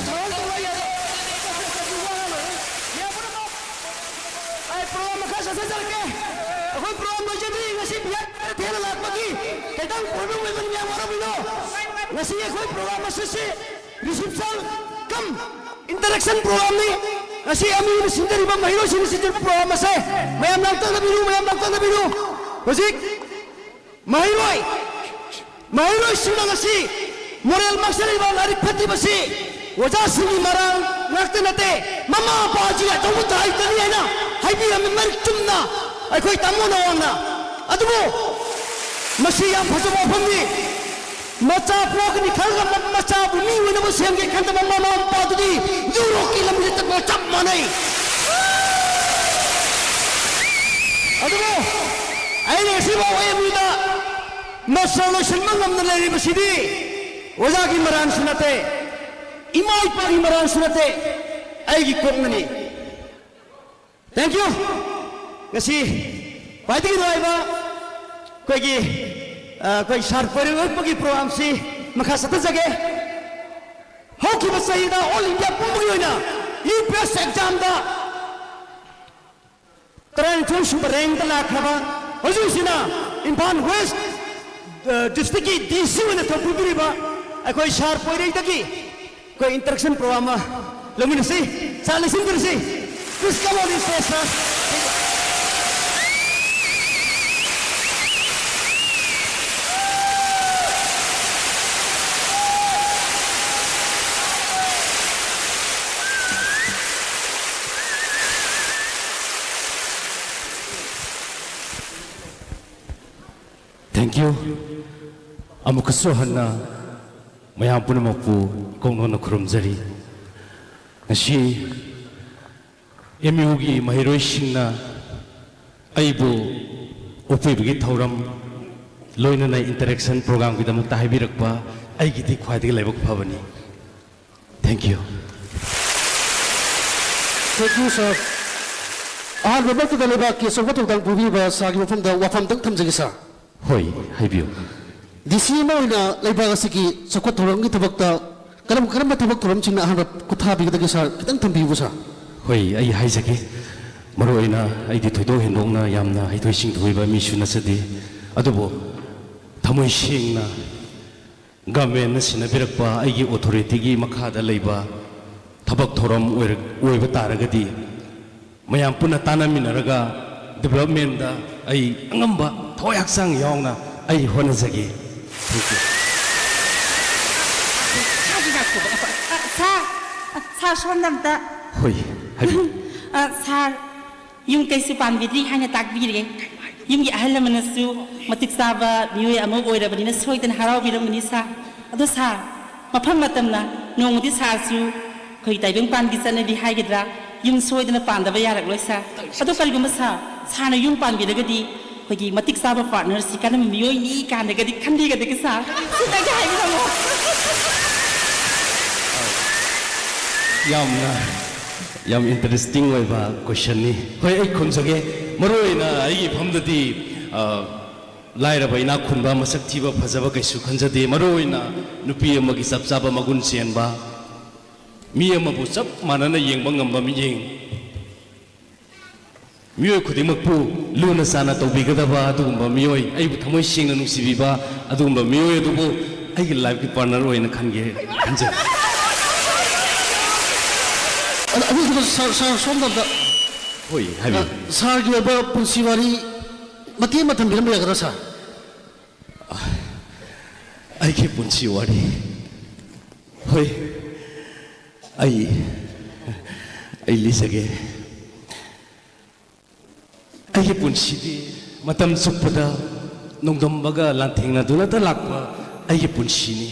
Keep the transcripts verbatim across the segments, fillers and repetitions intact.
ꯊꯧꯔꯥꯡ ꯇꯧꯕ ꯌꯥꯏ꯫ ꯑꯩ ꯄ꯭ꯔꯣꯒ꯭ꯔꯥꯝ ꯃꯈꯥ ꯆꯠꯊꯖꯔꯛꯀꯦ꯫ ꯑꯩꯈꯣꯏ ꯄ꯭ꯔꯣꯒ꯭ꯔꯥꯝ ꯂꯣꯏꯖꯗ꯭ꯔꯤ꯫ ꯉꯁꯤ ꯕꯤ ꯑꯥꯔ ꯊꯦꯡꯅ ꯂꯥꯛꯄꯒꯤ ꯈꯤꯇꯪ ꯄ꯭ꯔꯣꯕ꯭ꯂꯦꯝ ꯑꯣꯏꯕꯅꯤ, ꯃꯌꯥꯝ ꯋꯥꯔꯧꯕꯤꯅꯣ꯫ ꯉꯁꯤ ꯑꯩꯈꯣꯏ ꯄ꯭ꯔꯣꯒ꯭ꯔꯥꯝ ꯑꯁꯤꯁꯤ reception cum interaction programmeꯅꯤ꯫ ꯉꯁꯤ ꯑꯦꯝ ꯌꯨꯅ ꯁꯤꯟꯖꯔꯤꯕ, ꯃꯍꯩꯔꯣꯏꯁꯤꯡꯅ ꯁꯤꯟꯖꯔꯤꯕ ꯄ꯭ꯔꯣꯒ꯭ꯔꯥꯝ ꯑꯁꯦ ꯃꯌꯥꯝ ꯂꯥꯡꯇꯛꯅꯕꯤꯔꯨ, ꯃꯌꯥꯝ ꯂꯥꯡꯇꯛꯅꯕꯤꯔꯨ꯫ ꯍꯧꯖꯤꯛ ꯃꯍꯩꯔꯣꯏ, ꯃꯍꯩꯔꯣꯏꯁꯤꯡꯅ ꯉꯁꯤ ꯃꯣꯔꯦꯜ ꯃꯥꯡꯁꯤꯜꯂꯤꯕ, ꯂꯥꯏꯔꯤꯛ ꯐꯠꯇ꯭ꯔꯤꯕꯁꯤ ꯑꯣꯖꯥꯁꯤꯡꯒꯤ ꯃꯔꯥꯜ ꯉꯥꯛꯇ ꯅꯠꯇꯦ, ꯃꯃꯥ ꯃꯄꯥꯁꯤꯡꯅ ꯑꯆꯧꯕ ꯗꯥꯏꯇꯅꯤ ꯍꯥꯏꯅ ꯍꯥꯏꯕꯤꯔꯝꯃꯤ ꯃꯔꯤꯛ ꯆꯨꯝꯅ ꯑꯩꯈꯣꯏ ꯇꯥꯃꯣ ꯅꯋꯥꯡꯅ꯫ ꯑꯗꯨꯕꯨ ꯃꯁꯤ ꯌꯥꯝ ꯐꯖꯕ ꯋꯥꯐꯝꯅꯤ꯫ ꯃꯆꯥ ꯄꯣꯛꯀꯅꯤ ꯈꯜꯂꯒ ꯃ-, ꯃꯆꯥꯕꯨ ꯃꯤ ꯑꯣꯏꯅꯕ ꯁꯦꯝꯒꯦ ꯈꯟꯗꯕ ꯃꯃꯥ ꯃꯄꯥꯗꯨꯗꯤ ꯌꯨꯔꯣꯞꯀꯤ ꯂꯝꯕꯤꯗ ꯆꯠꯄꯒ ꯆꯞ ꯃꯥꯟꯅꯩ꯫ ꯑꯗꯨꯕꯨ ꯑꯩꯅ ꯉꯁꯤꯐꯥꯎ ꯑꯦꯝ ꯌꯨꯗ ꯃꯥꯁꯇꯔ ꯂꯣꯏꯁꯤꯟꯕ ꯉꯝꯗꯅ ꯂꯩꯔꯤꯕꯁꯤꯗꯤ ꯑꯣꯖꯥꯒꯤ ꯃꯔꯥꯟꯁꯨ ꯅꯠꯇꯦ, ꯏꯃꯥ ꯏꯄꯥꯒꯤ ꯃꯔꯥꯟꯁꯨ ꯅꯠꯇꯦ, ꯑꯩꯒꯤ ꯀꯣꯛꯅꯅꯤ꯫ Thank you꯫ ꯉꯁꯤ ꯈ꯭ꯋꯥꯏꯗꯒꯤ ꯅꯨꯡꯉꯥꯏꯕ ꯑꯩꯈꯣꯏꯒꯤ, ꯑ, ꯑꯩꯈꯣꯏ ꯁꯥꯔ ꯄꯣꯏꯔꯩ ꯎꯠꯄꯒꯤ ꯄ꯭ꯔꯣꯒ꯭ꯔꯥꯝꯁꯤ ꯃꯈꯥ ꯆꯠꯊꯖꯒꯦ꯫ ꯍꯧꯈꯤꯕ ꯆꯍꯤꯗ ꯑꯣꯜ ꯏꯟꯗꯤꯌꯥ ꯄꯨꯝꯕꯒꯤ ꯑꯣꯏꯅ ꯌꯨ ꯄꯤ ꯑꯦꯁ ꯑꯦꯛꯖꯥꯝꯗ ꯇꯔꯥꯅꯤꯊꯣꯏ ꯁꯨꯕ ꯔꯦꯡꯗ ꯂꯥꯛꯈ꯭ꯔꯕ, ꯍꯧꯖꯤꯛ ꯍꯧꯖꯤꯛꯅ ꯏꯝꯐꯥꯜ ꯋꯦꯁ, ꯑ, ꯗꯤꯁꯇ꯭ꯔꯤꯛꯀꯤ ꯗꯤ ꯁꯤ ꯑꯣꯏꯅ ꯊꯧ ꯄꯨꯕꯤꯔꯤꯕ ꯑꯩꯈꯣꯏ ꯁꯥꯔ ꯄꯣꯏꯔꯩꯗꯒꯤ ꯑꯩꯈꯣꯏ interaction program ꯑꯃ ꯂꯧꯃꯤꯟꯅꯁꯤ, ꯁꯥꯔ ꯂꯤꯁꯤꯟꯕꯤꯔꯁꯤ꯫ Please come on this stage, sir. Thank you. ꯑꯃꯨꯛꯀꯁꯨ ꯍꯟꯅ ꯃꯌꯥꯝ ꯄꯨꯝꯅꯃꯛꯄꯨ ꯏꯀꯣꯛ ꯅꯧꯅ ꯈꯨꯔꯨꯝꯖꯔꯤ꯫ ꯉꯁꯤ ꯑꯦꯝ ꯌꯨꯒꯤ ꯃꯍꯩꯔꯣꯏꯁꯤꯡꯅ ꯑꯩꯕꯨ ꯑꯣꯛꯄꯤꯕꯒꯤ ꯊꯧꯔꯝ, ꯂꯣꯏꯅꯅ interaction programꯒꯤꯗꯃꯛꯇ ꯍꯥꯏꯕꯤꯔꯛꯄ ꯑꯩꯒꯤꯗꯤ ꯈ꯭ꯋꯥꯏꯗꯒꯤ ꯂꯥꯏꯕꯛ ꯐꯕꯅꯤ꯫ Thank you꯫ Thank you, sir꯫ ꯑꯍꯥꯟꯕꯃꯛꯇꯗ ꯂꯩꯕꯥꯛꯀꯤ ꯑꯆꯧꯕ ꯊꯧꯗꯥꯡ ꯄꯨꯕꯤꯕ ꯁꯥꯔꯒꯤ ꯃꯐꯝꯗ ꯋꯥꯐꯝꯗꯪ ꯊꯝꯖꯒꯦ, ꯁꯥꯔ꯫ ꯍꯣꯏ, ꯍꯥꯏꯕꯤꯌꯨ꯫ ꯗꯤ ꯁꯤ ꯑꯃ ꯑꯣꯏꯅ ꯂꯩꯕꯥꯛ ꯑꯁꯤꯒꯤ ꯆꯥꯎꯈꯠ ꯊꯧꯔꯥꯡꯒꯤ ꯊꯕꯛꯇ ꯀꯔꯝ ꯀꯔꯝꯕ ꯊꯕꯛ ꯊꯧꯔꯝꯁꯤꯡꯅ ꯑꯍꯥꯟꯕ ꯈꯨꯠꯊꯥꯕꯤꯒꯗꯒꯦ ꯁꯥꯔ? ꯈꯤꯇꯪ ꯊꯝꯕꯤꯌꯨꯕ ꯁꯥꯔ꯫ ꯍꯣꯏ, ꯑꯩ ꯍꯥꯏꯖꯒꯦ꯫ ꯃꯔꯨꯑꯣꯏꯅ ꯑꯩꯗꯤ ꯊꯣꯏꯗꯣꯛ ꯍꯦꯟꯗꯣꯛꯅ ꯌꯥꯝꯅ ꯍꯩꯊꯣꯏ ꯁꯤꯡꯊꯣꯏꯕ ꯃꯤꯁꯨ ꯅꯠꯆꯗꯦ꯫ ꯑꯗꯨꯕꯨ ꯊꯃꯣꯏ ꯁꯦꯡꯅ ꯒꯚꯔꯟꯃꯦꯟꯅ ꯁꯤꯟꯅꯕꯤꯔꯛꯄ ꯑꯩꯒꯤ ꯑꯣꯊꯣꯔꯤꯇꯤꯒꯤ ꯃꯈꯥꯗ ꯂꯩꯕ ꯊꯕꯛ ꯊꯧꯔꯝ ꯑꯣꯏꯔ-, ꯑꯣꯏꯕ ꯇꯥꯔꯒꯗꯤ ꯃꯌꯥꯝ ꯄꯨꯟꯅ ꯇꯥꯟꯅꯃꯤꯟꯅꯔꯒ ꯗꯤꯕꯦꯂꯞꯃꯦꯟꯗ ꯑꯩ ꯑꯉꯝꯕ ꯊꯋꯥꯏ ꯍꯛꯆꯥꯡ ꯌꯥꯎꯅ ꯑꯩ ꯍꯣꯠꯅꯖꯒꯦ꯫ Thank you꯫ ꯁꯥꯔ, ꯁꯥꯔ, ꯁꯣꯝꯗ ꯑꯝꯇ꯫ ꯍꯣꯏ, ꯍꯥꯏꯕꯤꯌꯨ꯫ ꯑ, ꯁꯥꯔ, ꯌꯨꯝ ꯀꯩꯁꯨ ꯄꯥꯟꯕꯤꯗ꯭ꯔꯤ ꯍꯥꯏꯅ ꯇꯥꯛꯄꯤꯔꯦ꯫ ꯌꯨꯝꯒꯤ ꯑꯍꯜ ꯂꯃꯟꯅꯁꯨ ꯃꯇꯤꯛ ꯆꯥꯕ ꯃꯤꯑꯣꯏ ꯑꯃ ꯑꯣꯏꯔꯕꯅꯤꯅ ꯁꯣꯏꯗꯅ ꯍꯔꯥꯎꯕꯤꯔꯝꯒꯅꯤ ꯁꯥꯔ꯫ ꯑꯗꯣ ꯁꯥꯔ, ꯃꯐꯝ ꯃꯇꯝꯅ ꯅꯣꯡꯃꯗꯤ ꯁꯥꯔꯁꯨ ꯑꯩꯈꯣꯏ ꯇꯥꯏꯕꯪꯄꯥꯟꯒꯤ ꯆꯠꯅꯕꯤ ꯍꯥꯏꯒꯗ꯭ꯔꯥ, ꯌꯨꯝ ꯁꯣꯏꯗꯅ ꯄꯥꯟꯗꯕ ꯌꯥꯔꯛꯂꯣꯏ ꯁꯥꯔ꯫ ꯑꯗꯣ ꯀꯔꯤꯒꯨꯝꯕ ꯁꯥꯔ, ꯁꯥꯔꯅ ꯌꯨꯝ ꯄꯥꯟꯕꯤꯔꯒꯗꯤ ꯑꯩꯈꯣꯏꯒꯤ ꯃꯇꯤꯛ ꯆꯥꯕ ꯄꯥꯔꯠꯅꯔꯁꯤ ꯀꯔꯝꯕ ꯃꯤꯑꯣꯏꯅꯤ ꯀꯥꯏꯅꯒꯗꯤ ꯈꯟꯕꯤꯒꯗꯒꯦ ꯁꯥꯔ? ꯁꯤꯇꯪꯗꯤ ꯍꯥꯏꯕꯤꯔꯝꯃꯣ꯫ ꯌꯥꯝꯅ, ꯌꯥꯝ ꯏꯟꯇꯔꯦꯁꯇꯤꯡ ꯑꯣꯏꯕ ꯀꯣꯏꯁꯟꯅꯤ꯫ ꯍꯣꯏ, ꯑꯩ ꯈꯨꯝꯖꯒꯦ꯫ ꯃꯔꯨꯑꯣꯏꯅ ꯑꯩꯒꯤ ꯏꯐꯝꯗꯗꯤ, ꯑ, ꯂꯥꯏꯔꯕ ꯏꯅꯥꯛ ꯈꯨꯟꯕ, ꯃꯁꯛ ꯊꯤꯕ ꯐꯖꯕ ꯀꯩꯁꯨ ꯈꯟꯖꯗꯦ꯫ ꯃꯔꯨꯑꯣꯏꯅ ꯅꯨꯄꯤ ꯑꯃꯒꯤ ꯆꯞ ꯆꯥꯕ ꯃꯒꯨꯟ ꯆꯦꯟꯕ, ꯃꯤ ꯑꯃꯕꯨ ꯆꯞ ꯃꯥꯟꯅꯅ ꯌꯦꯡꯕ ꯉꯝꯕ ꯃꯤꯠꯌꯦꯡ, ꯃꯤꯑꯣꯏ ꯈꯨꯗꯤꯡꯃꯛꯄꯨ ꯂꯨꯅ ꯆꯥꯟꯅ ꯇꯧꯕꯤꯒꯗꯕ ꯑꯗꯨꯒꯨꯝꯕ ꯃꯤꯑꯣꯏ, ꯑꯩꯕꯨ ꯊꯃꯣꯏ ꯁꯦꯡꯅ ꯅꯨꯡꯁꯤꯕꯤꯕ ꯑꯗꯨꯒꯨꯝꯕ ꯃꯤꯑꯣꯏ ꯑꯗꯨꯕꯨ ꯑꯩꯒꯤ ꯂꯥꯏꯐꯀꯤ ꯄꯥꯔꯠꯅꯔ ꯑꯣꯏꯅ ꯈꯟꯒꯦ ꯈꯟꯖꯩ꯫ ꯑꯗ ꯑꯗꯨꯗꯨꯒ ꯁꯥꯔ, ꯁꯥꯔ, ꯁꯣꯝꯗ ꯑꯝꯇ, ꯍꯣꯏ, ꯍꯥꯏꯕꯤꯌꯨ꯫ ꯁꯥꯔꯒꯤ ꯑꯣꯏꯕ ꯄꯨꯟꯁꯤ ꯋꯥꯔꯤ ꯃꯇꯦꯛ ꯑꯃ ꯊꯝꯕꯤꯔꯝꯕ ꯌꯥꯒꯗ꯭ꯔꯥ ꯁꯥꯔ? ꯑꯩꯒꯤ ꯄꯨꯟꯁꯤ ꯋꯥꯔꯤ꯫ ꯍꯣꯏ, ꯑꯩ, ꯑꯩ ꯂꯤꯖꯒꯦ꯫ ꯑꯩꯒꯤ ꯄꯨꯟꯁꯤꯗꯤ ꯃꯇꯝ ꯆꯨꯞꯄꯗ ꯅꯣꯡꯗꯝꯕꯒ ꯂꯥꯟꯊꯦꯡꯅꯗꯨꯅꯇ ꯂꯥꯛꯄ ꯑꯩꯒꯤ ꯄꯨꯟꯁꯤꯅꯤ꯫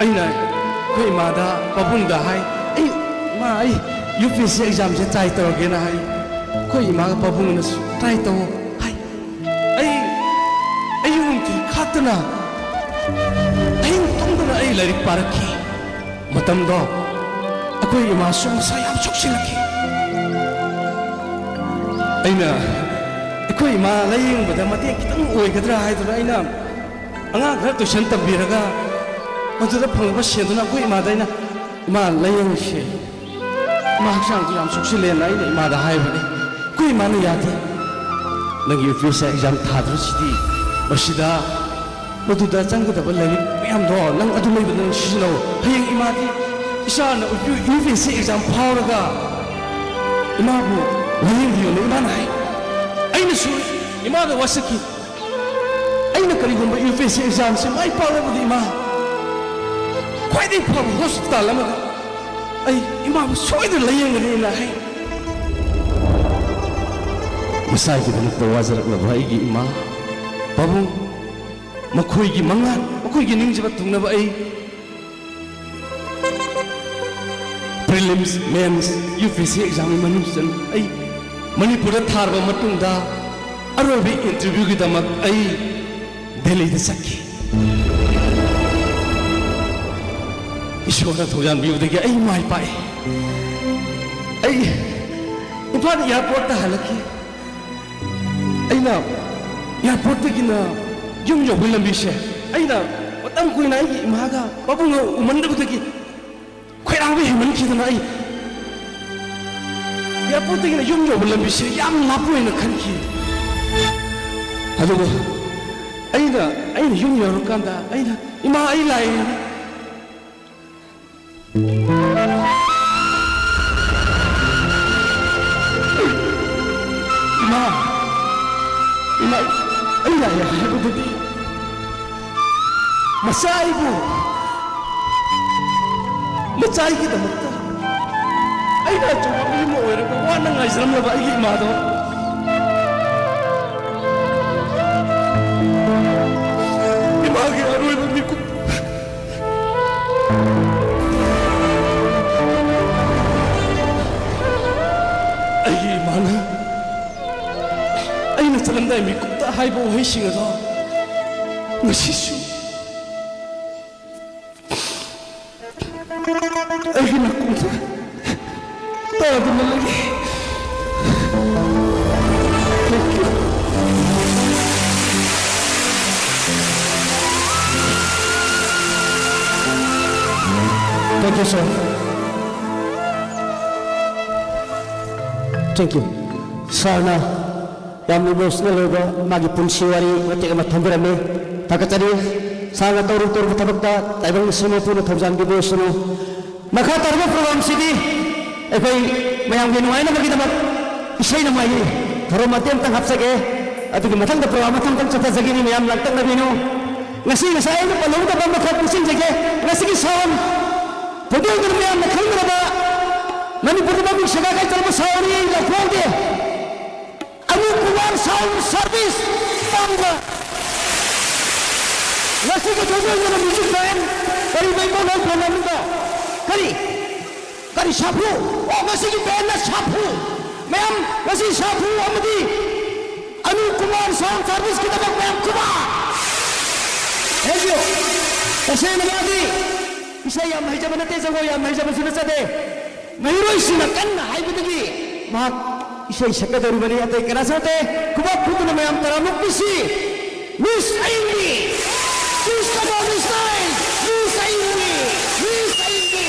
ꯑꯩꯅ ꯑꯩꯈꯣꯏ ꯏꯃꯥꯗ, ꯄꯥꯕꯨꯡꯗ ꯍꯥꯏ, "ꯑꯩ, ꯏꯃꯥ, ꯑꯩ ꯌꯨ ꯄꯤ ꯑꯦꯁ ꯁꯤ ꯑꯦꯛꯖꯥꯝꯁꯦ ꯇ꯭ꯔꯥꯏ ꯇꯧꯔꯒꯦꯅ" ꯍꯥꯏ꯫ ꯑꯩꯈꯣꯏ ꯏꯃꯥꯒ ꯄꯥꯕꯨꯡꯅꯁꯨ "ꯇ꯭ꯔꯥꯏ ꯇꯧ" ꯍꯥꯏ꯫ ꯑꯩ ꯑꯌꯨꯛ ꯅꯨꯡꯊꯤꯜ ꯈꯥꯛꯇꯅ, ꯑꯍꯤꯡ ꯇꯨꯝꯗꯅ ꯑꯩ ꯂꯥꯏꯔꯤꯛ ꯄꯥꯔꯛꯈꯤ꯫ ꯃꯇꯝꯗꯣ ꯑꯩꯈꯣꯏ ꯏꯃꯥꯁꯨ ꯃꯁꯥ ꯌꯥꯝ ꯁꯣꯛꯆꯤꯜꯂꯛꯈꯤ꯫ ꯑꯩꯅ ꯑꯩꯈꯣꯏ ꯏꯃꯥ ꯂꯥꯌꯦꯡꯕꯗ ꯃꯇꯦꯡ ꯈꯤꯇꯪ ꯑꯣꯏꯒꯗ꯭ꯔꯥ ꯍꯥꯏꯗꯨꯅ ꯑꯩꯅ ꯑꯉꯥꯡ ꯈꯔ ꯇꯨꯏꯁꯟ ꯇꯝꯕꯤꯔꯒ ꯑꯗꯨꯗ ꯐꯪꯂꯛꯄ ꯁꯦꯟꯗꯨꯅ ꯑꯩꯈꯣꯏ ꯏꯃꯥꯗ ꯑꯩꯅ, "ꯏꯃꯥ, ꯂꯥꯏꯌꯦꯡꯁꯦ, ꯏꯃꯥ ꯍꯛꯆꯥꯡꯁꯨ ꯌꯥꯝ ꯁꯣꯛꯆꯤꯜꯂꯦꯅ" ꯑꯩꯅ ꯏꯃꯥꯗ ꯍꯥꯏꯕꯅꯤ꯫ ꯑꯩꯈꯣꯏ ꯏꯃꯥꯅ ꯌꯥꯗꯦ, "ꯅꯪꯒꯤ U P S C exam ꯊꯥꯗꯣꯏꯁꯤꯗꯤ, ꯃꯁꯤꯗ, ꯃꯗꯨꯗ ꯆꯪꯒꯗꯕ ꯂꯥꯏꯔꯤꯛ ꯃꯌꯥꯝꯗꯣ ꯅꯪ ꯑꯗꯨ ꯂꯩꯕꯗ ꯅꯪ ꯁꯤꯖꯤꯟꯅꯧ꯫ ꯍꯌꯦꯡ ꯏꯃꯥꯗꯤ ꯏꯆꯥꯅ U P S C exam ꯐꯥꯎꯔꯒ ꯏꯃꯥꯕꯨ ꯂꯥꯏꯌꯦꯡꯕꯤꯌꯨꯅ" ꯏꯃꯥꯅ ꯍꯥꯏ꯫ ꯑꯩꯅꯁꯨ ꯏꯃꯥꯗ ꯋꯥꯁꯛꯈꯤ꯫ ꯑꯩꯅ ꯀꯔꯤꯒꯨꯝꯕ ꯌꯨ ꯄꯤ ꯑꯦꯁ ꯁꯤ ꯑꯦꯛꯖꯥꯝꯁꯤ ꯃꯥꯏ ꯄꯥꯛꯂꯕꯗꯤ ꯏꯃꯥ, ꯈ꯭ꯋꯥꯏꯗꯒꯤ ꯐꯕ ꯍꯣꯁꯄꯤꯇꯥꯜ ꯑꯃꯗ ꯑꯩ ꯏꯃꯥꯕꯨ ꯁꯣꯏꯗꯅ ꯂꯥꯏꯌꯦꯡꯒꯅꯤꯅ ꯍꯥꯏ꯫ ꯃꯁꯥꯒꯤꯗꯃꯛꯇ ꯋꯥꯖꯔꯛꯂꯕ ꯑꯩꯒꯤ ꯏꯃꯥ, ꯄꯥꯕꯨꯡ, ꯃꯈꯣꯏꯒꯤ ꯃꯉꯥꯜ, ꯃꯈꯣꯏꯒꯤ ꯅꯤꯡꯖꯕ ꯊꯨꯡꯅꯕ ꯑꯩ prelims, ꯃꯦꯟꯁ, U P S C ꯑꯦꯛꯖꯥꯝꯒꯤ ꯃꯅꯨꯡ ꯆꯟ ꯑꯩ ꯃꯅꯤꯄꯨꯔꯗ ꯊꯥꯔꯕ ꯃꯇꯨꯡꯗ ꯑꯔꯣꯏꯕ ꯏꯟꯇꯔꯚ꯭ꯌꯨꯒꯤꯗꯃꯛ ꯑꯩ ꯗꯦꯜꯂꯤꯗ ꯆꯠꯈꯤ꯫ ꯏꯁꯣꯔꯅ ꯊꯧꯖꯥꯟꯕꯤꯕꯗꯒꯤ ꯑꯩ ꯃꯥꯏ ꯄꯥꯛꯏ꯫ ꯑꯩ ꯏꯝꯐꯥꯜ ꯑꯦꯌꯥꯔꯄꯣꯔꯠꯇ ꯍꯜꯂꯛꯈꯤ꯫ ꯑꯩꯅ ꯑꯦꯌꯥꯔꯄꯣꯔꯠꯇꯒꯤꯅ ꯌꯨꯝ ꯌꯧꯕꯒꯤ ꯂꯝꯕꯤꯁꯦ ꯑꯩꯅ ꯃꯇꯝ ꯀꯨꯏꯅ ꯑꯩꯒꯤ ꯏꯃꯥꯒ ꯄꯥꯕꯨꯡꯒ ꯎꯃꯟꯗꯕꯗꯒꯤ ꯈꯣꯏꯔꯥꯡꯕ ꯍꯦꯟꯃꯟꯈꯤꯗꯅ ꯑꯩ ꯑꯦꯌꯥꯔꯄꯣꯔꯠꯇꯒꯤꯅ ꯌꯨꯝ ꯌꯧꯕ ꯂꯝꯕꯤꯁꯦ ꯌꯥꯝ ꯂꯥꯞꯄ ꯑꯣꯏꯅ ꯈꯟꯈꯤ꯫ ꯑꯗꯨꯕꯨ ꯑꯩꯅ, ꯑꯩꯅ ꯌꯨꯝ ꯌꯧꯔꯀꯥꯟꯗ ꯑꯩꯅ, "ꯏꯃꯥ, ꯑꯩ ꯂꯥꯛꯑꯦ"꯫ ꯏꯃꯥ, ꯏꯃꯥ, ꯑꯩ ꯂꯥꯛꯑꯦ ꯍꯥꯏꯕꯗꯨꯗꯤ ꯃꯆꯥ ꯑꯩꯕꯨ, ꯃꯆꯥ ꯑꯩꯒꯤꯗꯃꯛꯇ ꯑꯩꯅ ꯑꯆꯧꯕ ꯃꯤ ꯑꯃ ꯑꯣꯏꯔꯒ ꯋꯥꯅ ꯉꯥꯏꯖꯔꯝꯂꯕ ꯑꯩꯒꯤ ꯏꯃꯥꯗꯣ, ꯏꯃꯥꯒꯤ ꯑꯔꯣꯏꯕ ꯃꯤꯀꯨꯞ ꯑꯩꯒꯤ ꯏꯃꯥꯅ ꯑꯩꯅ ꯆꯠꯂꯝꯗꯥꯏ ꯃꯤꯀꯨꯞꯇ ꯍꯥꯏꯕ ꯋꯥꯍꯩꯁꯤꯡ ꯑꯗꯣ ꯉꯁꯤꯁꯨ ꯑꯩꯒꯤ ꯅꯥꯀꯣꯡꯗ ꯇꯥꯗꯨꯅ ꯂꯩꯔꯤ꯫ Thank you. Thank you, sir. ꯁꯥꯔꯅ ꯌꯥꯝ ꯏꯃꯣꯁꯅꯦꯜ ꯑꯣꯏꯕ ꯃꯥꯒꯤ ꯄꯨꯟꯁꯤ ꯋꯥꯔꯤ ꯃꯇꯦꯛ ꯑꯃ ꯊꯝꯕꯤꯔꯝꯃꯤ꯫ ꯊꯥꯒꯠꯆꯔꯤ꯫ ꯁꯥꯔꯅ ꯇꯧꯔꯨ ꯇꯧꯔꯨꯕ ꯊꯕꯛꯇ ꯇꯥꯏꯕꯪ ꯏꯁꯩ ꯃꯄꯨꯅ ꯊꯧꯖꯥꯟꯕꯤꯕ ꯑꯣꯏꯁꯅꯨ꯫ ꯃꯈꯥ ꯇꯥꯔꯕ ꯄ꯭ꯔꯣꯒ꯭ꯔꯥꯝꯁꯤꯗꯤ ꯑꯩꯈꯣꯏ ꯃꯌꯥꯝꯒꯤ ꯅꯨꯡꯉꯥꯏꯅꯕꯒꯤꯗꯃꯛ ꯏꯁꯩ ꯅꯣꯡꯃꯥꯏꯒꯤ ꯊꯧꯔꯝ ꯃꯇꯦꯛ ꯑꯃꯇꯪ ꯍꯥꯞꯆꯒꯦ꯫ ꯑꯗꯨꯒꯤ ꯃꯊꯪꯗ ꯄ꯭ꯔꯣꯒ꯭ꯔꯥꯝ ꯃꯊꯪ ꯃꯊꯪ ꯆꯠꯊꯖꯒꯅꯤ꯫ ꯃꯌꯥꯝ ꯂꯥꯡꯇꯛꯅꯕꯤꯅꯨ꯫ ꯉꯁꯤ ꯉꯁꯥꯏ ꯑꯩꯅ ꯄꯜꯍꯧꯗꯕ ꯑꯃꯈꯛ ꯅꯤꯡꯁꯤꯡꯖꯒꯦ꯫ ꯉꯁꯤꯒꯤ ꯁꯥꯎꯟ ꯊꯣꯏꯗꯣꯛꯇꯅ ꯃꯌꯥꯝꯅ ꯈꯪꯅꯔꯕ ꯃꯅꯤꯄꯨꯔꯗ ꯃꯃꯤꯡ ꯁꯦꯒꯥꯏ ꯀꯥꯏ ꯇꯧꯔꯕ ꯁꯥꯎꯟꯅꯤ ꯂꯧꯈꯣꯡꯗꯦ꯫ ꯑꯅꯨꯞ ꯀꯨꯃꯥꯔ ꯁꯥꯎꯟ ꯁꯥꯔꯚꯤꯁ ꯄꯥꯡꯕ꯫ ꯉꯁꯤꯒꯤ ꯊꯣꯏꯗꯣꯛꯇꯅ ꯃ꯭ꯌꯨꯖꯤꯛ ꯕꯦꯟ ꯀꯔꯤ ꯃꯩꯀꯣꯜ ꯍꯣꯜ ꯐꯪꯂꯝꯃꯤꯕ? ꯀꯔꯤ? ꯀꯔꯤ ꯁꯥꯐꯨ? ꯑꯣ, ꯉꯁꯤꯒꯤ ꯕꯦꯟꯅ ꯁꯥꯐꯨ꯫ ꯃꯌꯥꯝ ꯉꯁꯤ ꯁꯥꯐꯨ ꯑꯃꯗꯤ ꯑꯅꯨꯞ ꯀꯨꯃꯥꯔ ꯁꯥꯎꯟ ꯁꯥꯔꯚꯤꯁꯀꯤꯗꯃꯛ ꯃꯌꯥꯝ ꯈꯨꯕꯥꯛ꯫ Thank you꯫ ꯇꯁꯦꯡꯅ ꯃꯥꯗꯤ ꯏꯁꯩ ꯌꯥꯝ ꯍꯩꯖꯕ ꯅꯠꯇꯦ, ꯖꯒꯣꯏ ꯌꯥꯝ ꯍꯩꯖꯕꯁꯨ ꯅꯠꯆꯗꯦ꯫ ꯃꯍꯩꯔꯣꯏꯁꯤꯡꯅ ꯀꯟꯅ ꯍꯥꯏꯕꯗꯒꯤ ꯃꯍꯥꯛ ꯏꯁꯩ ꯁꯛꯀꯗꯧꯔꯤꯕꯅꯤ꯫ ꯑꯇꯩ ꯀꯅꯥꯁꯨ ꯅꯠꯇꯦ꯫ ꯈꯨꯕꯥꯛ ꯈꯨꯗꯨꯅ ꯃꯌꯥꯝ ꯇꯔꯥꯃꯨꯛ ꯄꯤꯁꯤ꯫ Miss ꯑꯏꯪꯕꯤ! Please come on the stage! Miss ꯑꯏꯪꯕꯤ! Miss ꯑꯏꯪꯕꯤ!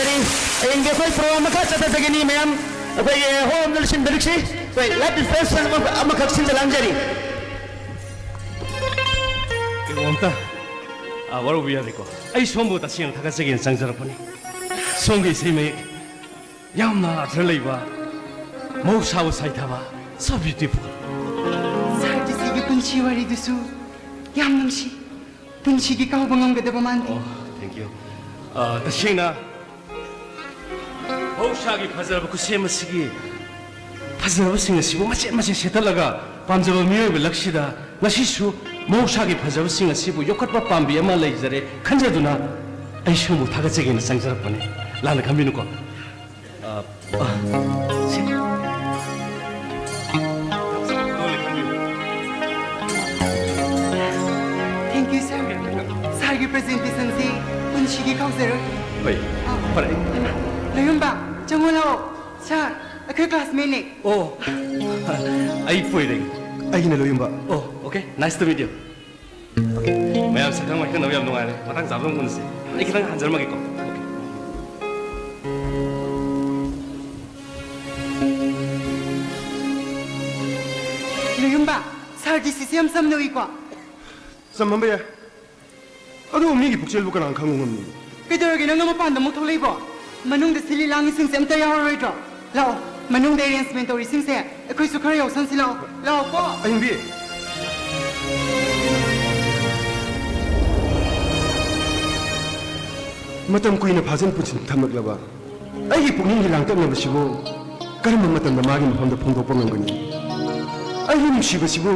ꯍꯌꯦꯡꯗꯤ ꯑꯩꯈꯣꯏ ꯄ꯭ꯔꯣꯒ꯭ꯔꯥꯝ ꯑꯃꯈꯛ ꯆꯠꯊꯖꯒꯅꯤ ꯃꯌꯥꯝ꯫ ꯑꯩꯈꯣꯏꯒꯤ ꯍꯣꯜ ꯑꯃꯗ ꯂꯣꯏꯁꯤꯟꯕꯤꯔꯛꯁꯤ꯫ ꯑꯩꯈꯣꯏ ꯂꯥꯏꯐ ꯗꯤꯁꯄꯦꯟꯁꯔ ꯑꯃ-, ꯑꯃꯈꯛ ꯁꯤꯟꯖ ꯂꯥꯡꯖꯔꯤ꯫ ꯀꯩꯅꯣꯝꯇ, ꯑ, ꯋꯥꯔꯧꯕ ꯌꯥꯗꯦꯀꯣ꯫ ꯑꯩ ꯁꯣꯝꯕꯨ ꯇꯁꯦꯡꯅ ꯊꯥꯒꯠꯆꯒꯦꯅ ꯆꯪꯖꯔꯛꯄꯅꯤ꯫ ꯁꯣꯝꯒꯤ ꯏꯁꯩ ꯃꯌꯦꯛ ꯌꯥꯝꯅ ꯑꯔꯊ ꯂꯩꯕ, ꯃꯍꯧꯁꯥꯕꯨ ꯁꯥꯏꯊꯕ, so beautiful꯫ ꯁꯥꯔ ꯖꯤ ꯁꯤꯒꯤ ꯄꯨꯟꯁꯤ ꯋꯥꯔꯤꯗꯨꯁꯨ ꯌꯥꯝ ꯅꯨꯡꯁꯤ꯫ ꯄꯨꯟꯁꯤꯒꯤ ꯀꯥꯎꯕ ꯉꯝꯒꯗꯕ ꯃꯥꯟꯗꯦ꯫ ꯑꯣ, thank you꯫ ꯑ, ꯇꯁꯦꯡꯅ ꯃꯍꯧꯁꯥꯒꯤ ꯐꯖꯔꯕ ꯈꯨꯠꯁꯦꯝ ꯑꯁꯤꯒꯤ ꯐꯖꯔꯕꯁꯤꯡ ꯑꯁꯤꯕꯨ ꯃꯆꯦꯠ ꯃꯆꯦꯠ ꯁꯦꯠꯇꯠꯂꯒ ꯄꯥꯝꯖꯕ ꯃꯤꯑꯣꯏꯕ ꯂꯛꯁꯤꯗ ꯉꯁꯤꯁꯨ ꯃꯍꯧꯁꯥꯒꯤ ꯐꯖꯕꯁꯤꯡ ꯑꯁꯤꯕꯨ ꯌꯣꯛꯈꯠꯄ ꯄꯥꯝꯕꯤ ꯑꯃ ꯂꯩꯖꯔꯦ ꯈꯟꯖꯗꯨꯅ ꯑꯩ ꯁꯣꯝꯕꯨ ꯊꯥꯒꯠꯆꯒꯦꯅ ꯆꯪꯖꯔꯛꯄꯅꯤ꯫ ꯂꯥꯟꯅ ꯈꯟꯕꯤꯅꯨꯀꯣ꯫ ꯑ, ꯑ, ꯁꯤ꯫ Thank you, sir꯫ ꯁꯥꯔꯒꯤ ꯄ꯭ꯔꯖꯦꯟꯇꯦꯁꯟꯁꯤ ꯄꯨꯟꯁꯤꯒꯤ ꯀꯥꯎꯖꯔꯣꯏ꯫ ꯍꯣꯏ, ꯑ, ꯐꯔꯦ꯫ ꯂꯣꯌꯨꯝꯕ, ꯆꯪꯉꯣ ꯂꯥꯛꯑꯣ꯫ ꯁꯥꯔ, ꯑꯩꯈꯣꯏ ꯀ꯭ꯂꯥꯁꯃꯦꯠꯅꯦ꯫ ꯑꯣ, ꯑꯩ ꯄꯣꯏꯔꯩ꯫ ꯑꯩꯒꯤꯅ ꯂꯣꯌꯨꯝꯕ꯫ ꯑꯣ, okay, nice to meet you꯫ ꯃꯌꯥꯝ ꯁꯛꯈꯪ ꯃꯥꯏꯈꯪꯅꯕ ꯌꯥꯝ ꯅꯨꯡꯉꯥꯏꯔꯦ꯫ ꯃꯇꯥꯡ ꯆꯥꯕꯗ ꯑꯃꯨꯛ ꯎꯅꯁꯤ꯫ ꯑꯩ ꯈꯤꯇꯪ ꯍꯟꯖꯔꯝꯃꯒꯦꯀꯣ꯫ ꯂꯣꯌꯨꯝꯕ, ꯁꯥꯔ ꯗꯤ ꯁꯤꯁꯦ ꯌꯥꯝ ꯆꯝꯅ ꯎꯏꯀꯣ꯫ ꯆꯝꯃꯝꯕ ꯌꯥꯏ꯫ ꯑꯗꯨꯕꯨ ꯃꯤꯒꯤ ꯄꯨꯛꯆꯦꯜꯕꯨ ꯀꯅꯥꯅ ꯈꯪꯕ ꯉꯝꯅꯤ? ꯀꯩꯗꯧꯔꯒꯦ ꯅꯪꯅ ꯃꯄꯥꯟꯗ ꯑꯃꯨꯛ ꯊꯣꯛꯂꯛꯏꯕꯣ? ꯃꯅꯨꯡꯗ ꯁꯤꯜꯂꯤ ꯂꯥꯡꯉꯤꯁꯤꯡꯁꯦ ꯑꯝꯇ ꯌꯥꯎꯔꯔꯣꯏꯗ꯭ꯔꯣ? ꯂꯥꯛꯑꯣ, ꯃꯅꯨꯡꯗ ꯑꯦꯔꯦꯟꯖꯃꯦꯟ ꯇꯧꯔꯤꯁꯤꯡꯁꯦ ꯑꯩꯈꯣꯏꯁꯨ ꯈꯔ ꯌꯥꯎꯁꯟꯁꯤ ꯂꯥꯛꯑꯣ꯫ ꯂꯥꯛꯑꯣꯀꯣ꯫ ꯑꯍꯤꯡꯕꯤ꯫ ꯃꯇꯝ ꯀꯨꯏꯅ ꯐꯥꯖꯤꯟ ꯄꯨꯟꯁꯤꯟ ꯊꯝꯂꯛꯂꯕ ꯑꯩꯒꯤ ꯄꯨꯛꯅꯤꯡꯒꯤ ꯂꯥꯡꯇꯛꯅꯕꯁꯤꯕꯨ ꯀꯔꯝꯕ ꯃꯇꯝꯗ ꯃꯥꯒꯤ ꯃꯐꯝꯗ ꯐꯣꯡꯗꯣꯛꯄ ꯉꯝꯒꯅꯤ? ꯑꯩꯒꯤ ꯅꯨꯡꯁꯤꯕꯁꯤꯕꯨ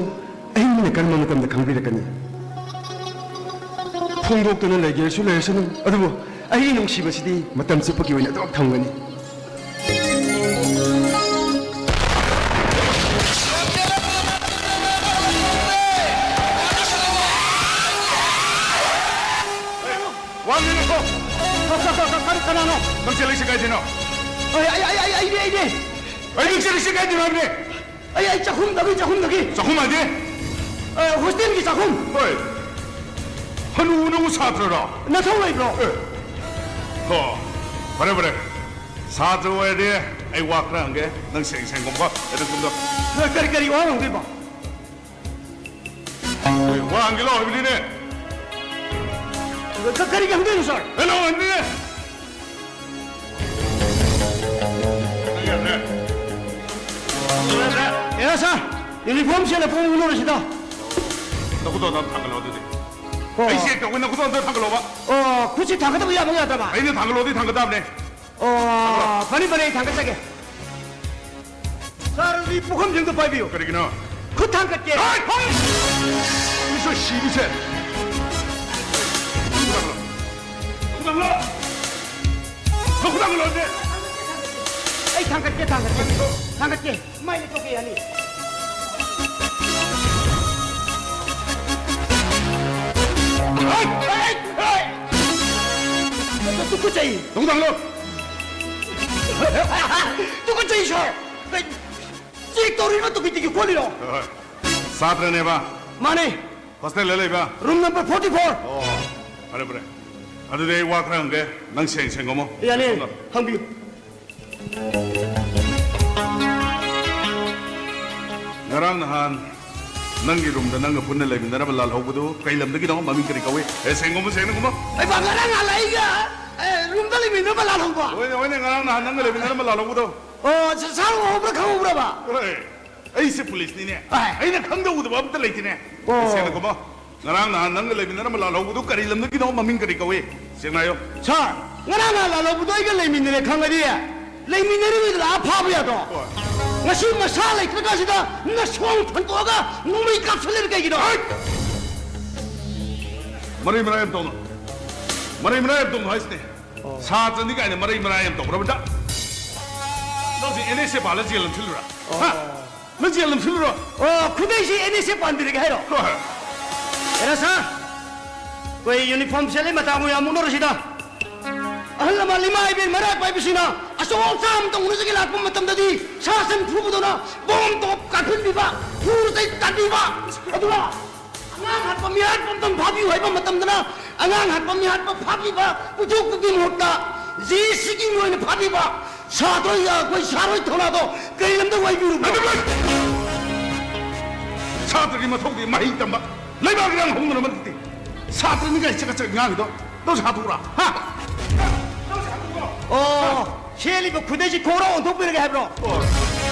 ꯑꯍꯤꯡꯕꯅ ꯀꯔꯝꯕ ꯃꯇꯝꯗ ꯈꯪꯕꯤꯔꯛꯀꯅꯤ? ꯐꯣꯡꯗꯣꯛꯇꯨꯅ ꯂꯩꯒꯦꯁꯨ ꯂꯩꯔꯁꯅꯨ, ꯑꯗꯨꯕꯨ ꯑꯩꯒꯤ ꯅꯨꯡꯁꯤꯕꯁꯤꯗꯤ ꯃꯇꯝ ꯆꯨꯞꯄꯒꯤ ꯑꯣꯏꯅ ꯑꯗꯨꯃꯛ ꯊꯝꯒꯅꯤ꯫ ꯋꯥ ꯉꯥꯡꯉꯛꯑꯣ꯫ ꯀ-, ꯀ-, ꯀ-, ꯀ-, ꯀꯅꯥꯅꯣ? ꯅꯪ ꯆꯦꯜꯂꯛꯏꯁꯦ ꯀꯥꯏꯗꯩꯅꯣ? ꯑꯩ, ꯑꯩ, ꯑꯩ, ꯑꯩ, ꯑꯩꯅꯦ, ꯑꯩꯅꯦ꯫ ꯑꯩ ꯅꯪ ꯆꯦꯜꯂꯛꯏꯁꯦ ꯀꯥꯏꯗꯩꯅꯣ ꯍꯥꯏꯕꯅꯦ? ꯑꯩ, ꯑꯩ ꯆꯥꯛꯈꯨꯝꯗꯒꯤ, ꯆꯥꯛꯈꯨꯝꯗꯒꯤ꯫ ꯆꯥꯛꯈꯨꯝ ꯍꯥꯏꯗꯤ? ꯑ, ꯍꯣꯁꯇꯦꯜꯒꯤ ꯆꯥꯛꯈꯨꯝ꯫ ꯍꯣꯏ꯫ ꯍꯅꯨ ꯅꯪꯕꯨ ꯁꯥꯇ꯭ꯔꯔꯣ? ꯅꯊꯧ ꯂꯩꯕ꯭ꯔꯣ? ꯑꯦ꯫ ꯍꯣ꯫ ꯐꯔꯦ, ꯐꯔꯦ꯫ ꯁꯥꯇ꯭ꯔ ꯑꯣꯏꯔꯗꯤ ꯑꯩ ꯋꯥ ꯈꯔ ꯍꯪꯒꯦ꯫ ꯅꯪ ꯁꯦꯡ ꯁꯦꯡꯒꯨꯝꯕ ꯑꯗꯨꯒꯨꯝꯕ꯫ ꯀꯔꯤ, ꯀꯔꯤ ꯋꯥ ꯍꯪꯗꯣꯏꯕ? ꯑꯦ, ꯋꯥ ꯍꯪꯒꯦ ꯂꯥꯎ ꯍꯥꯏꯕꯅꯤꯅꯦ꯫ ꯀ-, ꯀꯔꯤꯒꯤ ꯍꯪꯗꯣꯏꯅꯣ, ꯁꯥꯔ? ꯍꯦ, ꯂꯥꯎ ꯍꯥꯏꯕꯅꯤꯅꯦ꯫ ꯅꯪ ꯌꯥꯗ꯭ꯔꯦ? ꯌꯥꯗ꯭ꯔꯦ? ꯑꯦꯔꯥ, ꯁꯥꯔ, ꯌꯨꯅꯤꯐꯣꯔꯝ ꯁꯦꯠꯂ ꯄꯨꯡ ꯎꯅꯔꯁꯤꯗ꯫ ꯅꯈꯨꯠꯇꯣ ꯑꯝꯇ ꯊꯥꯡꯒꯠꯂꯣ ꯑꯗꯨꯗꯤ꯫ ꯑꯣ꯫ ꯑꯩ ꯆꯦꯛ ꯇꯧꯒꯦ, ꯅꯈꯨꯠꯇꯣ ꯑꯝꯇ ꯊꯥꯡꯒꯠꯂꯣꯕ꯫ ꯑꯣ, ꯈꯨꯠꯁꯤ ꯊꯥꯡꯒꯠꯇꯕ ꯌꯥꯕ ꯌꯥꯗ꯭ꯔꯕ? ꯑꯩꯅ ꯊꯥꯡꯒꯠꯂꯣꯗꯤ ꯊꯥꯡꯒꯠ ꯇꯥꯕꯅꯦ꯫ ꯑꯣ, ꯐꯅꯤ, ꯐꯅꯤ, ꯑꯩ ꯊꯥꯡꯒꯠꯆꯒꯦ꯫ ꯁꯥꯔ, ꯑꯗꯨꯗꯤ ꯄꯨꯈꯝꯁꯤꯡꯗꯣ ꯄꯥꯏꯕꯤꯌꯨ꯫ ꯀꯔꯤꯒꯤꯅꯣ? ꯈꯨꯠ ꯊꯥꯡꯒꯠꯀꯦ꯫ ꯍꯥꯏ! ꯍꯥꯏ! ꯃꯤꯁꯨ ꯁꯤꯕꯤꯁꯦ꯫ ꯈꯨꯗꯥꯡꯂꯣ꯫ ꯈꯨꯗꯥꯡꯂꯣ꯫ ꯈꯨꯗꯥꯡꯂꯣ, ꯈꯨꯗꯥꯡꯂꯣ, ꯁꯦ꯫ ꯑꯩ ꯊꯥꯡꯒꯠꯀꯦ, ꯊꯥꯡꯒꯠꯀꯦ꯫ ꯊꯥꯡꯒꯠꯀꯦ꯫ ꯃꯥꯏ ꯂꯩꯊꯣꯛꯀꯦ ꯌꯥꯅꯤ꯫ ꯍꯥꯏ! ꯍꯥꯏ! ꯍꯥꯏ! ꯇꯨꯀꯠꯆꯩ꯫ ꯈꯨꯗꯥꯡꯂꯣ꯫ ꯇꯨꯀꯠꯆꯩ, ꯁꯥꯔ꯫ ꯆꯦꯛ ꯇꯧꯔꯤꯔꯣ, ꯇꯨꯀꯤ ꯇꯤꯀꯤ ꯈꯣꯠꯂꯤꯔꯣ? ꯍꯣꯏ, ꯍꯣꯏ꯫ ꯁꯥꯇ꯭ꯔꯅꯦꯕ? ꯃꯥꯅꯦ꯫ ꯍꯣꯁꯇꯦꯜꯗ ꯂꯩꯕ? Room number forty four. ꯑꯣ, ꯐꯔꯦ, ꯐꯔꯦ꯫ ꯑꯗꯨꯗꯤ ꯑꯩ ꯋꯥ ꯈꯔ ꯍꯪꯒꯦ, ꯅꯪ ꯁꯦꯡ ꯁꯦꯡꯉꯝꯃꯣ꯫ ꯌꯥꯅꯤ, ꯁꯣꯝꯗ꯫ ꯍꯪꯕꯤꯌꯨ꯫ ꯉꯔꯥꯡ ꯅꯍꯥꯟ ꯅꯪꯒꯤ ꯔꯨꯝꯗ ꯅꯪꯒ ꯄꯨꯟꯅ ꯂꯩꯃꯤꯟꯅꯔꯝꯕ ꯂꯥꯜꯍꯧꯕꯗꯨ ꯀꯩ ꯂꯝꯗꯒꯤꯅꯣ? ꯃꯃꯤꯡ ꯀꯔꯤ ꯀꯧꯏ? ꯑꯦ, ꯁꯦꯡꯉꯝꯃꯣ, ꯁꯦꯡꯅ ꯈꯨꯝꯃꯣ꯫ ꯑꯩ ꯕꯥ, ꯉꯔꯥꯡ ꯅꯍꯥꯟ ꯑꯩꯒ, ꯑꯦ, ꯔꯨꯝꯗ ꯂꯩꯃꯤꯟꯅꯔꯝꯕ ꯂꯥꯜꯍꯧꯕ? ꯍꯣꯏꯅꯦ, ꯍꯣꯏꯅꯦ, ꯉꯔꯥꯡ ꯅꯍꯥꯟ ꯅꯪꯒ ꯂꯩꯃꯤꯟꯅꯔꯝꯕ ꯂꯥꯜꯍꯧꯕꯗꯣ꯫ ꯑꯣ, ꯁ-, ꯁꯥꯔ ꯎꯍꯧꯕ꯭ꯔꯥ, ꯈꯪꯍꯧꯕ꯭ꯔꯕ? ꯍꯣꯏ꯫ ꯑꯩꯁꯦ ꯄꯨꯂꯤꯁꯅꯤꯅꯦ꯫ ꯑꯥꯏ꯫ ꯑꯩꯅ ꯈꯪꯗꯕ ꯎꯗꯕ ꯑꯝꯇ ꯂꯩꯇꯦꯅꯦ꯫ ꯑꯣ꯫ ꯁꯦꯡꯅ ꯈꯨꯝꯃꯣ꯫ ꯉꯔꯥꯡ ꯅꯍꯥꯟ ꯅꯪꯒ ꯂꯩꯃꯤꯟꯅꯔꯝꯕ ꯂꯥꯜꯍꯧꯕꯗꯨ ꯀꯔꯤ ꯂꯝꯗꯒꯤꯅꯣ? ꯃꯃꯤꯡ ꯀꯔꯤ ꯀꯧꯏ? ꯁꯦꯡꯅ ꯍꯥꯏꯌꯣ꯫ ꯁꯥꯔ, ꯉꯔꯥꯡ ꯅꯍꯥꯟ ꯂꯥꯜꯍꯧꯕꯗꯣ ꯑꯩꯒ ꯂꯩꯃꯤꯟꯅꯔꯦ ꯈꯪꯉꯗꯤ, ꯂꯩꯃꯤꯟꯅꯔꯤꯉꯩꯗ ꯂꯥꯛꯑ ꯐꯥꯕ ꯌꯥꯗ꯭ꯔꯣ? ꯍꯣꯏ꯫ ꯉꯁꯤ ꯃꯁꯥ ꯂꯩꯇ꯭ꯔꯀꯥꯟꯁꯤꯗ ꯅꯁꯣꯡ ꯐꯟꯗꯣꯛꯑꯒ ꯅꯣꯡꯃꯩ ꯀꯥꯞꯁꯜꯂꯤꯔ ꯀꯩꯒꯤꯅꯣ? ꯍꯩꯠ! ꯃꯔꯩ ꯃꯔꯥꯡ ꯌꯥꯝ ꯇꯧꯅꯨ꯫ ꯃꯔꯩ ꯃꯔꯥꯡ ꯌꯥꯝ ꯇꯧꯅꯨ ꯍꯥꯏꯁꯤꯅꯦ꯫ ꯑꯣ꯫ ꯁꯥꯇ꯭ꯔꯅꯤ ꯀꯥꯏꯅ ꯃꯔꯩ ꯃꯔꯥꯡ ꯌꯥꯝ ꯇꯧꯈ꯭ꯔꯕꯗ ꯅꯪꯁꯦ ꯑꯦꯟ ꯑꯦꯁ ꯑꯦ ꯄꯥꯜꯂ ꯖꯦꯜ ꯑꯃ ꯁꯤꯜꯂꯨꯔꯥ? ꯑꯣ꯫ ꯍꯥ? ꯅꯪ ꯖꯦꯜ ꯑꯃ ꯁꯤꯜꯂꯨꯔꯣ? ꯑꯣ, ꯈꯨꯗꯩꯁꯤ ꯑꯦꯟ ꯑꯦꯁ ꯑꯦ ꯄꯥꯟꯕꯤꯔꯒꯦ ꯍꯥꯏꯔꯣ? ꯍꯣꯏ꯫ ꯑꯦꯔꯥ ꯁꯥꯔ, ꯑꯩꯈꯣꯏ ꯌꯨꯅꯤꯐꯣꯔꯝ ꯁꯦꯠꯂꯤ ꯃꯇꯥꯡꯕꯨ ꯌꯥꯝ ꯃꯨꯛꯅꯔꯁꯤꯗ꯫ ꯑꯍꯜ ꯂꯃꯟ ꯏꯃꯥ ꯏꯕꯦꯟ ꯃꯔꯥꯏ ꯄꯥꯏꯕꯁꯤꯡꯅ ꯑꯆꯧ ꯑꯆꯥ ꯑꯃꯇ ꯎꯅꯖꯒꯦ ꯂꯥꯛꯄ ꯃꯇꯝꯗꯗꯤ ꯁꯥ ꯁꯟ ꯐꯨꯕꯗꯧꯅ ꯕꯣꯝ ꯇꯣꯞ ꯀꯥꯞꯍꯟꯕꯤꯕ, ꯐꯨꯔ ꯆꯩ ꯇꯥꯟꯕꯤꯕ, ꯑꯗꯨꯒ ꯑꯉꯥꯡ ꯍꯥꯠꯄ ꯃꯤꯍꯥꯠꯄ ꯑꯝꯇꯪ ꯐꯥꯕꯤꯌꯨ ꯍꯥꯏꯕ ꯃꯇꯝꯗꯅ ꯑꯉꯥꯡ ꯍꯥꯠꯄ ꯃꯤꯍꯥꯠꯄ ꯐꯥꯕꯤꯕ ꯄꯨꯊꯣꯛꯄꯒꯤ ꯃꯍꯨꯠꯇ ꯖꯤ ꯁꯤꯒꯤ ꯑꯣꯏꯅ ꯐꯥꯠꯂꯤꯕ ꯁꯥꯇ꯭ꯔ ꯑꯩꯈꯣꯏ ꯁꯥꯔꯣꯏ ꯊꯧꯅꯥꯗꯣ ꯀꯔꯤ ꯂꯝꯗ ꯋꯥꯏꯕꯤꯔꯨꯕꯅꯣ? ꯁꯥꯇ꯭ꯔꯒꯤ ꯃꯊꯧꯗꯤ ꯃꯍꯩ ꯇꯝꯕ, ꯂꯩꯕꯥꯛ ꯏꯔꯥꯡ ꯍꯧꯅꯅꯕ ꯅꯠꯇꯦ꯫ ꯁꯥꯇ꯭ꯔꯅꯤ ꯀꯥꯏ ꯆꯀꯠ ꯆꯀꯠ ꯉꯥꯡꯉꯤꯗꯣ ꯅꯪꯁꯨ ꯍꯥꯠꯇꯣꯛꯎꯔꯥ? ꯍꯥ? ꯑꯣ, ꯁꯦꯠꯂꯤꯕ ꯈꯨꯗꯩꯁꯤ ꯈꯣꯡꯒ꯭ꯔꯥꯎ ꯑꯣꯟꯊꯣꯛꯄꯤꯔꯒꯦ ꯍꯥꯏꯕ꯭ꯔꯣ? ꯑꯣ,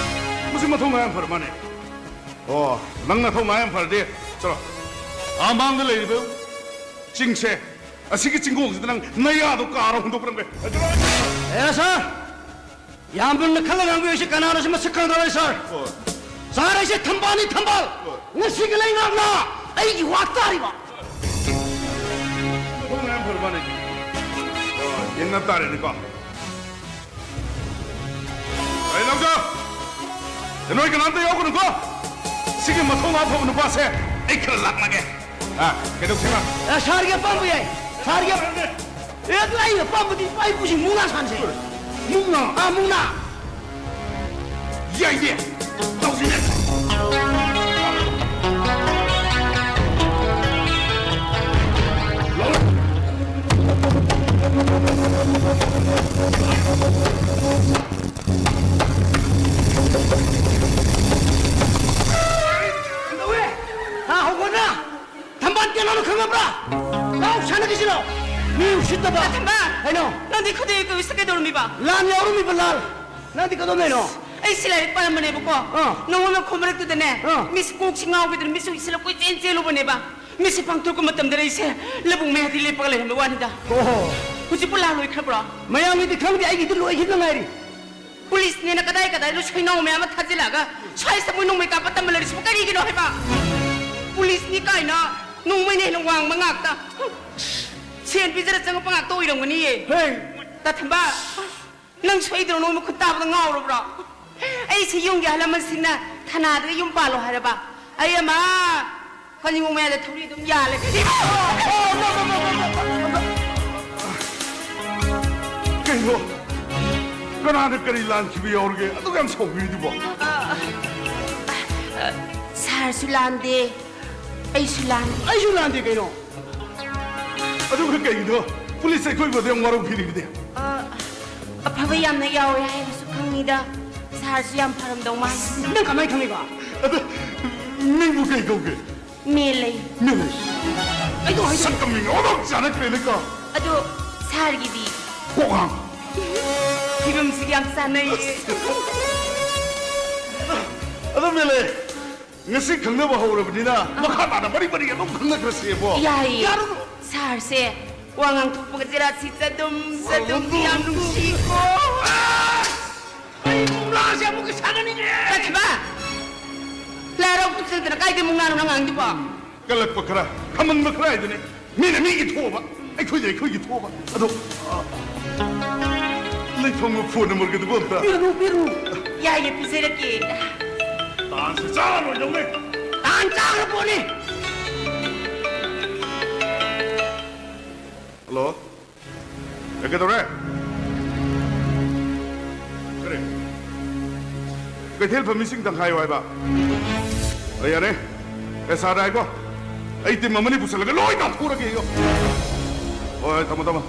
ꯃꯁꯤ ꯃꯊꯧ ꯃꯔꯥꯡ ꯐꯔ ꯃꯥꯅꯦ꯫ ꯑꯣ, ꯅꯪ ꯅꯊꯧ ꯃꯔꯥꯡ ꯌꯥꯝ ꯐꯔꯗꯤ, ꯆꯠꯂꯣ꯫ ꯑꯥ ꯃꯥꯡꯗ ꯂꯩꯔꯤꯕ ꯆꯤꯡꯁꯦ, ꯑꯁꯤꯒꯤ ꯆꯤꯡꯒꯣꯡꯁꯤꯗ ꯅꯪ ꯅꯌꯥꯗꯣ ꯀꯥꯔ ꯍꯣꯡꯗꯣꯛꯄꯤꯔꯝꯒꯦ꯫ ꯑꯦ, ꯁꯥꯔ! ꯌꯥꯝ ꯃꯨꯟꯅ ꯈꯜꯂ ꯉꯥꯡꯕꯤꯌꯨ꯫ ꯑꯩꯁꯦ ꯀꯅꯥꯅꯣꯁꯨ ꯃꯁꯛ ꯈꯪꯗꯕꯅꯤ, ꯁꯥꯔ꯫ ꯍꯣꯏ꯫ ꯁꯥꯔ, ꯑꯩꯁꯦ ꯊꯝꯕꯥꯜꯅꯤ, ꯊꯝꯕꯥꯜ! ꯍꯣꯏ꯫ ꯉꯁꯤꯒꯤ ꯂꯩꯉꯥꯛꯅ ꯑꯩꯒꯤ ꯋꯥ ꯇꯥꯔꯤꯕ꯫ ꯃꯊꯧ ꯃꯌꯥꯝ ꯐꯔꯕꯅꯦ꯫ ꯑꯣ, ꯌꯦꯡꯅ ꯇꯥꯔꯦꯅꯦꯀꯣ꯫ ꯑꯩ ꯂꯧꯖ! ꯅꯣꯏ ꯀꯅꯥꯝꯇ ꯌꯥꯎꯒꯅꯨꯀꯣ꯫ ꯁꯤꯒꯤ ꯃꯊꯧ ꯃꯉꯥ ꯐꯕ ꯅꯨꯄꯥꯁꯦ ꯑꯩ ꯈꯔ ꯂꯥꯛꯅꯒꯦ꯫ ꯑ, ꯀꯩꯗꯧꯁꯦꯕ? ꯑ, ꯁꯥꯔꯒꯤ ꯑꯄꯥꯝꯕ ꯌꯥꯏ꯫ ꯁꯥꯔꯒꯤ ꯑꯄꯥꯝꯕ꯫ ꯑꯦ, ꯑꯗꯨ ꯑꯩ ꯑꯄꯥꯝꯕꯗꯤ ꯏꯄꯥ ꯏꯄꯨꯁꯤꯡ ꯃꯨꯛꯅꯥ ꯁꯥꯟꯁꯦ꯫ ꯃꯨꯛꯅꯥ? ꯑ, ꯃꯨꯛꯅꯥ꯫ ꯌꯥꯏꯌꯦ꯫ ꯇꯧꯁꯤꯅꯦ꯫ ꯀꯩꯗꯧꯔꯦ? ꯍꯥ, ꯍꯧꯒꯠꯅ! ꯊꯝꯕꯥꯜ ꯀꯅꯥꯅꯣ ꯈꯪꯉꯕ꯭ꯔꯥ? ꯂꯥꯎ ꯁꯥꯟꯅꯈꯤꯁꯤꯔꯣ? ꯃꯤ ꯎꯁꯤꯠꯇꯕ! ꯊꯝꯕꯥꯜ! ꯀꯩꯅꯣ? ꯅꯪꯗꯤ ꯈꯨꯗꯩ ꯀꯣꯏ ꯎꯁꯤꯠ ꯀꯩꯗꯧꯔꯝꯃꯤꯕ? ꯂꯥꯟ ꯌꯥꯎꯔꯝꯃꯤꯕ, ꯂꯥꯟ! ꯅꯪꯗꯤ ꯀꯩꯗꯧꯗꯣꯏꯅꯣ? ꯑꯩ ꯁꯤ ꯂꯥꯏꯔꯤꯛ ꯄꯥꯔꯝꯕꯅꯦꯕꯀꯣ꯫ ꯑꯥ꯫ ꯅꯉꯣꯟ ꯃꯈꯣꯟ ꯃꯔꯛꯇꯨꯗꯅꯦ, ꯑꯥ꯫ ꯃꯤꯁ ꯀꯣꯛꯁꯤ ꯉꯥꯎꯈꯤꯗꯅ ꯃꯤꯁ ꯎꯏꯁꯤꯜꯂ ꯀꯣꯏꯆꯦꯟ ꯆꯦꯜꯂꯨꯕꯅꯦꯕ꯫ ꯃꯤꯁ ꯄꯥꯡꯊꯣꯔꯛꯄ ꯃꯇꯝꯗ ꯑꯩꯁꯦ ꯂꯧꯕꯨꯛ ꯃꯌꯥꯗꯤ ꯂꯦꯞꯄꯒ ꯂꯩꯔꯝꯕ ꯋꯥꯅꯤꯗ꯫ ꯑꯣꯍꯣ꯫ ꯍꯧꯖꯤꯛꯄꯨ ꯂꯥꯟ ꯂꯣꯏꯈ꯭ꯔꯕ꯭ꯔꯣ? ꯃꯌꯥꯝꯒꯤꯗꯤ ꯈꯪꯗꯦ, ꯑꯩꯒꯤꯗꯤ ꯂꯣꯏꯈꯤꯗ ꯉꯥꯏꯔꯤ꯫ ꯄꯨꯂꯤꯁꯅꯦꯅ ꯀꯗꯥꯏ ꯀꯗꯥꯏꯗꯅꯣ ꯁꯣꯏꯅꯥꯎ ꯃꯌꯥꯝ ꯑꯃ ꯊꯥꯖꯤꯜꯂꯛꯑꯒ ꯁ꯭ꯋꯥꯏꯁꯤꯗ ꯃꯣꯏ ꯅꯣꯡꯃꯩ ꯀꯥꯞꯄ ꯇꯝꯕ ꯂꯩꯔꯤꯁꯤꯕꯨ ꯀꯔꯤꯒꯤꯅꯣ ꯍꯥꯏꯕ? ꯄꯨꯂꯤꯁꯅꯤ ꯀꯥꯏꯅ ꯅꯣꯡꯃꯩꯅ ꯍꯦꯟꯅ ꯋꯥꯡꯕ ꯉꯥꯛꯇ꯫ ꯁꯦꯟ ꯄꯤꯖꯔ ꯆꯪꯉꯛꯄ ꯉꯥꯛꯇ ꯑꯣꯏꯔꯝꯒꯅꯤꯌꯦ꯫ ꯍꯦ! ꯇꯥꯊꯝꯕ, ꯅꯪ ꯁꯣꯏꯗ꯭ꯔꯣ? ꯅꯣꯡꯃ ꯈꯨꯠ ꯇꯥꯕꯗ ꯉꯥꯎꯔꯕ꯭ꯔꯣ? ꯑꯩꯁꯦ ꯌꯨꯝꯒꯤ ꯑꯍꯜ ꯂꯃꯟꯁꯤꯡꯅ ꯊꯅꯥꯗꯒ ꯌꯨꯝ ꯄꯥꯜꯂꯣ ꯍꯥꯏꯔꯕ? ꯑꯩ ꯑꯃ ꯀꯥꯖꯤꯡꯕꯨꯡ ꯃꯌꯥꯗ ꯊꯧꯔꯤ ꯑꯗꯨꯝ ꯌꯥꯜꯂꯦ꯫ ꯏꯃꯥ! ꯀꯩꯅꯣ? ꯀꯅꯥꯅ ꯀꯔꯤ ꯂꯥꯟꯈꯤꯕ ꯌꯥꯎꯔꯒꯦ? ꯑꯗꯨꯛ ꯌꯥꯝ ꯁꯥꯎꯕꯤꯔꯤꯗꯨꯕꯣ? ꯁꯥꯔꯁꯨ ꯂꯥꯟꯗꯦ, ꯑꯩꯁꯨ ꯂꯥꯟꯗꯦ꯫ ꯑꯩꯁꯨ ꯂꯥꯟꯗꯦ ꯀꯩꯅꯣ? ꯑꯗꯨꯒ ꯀꯩꯒꯤꯅꯣ ꯄꯨꯂꯤꯁ ꯑꯩꯈꯣꯏꯕꯨ ꯑꯗꯨ ꯌꯥꯝ ꯋꯥꯔꯧꯕꯤꯔꯤꯕꯗꯤ? ꯑ, ꯑꯐꯕ ꯌꯥꯝꯅ ꯌꯥꯎꯋꯦ ꯍꯥꯏꯕꯁꯨ ꯈꯪꯉꯤꯗ꯫ ꯁꯥꯔꯁꯨ ꯌꯥꯝ ꯐꯔꯝꯗꯧ ꯃꯥꯜꯂꯤ꯫ ꯅꯪ ꯀꯃꯥꯏꯅ ꯈꯪꯉꯤꯕ? ꯑꯗ, ꯃꯤꯡꯕꯨ ꯀꯩ ꯀꯧꯒꯦ? ꯃꯦꯂꯩ꯫ ꯃꯦꯂꯩ? ꯑꯩꯗꯣ ꯍꯥꯏꯗꯣ ꯁꯛꯀ ꯃꯤꯡꯒ ꯑꯣꯟꯊꯣꯛ ꯆꯥꯟꯅꯈ꯭ꯔꯦꯅꯦꯀꯣ꯫ ꯑꯗꯣ ꯁꯥꯔꯒꯤꯗꯤ? ꯀꯣꯛꯉꯥꯡ꯫ ꯐꯤꯕꯝꯁꯤꯒ ꯌꯥꯝ ꯆꯥꯟꯅꯩꯌꯦ꯫ ꯑꯗꯣ ꯃꯦꯂꯩ, ꯉꯁꯤ ꯈꯪꯅꯕ ꯍꯧꯔꯕꯅꯤꯅ, ꯑꯥ, ꯃꯈꯥ ꯇꯥꯅ ꯃꯔꯤ ꯃꯔꯤ ꯑꯗꯨꯝ ꯈꯪꯅꯈ꯭ꯔꯁꯦꯕꯣ꯫ ꯌꯥꯏꯌꯦ꯫ ꯌꯥꯔꯣ? ꯁꯥꯔꯁꯦ ꯋꯥ ꯉꯥꯡꯊꯣꯛꯄꯒ ꯆꯦꯔꯥ ꯁꯤ ꯆꯗꯨꯝ ꯆꯗꯨꯝ ꯌꯥꯝ ꯅꯨꯡꯁꯤꯀꯣ꯫ ꯑꯩ ꯃꯨꯛꯅꯥꯁꯦ ꯑꯃꯨꯛꯀ ꯁꯥꯟꯅꯅꯤꯡꯉꯦ꯫ ꯀꯩꯕ? ꯂꯥꯏ ꯍꯔꯥꯎꯕ ꯆꯠꯇꯅ ꯀꯥꯏꯗꯩ ꯃꯨꯛꯅꯥꯅꯣ ꯅꯪ ꯉꯥꯡꯗꯨꯕꯣ? ꯀꯜꯂꯛꯄ ꯈꯔ, ꯈꯝꯕꯟꯕ ꯈꯔ ꯍꯥꯏꯗꯨꯅꯤ꯫ ꯃꯤꯅ ꯃꯤꯒꯤ ꯊꯣꯛꯑꯕ, ꯑꯩꯈꯣꯏꯅ ꯑꯩꯈꯣꯏꯒꯤ ꯊꯣꯛꯑꯕ꯫ ꯑꯗꯣ, ꯂꯩꯐꯝꯒ ꯐꯣꯟ ꯅꯝꯕꯔꯒꯗꯨꯕꯨ ꯑꯝꯇ꯫ ꯄꯤꯔꯨꯅꯨ, ꯄꯤꯔꯨꯅꯨ꯫ ꯌꯥꯏꯌꯦ, ꯄꯤꯖꯔꯛꯀꯦ꯫ ꯇꯥꯟꯁꯦ ꯆꯥꯔ ꯂꯣꯏꯗꯧꯅꯦ꯫ ꯇꯥꯟ ꯆꯥꯈ꯭ꯔ ꯄꯣꯠꯅꯤ꯫ ꯍꯜꯂꯣ? ꯑꯦ, ꯀꯩꯗꯧꯔꯦ? ꯀꯔꯤ? ꯀꯩꯊꯦꯜ ꯐꯝꯃꯤꯁꯤꯡ ꯇꯪꯈꯥꯏꯌꯣ ꯍꯥꯏꯕ? ꯑꯦ, ꯌꯥꯔꯦ꯫ ꯑꯦ, ꯁꯥꯔꯗ ꯍꯥꯏꯀꯣ꯫ ꯑꯩ ꯇꯤꯝ ꯑꯃꯅꯤ ꯄꯨꯁꯜꯂꯒ ꯂꯣꯏ ꯇꯥꯟꯊꯣꯛꯎꯔꯒꯦ ꯑꯩ꯫ ꯍꯣꯏ, ꯍꯣꯏ, ꯊꯝꯃꯣ, ꯊꯝꯃꯣ꯫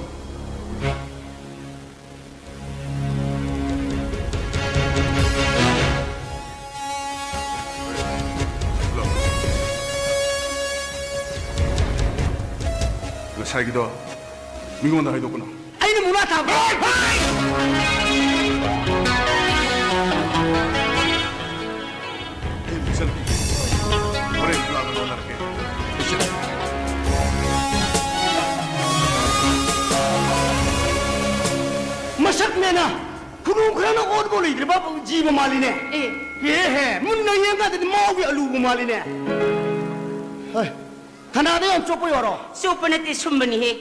ꯍꯜꯂꯣ꯫ ꯉꯁꯥꯏꯒꯤꯗꯣ ꯃꯤꯉꯣꯟꯗ ꯍꯥꯏꯗꯣꯛꯀꯅꯨ꯫ ꯑꯩꯅ ꯃꯨꯛꯅꯥ ꯊꯥꯕ꯫ ꯍꯣꯔꯦꯟ ꯂꯥꯛꯅꯕ ꯍꯣꯠꯅꯔꯛꯀꯦ꯫ ꯃꯁꯛ ꯃꯦꯅ ꯈꯨꯅꯨ ꯈꯔꯅ ꯑꯣꯠꯄ ꯂꯩꯇ꯭ꯔꯕ ꯖꯤꯕ ꯃꯥꯜꯂꯤꯅꯦ꯫ ꯑꯦ꯫ ꯑꯦ ꯍꯦ, ꯃꯨꯟꯅ ꯌꯦꯡꯀꯥꯟꯗꯗꯤ ꯃꯥꯎꯒꯤ ꯑꯂꯨꯕꯨ ꯃꯥꯜꯂꯤꯅꯦ꯫ ꯍꯩ, ꯊꯅꯥꯗ ꯌꯥꯝ ꯆꯣꯞꯄ ꯌꯥꯔꯣ? ꯆꯣꯞꯄ ꯅꯠꯇꯦ, ꯁꯨꯝꯕꯅꯤꯍꯦ꯫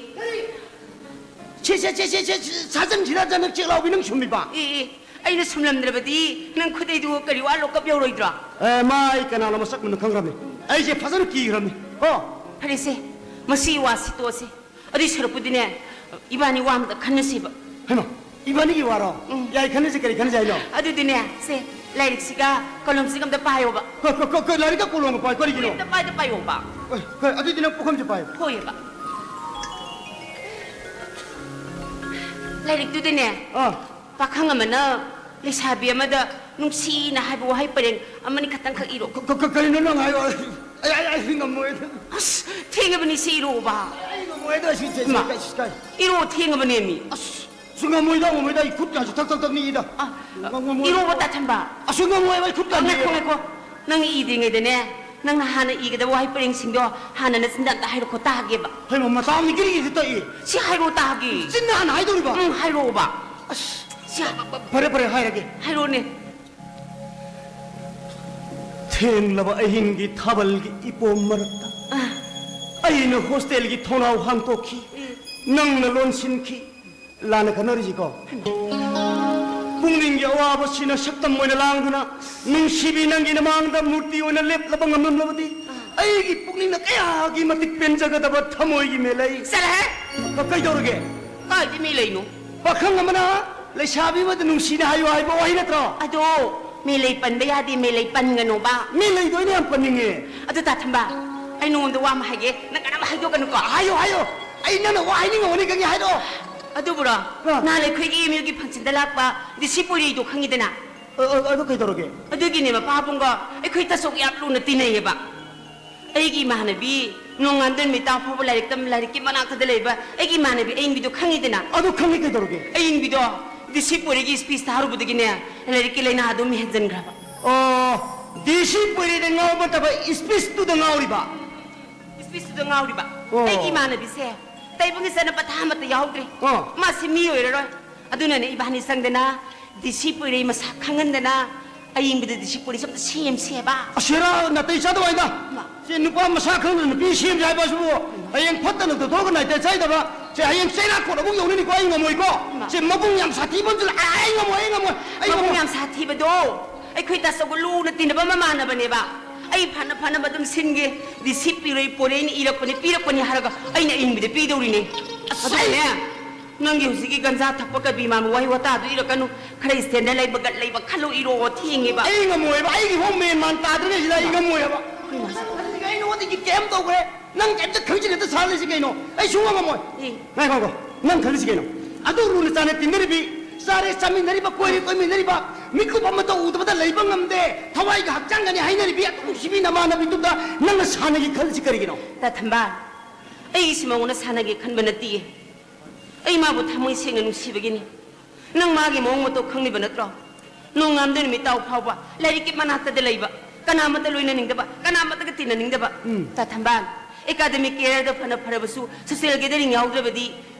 ꯁꯦ, ꯁꯦ, ꯁꯦ, ꯁꯦ, ꯁꯦ, ꯁꯦ, ꯁꯥꯖꯟꯁꯤꯔ ꯅꯪ ꯆꯦꯛꯂꯥꯎꯕꯤ ꯅꯪ ꯁꯨꯝꯃꯤꯕ? ꯑꯦ, ꯑꯦ, ꯑꯩꯅ ꯁꯨꯝꯂꯝꯗ꯭ꯔꯕꯗꯤ ꯅꯪ ꯈꯨꯗꯩꯗꯨ ꯀꯔꯤ ꯋꯥ ꯂꯣꯛꯀꯞ ꯌꯧꯔꯣꯏꯗ꯭ꯔꯣ? ꯑꯦ, ꯃꯥ ꯑꯩ ꯀꯅꯥꯅꯣ ꯃꯁꯛ ꯃꯨꯟꯅ ꯈꯪꯈ꯭ꯔꯕꯅꯤ꯫ ꯑꯩꯁꯦ ꯐꯖꯅ ꯀꯤꯈ꯭ꯔꯕꯅꯤ꯫ ꯀꯣ? ꯐꯔꯦꯁꯦ, ꯃꯁꯤ ꯋꯥꯁꯤ ꯇꯣꯛꯑꯁꯦ꯫ ꯑꯗꯨꯏ ꯁꯔꯨꯛꯄꯨꯗꯤꯅꯦ, ꯏꯕꯥꯅꯤ ꯋꯥ ꯑꯃꯇ ꯈꯟꯅꯁꯤꯕ꯫ ꯍꯩꯃꯥ, ꯏꯕꯥꯅꯤꯒꯤ ꯋꯥꯔꯣ? ꯎꯝ꯫ ꯌꯥꯏ, ꯈꯟꯅꯁꯤ, ꯀꯔꯤ ꯈꯟꯅꯁꯤ ꯍꯥꯏꯅꯣ? ꯑꯗꯨꯗꯤꯅꯦ, ꯁꯦ, ꯂꯥꯏꯔꯤꯛꯁꯤꯒ ꯀꯣꯂꯣꯝꯁꯤꯒ ꯑꯝꯇ ꯄꯥꯏꯌꯣꯕ꯫ ꯀ-, ꯀ-, ꯀ-, ꯀ-, ꯂꯥꯏꯔꯤꯛꯀ ꯀꯣꯂꯣꯝꯒ ꯄꯥꯏ, ꯀꯔꯤꯒꯤꯅꯣ? ꯑꯝꯇ ꯄꯥꯏꯗ ꯄꯥꯏꯌꯣꯕ꯫ ꯑꯦ, ꯀ-, ꯑꯗꯨꯗꯤ ꯅꯪ ꯄꯨꯈꯝꯁꯦ ꯄꯥꯏꯌꯣ꯫ ꯍꯣꯏꯑꯕ꯫ ꯂꯥꯏꯔꯤꯛꯇꯨꯗꯅꯦ, ꯑꯥ꯫ ꯄꯥꯈꯪ ꯑꯃꯅ ꯂꯩꯁꯥꯕꯤ ꯑꯃꯗ ꯅꯨꯡꯁꯤꯅ ꯍꯥꯏꯕ ꯋꯥꯍꯩ ꯄꯔꯦꯡ ꯑꯃꯅꯤ ꯈꯛꯇꯪꯈꯛ ꯏꯔꯣ꯫ ꯀ-, ꯀ-, ꯀ-, ꯀꯔꯤꯅꯣ ꯅꯪ ꯍꯥꯏꯌꯣ? ꯑꯩ, ꯑꯩ, ꯑꯩ ꯉꯝꯃꯣꯏ꯫ ꯑꯁ, ꯊꯦꯡꯉꯕꯅꯤ, ꯁꯤ ꯏꯔꯣꯕ꯫ ꯑꯩ ꯉꯝꯃꯣꯏ, ꯑꯗꯣ ꯁꯤ, ꯁꯤ, ꯁꯤ, ꯏꯃꯥ, ꯀꯥꯏ, ꯁꯤ, ꯀꯥꯏ꯫ ꯏꯔꯣ, ꯊꯦꯡꯉꯕꯅꯦꯃꯤ꯫ ꯑꯁ, ꯁꯨ ꯉꯝꯃꯣꯏꯗ, ꯉꯝꯃꯣꯏꯗ, ꯑꯩ ꯈꯨꯠ ꯀꯥꯁꯦ ꯊꯛ, ꯊꯛ, ꯊꯛ ꯅꯤꯛꯏꯗ꯫ ꯑ, ꯉꯝ-, ꯉꯝꯃꯣꯏ꯫ ꯏꯔꯣꯕ, ꯇꯥ ꯊꯝꯕ꯫ ꯑꯁꯨ ꯉꯝꯃꯣꯏꯕ, ꯑꯩ ꯈꯨꯠ ꯀꯥ ꯉꯥꯏꯈꯣ, ꯅꯤꯛꯑꯦꯕ꯫ ꯉꯥꯏꯈꯣ꯫ ꯅꯪ ꯏꯗ꯭ꯔꯤꯉꯩꯗꯅꯦ, ꯅꯪꯅ ꯍꯥꯟꯅ ꯏꯒꯗꯕ ꯋꯥꯍꯩ ꯄꯔꯦꯡꯁꯤꯡꯗꯣ ꯍꯥꯟꯅ ꯅꯆꯤꯟꯗ ꯑꯝꯇ ꯍꯥꯏꯔꯛꯈꯣ ꯇꯥꯒꯦꯕ꯫ ꯍꯩꯃꯥ, ꯃꯇꯥ ꯑꯃꯅꯤ ꯒꯤꯔꯤ ꯒꯤꯔꯤ ꯇꯛꯏ꯫ ꯁꯤ ꯍꯥꯏꯔꯣ ꯇꯥꯒꯦ꯫ ꯆꯤꯟꯅ ꯍꯥꯟꯅ ꯍꯥꯏꯗꯧꯔꯤꯕ? ꯎꯝ, ꯍꯥꯏꯔꯛꯑꯣꯕ꯫ ꯑꯁ, ꯁꯤ ꯍꯥ- ꯐꯔꯦ, ꯐꯔꯦ, ꯍꯥꯏꯔꯒꯦ꯫ ꯍꯥꯏꯔꯣꯅꯦ꯫ ꯊꯦꯡꯂꯕ ꯑꯍꯤꯡꯒꯤ ꯊꯥꯕꯜꯒꯤ ꯏꯄꯣꯝ ꯃꯔꯛꯇ ꯑꯥ꯫ ꯑꯩꯅ ꯍꯣꯁꯇꯦꯜꯒꯤ ꯊꯣꯡꯅꯥꯎ ꯍꯥꯡꯇꯣꯛꯈꯤ꯫ ꯎꯝ꯫ ꯅꯪꯅ ꯂꯣꯟꯁꯤꯟꯈꯤ꯫ ꯂꯥꯟꯅ ꯈꯟꯅꯔꯤꯁꯤꯀꯣ꯫ ꯄꯨꯛꯅꯤꯡꯒꯤ ꯑꯋꯥꯕꯁꯤꯅ ꯁꯛꯇꯝ ꯑꯣꯏꯅ ꯂꯥꯡꯗꯨꯅ ꯅꯨꯡꯁꯤꯕꯤ ꯅꯪꯒꯤ ꯅꯃꯥꯡꯗ ꯃꯨꯔꯇꯤ ꯑꯣꯏꯅ ꯂꯦꯞꯂꯕ ꯉꯝꯂꯝꯂꯕꯗꯤ ꯑꯩꯒꯤ ꯄꯨꯛꯅꯤꯡꯅ ꯀꯌꯥꯒꯤ ꯃꯇꯤꯛ ꯄꯦꯟꯖꯒꯗꯕ ꯊꯃꯣꯏꯒꯤ ꯃꯦꯂꯩ꯫ ꯆꯠꯂꯍꯦ! ꯀ-, ꯀꯩꯗꯧꯔꯒꯦ? ꯀꯥꯏꯗꯤ ꯃꯤ ꯂꯩꯅꯣ? ꯄꯥꯈꯪ ꯑꯃꯅ ꯂꯩꯁꯥꯕꯤ ꯑꯃꯗ ꯅꯨꯡꯁꯤꯅ ꯍꯥꯏꯌꯨ ꯍꯥꯏꯕ ꯋꯥꯍꯩ ꯅꯠꯇ꯭ꯔꯣ? ꯑꯗꯣ ꯃꯦꯂꯩ ꯄꯟꯕ ꯌꯥꯗꯦ, ꯃꯦꯂꯩ ꯄꯟꯒꯅꯣꯕ꯫ ꯃꯦꯂꯩꯗꯣ ꯑꯩꯅ ꯌꯥꯝ ꯄꯟꯅꯤꯡꯉꯦ꯫ ꯑꯗꯨ ꯇꯥ ꯊꯝꯕ, ꯑꯩ ꯅꯉꯣꯟꯗ ꯋꯥ ꯑꯃ ꯍꯥꯏꯒꯦ, ꯅꯪ ꯀꯅꯥꯝ ꯍꯥꯏꯗꯣꯛꯀꯅꯨꯀꯣ꯫ ꯍꯥꯏꯌꯣ, ꯍꯥꯏꯌꯣ꯫ ꯑꯩ ꯅꯪꯅ ꯋꯥ ꯍꯥꯏꯅꯤꯡꯉꯝꯒꯅꯤ ꯈꯪꯉꯤ, ꯍꯥꯏꯔꯛꯑꯣ꯫ ꯑꯗꯨꯕꯨꯔꯣ, ꯑ꯫ ꯅꯍꯥꯟ ꯑꯩꯈꯣꯏꯒꯤ ꯑꯦꯝ ꯌꯨꯒꯤ ꯐꯪꯁꯟꯗ ꯂꯥꯛꯄ ꯗꯤ ꯁꯤ ꯄꯨꯔꯤꯗꯣ ꯈꯪꯉꯤꯗꯅ? ꯑ, ꯑ, ꯑꯗꯨ ꯀꯩꯗꯧꯔꯒꯦ? ꯑꯗꯨꯒꯤꯅꯦ ꯃꯄꯥꯕꯨꯡꯒ ꯑꯩꯈꯣꯏ ꯇꯥꯆꯧꯒ ꯌꯥꯝ ꯂꯨꯅ ꯇꯤꯟꯅꯩꯌꯦꯕ꯫ ꯑꯩꯒꯤ ꯏꯃꯥꯟꯅꯕꯤ ꯅꯣꯡꯉꯥꯟꯗꯣꯏ ꯅꯨꯃꯤꯠ ꯇꯥ ꯐꯥꯎꯕ ꯂꯥꯏꯔꯤꯛ ꯇꯝ-, ꯂꯥꯏꯔꯤꯛꯀꯤ ꯃꯅꯥꯛꯇꯗ ꯂꯩꯕ ꯑꯩꯒꯤ ꯏꯃꯥꯟꯅꯕꯤ ꯑꯏꯪꯕꯤꯗꯣ ꯈꯪꯉꯤꯗꯅ? ꯑꯗꯨ ꯈꯪꯉꯤ, ꯀꯩꯗꯧꯔꯒꯦ? ꯑꯏꯪꯕꯤꯗꯣ ꯗꯤ ꯁꯤ ꯄꯨꯔꯤꯒꯤ ꯁ꯭ꯄꯤꯆ ꯇꯥꯔꯨꯕꯗꯒꯤꯅꯦ, ꯂꯥꯏꯔꯤꯛꯀꯤ ꯂꯥꯏꯅꯥ ꯑꯗꯨꯝ ꯍꯦꯟꯖꯟꯈ꯭ꯔꯕ꯫ ꯑꯣ, ꯗꯤ ꯁꯤ ꯄꯨꯔꯤꯗ ꯉꯥꯎꯕ ꯅꯠꯇꯕ, ꯁ꯭ꯄꯤꯆꯇꯨꯗ ꯉꯥꯎꯔꯤꯕ? ꯁ꯭ꯄꯤꯆꯇꯨꯗ ꯉꯥꯎꯔꯤꯕ꯫ ꯑꯣ꯫ ꯑꯩꯒꯤ ꯏꯃꯥꯟꯅꯕꯤꯁꯦ ꯇꯩꯕꯪꯒꯤ ꯆꯠꯅ ꯄꯊꯥ ꯑꯃꯠꯇ ꯌꯥꯎꯗ꯭ꯔꯦ꯫ ꯑꯣ꯫ ꯃꯥꯁꯤ ꯃꯤ ꯑꯣꯏꯔꯔꯣꯏ꯫ ꯑꯗꯨꯅꯅꯦ ꯏꯕꯥꯅꯤ ꯆꯪꯗꯅ ꯗꯤ ꯁꯤ ꯄꯨꯔꯤ ꯃꯁꯛ ꯈꯪꯍꯟꯗꯅ ꯑꯏꯪꯕꯗ ꯗꯤ ꯁꯤ ꯄꯨꯔꯤꯁꯦ ꯑꯝꯇ ꯁꯦꯝꯁꯦꯕ꯫ ꯑꯁꯦꯔꯥ ꯅꯥꯇꯩ ꯆꯥꯗꯕ ꯍꯥꯏꯗ꯫ ꯏꯃꯥ꯫ ꯁꯤ ꯅꯨꯄꯥ ꯃꯁꯥ ꯈꯪꯗꯅ ꯅꯨꯄꯤ ꯁꯦꯝꯁꯦ ꯍꯥꯏꯕ ꯑꯁꯤꯕꯨ ꯍꯌꯦꯡ ꯐꯠꯇꯅ ꯇꯧꯊꯣꯛꯑꯒ ꯅꯥꯇꯩ ꯆꯥꯏꯗꯕ꯫ ꯁꯦ ꯍꯌꯦꯡ ꯆꯩꯔꯥꯛ ꯀꯣꯠ ꯑꯃꯨꯛ ꯌꯧꯅꯤꯅꯤꯀꯣ, ꯑꯩ ꯉꯝꯃꯣꯏꯀꯣ꯫ ꯏꯃꯥ꯫ ꯁꯦ ꯃꯕꯨꯡ ꯌꯥꯝ ꯁꯥꯊꯤꯕ ꯑꯃꯁꯨ ꯂꯥꯛꯑꯦ, ꯑꯩ ꯉꯝꯃꯣꯏ, ꯑꯩ ꯉꯝꯃꯣꯏ, ꯑꯩ ꯃꯕꯨꯡ ꯉꯝꯃꯣꯏ꯫ ꯌꯥꯝ ꯁꯥꯊꯤꯕꯗꯣ ꯑꯩꯈꯣꯏ ꯇꯥꯆꯧꯒ ꯂꯨꯅ ꯇꯤꯟꯅꯕ ꯃꯃꯥꯟꯅꯕꯅꯦꯕ꯫ ꯑꯩ ꯐꯅ ꯐꯅꯕ ꯑꯗꯨꯝ ꯁꯤꯟꯒꯦ꯫ ꯗꯤ ꯁꯤ ꯄꯨꯔꯤ ꯄꯣꯔꯩꯅ ꯏꯔꯛꯄꯅꯦ, ꯄꯤꯔꯛꯄꯅꯦ ꯍꯥꯏꯔꯒ ꯑꯩꯅ ꯑꯏꯪꯕꯗ ꯄꯤꯗꯧꯔꯤꯅꯦ꯫ ꯑꯁ, ꯑꯗꯨꯒꯅꯦ, ꯅꯪꯒꯤ ꯍꯧꯖꯤꯛꯀꯤ ꯒꯟꯖꯥ ꯊꯛꯄ ꯀꯕꯤ ꯃꯥꯟꯕ ꯋꯥꯍꯩ ꯋꯥꯇꯥꯗꯨ ꯏꯔꯛꯀꯅꯨ꯫ ꯈꯔ ꯁ꯭ꯇꯦꯟꯗꯔ ꯂꯩꯕ, ꯒꯠ ꯂꯩꯕ ꯈꯜꯂꯣ, ꯏꯔꯣ, ꯊꯦꯡꯉꯦꯕ꯫ ꯑꯩ ꯉꯝꯃꯣꯏꯕ, ꯑꯩꯒꯤ ꯐꯥꯎ ꯃꯦꯟ ꯃꯥꯟ ꯇꯥꯗ꯭ꯔꯤꯉꯩꯁꯤꯗ ꯑꯩ ꯉꯝꯃꯣꯏꯕ꯫ ꯑꯁ, ꯑꯗꯨꯗꯤ ꯑꯩ ꯅꯉꯣꯟꯗꯒꯤ ꯀꯩꯝ ꯇꯧꯈ꯭ꯔꯦ꯫ ꯅꯪ ꯀꯩꯝꯇ ꯈꯪꯖꯤꯜꯂꯦ, ꯁꯥꯔ ꯂꯩꯁꯤ ꯀꯩꯅꯣ? ꯑꯩ ꯁꯨꯡꯉꯝ ꯉꯝꯃꯣꯏ꯫ ꯑꯦ꯫ ꯉꯥꯏꯈꯣ, ꯉꯥꯏꯈꯣ꯫ ꯅꯪ ꯈꯜꯂꯤꯁꯤ ꯀꯩꯅꯣ? ꯑꯗꯨ ꯂꯨꯅ ꯆꯥꯟꯅ ꯇꯤꯟꯅꯔꯤꯕꯤ, ꯆꯥꯔꯦ ꯆꯥꯃꯤꯟꯅꯔꯤꯕ, ꯀꯣꯏꯔꯦ ꯀꯣꯏꯃꯤꯟꯅꯔꯤꯕ, ꯃꯤꯀꯨꯞ ꯑꯃꯠꯇ ꯎꯗꯕꯗ ꯂꯩꯕ ꯉꯝꯗꯦ, ꯊꯋꯥꯏꯒ ꯍꯛꯆꯥꯡꯒꯅꯤ ꯍꯥꯏꯅꯔꯤꯕꯤ ꯑꯗꯨ ꯅꯨꯡꯁꯤꯕꯤ ꯅꯃꯥꯟꯅꯕꯤꯗꯨꯗ ꯅꯪꯅ ꯁꯥꯟꯅꯒꯦ ꯈꯜꯂꯤꯁꯤ ꯀꯔꯤꯒꯤꯅꯣ? ꯇꯥ ꯊꯝꯕꯥꯜ, ꯑꯩꯒꯤꯁꯤ ꯃꯉꯣꯟꯗ ꯁꯥꯟꯅꯒꯦ ꯈꯟꯕ ꯅꯠꯇꯤꯌꯦ꯫ ꯑꯩ ꯃꯥꯕꯨ ꯊꯃꯣꯏ ꯁꯦꯡꯅ ꯅꯨꯡꯁꯤꯕꯒꯤꯅꯤ꯫ ꯅꯪ ꯃꯥꯒꯤ ꯃꯑꯣꯡ ꯃꯇꯧ ꯈꯪꯂꯤꯕ ꯅꯠꯇ꯭ꯔꯣ? ꯅꯣꯡꯉꯥꯟꯕꯗꯩ ꯅꯨꯃꯤꯠ ꯇꯥꯕ ꯐꯥꯎꯕ ꯂꯥꯏꯔꯤꯛꯀꯤ ꯃꯅꯥꯛꯇꯗ ꯂꯩꯕ, ꯀꯅꯥꯃꯠꯇ ꯂꯣꯏꯅꯅꯤꯡꯗꯕ, ꯀꯅꯥꯃꯠꯇꯒ ꯇꯤꯟꯅꯅꯤꯡꯗꯕ꯫ ꯎꯝ꯫ ꯇꯥ ꯊꯝꯕꯥꯜ, academic careerꯗ ꯐꯅ ꯐꯔꯕꯁꯨ social gathering ꯌꯥꯎꯗ꯭ꯔꯕꯗꯤ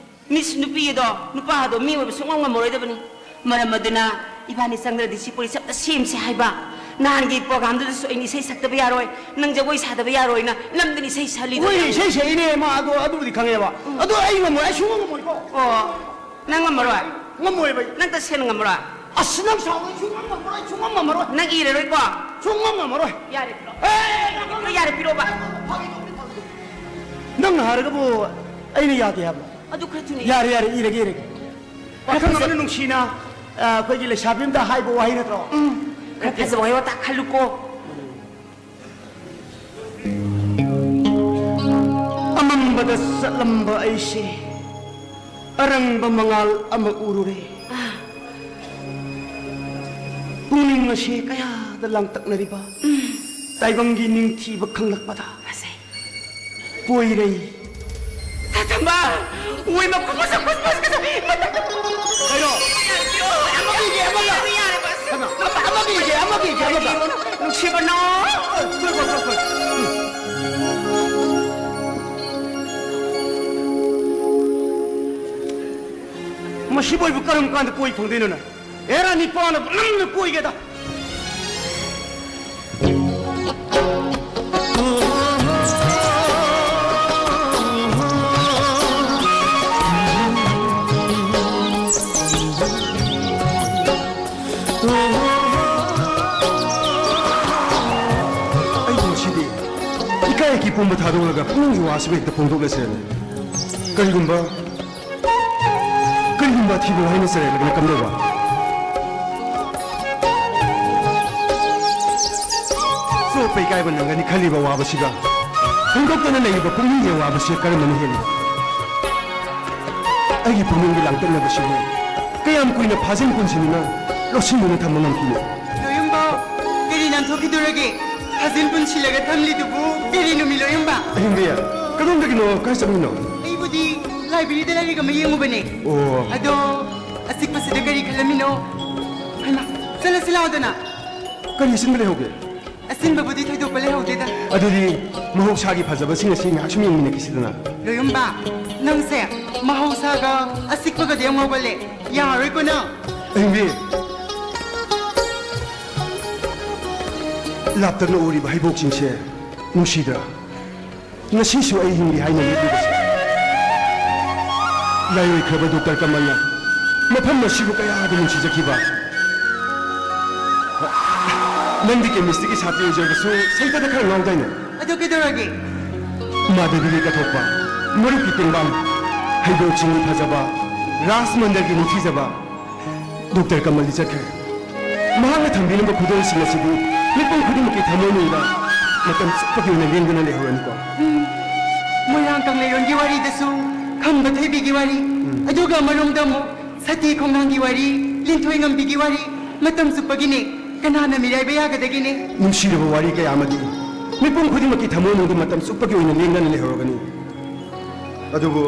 Miss ꯅꯨꯄꯤ ꯑꯗꯣ, ꯅꯨꯄꯥ ꯑꯗꯣ ꯃꯤ ꯑꯣꯏꯕ ꯁꯨꯡꯉꯝ ꯉꯝꯃꯔꯣꯏꯗꯕꯅꯤ꯫ ꯃꯔꯝ ꯑꯗꯨꯅ ꯏꯕꯥꯅꯤ ꯆꯪꯗ꯭ꯔꯗꯤ ꯁꯤ ꯄꯨꯔꯤꯁꯦ ꯑꯝꯇ ꯁꯦꯝꯁꯦ ꯍꯥꯏꯕ꯫ ꯅꯍꯥꯟꯒꯤ programꯗꯨꯗꯁꯨ ꯑꯩꯅ ꯏꯁꯩ ꯁꯛꯇꯕ ꯌꯥꯔꯣꯏ, ꯅꯪ ꯖꯒꯣꯏ ꯁꯥꯗꯕ ꯌꯥꯔꯣꯏꯅ ꯅꯝꯗꯅ ꯏꯁꯩ ꯁꯛꯍꯜꯂꯤꯗꯣ ꯍꯣꯏ, ꯌꯥꯔꯣꯏ꯫ ꯏꯁꯩ ꯁꯛꯏꯅꯦ ꯃꯥ, ꯑꯗꯣ ꯑꯗꯨꯕꯨꯗꯤ ꯈꯪꯉꯦꯕ꯫ ꯎꯝ꯫ ꯑꯗꯣ ꯑꯩ ꯉꯝꯃꯣꯏ, ꯑꯩ ꯁꯨꯡꯉꯝ ꯉꯝꯃꯣꯏꯀꯣ꯫ ꯑꯣ, ꯅꯪ ꯉꯝꯃꯔꯣꯏ? ꯉꯝꯃꯣꯏꯕ ꯑꯩ꯫ ꯅꯪ ꯇꯁꯦꯡꯅ ꯉꯝꯃꯔꯣꯏ? ꯑꯁ, ꯅꯪ ꯁꯥꯎꯔꯣꯏ, ꯁꯨꯡꯉꯝ ꯉꯝꯃꯔꯣꯏ, ꯁꯨꯡꯉꯝ ꯉꯝꯃꯔꯣꯏ꯫ ꯅꯪ ꯏꯔꯔꯣꯏꯀꯣ? ꯁꯨꯡꯉꯝ ꯉꯝꯃꯔꯣꯏ꯫ ꯌꯥꯔꯦ, ꯄꯤꯔꯣ꯫ ꯑꯦ, ꯌꯥꯔꯦ, ꯄꯤꯔꯣꯕ꯫ ꯅꯪꯅ ꯍꯥꯏꯔꯒꯕꯨ ꯑꯩꯅ ꯌꯥꯗꯦ ꯍꯥꯏꯕ꯭ꯔꯣ? ꯑꯗꯨ ꯈꯔ ꯊꯨꯅ ꯏꯔꯣ꯫ ꯌꯥꯔꯦ, ꯌꯥꯔꯦ, ꯏꯔꯒꯦ, ꯏꯔꯒꯦ꯫ ꯄꯥꯈꯪ ꯑꯃꯅ ꯅꯨꯡꯁꯤꯅ, ꯑ, ꯑꯩꯈꯣꯏꯒꯤ ꯂꯩꯁꯥꯕꯤ ꯑꯝꯗ ꯍꯥꯏꯕ ꯋꯥꯍꯩ ꯅꯠꯇ꯭ꯔꯣ? ꯎꯝ, ꯈꯔ ꯐꯖꯕ ꯋꯥꯍꯩ ꯋꯥꯇꯥ ꯈꯜꯂꯨꯀꯣ꯫ ꯑꯃꯝꯕꯗ ꯆꯠꯂꯝꯕ ꯑꯩꯁꯦ ꯑꯔꯪꯕ ꯃꯉꯥꯜ ꯑꯃ ꯎꯔꯨꯔꯦ꯫ ꯑꯥ꯫ ꯄꯨꯛꯅꯤꯡ ꯑꯁꯤ ꯀꯌꯥꯗ ꯂꯥꯡꯇꯛꯅꯔꯤꯕ ꯎꯝ꯫ ꯇꯥꯏꯕꯪꯒꯤ ꯅꯤꯡꯊꯤꯕ ꯈꯪꯂꯛꯄꯗ ꯐꯖꯩ꯫ ꯄꯣꯏꯔꯩ꯫ ꯇꯥ ꯊꯝꯕꯥꯜ! ꯎꯏ, ꯃꯈꯨꯠ ꯃꯁꯛ ꯈꯨꯠ ꯃꯁꯛ ꯀꯁꯛ ꯃꯇꯛ ꯀꯩꯅꯣ? ꯑꯃꯒꯤ ꯏꯒꯦ, ꯑꯃꯒ꯫ ꯌꯥꯔꯦ, ꯌꯥꯔꯦ, ꯕꯁ꯫ ꯀꯩꯅꯣ? ꯑꯃꯒꯤ ꯏꯒꯦ, ꯑꯃꯒꯤ ꯏꯒꯦ, ꯑꯃꯒ꯫ ꯅꯨꯡꯁꯤꯕꯅ꯫ ꯀꯣꯏ, ꯀꯣꯏ, ꯀꯣꯏ, ꯀꯣꯏ꯫ ꯃꯁꯤꯕꯨ ꯑꯩꯕꯨ ꯀꯔꯝ ꯀꯥꯟꯗ ꯀꯣꯏ ꯐꯪꯗꯣꯏꯅꯣ ꯅꯪ? ꯑꯦꯔꯥ, ꯅꯤꯄꯥꯅ ꯅꯝꯅ ꯀꯣꯏꯒꯦꯗ꯫ ꯑꯩꯕꯨ ꯉꯁꯤꯗꯤ ꯏꯀꯥꯏ ꯑꯀꯤ ꯄꯨꯝꯕ ꯊꯥꯗꯣꯛꯂꯒ ꯄꯨꯛꯅꯤꯡꯒꯤ ꯋꯥꯁꯤꯕꯨ ꯍꯦꯛꯇ ꯐꯣꯡꯗꯣꯛꯂꯁꯤꯔꯅꯦ꯫ ꯀꯔꯤꯒꯨꯝꯕ ꯀꯔꯤꯒꯨꯝꯕ ꯑꯊꯤꯕ ꯋꯥꯍꯩꯅ ꯆꯩꯔꯛꯂꯕꯅ ꯀꯝꯗꯧꯕ? ꯆꯣꯞꯄ ꯏꯀꯥꯏꯕ ꯅꯪꯒꯅꯤ ꯈꯜꯂꯤꯕ ꯋꯥꯕꯁꯤꯒ ꯐꯣꯡꯗꯣꯛꯇꯅ ꯂꯩꯔꯤꯕ ꯄꯨꯛꯅꯤꯡꯒꯤ ꯑꯋꯥꯕꯁꯤ ꯀꯔꯝꯕꯅ ꯍꯦꯜꯂꯤ? ꯑꯩꯒꯤ ꯄꯨꯛꯅꯤꯡꯒꯤ ꯂꯥꯡꯇꯛꯅꯕꯁꯤꯕꯨ ꯀꯌꯥꯝ ꯀꯨꯏꯅ ꯐꯥꯖꯤꯟ ꯄꯨꯟꯁꯤꯟꯗꯨꯅ ꯂꯧꯁꯤꯟꯗꯨꯅ ꯊꯝꯕ ꯉꯝꯈꯤꯅꯤ? ꯂꯣꯌꯨꯝꯕ, ꯀꯔꯤ ꯅꯥꯟꯊꯣꯛꯈꯤꯗꯣꯔꯒꯦ? ꯐꯥꯖꯤꯟ ꯄꯨꯟꯁꯤꯜꯂꯒ ꯊꯝꯂꯤꯗꯨꯕꯨ ꯀꯔꯤ ꯅꯨꯃꯤꯠ, ꯂꯣꯌꯨꯝꯕ? ꯑꯍꯤꯡꯕꯤ, ꯀꯗꯣꯝꯗꯒꯤꯅꯣ? ꯀꯥꯏ ꯆꯠꯂꯨꯏꯅꯣ? ꯑꯩꯕꯨꯗꯤ ꯂꯥꯏꯕ꯭ꯔꯦꯔꯤꯗ ꯂꯥꯏꯔꯤꯛ ꯑꯃ ꯌꯦꯡꯉꯨꯕꯅꯦ꯫ ꯑꯣ꯫ ꯑꯗꯣ ꯑꯆꯤꯛꯄꯁꯤꯗ ꯀꯔꯤ ꯈꯜꯂꯝꯃꯤꯅꯣ? ꯍꯩꯃꯥ, ꯆꯠꯂꯁꯤ ꯂꯥꯎꯗꯅ꯫ ꯀꯔꯤ ꯑꯁꯤꯟꯕ ꯂꯩꯍꯧꯒꯦ? ꯑꯁꯤꯟꯕꯕꯨꯗꯤ ꯊꯣꯏꯗꯣꯛꯄ ꯂꯩꯍꯧꯗꯦꯗ꯫ ꯑꯗꯨꯗꯤ ꯃꯍꯧꯁꯥꯒꯤ ꯐꯖꯕꯁꯤꯡ ꯑꯁꯤ ꯉꯥꯏꯍꯥꯛ ꯁꯨꯝ ꯌꯦꯡꯃꯤꯟꯅꯈꯤꯁꯤꯗꯅ꯫ ꯂꯣꯌꯨꯝꯕ, ꯅꯪꯁꯦ ꯃꯍꯧꯁꯥꯒ ꯑꯁꯤꯛꯄꯒꯗꯤ ꯌꯥꯝ ꯉꯥꯎꯒꯜꯂꯦ꯫ ꯌꯥꯔꯣꯏꯀꯣ ꯅꯪ꯫ ꯑꯍꯤꯡꯕꯤ, ꯂꯥꯞꯇꯛꯅ ꯎꯔꯤꯕ ꯍꯩꯕꯣꯛꯁꯤꯡꯁꯦ ꯅꯨꯡꯁꯤꯗ꯭ꯔꯥ? ꯉꯁꯤꯁꯨ ꯑꯩ ꯍꯤꯡꯂꯤ ꯍꯥꯏꯅ ꯂꯦꯞꯂꯤꯕꯁꯦ꯫ ꯂꯥꯏꯑꯣꯏꯈ꯭ꯔꯕ ꯗꯣꯛꯇꯔ ꯀꯃꯜꯅ ꯃꯐꯝ ꯑꯁꯤꯕꯨ ꯀꯌꯥꯗ ꯅꯨꯡꯁꯤꯖꯈꯤꯕ꯫ ꯅꯪꯗꯤ ꯀꯦꯃꯤꯁꯇ꯭ꯔꯤꯒꯤ ꯁꯥꯇ꯭ꯔꯤ ꯑꯣꯏꯖꯔꯕꯁꯨ ꯁꯥꯍꯤꯇ꯭ꯌꯗ ꯈꯔ ꯉꯥꯎꯗꯥꯏꯅꯦ? ꯑꯗꯨ ꯀꯩꯗꯧꯔꯒꯦ? ꯃꯥꯙꯕꯤꯒꯤ ꯀꯠꯊꯣꯛꯄ, ꯃꯔꯨꯞꯀꯤ ꯇꯦꯡꯕꯥꯡ, ꯍꯩꯕꯣꯛꯁꯤꯡꯒꯤ ꯐꯖꯕ, ꯔꯥꯖ ꯃꯟꯗꯜꯒꯤ ꯅꯤꯡꯊꯤꯖꯕ, ꯗꯣꯛꯇꯔ ꯀꯃꯜꯗꯤ ꯆꯠꯈ꯭ꯔꯦ꯫ ꯃꯍꯥꯛꯅ ꯊꯝꯕꯤꯔꯝꯕ ꯈꯨꯗꯣꯜꯁꯤꯡ ꯑꯁꯤꯗꯤ ꯃꯤꯄꯨꯝ ꯈꯨꯗꯤꯡꯃꯛꯀꯤ ꯊꯃꯣꯏꯅꯨꯡꯗ ꯃꯇꯝ ꯆꯨꯞꯄꯒꯤ ꯑꯣꯏꯅ ꯂꯦꯡꯗꯅ ꯂꯩꯍꯧꯔꯅꯤꯀꯣ꯫ ꯎꯝ, ꯃꯣꯏꯔꯥꯡ ꯀꯪꯂꯩꯔꯣꯟꯒꯤ ꯋꯥꯔꯤꯗꯁꯨ ꯈꯝꯕ ꯊꯣꯏꯕꯤꯒꯤ ꯋꯥꯔꯤ, ꯎꯝ꯫ ꯑꯗꯨꯒ ꯑꯃꯔꯣꯝꯗ ꯑꯃꯨꯛ ꯁꯇꯤ ꯈꯣꯡꯅꯥꯡꯒꯤ ꯋꯥꯔꯤ, ꯂꯤꯟꯊꯣꯏ ꯉꯝꯕꯤꯒꯤ ꯋꯥꯔꯤ, ꯃꯇꯝ ꯆꯨꯞꯄꯒꯤꯅꯦ꯫ ꯀꯅꯥꯅ ꯃꯤꯔꯥꯏꯕ ꯌꯥꯒꯗꯒꯦꯅꯦ? ꯅꯨꯡꯁꯤꯔꯕ ꯋꯥꯔꯤ ꯀꯌꯥ ꯑꯃꯗꯤ ꯃꯤꯄꯨꯝ ꯈꯨꯗꯤꯡꯃꯛꯀꯤ ꯊꯃꯣꯏꯅꯨꯡꯗ ꯃꯇꯝ ꯆꯨꯞꯄꯒꯤ ꯑꯣꯏꯅ ꯂꯦꯡꯗꯅ ꯂꯩꯍꯧꯔꯒꯅꯤ꯫ ꯑꯗꯨꯕꯨ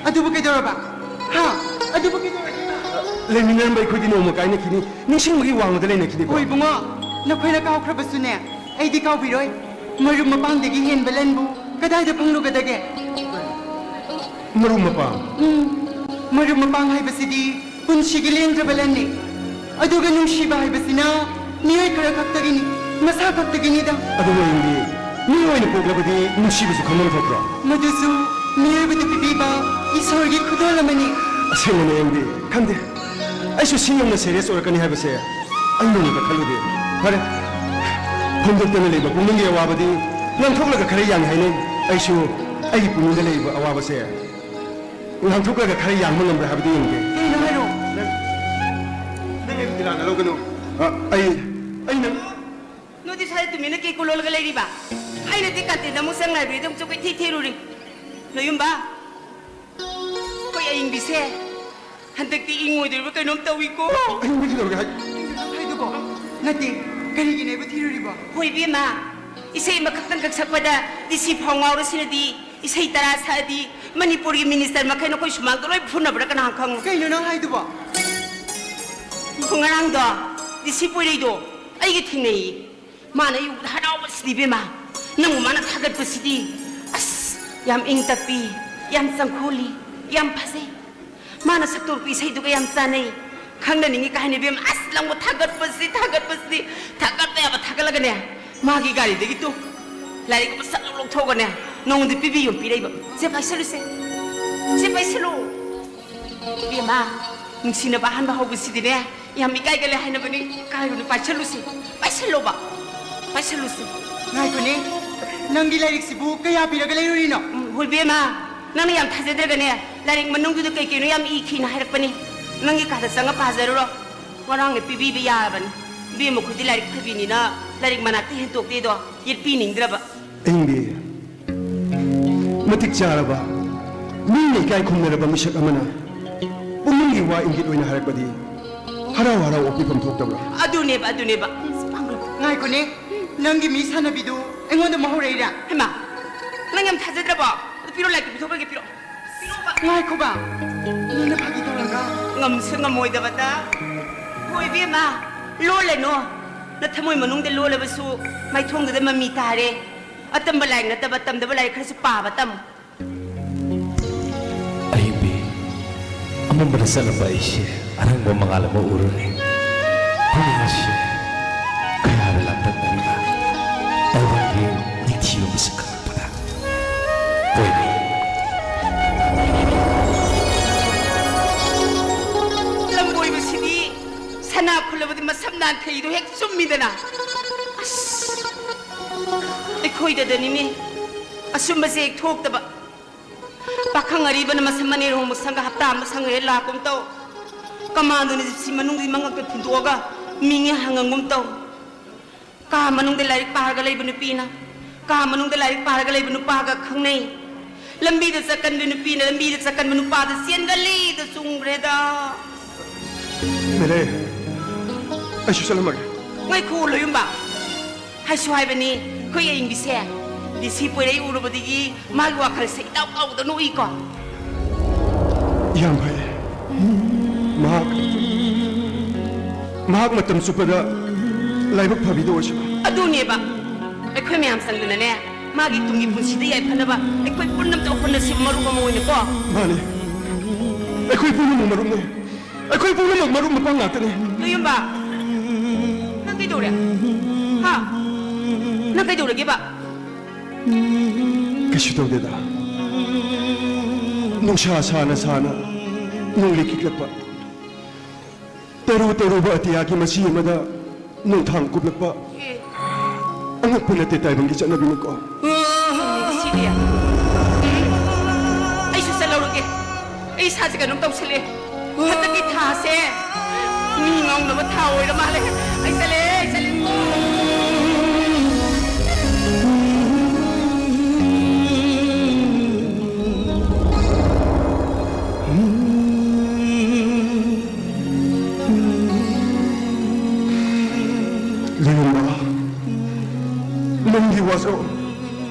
ꯑꯗꯨꯕꯨ ꯀꯩꯗꯧꯔꯕ? ꯍꯥ? ꯑꯗꯨꯕꯨ ꯀꯩꯗꯧꯔꯒꯦ? ꯂꯩꯃꯤꯟꯅꯔꯝꯕ ꯑꯩꯈꯣꯏꯗꯤ ꯅꯣꯡꯃ ꯀꯥꯏꯅꯈꯤꯅꯤ, ꯅꯤꯡꯁꯤꯡꯕꯒꯤ ꯋꯥꯡꯃꯗ ꯂꯩꯅꯈꯤꯅꯤꯀꯣ꯫ ꯍꯣꯏ ꯏꯕꯨꯡꯉꯣ, ꯅꯈꯣꯏꯅ ꯀꯥꯎꯈ꯭ꯔꯕꯁꯨꯅꯦ, ꯑꯩꯗꯤ ꯀꯥꯎꯕꯤꯔꯣꯏ꯫ ꯃꯔꯨꯞ ꯃꯄꯥꯡꯗꯒꯤ ꯍꯦꯟꯕ ꯂꯟꯕꯨ ꯀꯗꯥꯏꯗ ꯐꯪꯂꯨꯒꯗꯒꯦ? ꯃꯔꯨꯞ ꯃꯄꯥꯡ? ꯎꯝ, ꯃꯔꯨꯞ ꯃꯄꯥꯡ ꯍꯥꯏꯕꯁꯤꯗꯤ ꯄꯨꯟꯁꯤꯒꯤ ꯂꯦꯡꯗ꯭ꯔꯕ ꯂꯟꯅꯤ꯫ ꯑꯗꯨꯒ ꯅꯨꯡꯁꯤꯕ ꯍꯥꯏꯕꯁꯤꯅ ꯃꯤꯑꯣꯏ ꯈꯔ ꯈꯛꯇꯒꯤꯅꯤ, ꯃꯁꯥ ꯈꯛꯇꯒꯤꯅꯤꯗ꯫ ꯑꯗꯨ ꯅꯣꯏꯗꯤ ꯃꯤ ꯑꯣꯏꯅ ꯄꯣꯛꯂꯕꯗꯤ ꯅꯨꯡꯁꯤꯕꯁꯨ ꯈꯪꯐꯝ ꯊꯣꯛꯇ꯭ꯔꯣ? ꯃꯗꯨꯁꯨ ꯃꯤꯑꯣꯏꯕꯗ ꯄꯤꯕꯤꯕ ꯏꯁꯣꯔꯒꯤ ꯈꯨꯗꯣꯜ ꯑꯃꯅꯤ꯫ ꯑꯁꯦꯡꯕꯅꯦ ꯑꯦꯝꯕꯤ, ꯈꯪꯗꯦ꯫ ꯑꯩꯁꯨ ꯁꯤ ꯌꯧꯅ ꯁꯦꯔꯤꯌꯁ ꯑꯣꯏꯔꯛꯀꯅꯤ ꯍꯥꯏꯕꯁꯦ ꯑꯩ ꯅꯣꯡꯃꯇ ꯈꯜꯂꯨꯗꯦ꯫ ꯐꯔꯦ, ꯐꯣꯡꯗꯣꯛꯇꯅ ꯂꯩꯕ ꯄꯨꯛꯅꯤꯡꯒꯤ ꯑꯋꯥꯕꯗꯤ ꯉꯥꯡꯊꯣꯛꯂꯒ ꯈꯔ ꯌꯥꯡꯉꯤ ꯍꯥꯏꯅꯩ꯫ ꯑꯩꯁꯨ ꯑꯩꯒꯤ ꯄꯨꯛꯅꯤꯡꯗ ꯂꯩꯔꯤꯕ ꯑꯋꯥꯕꯁꯦ ꯉꯥꯡꯊꯣꯛꯂꯒ ꯈꯔ ꯌꯥꯡꯕ ꯉꯝꯕ꯭ꯔꯥ ꯍꯥꯏꯕꯗꯨ ꯌꯦꯡꯒꯦ꯫ ꯀꯩꯅꯣ ꯍꯥꯏꯔꯣ? ꯅꯪ, ꯅꯪ ꯑꯩꯕꯨ ꯗꯤꯂꯥꯟꯅ ꯂꯧꯒꯅꯨ꯫ ꯑ, ꯑꯩ, ꯑꯩ ꯅꯪ ꯅꯣꯏꯗꯤ ꯁ꯭ꯋꯥꯏꯗ ꯇꯨꯃꯤꯟꯅ ꯀꯩ ꯀꯣꯜꯂꯣꯜꯂꯒ ꯂꯩꯔꯤꯕ? ꯑꯩꯅꯗꯤ ꯀꯥꯟꯇꯤꯟꯗ ꯑꯃꯨꯛ ꯆꯪ ꯂꯥꯏꯕ꯭ꯔꯦꯔꯤꯗ ꯑꯃꯨꯛ ꯆꯪ ꯀꯣꯏꯊꯤ ꯊꯤꯔꯨꯔꯤ꯫ ꯅꯌꯨꯝꯕ, ꯑꯩꯈꯣꯏ ꯑꯌꯤꯡꯕꯤꯁꯦ ꯍꯟꯗꯛꯇꯤ ꯏꯪꯉꯣꯏꯗꯣꯔꯤꯕ ꯀꯩꯅꯣꯝ ꯇꯧꯏꯀꯣ꯫ ꯑꯌꯤꯡꯕꯤ ꯀꯩꯗꯧꯔꯒꯦ ꯍꯥꯏ? ꯀꯩꯅꯣ ꯅꯪ ꯍꯥꯏꯗꯨꯕꯣ? ꯅꯠꯇꯦ, ꯀꯔꯤꯒꯤꯅꯦꯕ ꯊꯤꯔꯨꯔꯤꯕꯣ? ꯍꯣꯏ ꯏꯕꯦꯝꯃ, ꯏꯁꯩ ꯑꯃꯈꯛꯇꯪ ꯈꯛ ꯁꯛꯄꯗ ꯗꯤ ꯁꯤ ꯐꯥꯎ ꯉꯥꯎꯔꯁꯤꯅꯗꯤ, ꯏꯁꯩ ꯇꯔꯥ ꯁꯛꯑꯗꯤ ꯃꯅꯤꯄꯨꯔꯒꯤ ꯃꯤꯅꯤꯁꯇꯔ ꯃꯈꯩꯅ ꯑꯩꯈꯣꯏ ꯁꯨꯃꯥꯡꯗ ꯂꯣꯏ ꯐꯨꯅꯕ꯭ꯔꯥ ꯀꯅꯥ ꯈꯪ? ꯀꯩꯅꯣ ꯅꯪ ꯍꯥꯏꯗꯨꯕꯣ? ꯉꯔꯥꯡꯗꯣ ꯗꯤ ꯁꯤ ꯄꯣꯏꯔꯩꯗꯣ ꯑꯩꯒ ꯊꯦꯡꯅꯩꯌꯦ꯫ ꯃꯥꯅ ꯑꯩ ꯎꯕꯗ ꯍꯔꯥꯎꯕꯁꯤꯗꯤ ꯏꯕꯦꯝꯃ, ꯅꯪꯕꯨ ꯃꯥꯅ ꯊꯥꯒꯠꯄꯁꯤꯗꯤ꯫ ꯑꯁ, ꯌꯥꯝ ꯏꯪ ꯇꯞꯄꯤ, ꯌꯥꯝ ꯆꯪꯈꯣꯜꯂꯤ, ꯌꯥꯝ ꯐꯖꯩ꯫ ꯃꯥꯅ ꯁꯛꯇꯣꯔꯛꯄ ꯏꯁꯩꯗꯨꯒ ꯌꯥꯝ ꯆꯥꯟꯅꯩ꯫ ꯈꯪꯅꯅꯤꯡꯉꯤ ꯀꯥꯏꯅ ꯏꯕꯦꯝꯃ, ꯑꯁ, ꯅꯪꯕꯨ ꯊꯥꯒꯠꯄꯁꯤ, ꯊꯥꯒꯠꯄꯁꯤ, ꯊꯥꯒꯠꯄ ꯌꯥꯕ ꯊꯥꯒꯠꯂꯒꯅꯦ, ꯃꯥꯒꯤ ꯒꯥꯔꯤꯗꯒꯤ ꯇꯨ ꯂꯥꯏꯔꯤꯛ ꯑꯃ ꯁꯠ ꯂꯧ ꯂꯧꯊꯣꯛꯑꯒꯅꯦ, ꯅꯉꯣꯟꯗ ꯄꯤꯕꯤꯌꯨ ꯄꯤꯔꯛꯏꯕ꯫ ꯁꯦ, ꯄꯥꯏꯁꯜꯂꯨꯁꯦ꯫ ꯁꯦ, ꯄꯥꯏꯁꯜꯂꯨ꯫ ꯏꯕꯦꯝꯃ, ꯅꯨꯡꯁꯤꯅꯕ ꯑꯍꯥꯟꯕ ꯍꯧꯕꯁꯤꯗꯤꯅꯦ, ꯌꯥꯝ ꯏꯀꯥꯏꯒꯜꯂꯦ ꯍꯥꯏꯅꯕꯅꯤ꯫ ꯀꯥꯏꯔꯨꯅꯨ, ꯄꯥꯏꯁꯜꯂꯨꯁꯤ꯫ ꯄꯥꯏꯁꯜꯂꯣꯕ꯫ ꯄꯥꯏꯁꯜꯂꯨꯁꯤ꯫ ꯉꯥꯏꯈꯣꯅꯦ, ꯅꯪꯒꯤ ꯂꯥꯏꯔꯤꯛꯁꯤꯕꯨ ꯀꯌꯥ ꯄꯤꯔꯒ ꯂꯩꯔꯨꯔꯤꯅꯣ? ꯎꯝ, ꯍꯣꯏ, ꯏꯕꯦꯝꯃ, ꯅꯪꯅ ꯌꯥꯝ ꯊꯥꯖꯗ꯭ꯔꯒꯅꯦ, ꯂꯥꯏꯔꯤꯛ ꯃꯅꯨꯡꯗꯨꯗ ꯀꯩ ꯀꯩꯅꯣ ꯌꯥꯝ ꯏꯈꯤꯅ ꯍꯥꯏꯔꯛꯄꯅꯤ꯫ ꯅꯪꯒꯤ ꯀꯥꯗ ꯆꯪꯉ ꯄꯥꯖꯔꯨꯔꯣ꯫ ꯉꯔꯥꯡꯅ ꯄꯤꯕꯤꯕ ꯌꯥꯔꯕꯅꯤ꯫ ꯏꯕꯦꯝꯃ, ꯑꯩꯈꯣꯏꯗꯤ ꯂꯥꯏꯔꯤꯛ ꯐꯕꯤꯅꯤꯅ ꯂꯥꯏꯔꯤꯛ ꯃꯅꯥꯛꯇ ꯍꯦꯟꯇꯣꯛꯇꯦꯗꯣ, ꯌꯦꯠꯄꯤꯅꯤꯡꯗ꯭ꯔꯕ꯫ ꯑꯌꯤꯡꯕꯤ, ꯃꯇꯤꯛ ꯆꯥꯔꯕ, ꯃꯤꯅ ꯏꯀꯥꯏ ꯈꯨꯝꯅꯔꯕ ꯃꯤꯁꯛ ꯑꯃꯅ ꯄꯨꯛꯅꯤꯡꯒꯤ ꯋꯥ ꯏꯪꯒꯤꯠ ꯑꯣꯏꯅ ꯍꯥꯏꯔꯛꯄꯗꯤ ꯍꯔꯥꯎ ꯍꯔꯥꯎ ꯑꯣꯛꯄꯤꯐꯝ ꯊꯣꯛꯇꯕ꯭ꯔꯥ? ꯑꯗꯨꯅꯦꯕ, ꯑꯗꯨꯅꯦꯕ꯫ ꯉꯥꯏꯈꯣꯅꯦ, ꯅꯪꯒꯤ ꯃꯤ ꯁꯥꯟꯅꯕꯤꯗꯨ ꯑꯩꯉꯣꯟꯗ ꯑꯃꯨꯛ ꯍꯧꯔꯛꯏꯔꯥ? ꯍꯩꯃꯥ, ꯅꯪ ꯌꯥꯝ ꯊꯥꯖꯗ꯭ꯔꯕꯣ? ꯑꯗꯨ ꯄꯤꯔꯣ, ꯂꯥꯏꯔꯤꯛꯇꯨ ꯄꯤꯊꯣꯛꯈ꯭ꯔꯒꯦ, ꯄꯤꯔꯣ꯫ ꯄꯤꯔꯣꯕ꯫ ꯉꯥꯏꯈꯣꯕ, ꯃꯤꯅ ꯐꯥꯒꯤ ꯇꯧꯔꯒ꯫ ꯉꯝꯁꯨ ꯉꯝꯃꯣꯏꯗꯕꯗ꯫ ꯍꯣꯏ, ꯏꯕꯦꯝꯃ, ꯂꯣꯜꯂꯅꯨ꯫ ꯅꯊꯃꯣꯏ ꯃꯅꯨꯡꯗ ꯂꯣꯜꯂꯕꯁꯨ ꯃꯥꯏꯊꯣꯡꯗꯨꯗ ꯃꯃꯤ ꯇꯥꯔꯦ꯫ ꯑꯇꯝꯕ ꯂꯥꯏꯔꯤꯛ ꯅꯠꯇꯕ, ꯇꯝꯗꯕ ꯂꯥꯏꯔꯤꯛ ꯈꯔꯁꯨ ꯄꯥꯕ ꯇꯝꯃꯨ꯫ ꯑꯍꯤꯡꯕꯤ, ꯑꯃꯝꯕꯗ ꯆꯠꯂꯝꯕ ꯑꯩꯁꯦ ꯑꯔꯪꯕ ꯃꯉꯥꯜ ꯑꯃ ꯎꯔꯨꯔꯦ꯫ ꯄꯨꯛꯅꯤꯡ ꯑꯁꯤ ꯀꯌꯥꯗ ꯂꯥꯡꯇꯛꯅꯔꯤꯕ ꯇꯥꯏꯕꯪꯒꯤ ꯅꯤꯡꯊꯤꯕ ꯃꯁꯛ ꯈꯪꯂꯛꯄꯗ꯫ ꯍꯣꯏꯅꯦ꯫ ꯂꯝꯕꯣꯏꯕꯁꯤꯗꯤ ꯁꯅꯥ ꯈꯨꯜꯂꯕꯗꯤ ꯃꯁꯝ ꯅꯥꯟꯊꯩꯗꯣ ꯍꯦꯛ ꯆꯨꯝꯃꯤꯗꯅ꯫ ꯑꯁ, ꯑꯩꯈꯣꯏꯗꯗꯅꯤꯅꯦ ꯑꯁꯨꯝꯕꯁꯦ ꯍꯦꯛ ꯊꯣꯛꯇꯕ꯫ ꯄꯥꯈꯪ ꯑꯔꯤꯕꯅ ꯃꯁꯝ ꯑꯅꯤꯔꯣꯝ ꯁꯪꯒ ꯍꯞꯇꯥ ꯑꯃ ꯁꯪꯉ ꯍꯦꯛ ꯂꯥꯛꯀꯨꯝ ꯇꯧ꯫ ꯀꯃꯥꯟꯗꯣꯅ ꯖꯤꯞꯁꯤ ꯃꯅꯨꯡꯗꯒꯤ ꯃꯉꯛꯇ ꯊꯤꯟꯗꯣꯛꯑꯒ ꯃꯤꯡꯉꯦ ꯍꯪꯉꯝꯒꯨꯝ ꯇꯧ꯫ ꯀꯥ ꯃꯅꯨꯡꯗ ꯂꯥꯏꯔꯤꯛ ꯄꯥꯔꯒ ꯂꯩꯕ ꯅꯨꯄꯤꯅ ꯀꯥ ꯃꯅꯨꯡꯗ ꯂꯥꯏꯔꯤꯛ ꯄꯥꯔꯒ ꯂꯩꯕ ꯅꯨꯄꯥꯒ ꯈꯪꯅꯩ꯫ ꯂꯝꯕꯤꯗ ꯆꯠꯀꯟꯕ ꯅꯨꯄꯤꯅ ꯂꯝꯕꯤꯗ ꯆꯠꯀꯟꯕ ꯅꯨꯄꯥꯗ ꯆꯦꯟꯒꯜꯂꯤꯗ ꯆꯨꯝꯈ꯭ꯔꯦꯗ꯫ ꯃꯦꯂꯦ, ꯑꯩꯁꯨ ꯆꯠꯂꯝꯃꯒꯦ꯫ ꯉꯥꯏꯈꯣ ꯂꯣꯌꯨꯝꯕ, ꯍꯥꯏꯁꯨ ꯍꯥꯏꯕꯅꯤ, ꯑꯩꯈꯣꯏ ꯑꯏꯪꯕꯤꯁꯦ ꯗꯤ ꯁꯤ ꯄꯣꯏꯔꯩ ꯎꯔꯨꯕꯗꯒꯤ ꯃꯥꯒꯤ ꯋꯥꯈꯜꯁꯦ ꯏꯇꯥꯎ ꯇꯥꯎꯗꯅ ꯎꯏꯀꯣ꯫ ꯌꯥꯝ ꯐꯩ꯫ ꯃꯍꯥꯛ, ꯃꯍꯥꯛ ꯃꯇꯝ ꯆꯨꯞꯄꯗ ꯂꯥꯏꯕꯛ ꯐꯕꯤꯗ ꯑꯣꯏꯁꯅꯨ꯫ ꯑꯗꯨꯅꯦꯕ, ꯑꯩꯈꯣꯏ ꯃꯌꯥꯝ ꯆꯪꯗꯅꯅꯦ, ꯃꯥꯒꯤ ꯇꯨꯡꯒꯤ ꯄꯨꯟꯁꯤꯗ ꯌꯥꯏꯐꯅꯕ ꯑꯩꯈꯣꯏ ꯄꯨꯝꯅꯃꯛꯇ ꯍꯣꯠꯅꯁꯤꯕ, ꯃꯔꯨꯞ ꯑꯃ ꯑꯣꯏꯅꯀꯣ꯫ ꯃꯥꯅꯤ, ꯑꯩꯈꯣꯏ ꯄꯨꯝꯅꯃꯛ ꯃꯔꯨꯞꯅꯤ꯫ ꯑꯩꯈꯣꯏ ꯄꯨꯝꯅꯃꯛ ꯃꯔꯨꯞ ꯃꯄꯥꯡ ꯉꯥꯛꯇꯅꯤ꯫ ꯂꯣꯌꯨꯝꯕ, ꯅꯪ ꯀꯩꯗꯧꯔꯦ? ꯍꯥ? ꯅꯪ ꯀꯩꯗꯧꯔꯒꯦꯕ? ꯀꯩꯁꯨ ꯇꯧꯗꯦꯗ꯫ ꯅꯨꯡꯁꯥ ꯁꯥꯅ ꯁꯥꯅ ꯅꯣꯡꯂꯩ ꯈꯤꯛꯂꯛꯄ, ꯇꯔꯨ ꯇꯔꯨꯕ ꯑꯇꯤꯌꯥꯒꯤ ꯃꯆꯤ ꯑꯃꯗ ꯅꯣꯡꯊꯥꯡ ꯀꯨꯞꯂꯛꯄ꯫ ꯑꯦ꯫ ꯑꯉꯛꯄ ꯅꯠꯇꯦ, ꯇꯥꯏꯕꯪꯒꯤ ꯆꯠꯅꯕꯤꯅꯤꯀꯣ꯫ ꯁꯤꯗꯤ꯫ ꯑꯩꯁꯨ ꯆꯠꯂꯧꯔꯒꯦ꯫ ꯑꯩ ꯏꯁꯥꯁꯦ ꯀꯩꯅꯣꯝ ꯇꯧꯁꯜꯂꯦ꯫ ꯍꯟꯗꯛꯀꯤ ꯊꯥꯁꯦ ꯃꯤ ꯉꯥꯎꯅꯕ ꯊꯥ ꯑꯣꯏꯔ ꯃꯥꯜꯂꯦ꯫ ꯑꯩ ꯆꯠꯂꯦ, ꯑꯩ ꯆꯠꯂꯦ꯫ ꯂꯩꯔꯝꯕ ꯅꯪꯒꯤ ꯋꯥꯁꯛ,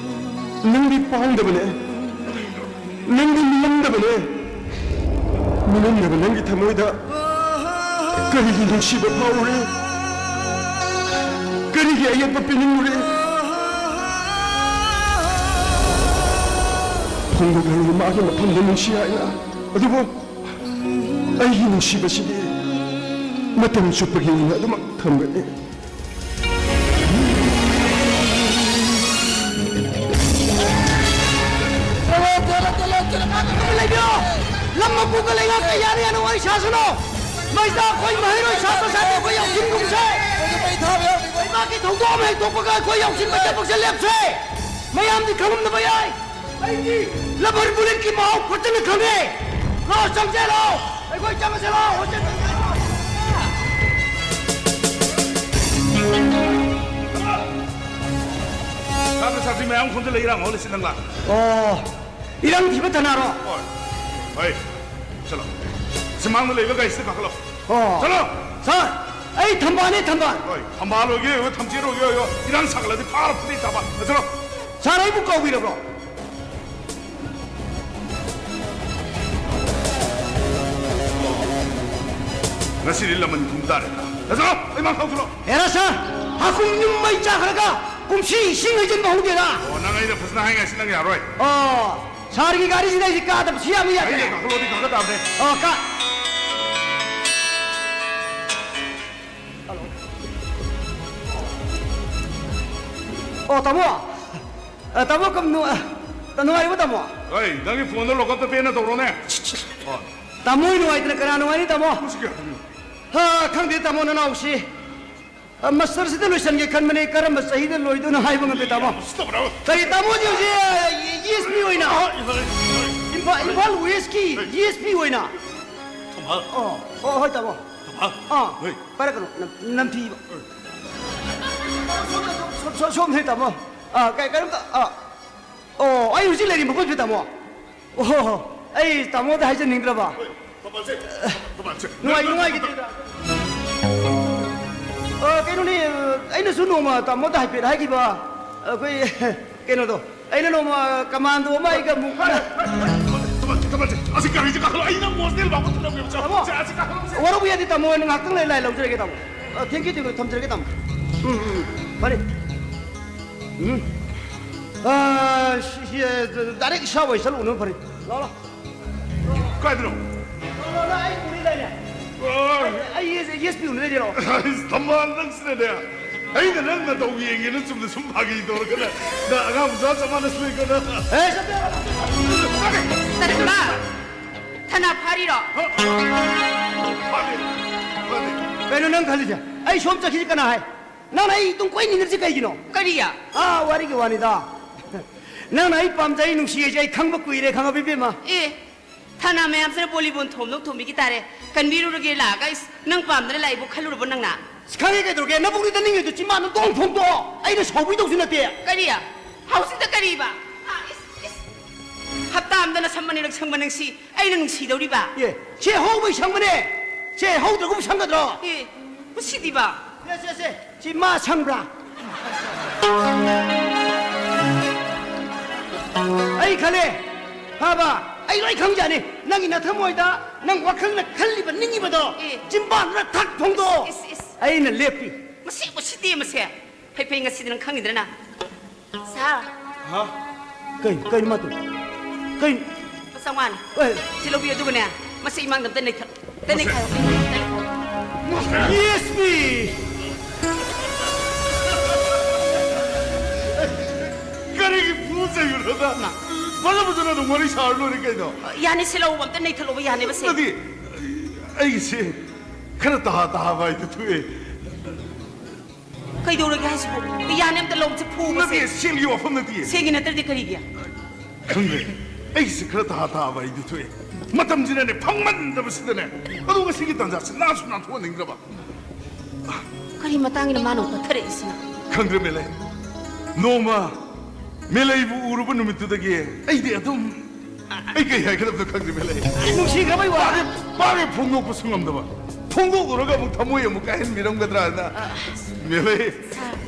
ꯅꯪꯗꯤ ꯄꯥꯡꯗꯕꯅꯦ꯫ ꯅꯪꯗꯤ ꯃꯤꯅꯝꯗꯕꯅꯦ꯫ ꯃꯤꯅꯝꯗꯕ ꯅꯪꯒꯤ ꯊꯃꯣꯏꯗ ꯀꯔꯤꯒꯤ ꯅꯨꯡꯁꯤꯕ ꯐꯥꯎꯔꯨꯔꯦ? ꯀꯔꯤꯒꯤ ꯑꯌꯦꯠꯄ ꯄꯤꯅꯤꯡꯂꯨꯔꯦ? ꯐꯣꯡꯗꯣꯛꯂꯔꯨ ꯃꯥꯒꯤ ꯃꯐꯝꯗ ꯅꯨꯡꯁꯤ ꯍꯥꯏꯅ꯫ ꯑꯗꯨꯕꯨ ꯑꯩꯒꯤ ꯅꯨꯡꯁꯤꯕꯁꯤꯗꯤ ꯃꯇꯝ ꯆꯨꯞꯄꯒꯤ ꯑꯣꯏꯅ ꯑꯗꯨꯃꯛ ꯊꯝꯒꯅꯤ꯫ ꯆꯠꯂꯣ, ꯆꯠꯂꯣ, ꯆꯠꯂꯣ, ꯆꯠꯂꯣ, ꯉꯥꯛꯇ ꯇꯨꯃꯤꯟ ꯂꯩꯕꯤꯌꯣ꯫ ꯂꯝ ꯃꯄꯨꯒ ꯂꯩꯉꯥꯛꯀ ꯌꯥꯅ ꯌꯥꯅ ꯋꯥꯔꯤ ꯁꯥꯁꯅꯨ꯫ ꯃꯁꯤꯗ ꯑꯩꯈꯣꯏ ꯃꯍꯩꯔꯣꯏ ꯁꯥꯇ꯭ꯔ ꯁꯥꯇ꯭ꯔꯤ ꯑꯩꯈꯣꯏ ꯌꯥꯎꯁꯤꯟꯒꯨꯝꯁꯦ꯫ ꯂꯩꯕꯥꯛꯀꯤ ꯊꯧꯗꯣꯛ ꯑꯃ ꯍꯦꯛ ꯊꯣꯛꯄꯒ ꯑꯩꯈꯣꯏ ꯌꯥꯎꯁꯤꯟꯕꯒꯤ ꯊꯕꯛꯁꯦ ꯂꯦꯞꯁꯦ꯫ ꯃꯌꯥꯝꯗꯤ ꯈꯪꯂꯝꯗꯕ ꯌꯥꯏ꯫ ꯑꯩꯗꯤ ꯂꯕꯔ ꯕꯨꯂꯦꯠꯀꯤ ꯃꯍꯥꯎ ꯐꯖꯅ ꯈꯪꯉꯦ꯫ ꯂꯥꯛꯑꯣ, ꯆꯪꯁꯦ, ꯂꯥꯛꯑꯣ꯫ ꯑꯩꯈꯣꯏ ꯆꯪꯉꯁꯦ, ꯂꯥꯛꯑꯣ꯫ ꯍꯣꯁꯇꯦꯜ ꯆꯪꯁꯦ, ꯂꯥꯛꯑꯣ꯫ ꯁꯥꯇ꯭ꯔ ꯁꯥꯇ꯭ꯔꯤ ꯃꯌꯥꯝ ꯈꯣꯝꯖꯤꯜꯂ ꯏꯔꯥꯡ ꯍꯧꯍꯜꯂꯤꯁꯤ ꯅꯪꯂꯥ? ꯑꯣ, ꯏꯔꯪ ꯊꯤꯕ ꯊꯅꯥꯔꯣ? ꯍꯣꯏ꯫ ꯍꯣꯏ꯫ ꯆꯠꯂꯣ꯫ ꯁꯨꯃꯥꯡꯗ ꯂꯩꯕ ꯒꯥꯔꯤꯁꯤꯗ ꯀꯥꯈꯠꯂꯣ꯫ ꯑꯣ꯫ ꯆꯠꯂꯣ꯫ ꯁꯥꯔ, ꯑꯩ ꯊꯝꯕꯥꯜꯅꯦ, ꯊꯝꯕꯥꯜ꯫ ꯍꯣꯏ, ꯊꯝꯕꯥꯜ ꯑꯣꯏꯒꯦ ꯑꯣꯏꯌꯣ, ꯊꯝꯆꯦꯠ ꯑꯣꯏꯒꯦ ꯑꯣꯏꯌꯣ, ꯏꯔꯥꯡ ꯁꯥꯒꯠꯂꯗꯤ ꯐꯥꯔ ꯐꯨꯗꯤ ꯊꯥꯕ꯫ ꯆꯠꯂꯣ꯫ ꯁꯥꯔ, ꯑꯩꯕꯨ ꯀꯧꯕꯤꯔꯕ꯭ꯔꯣ? ꯉꯁꯤꯗꯤ ꯂꯃꯟ ꯈꯨꯝ ꯇꯥꯔꯦ꯫ ꯆꯠꯂꯣ, ꯑꯩ ꯃꯥꯡ ꯊꯧ ꯆꯠꯂꯣ꯫ ꯍꯦꯔꯥ ꯁꯥꯔ, ꯍꯥꯀꯨꯝ ꯌꯨꯝ ꯃꯩ ꯆꯥꯈ꯭ꯔꯒ ꯀꯨꯝꯁꯤ ꯏꯁꯤꯡ ꯍꯩꯖꯤꯟꯕ ꯍꯧꯗꯦꯗ꯫ ꯑꯣ, ꯅꯪ ꯑꯩꯅ ꯐꯖꯅ ꯍꯥꯏꯉꯥꯏꯁꯤ ꯅꯪ ꯌꯥꯔꯣꯏ꯫ ꯑꯣ, ꯁꯥꯔꯒꯤ ꯒꯥꯔꯤꯁꯤꯗ ꯑꯩꯁꯦ ꯀꯥꯗꯕꯁꯨ ꯌꯥꯕ ꯌꯥꯗꯦ꯫ ꯑꯩꯅ ꯀꯥꯈꯠꯂꯣꯗꯤ ꯀꯥꯈꯠ ꯇꯥꯕꯅꯦ꯫ ꯑꯣ, ꯀꯥ-, ꯑꯣ, ꯇꯥꯃꯣ꯫ ꯑ, ꯇꯥꯃꯣ, ꯀꯝ-, ꯅꯨ-, ꯑ, ꯅꯨꯡꯉꯥꯏꯔꯤꯕꯣ, ꯇꯥꯃꯣ? ꯍꯣꯏ, ꯅꯪꯒꯤ ꯐꯣꯟꯗꯣ ꯂꯣꯛꯑꯞꯇ ꯄꯦꯟꯅ ꯇꯧꯔꯣꯅꯦ꯫ ꯑꯣ꯫ ꯇꯥꯃꯣ ꯍꯣꯏ ꯅꯨꯡꯉꯥꯏꯇꯅ ꯀꯅꯥ ꯅꯨꯡꯉꯥꯏꯅꯤ, ꯇꯥꯃꯣ? ꯃꯁꯤ ꯀꯌꯥ ꯍꯥꯏꯕꯅꯣ? ꯍꯥ, ꯈꯪꯗꯦ, ꯇꯥꯃꯣ, ꯅꯅꯥꯎꯁꯤ꯫ ꯑ, ꯃꯥꯁꯇꯔꯁꯤꯗ ꯂꯣꯏꯁꯟꯒꯦ ꯈꯟꯕꯅꯦ, ꯀꯔꯝꯕ ꯆꯍꯤꯗ ꯂꯣꯏꯗꯣꯏꯅꯣ ꯍꯥꯏꯕ ꯉꯝꯗꯦ, ꯇꯥꯃꯣ꯫ ꯌꯥꯝ ꯎꯁꯤꯠꯇꯕ꯭ꯔꯥ? ꯀꯔꯤ, ꯇꯥꯃꯣꯁꯦ ꯍꯧꯖꯤꯛ, ꯑ, ꯏ ꯑꯦꯁ ꯄꯤ ꯑꯣꯏꯅ? ꯍꯣꯏ, ꯍꯣꯏ, ꯍꯣꯏ꯫ ꯏꯝꯐꯥꯜ, ꯏꯝꯐꯥꯜ ꯋꯦꯁꯀꯤ ꯍꯣꯏ꯫ ꯏ ꯑꯦꯁ ꯄꯤ ꯑꯣꯏꯅ? ꯊꯝꯕꯥꯜ꯫ ꯑꯣ, ꯑꯣ, ꯍꯣꯏ, ꯇꯥꯃꯣ꯫ ꯊꯝꯕꯥꯜ꯫ ꯑꯥ, ꯍꯣꯏ꯫ ꯄꯥꯏꯔꯛꯀꯅꯨ, ꯅꯝ-, ꯅꯝꯊꯤꯕ꯫ ꯍꯣꯏ꯫ ꯁꯣꯝ, ꯁꯣꯝ, ꯁꯣꯝ, ꯁꯣꯝ, ꯁꯣꯝꯗꯅꯦ, ꯇꯥꯃꯣ꯫ ꯑꯥ, ꯀꯩ-, ꯀꯩꯅꯣꯝꯇ, ꯑꯥ, ꯑꯣ, ꯑꯩ ꯍꯧꯖꯤꯛ ꯂꯩꯔꯤ ꯃꯐꯝꯁꯦ, ꯇꯥꯃꯣ꯫ ꯑꯣ, ꯑꯩ ꯇꯥꯃꯣꯗ ꯍꯥꯏꯖꯅꯤꯡꯗ꯭ꯔꯕ꯫ ꯍꯣꯏ, ꯊꯝꯕꯥꯜꯁꯦ, ꯊꯝꯕꯥꯜꯁꯦ꯫ ꯅꯨꯡꯉꯥꯏ-, ꯅꯨꯡꯉꯥꯏꯈꯤꯗ꯭ꯔꯦꯗ꯫ ꯑ, ꯀꯩꯅꯣꯅꯦ, ꯑꯩꯅꯁꯨ ꯅꯣꯡꯃ ꯇꯥꯃꯣꯗ ꯍꯥꯏꯐꯦꯠ ꯍꯥꯏꯈꯤꯕ, ꯑꯩꯈꯣꯏ, ꯀꯩꯅꯣꯗꯣ, ꯑꯩꯅ ꯅꯣꯡꯃ ꯀꯃꯥꯟꯗꯣ ꯑꯃ ꯑꯩꯒ ꯑꯃꯨꯛ ꯍꯥꯏ, ꯍꯥꯏ, ꯍꯥꯏ, ꯊꯝꯕꯥꯜꯁꯦ, ꯊꯝꯕꯥꯜꯁꯦ, ꯊꯝꯕꯥꯜꯁꯦ꯫ ꯑꯁꯤ ꯒꯥꯔꯤꯁꯦ ꯀꯥꯈꯠꯂꯣ, ꯑꯩ ꯅꯪ ꯍꯣꯁꯇꯦꯜ ꯐꯥꯎꯕ ꯊꯤꯜꯂꯝꯒꯦꯕ꯫ ꯇꯥꯃꯣ, ꯁꯦ, ꯑꯁꯤ ꯀꯥꯈꯠꯂꯣ, ꯁꯦ꯫ ꯋꯥꯔꯧꯕ ꯌꯥꯗꯦ, ꯇꯥꯃꯣ, ꯑꯩꯅ ꯉꯥꯏꯍꯥꯛꯇꯪ ꯂꯩꯔ ꯂꯥꯏ ꯂꯧꯖꯔꯒꯦ, ꯇꯥꯃꯣ꯫ ꯑ, thank you, thank you, ꯊꯝꯖꯔꯒꯦ, ꯇꯥꯃꯣ꯫ ꯎꯝ, ꯎꯝ, ꯎꯝ, ꯐꯔꯦ꯫ ꯎꯝ꯫ ꯑ, ꯁꯤ, ꯁꯤ, ꯑ, direct ꯏꯁꯥ ꯑꯣꯏ ꯆꯠꯂꯨꯕꯅ ꯐꯔꯦ꯫ ꯂꯥꯎ, ꯂꯥꯎ꯫ ꯀꯥꯏꯗꯅꯣ? ꯂꯥꯎ, ꯂꯥꯎ, ꯂꯥꯎ, ꯑꯩ ꯄꯨꯔꯤ ꯂꯩꯔꯦ꯫ ꯑꯣ꯫ ꯑꯩ, ꯑꯩ, ꯑꯩ, ꯑꯦꯁ ꯄꯤ ꯎꯅ ꯂꯩꯔꯦ, ꯂꯥꯎ꯫ ꯑꯁ, ꯊꯝꯕꯥꯜ ꯅꯪꯁꯤꯅꯅꯦ꯫ ꯑꯩꯅ ꯅꯪ ꯅꯇꯧ ꯌꯦꯡꯒꯦꯅ ꯆꯨꯝꯅ ꯁꯨꯝ ꯐꯥꯒꯤ ꯇꯧꯔꯒꯅꯦ꯫ ꯅꯪ ꯑꯉꯥꯡ ꯃꯆꯥ ꯆꯞ ꯃꯥꯟꯅꯁꯤꯜꯂꯛꯏꯀꯣ ꯅꯪ꯫ ꯑꯦ, ꯆꯠꯂꯣ꯫ ꯆꯠꯂꯣ꯫ ꯊꯅꯥ ꯐꯥꯔꯤꯔꯣ? ꯐꯥꯗꯦ, ꯐꯥꯗꯦ꯫ ꯀꯩꯅꯣ ꯅꯪ ꯈꯜꯂꯤꯁꯦ? ꯑꯩ ꯁꯣꯝ ꯆꯠꯈꯤꯁꯤ ꯀꯅꯥ ꯍꯥꯏ? ꯅꯪꯅ ꯑꯩ ꯑꯗꯨꯝ ꯀꯣꯏꯅꯤꯡꯉꯤꯁꯤ ꯀꯩꯒꯤꯅꯣ? ꯀꯔꯤ? ꯑꯥ, ꯋꯥꯔꯤꯒꯤ ꯋꯥꯅꯤꯗ꯫ ꯅꯪꯅ ꯑꯩ ꯄꯥꯝꯖꯩ, ꯅꯨꯡꯁꯤ ꯍꯥꯏꯁꯦ ꯑꯩ ꯈꯪꯕ ꯀꯨꯏꯔꯦ, ꯈꯪꯉꯕ ꯏꯕꯦꯝꯃ? ꯑꯦ, ꯊꯅꯥ ꯃꯌꯥꯝꯁꯤꯅ ꯕꯣꯂꯤꯕꯣꯟ ꯊꯣꯝꯗꯣꯛ ꯊꯣꯝꯕꯤꯈꯤ ꯇꯥꯔꯦ꯫ ꯀꯟꯕꯤꯔꯨꯔꯒꯦ ꯂꯥꯛꯑꯒ, ꯏꯁ, ꯅꯪ ꯄꯥꯝꯗꯅ ꯂꯥꯛꯏꯕꯨ ꯈꯜꯂꯨꯔꯕꯣ ꯅꯪꯅ? ꯑꯁ, ꯈꯪꯉꯦ ꯀꯩꯗꯧꯔꯒꯦ? ꯅꯕꯨꯛꯅꯤꯗ ꯅꯤꯡꯉꯤꯗꯣ ꯆꯤꯝꯕꯥꯟꯗ ꯇꯣꯡ ꯊꯣꯝꯗꯣꯛꯑꯣ꯫ ꯑꯩꯅ ꯁꯥꯎꯕꯤꯗꯧꯁꯨ ꯅꯠꯇꯦ꯫ ꯀꯔꯤ? ꯍꯧꯖꯤꯛꯇ ꯀꯔꯤꯕ? ꯍꯥ, ꯏꯁ, ꯏꯁ꯫ ꯍꯞꯇꯥ ꯑꯃꯗ ꯅꯁꯝ ꯑꯅꯤꯔꯛ ꯁꯪꯕ ꯅꯪꯁꯤ ꯑꯩꯅ ꯅꯨꯡꯁꯤꯗꯧꯔꯤꯕ? ꯑꯦ, ꯁꯦ ꯍꯧꯕꯩ ꯁꯪꯕꯅꯦ꯫ ꯁꯦ ꯍꯧꯗ꯭ꯔꯒꯨꯝ ꯁꯪꯒꯗ꯭ꯔꯣ? ꯑꯦ, ꯃꯁꯤꯗꯤꯕ꯫ ꯁꯦ, ꯁꯦ, ꯁꯦ, ꯁꯤ ꯃꯥ ꯁꯪꯕ꯭ꯔꯥ? ꯑꯩ ꯈꯜꯂꯦ, ꯐꯕ, ꯑꯩ ꯂꯣꯏ ꯈꯪꯖꯅꯤ꯫ ꯅꯪꯒꯤ ꯅꯊꯃꯣꯏꯗ ꯅꯪ ꯋꯥꯈꯜꯅ ꯈꯜꯂꯤꯕ, ꯅꯤꯡꯉꯤꯕꯗꯣ, ꯑꯦ꯫ ꯆꯤꯝꯕꯥꯟꯗꯨꯗ ꯊꯛ ꯐꯣꯡꯗꯣꯛꯑꯣ꯫ ꯏꯁ, ꯏꯁ꯫ ꯑꯩꯅ ꯂꯦꯞꯄꯤ꯫ ꯃꯁꯤ ꯎꯁꯤꯠꯇꯦ ꯃꯁꯦ꯫ ꯐꯩ, ꯐꯩ, ꯉꯁꯤꯗꯤ ꯅꯪ ꯈꯪꯉꯤꯗꯅ꯫ ꯁꯥꯔ꯫ ꯍꯥ? ꯀꯩ, ꯀꯩꯅꯣ ꯃꯥ ꯇꯧ-, ꯀꯩ? ꯂꯨꯄꯥ ꯆꯥꯝꯃꯉꯥꯅꯤ꯫ ꯑꯦ꯫ ꯁꯤ ꯂꯧꯕꯤꯌꯨ, ꯑꯗꯨꯒꯅꯦ, ꯃꯁꯤ ꯏꯃꯥꯡꯗ ꯑꯝꯇ ꯅꯩꯊꯠ-, ꯑꯝꯇ ꯅꯩꯈꯥꯏꯌꯣ꯫ Yes, me! ꯀꯔꯤꯒꯤ ꯐꯨꯖꯩꯕꯅꯣꯗ? ꯃꯥ꯫ ꯐꯖ ꯐꯖꯅ ꯑꯗꯨꯝ ꯋꯥꯔꯤ ꯁꯥꯔ ꯂꯣꯏꯔꯦ ꯀꯩꯅꯣ꯫ ꯌꯥꯅꯤ, ꯁꯤ ꯂꯧꯕ ꯑꯝꯇ ꯅꯩꯊꯠꯂꯣꯕ, ꯌꯥꯅꯦꯕ ꯁꯦ꯫ ꯅꯠꯇꯦ, ꯑꯩꯒꯤꯁꯦ ꯈꯔ ꯇꯍꯥ ꯇꯍꯥꯕ ꯍꯥꯏꯗꯨ ꯊꯣꯛꯑꯦ꯫ ꯀꯩꯗꯧꯔꯒꯦ ꯍꯥꯏꯁꯤꯕꯣ? ꯌꯥꯅꯤ, ꯑꯝꯇ ꯂꯧꯁꯦ, ꯐꯨꯕꯁꯦ꯫ ꯅꯠꯇꯦ, ꯁꯦꯜꯒꯤ ꯋꯥꯐꯝ ꯅꯠꯇꯦ꯫ ꯁꯦꯜꯒꯤ ꯅꯠꯇ꯭ꯔꯗꯤ ꯀꯔꯤꯒꯤ? ꯈꯪꯗ꯭ꯔꯦ꯫ ꯑꯩꯁꯦ ꯈꯔ ꯇꯍꯥ ꯇꯍꯥꯕ ꯑꯩꯗꯤ ꯊꯣꯛꯑꯦ꯫ ꯃꯇꯝꯁꯤꯅꯅꯦ ꯐꯪꯃꯟꯗꯕꯁꯤꯗꯅꯦ꯫ ꯑꯗꯨ ꯉꯁꯤꯒꯤ ꯇꯥꯟꯖꯥꯁꯤ ꯅꯥꯟꯁꯨ ꯅꯥꯟꯊꯣꯛꯍꯟꯅꯤꯡꯗ꯭ꯔꯕ꯫ ꯀꯔꯤ ꯃꯇꯥꯡꯒꯤꯅꯣ ꯃꯥꯅ ꯑꯃꯨꯛ ꯄꯠꯊꯔꯛꯏꯁꯤꯅ? ꯈꯪꯗ꯭ꯔꯦ, ꯃꯦꯂꯩ꯫ ꯅꯣꯡꯃ ꯃꯦꯂꯩꯕꯨ ꯎꯔꯨꯕ ꯅꯨꯃꯤꯠꯇꯨꯗꯒꯤ ꯑꯩꯗꯤ ꯑꯗꯨꯝ ꯑꯩ ꯀꯩ ꯍꯥꯏꯒꯗꯕꯅꯣ ꯈꯪꯗꯦ, ꯃꯦꯂꯩ꯫ ꯅꯨꯡꯁꯤꯈ꯭ꯔꯕꯩ ꯋꯥ꯫ ꯄꯥꯛ ꯍꯦꯛ, ꯄꯥꯛ ꯍꯦꯛ ꯐꯣꯡꯗꯣꯛꯄꯁꯨ ꯉꯝꯗꯕ꯫ ꯐꯣꯡꯗꯣꯛꯂꯨꯔꯒ ꯑꯃꯨꯛ ꯊꯃꯣꯏ ꯑꯃꯨꯛ ꯀꯥꯏꯍꯟꯕꯤꯔꯝꯒꯗ꯭ꯔꯥꯅ꯫ ꯃꯦꯂꯩ,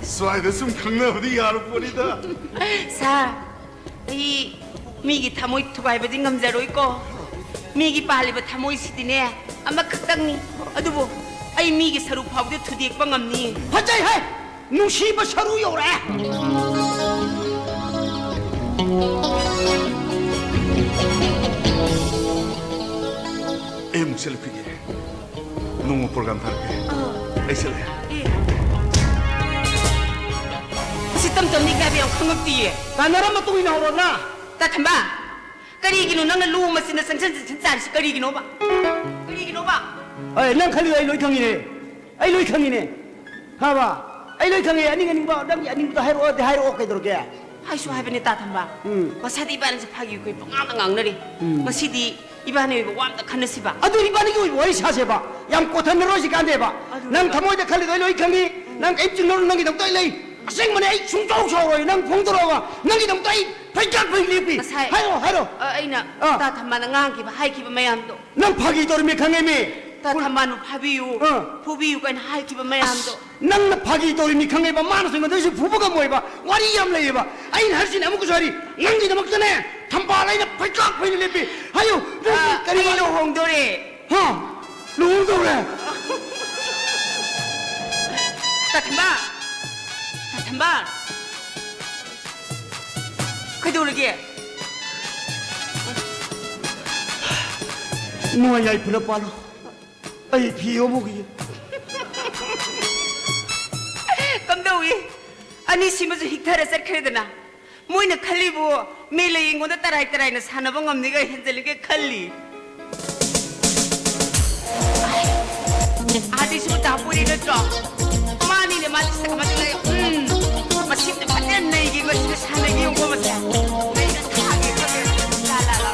ꯁ꯭ꯋꯥꯏꯗ ꯁꯨꯝ ꯈꯪꯅꯕꯗꯤ ꯌꯥꯔ ꯄꯣꯠꯅꯤꯗ꯫ ꯁꯥꯔ, ꯑꯩ ꯃꯤꯒꯤ ꯊꯃꯣꯏ ꯊꯨꯒꯥꯏꯕꯗꯤ ꯉꯝꯖꯔꯣꯏꯀꯣ꯫ ꯃꯤꯒꯤ ꯄꯥꯜꯂꯤꯕ ꯊꯃꯣꯏꯁꯤꯗꯤꯅꯦ, ꯑꯃꯈꯛꯇꯪꯅꯤ꯫ ꯑꯗꯨꯕꯨ ꯑꯩ ꯃꯤꯒꯤ ꯁꯔꯨ ꯐꯥꯎꯗꯤ ꯊꯨꯗꯦꯛꯄ ꯉꯝꯅꯤ꯫ ꯐꯖꯩ ꯍꯦ! ꯅꯨꯡꯁꯤꯕ ꯁꯔꯨ ꯌꯧꯔꯛꯑꯦ꯫ ꯑꯩ ꯑꯃꯨꯛ ꯆꯠꯂꯨꯈꯤꯒꯦ꯫ ꯅꯣꯡꯃ program ꯊꯥꯔꯛꯀꯦ꯫ ꯑꯥ꯫ ꯑꯩ ꯆꯠꯂꯦ꯫ ꯑꯦ꯫ ꯑꯁꯤ ꯇꯝ ꯇꯝꯅꯤ ꯀꯥꯏꯕ ꯌꯥꯝ ꯈꯪꯉꯛꯇꯤꯌꯦ꯫ ꯇꯥꯟꯅꯔ ꯃꯇꯨꯡ ꯏꯟꯅ ꯍꯧꯔꯣꯅ꯫ ꯇꯥ ꯊꯝꯕ, ꯀꯔꯤꯒꯤꯅꯣ ꯅꯪꯅ ꯂꯨ ꯃꯆꯤꯟꯗ ꯆꯪꯁꯤꯟ ꯆꯪꯁꯤꯟ ꯆꯥꯔꯤꯁꯤ ꯀꯔꯤꯒꯤꯅꯣꯕ? ꯀꯔꯤꯒꯤꯅꯣꯕ? ꯑꯦ, ꯅꯪ ꯈꯜꯂꯤꯗꯣ ꯑꯩ ꯂꯣꯏ ꯈꯪꯉꯤꯅꯦ꯫ ꯑꯩ ꯂꯣꯏ ꯈꯪꯉꯤꯅꯦ꯫ ꯈꯪꯉꯕ? ꯑꯩ ꯂꯣꯏ ꯈꯪꯉꯦ꯫ ꯑꯅꯤꯡ ꯑꯅꯤꯡꯕ, ꯅꯪꯒꯤ ꯑꯅꯤꯡꯕꯗꯣ ꯍꯥꯏꯔꯛꯑꯣꯗꯤ ꯍꯥꯏꯔꯛꯑꯣ, ꯀꯩꯗꯧꯔꯒꯦ? ꯍꯥꯏꯁꯨ ꯍꯥꯏꯕꯅꯦ, ꯇꯥ ꯊꯝꯕ꯫ ꯎꯝ꯫ ꯉꯁꯥꯏꯗꯤ ꯏꯕꯥꯅꯤꯁꯦ ꯐꯥꯒꯤ ꯑꯩꯈꯣꯏ ꯄꯉꯥꯡꯗ ꯉꯥꯡꯅꯔꯤ꯫ ꯎꯝ꯫ ꯉꯁꯤꯗꯤ ꯏꯕꯥꯅꯤ ꯑꯣꯏꯕ ꯋꯥ ꯑꯝꯇ ꯈꯟꯅꯁꯤꯕ꯫ ꯑꯗꯨ ꯏꯕꯥꯅꯤꯒꯤ ꯑꯣꯏꯕ ꯋꯥꯔꯤ ꯁꯥꯁꯦꯕ꯫ ꯌꯥꯝ ꯀꯣꯊꯟꯅꯔꯣꯏꯁꯤ ꯀꯥꯟꯗꯦꯕ꯫ ꯑꯗꯨꯅꯦꯕ꯫ ꯅꯪ ꯊꯃꯣꯏꯗ ꯈꯜꯂꯤꯗꯣ ꯑꯩ ꯂꯣꯏ ꯈꯪꯉꯤ꯫ ꯎꯝ꯫ ꯅꯪ ꯀꯔꯤꯝ ꯆꯤꯡꯅꯔꯨꯅꯨ, ꯅꯪꯒꯤꯗꯃꯛꯇ ꯑꯩ ꯂꯩ꯫ ꯑꯁꯦꯡꯕꯅꯦ, ꯑꯩ ꯁꯨꯡꯁꯥꯎ ꯁꯥꯎꯔꯣꯏ꯫ ꯅꯪ ꯐꯣꯡꯗꯣꯔꯛꯑꯣꯕ꯫ ꯅꯪꯒꯤꯗꯃꯛꯇ ꯑꯩ ꯐꯩꯀꯥꯛ ꯐꯩ ꯂꯦꯞꯄꯤ꯫ ꯉꯁꯥꯏ ꯍꯥꯏꯔꯣ, ꯍꯥꯏꯔꯣ꯫ ꯑ, ꯑꯩꯅ ꯑꯥ꯫ ꯇꯥ ꯊꯝꯕꯥꯜꯅ ꯉꯥꯡꯈꯤꯕ, ꯍꯥꯏꯈꯤꯕ ꯃꯌꯥꯝꯗꯣ꯫ ꯅꯪ ꯐꯥꯒꯤ ꯇꯧꯔꯤꯃꯤ ꯈꯪꯉꯦꯃꯤ꯫ ꯇꯥ ꯊꯝꯕꯥꯜꯕꯨ ꯐꯥꯕꯤꯌꯨ, ꯑꯥ꯫ ꯐꯨꯕꯤꯌꯨ ꯀꯥꯏꯅ ꯍꯥꯏꯈꯤꯕ ꯃꯌꯥꯝꯗꯣ꯫ ꯑꯁ, ꯅꯪꯅ ꯐꯥꯒꯤ ꯇꯧꯔꯤꯃꯤ ꯈꯪꯉꯦꯕ, ꯃꯥꯅꯁꯨ ꯑꯩꯉꯣꯟꯗ ꯑꯩꯁꯨ ꯐꯨꯕ ꯉꯝꯃꯣꯏꯕ꯫ ꯋꯥꯔꯤ ꯌꯥꯝ ꯂꯩꯌꯦꯕ꯫ ꯑꯩꯅ ꯍꯥꯏꯔꯤꯁꯤꯅꯦ, ꯑꯃꯨꯛꯀꯁꯨ ꯍꯥꯏꯔꯤ, ꯅꯪꯒꯤꯗꯃꯛꯇꯅꯦ ꯊꯝꯕꯥꯜ ꯑꯩꯅ ꯐꯩꯀꯥꯛ ꯐꯩꯅ ꯂꯦꯞꯄꯤ꯫ ꯍꯥꯏꯌꯨ, ꯅꯪ ꯑ, ꯀꯔꯤ ꯑꯩ ꯋꯥꯅꯣ? ꯂꯨꯍꯣꯡꯗꯣꯔꯦ꯫ ꯍꯥ? ꯂꯨꯍꯣꯡꯗꯧꯔꯦ? ꯇꯥꯊꯝꯕ! ꯇꯥꯊꯝꯕ! ꯀꯩꯗꯧꯔꯒꯦ? ꯅꯨꯡꯉꯥꯏ ꯌꯥꯏꯐꯅ ꯄꯥꯜꯂꯣ꯫ ꯑꯩ ꯐꯤ ꯌꯣꯝꯃꯨꯈꯤꯒꯦ꯫ ꯀꯝꯗꯧꯏ? ꯑꯅꯤꯁꯤꯃꯁꯨ ꯍꯤꯛꯊꯔ ꯆꯠꯈ꯭ꯔꯦꯗꯅ꯫ ꯃꯣꯏꯅ ꯈꯜꯂꯤꯕꯨ ꯃꯦꯂꯩ ꯑꯩꯉꯣꯟꯗ ꯇꯔꯥꯏ ꯇꯔꯥꯏꯅ ꯁꯥꯟꯅꯕ ꯉꯝꯅꯤꯒ ꯍꯦꯟꯖꯜꯂꯤꯒ ꯈꯜꯂꯤ꯫ ꯑꯥꯗꯩꯁꯨ ꯗꯥ ꯄꯣꯏꯔꯩ ꯅꯠꯇ꯭ꯔꯣ? ꯃꯥꯅꯤꯅꯦ, ꯃꯥꯗꯤ ꯁꯛ ꯑꯃꯗꯤ ꯂꯩ꯫ ꯎꯝ, ꯃꯁꯤꯗ ꯐꯖꯅ ꯅꯩꯒꯦ, ꯃꯁꯤꯗ ꯁꯥꯟꯅꯒꯦ ꯌꯦꯡꯉꯨꯀꯣ, ꯃꯁꯦ꯫ ꯅꯩꯅ ꯊꯥꯒꯦ, ꯈꯪꯉꯦ꯫ ꯂꯥ, ꯂꯥ, ꯂꯥ꯫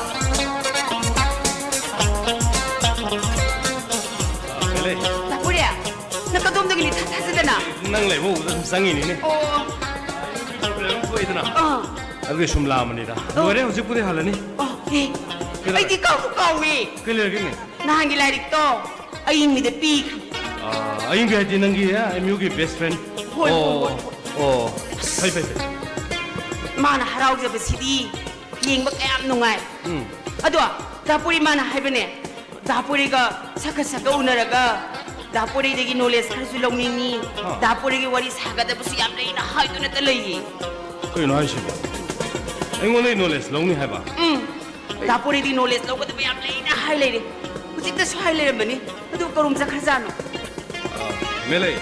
ꯃꯦꯂꯩ꯫ ꯗꯥ ꯄꯣꯏꯔꯩ, ꯅꯪ ꯀꯗꯣꯝꯗꯒꯤꯅꯤ ꯊꯥ ꯊꯥꯖꯗꯅ? ꯅꯪ ꯂꯩꯕ ꯎꯕꯗ ꯁꯨꯝ ꯆꯪꯉꯤꯅꯤꯅꯦ꯫ ꯑꯣ꯫ ꯄ꯭ꯔꯣꯕ꯭ꯂꯦꯝ ꯑꯃ ꯊꯣꯛꯏꯗꯅ꯫ ꯑꯥ꯫ ꯑꯗꯨꯒꯤ ꯁꯨꯝ ꯂꯥꯛꯑꯝꯕꯅꯤꯗ꯫ ꯑꯣ꯫ ꯂꯣꯏꯔꯦ, ꯍꯧꯖꯤꯛꯄꯨꯗꯤ ꯍꯜꯂꯅꯤ꯫ ꯑꯣ, ꯑꯦ꯫ ꯀꯩꯗꯧꯔꯦ? ꯑꯩꯗꯤ ꯀꯥꯎꯕꯨ ꯀꯥꯎꯏ꯫ ꯀꯩ ꯂꯩꯔꯒꯦꯅꯦ? ꯅꯍꯥꯟꯒꯤ ꯂꯥꯏꯔꯤꯛꯇꯣ ꯑꯌꯤꯡꯕꯤꯗ ꯄꯤꯈ꯭ꯔꯦ꯫ ꯑꯥ, ꯑꯌꯤꯡꯕꯤ ꯍꯥꯏꯗꯤ ꯅꯪꯒꯤ, ꯑꯥ, ꯑꯦꯝ ꯌꯨꯒꯤ ꯕꯦꯁ ꯐ꯭ꯔꯦꯟ? ꯍꯣꯏ, ꯍꯣꯏ, ꯑꯣ, ꯍꯣꯏ, ꯍꯣꯏ꯫ ꯑꯣ꯫ ꯐꯩ, ꯐꯩ, ꯐꯩ꯫ ꯃꯥꯅ ꯍꯔꯥꯎꯖꯕꯁꯤꯗꯤ ꯌꯦꯡꯕ ꯀꯌꯥꯝ ꯅꯨꯡꯉꯥꯏ꯫ ꯎꯝ꯫ ꯑꯗꯣ ꯗꯥ ꯄꯣꯏꯔꯩ ꯃꯥꯅ ꯍꯥꯏꯕꯅꯦ, ꯗꯥ ꯄꯣꯏꯔꯩꯒ ꯁꯛꯀ ꯁꯛꯀ ꯎꯅꯔꯒ ꯗꯥ ꯄꯣꯏꯔꯩꯗꯒꯤ ꯅꯣꯂꯦꯖ ꯈꯔꯁꯨ ꯂꯧꯅꯤꯡꯉꯤ, ꯍꯥ꯫ ꯗꯥ ꯄꯣꯏꯔꯩꯒꯤ ꯋꯥꯔꯤ ꯁꯥꯒꯗꯕꯁꯨ ꯌꯥꯝ ꯂꯩꯅ ꯍꯥꯏꯗꯨꯅꯇ ꯂꯩꯌꯦ꯫ ꯀꯩꯅꯣ ꯍꯥꯏꯁꯤꯕꯣ? ꯑꯩꯉꯣꯟꯗꯒꯤ ꯅꯣꯂꯦꯖ ꯂꯧꯅꯤ ꯍꯥꯏꯕ? ꯎꯝ꯫ ꯗꯥ ꯄꯣꯏꯔꯩꯗꯤ ꯅꯣꯂꯦꯖ ꯂꯧꯒꯗꯕ ꯌꯥꯝ ꯂꯩꯅ ꯍꯥꯏ ꯂꯩꯔꯦ꯫ ꯍꯧꯖꯤꯛꯇꯁꯨ ꯍꯥꯏ ꯂꯩꯔꯝꯕꯅꯤ꯫ ꯑꯗꯨ ꯀꯔꯣꯝ ꯆꯠꯈ꯭ꯔꯖꯥꯠꯅꯣ? ꯑ, ꯃꯦꯂꯩ,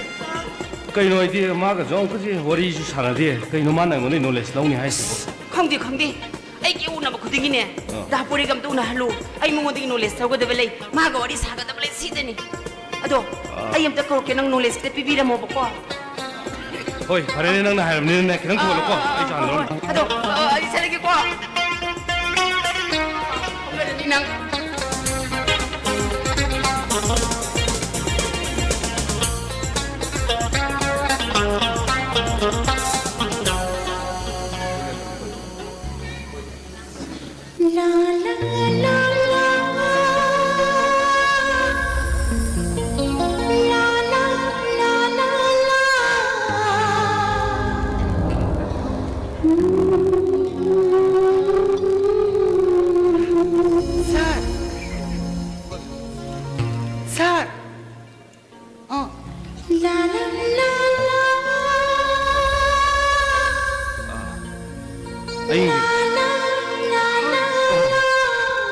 ꯀꯩꯅꯣ ꯍꯥꯏꯗꯤ ꯃꯥꯒꯁꯨ ꯑꯃꯨꯛꯀꯁꯦ ꯋꯥꯔꯤꯁꯨ ꯁꯥꯟꯅꯗꯦ꯫ ꯀꯩꯅꯣ ꯃꯥꯅ ꯑꯩꯉꯣꯟꯗꯒꯤ ꯅꯣꯂꯦꯖ ꯂꯧꯅꯤ ꯍꯥꯏꯁꯤꯕꯣ? ꯈꯪꯗꯦ, ꯈꯪꯗꯦ꯫ ꯑꯩꯒꯤ ꯎꯅꯕ ꯈꯨꯗꯤꯡꯒꯤꯅꯦ, ꯑꯥ꯫ ꯗꯥ ꯄꯣꯏꯔꯩꯒ ꯑꯝꯇ ꯎꯅꯍꯜꯂꯨ꯫ ꯑꯩ ꯃꯉꯣꯟꯗꯒꯤ ꯅꯣꯂꯦꯖ ꯂꯧꯒꯗꯕ ꯂꯩ, ꯃꯥꯒ ꯋꯥꯔꯤ ꯁꯥꯒꯗꯕ ꯂꯩ, ꯁꯤꯗꯅꯤ꯫ ꯑꯗꯣ, ꯑꯥ꯫ ꯑꯩ ꯑꯝꯇ ꯀꯧꯔꯛꯀꯦ, ꯅꯪ ꯅꯣꯂꯦꯖ ꯈꯤꯇ ꯄꯤꯕꯤꯔꯝꯃꯣꯕꯀꯣ꯫ ꯍꯣꯏ, ꯐꯔꯦꯅꯦ, ꯅꯪꯅ ꯍꯥꯏꯔꯕꯅꯤꯅꯅꯦ, ꯈꯤꯇꯪ ꯊꯨꯍꯜꯂꯨꯀꯣ, ꯑꯥ, ꯑꯥ, ꯑꯩꯁꯨ ꯑꯥ, ꯍꯥꯟꯅ ꯍꯣꯏ, ꯂꯧꯔꯝꯒꯦ꯫ ꯍꯣꯏ꯫ ꯑꯗꯣ, ꯑꯥ, ꯑꯥ, ꯑꯩ ꯆꯠꯂꯒꯦꯀꯣ꯫ ꯅꯪ꯫ ꯑꯩ,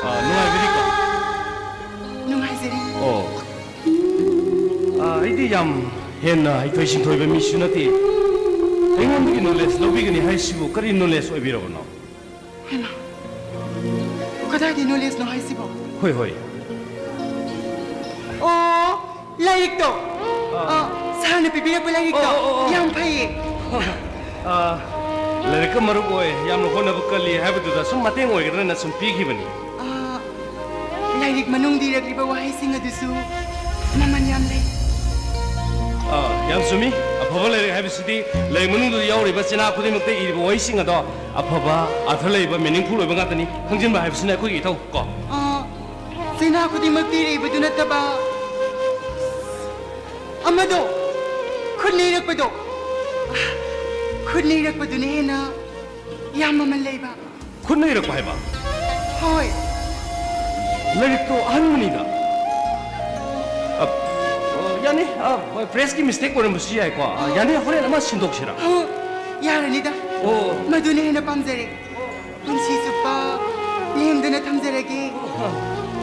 ꯑ, ꯅꯨꯡꯉꯥꯏꯕꯤꯔꯤꯀꯣ? ꯅꯨꯡꯉꯥꯏꯖꯔꯤ꯫ ꯑꯣ꯫ ꯑ, ꯑꯩꯗꯤ ꯌꯥꯝ ꯍꯦꯟꯅ ꯍꯩꯊꯣꯏ ꯁꯤꯡꯊꯣꯏꯕ ꯃꯤꯁꯨ ꯅꯠꯇꯦ꯫ ꯑꯩꯉꯣꯟꯗꯒꯤ knowledge ꯂꯧꯕꯤꯒꯅꯤ ꯍꯥꯏꯁꯤꯕꯨ ꯀꯔꯤ knowledge ꯑꯣꯏꯕꯤꯔꯕꯅꯣ? ꯍꯩꯃꯥ, ꯀꯗꯥꯏꯗꯒꯤ knowledgeꯅꯣ ꯍꯥꯏꯁꯤꯕꯣ? ꯍꯣꯏ, ꯍꯣꯏ꯫ ꯑꯣ, ꯂꯥꯏꯔꯤꯛꯇꯣ꯫ ꯑꯥ꯫ ꯑ, ꯁꯥꯔꯅ ꯄꯤꯕꯤꯔꯛꯄ ꯂꯥꯏꯔꯤꯛꯇꯣ꯫ ꯑꯣ, ꯑꯣ, ꯑꯣ, ꯑꯣ꯫ ꯌꯥꯝ ꯐꯩꯌꯦ꯫ ꯑ, ꯂꯥꯏꯔꯤꯛꯀ ꯃꯔꯨꯞ ꯑꯣꯏ, ꯌꯥꯝꯅ ꯍꯣꯠꯅꯕ ꯀꯜꯂꯤ ꯍꯥꯏꯕꯗꯨꯗ ꯁꯨꯝ ꯃꯇꯦꯡ ꯑꯣꯏꯒꯗ꯭ꯔꯅ ꯁꯨꯝ ꯄꯤꯈꯤꯕꯅꯤ꯫ ꯑ, ꯂꯥꯏꯔꯤꯛ ꯃꯅꯨꯡꯗ ꯏꯔꯛꯂꯤꯕ ꯋꯥꯍꯩꯁꯤꯡ ꯑꯗꯨꯁꯨ ꯃꯃꯜ ꯌꯥꯝ ꯂꯩ꯫ ꯑ, ꯌꯥꯝ ꯆꯨꯝꯃꯤ꯫ ꯑꯐꯕ ꯂꯥꯏꯔꯤꯛ ꯍꯥꯏꯕꯁꯤꯗꯤ ꯂꯥꯏꯔꯤꯛ ꯃꯅꯨꯡꯗ ꯌꯥꯎꯔꯤꯕ ꯆꯤꯟꯍꯥ ꯈꯨꯗꯤꯡꯃꯛꯇ ꯏꯔꯤꯕ ꯋꯥꯍꯩꯁꯤꯡ ꯑꯗꯣ ꯑꯐꯕ, ꯑꯔꯊ ꯂꯩꯕ, meaningful ꯑꯣꯏꯕ ꯉꯥꯛꯇꯅꯤ꯫ ꯈꯪꯖꯤꯟꯕ ꯍꯥꯏꯕꯁꯤꯅ ꯑꯩꯈꯣꯏꯒꯤ ꯏꯊꯧ ꯀꯣ꯫ ꯑ, ꯆꯤꯟꯍꯥ ꯈꯨꯗꯤꯡꯃꯛꯇ ꯏꯔꯤꯕꯗꯨ ꯅꯠꯇꯕ ꯑꯃꯗꯣ, ꯈꯨꯠꯅ ꯏꯔꯛꯄꯗꯣ, ꯈꯨꯠꯅ ꯏꯔꯛꯄꯗꯨꯅ ꯍꯦꯟꯅ ꯌꯥꯝ ꯃꯃꯜ ꯂꯩꯕ꯫ ꯈꯨꯠꯅ ꯏꯔꯛꯄ ꯍꯥꯏꯕ? ꯍꯣꯏ꯫ ꯂꯥꯏꯔꯤꯛꯇꯣ ꯑꯍꯟꯕꯅꯤꯗ꯫ ꯑ, ꯑ, ꯌꯥꯅꯤ, ꯑ, ꯍꯣꯏ, pressꯀꯤ mistake ꯑꯣꯏꯔꯝꯕꯁꯨ ꯌꯥꯏꯀꯣ꯫ ꯑ, ꯌꯥꯅꯤ, ꯍꯣꯔꯦꯟ ꯑꯃ ꯁꯤꯟꯗꯣꯛꯁꯤꯔꯥ? ꯑ, ꯌꯥꯔꯅꯤꯗ꯫ ꯑꯣ꯫ ꯃꯗꯨꯅ ꯍꯦꯟꯅ ꯄꯥꯝꯖꯔꯦ꯫ ꯄꯨꯟꯁꯤ ꯆꯨꯞꯄ ꯂꯦꯡꯗꯅ ꯊꯝꯖꯔꯒꯦ꯫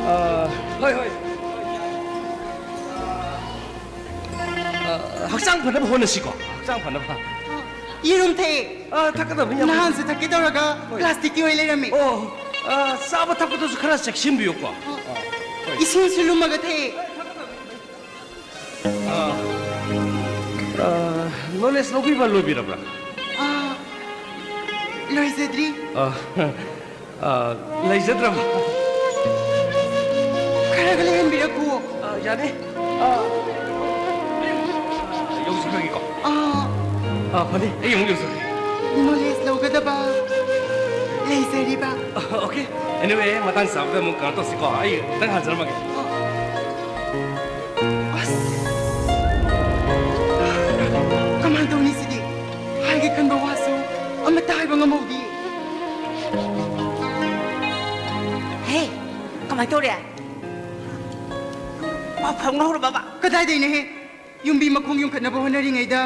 ꯑ, ꯍꯣꯏ, ꯍꯣꯏ꯫ ꯑ, ꯍꯛꯆꯥꯡ ꯐꯅꯕ ꯍꯣꯠꯅꯁꯤꯀꯣ꯫ ꯍꯛꯆꯥꯡ ꯐꯅꯕ꯫ ꯑ, ꯌꯦꯔꯨꯝ ꯊꯛꯑꯦ꯫ ꯑ, ꯊꯛꯀꯗꯕꯅꯤ ꯌꯥꯝ꯫ ꯅꯍꯥꯟꯁꯨ ꯊꯛꯀꯦ ꯇꯧꯔꯒ ꯍꯣꯏ꯫ Plasticꯀꯤ ꯑꯣꯏ ꯂꯩꯔꯝꯃꯦ꯫ ꯑꯣ, ꯑ, ꯆꯥꯕ ꯊꯛꯄꯗꯁꯨ ꯈꯔ ꯆꯦꯛꯁꯤꯟꯕꯤꯌꯨꯀꯣ꯫ ꯑ, ꯑ, ꯍꯣꯏ꯫ ꯏꯁꯤꯡꯁꯨ ꯂꯨꯝꯃꯒ ꯊꯛꯑꯦ꯫ ꯑ, ꯑ, knowledge ꯂꯧꯕꯤꯕ ꯂꯣꯏꯕꯤꯔꯕ꯭ꯔꯥ? ꯑ, ꯂꯣꯏꯖꯗ꯭ꯔꯤ꯫ ꯑ, ꯑ, ꯂꯩꯖꯗ꯭ꯔꯕ? ꯈꯔꯒ ꯂꯩꯍꯟꯕꯤꯔꯛꯈꯨꯋꯣ꯫ ꯑ, ꯌꯥꯅꯤ꯫ ꯑ, ꯌꯧꯖꯈ꯭ꯔꯒꯦꯀꯣ꯫ ꯑ, ꯑ, ꯐꯅꯤ, ꯑꯩ ꯑꯃꯨꯛ ꯌꯧꯖꯔꯒꯦ꯫ Knowledge ꯂꯧꯒꯗꯕ ꯂꯩꯖꯔꯤꯕ꯫ ꯑ, okay꯫ Anyway, ꯃꯇꯥꯡ ꯆꯥꯕꯗ ꯑꯃꯨꯛ ꯀꯩꯅꯣ ꯇꯧꯁꯤꯀꯣ꯫ ꯑꯩ ꯈꯤꯇꯪ ꯍꯥꯟꯖꯔꯝꯃꯒꯦ꯫ ꯑꯁ! ꯀꯃꯥꯏ ꯇꯧꯅꯤ ꯁꯤꯗꯤ? ꯍꯥꯏꯒꯦ ꯈꯟꯕ ꯋꯥꯁꯨ ꯑꯃꯠꯇ ꯍꯥꯏꯕ ꯉꯝꯍꯧꯗꯦ꯫ ꯍꯦ, ꯀꯃꯥꯏ ꯇꯧꯔꯦ? ꯄꯥꯎ ꯐꯥꯎꯅꯍꯧꯔꯕꯕ? ꯀꯗꯥꯏꯗꯩꯅꯣꯍꯦ? ꯌꯨꯝꯕꯤ ꯃꯈꯣꯡ ꯌꯨꯡꯈꯠꯅꯕ ꯍꯣꯠꯅꯔꯤꯉꯩꯗ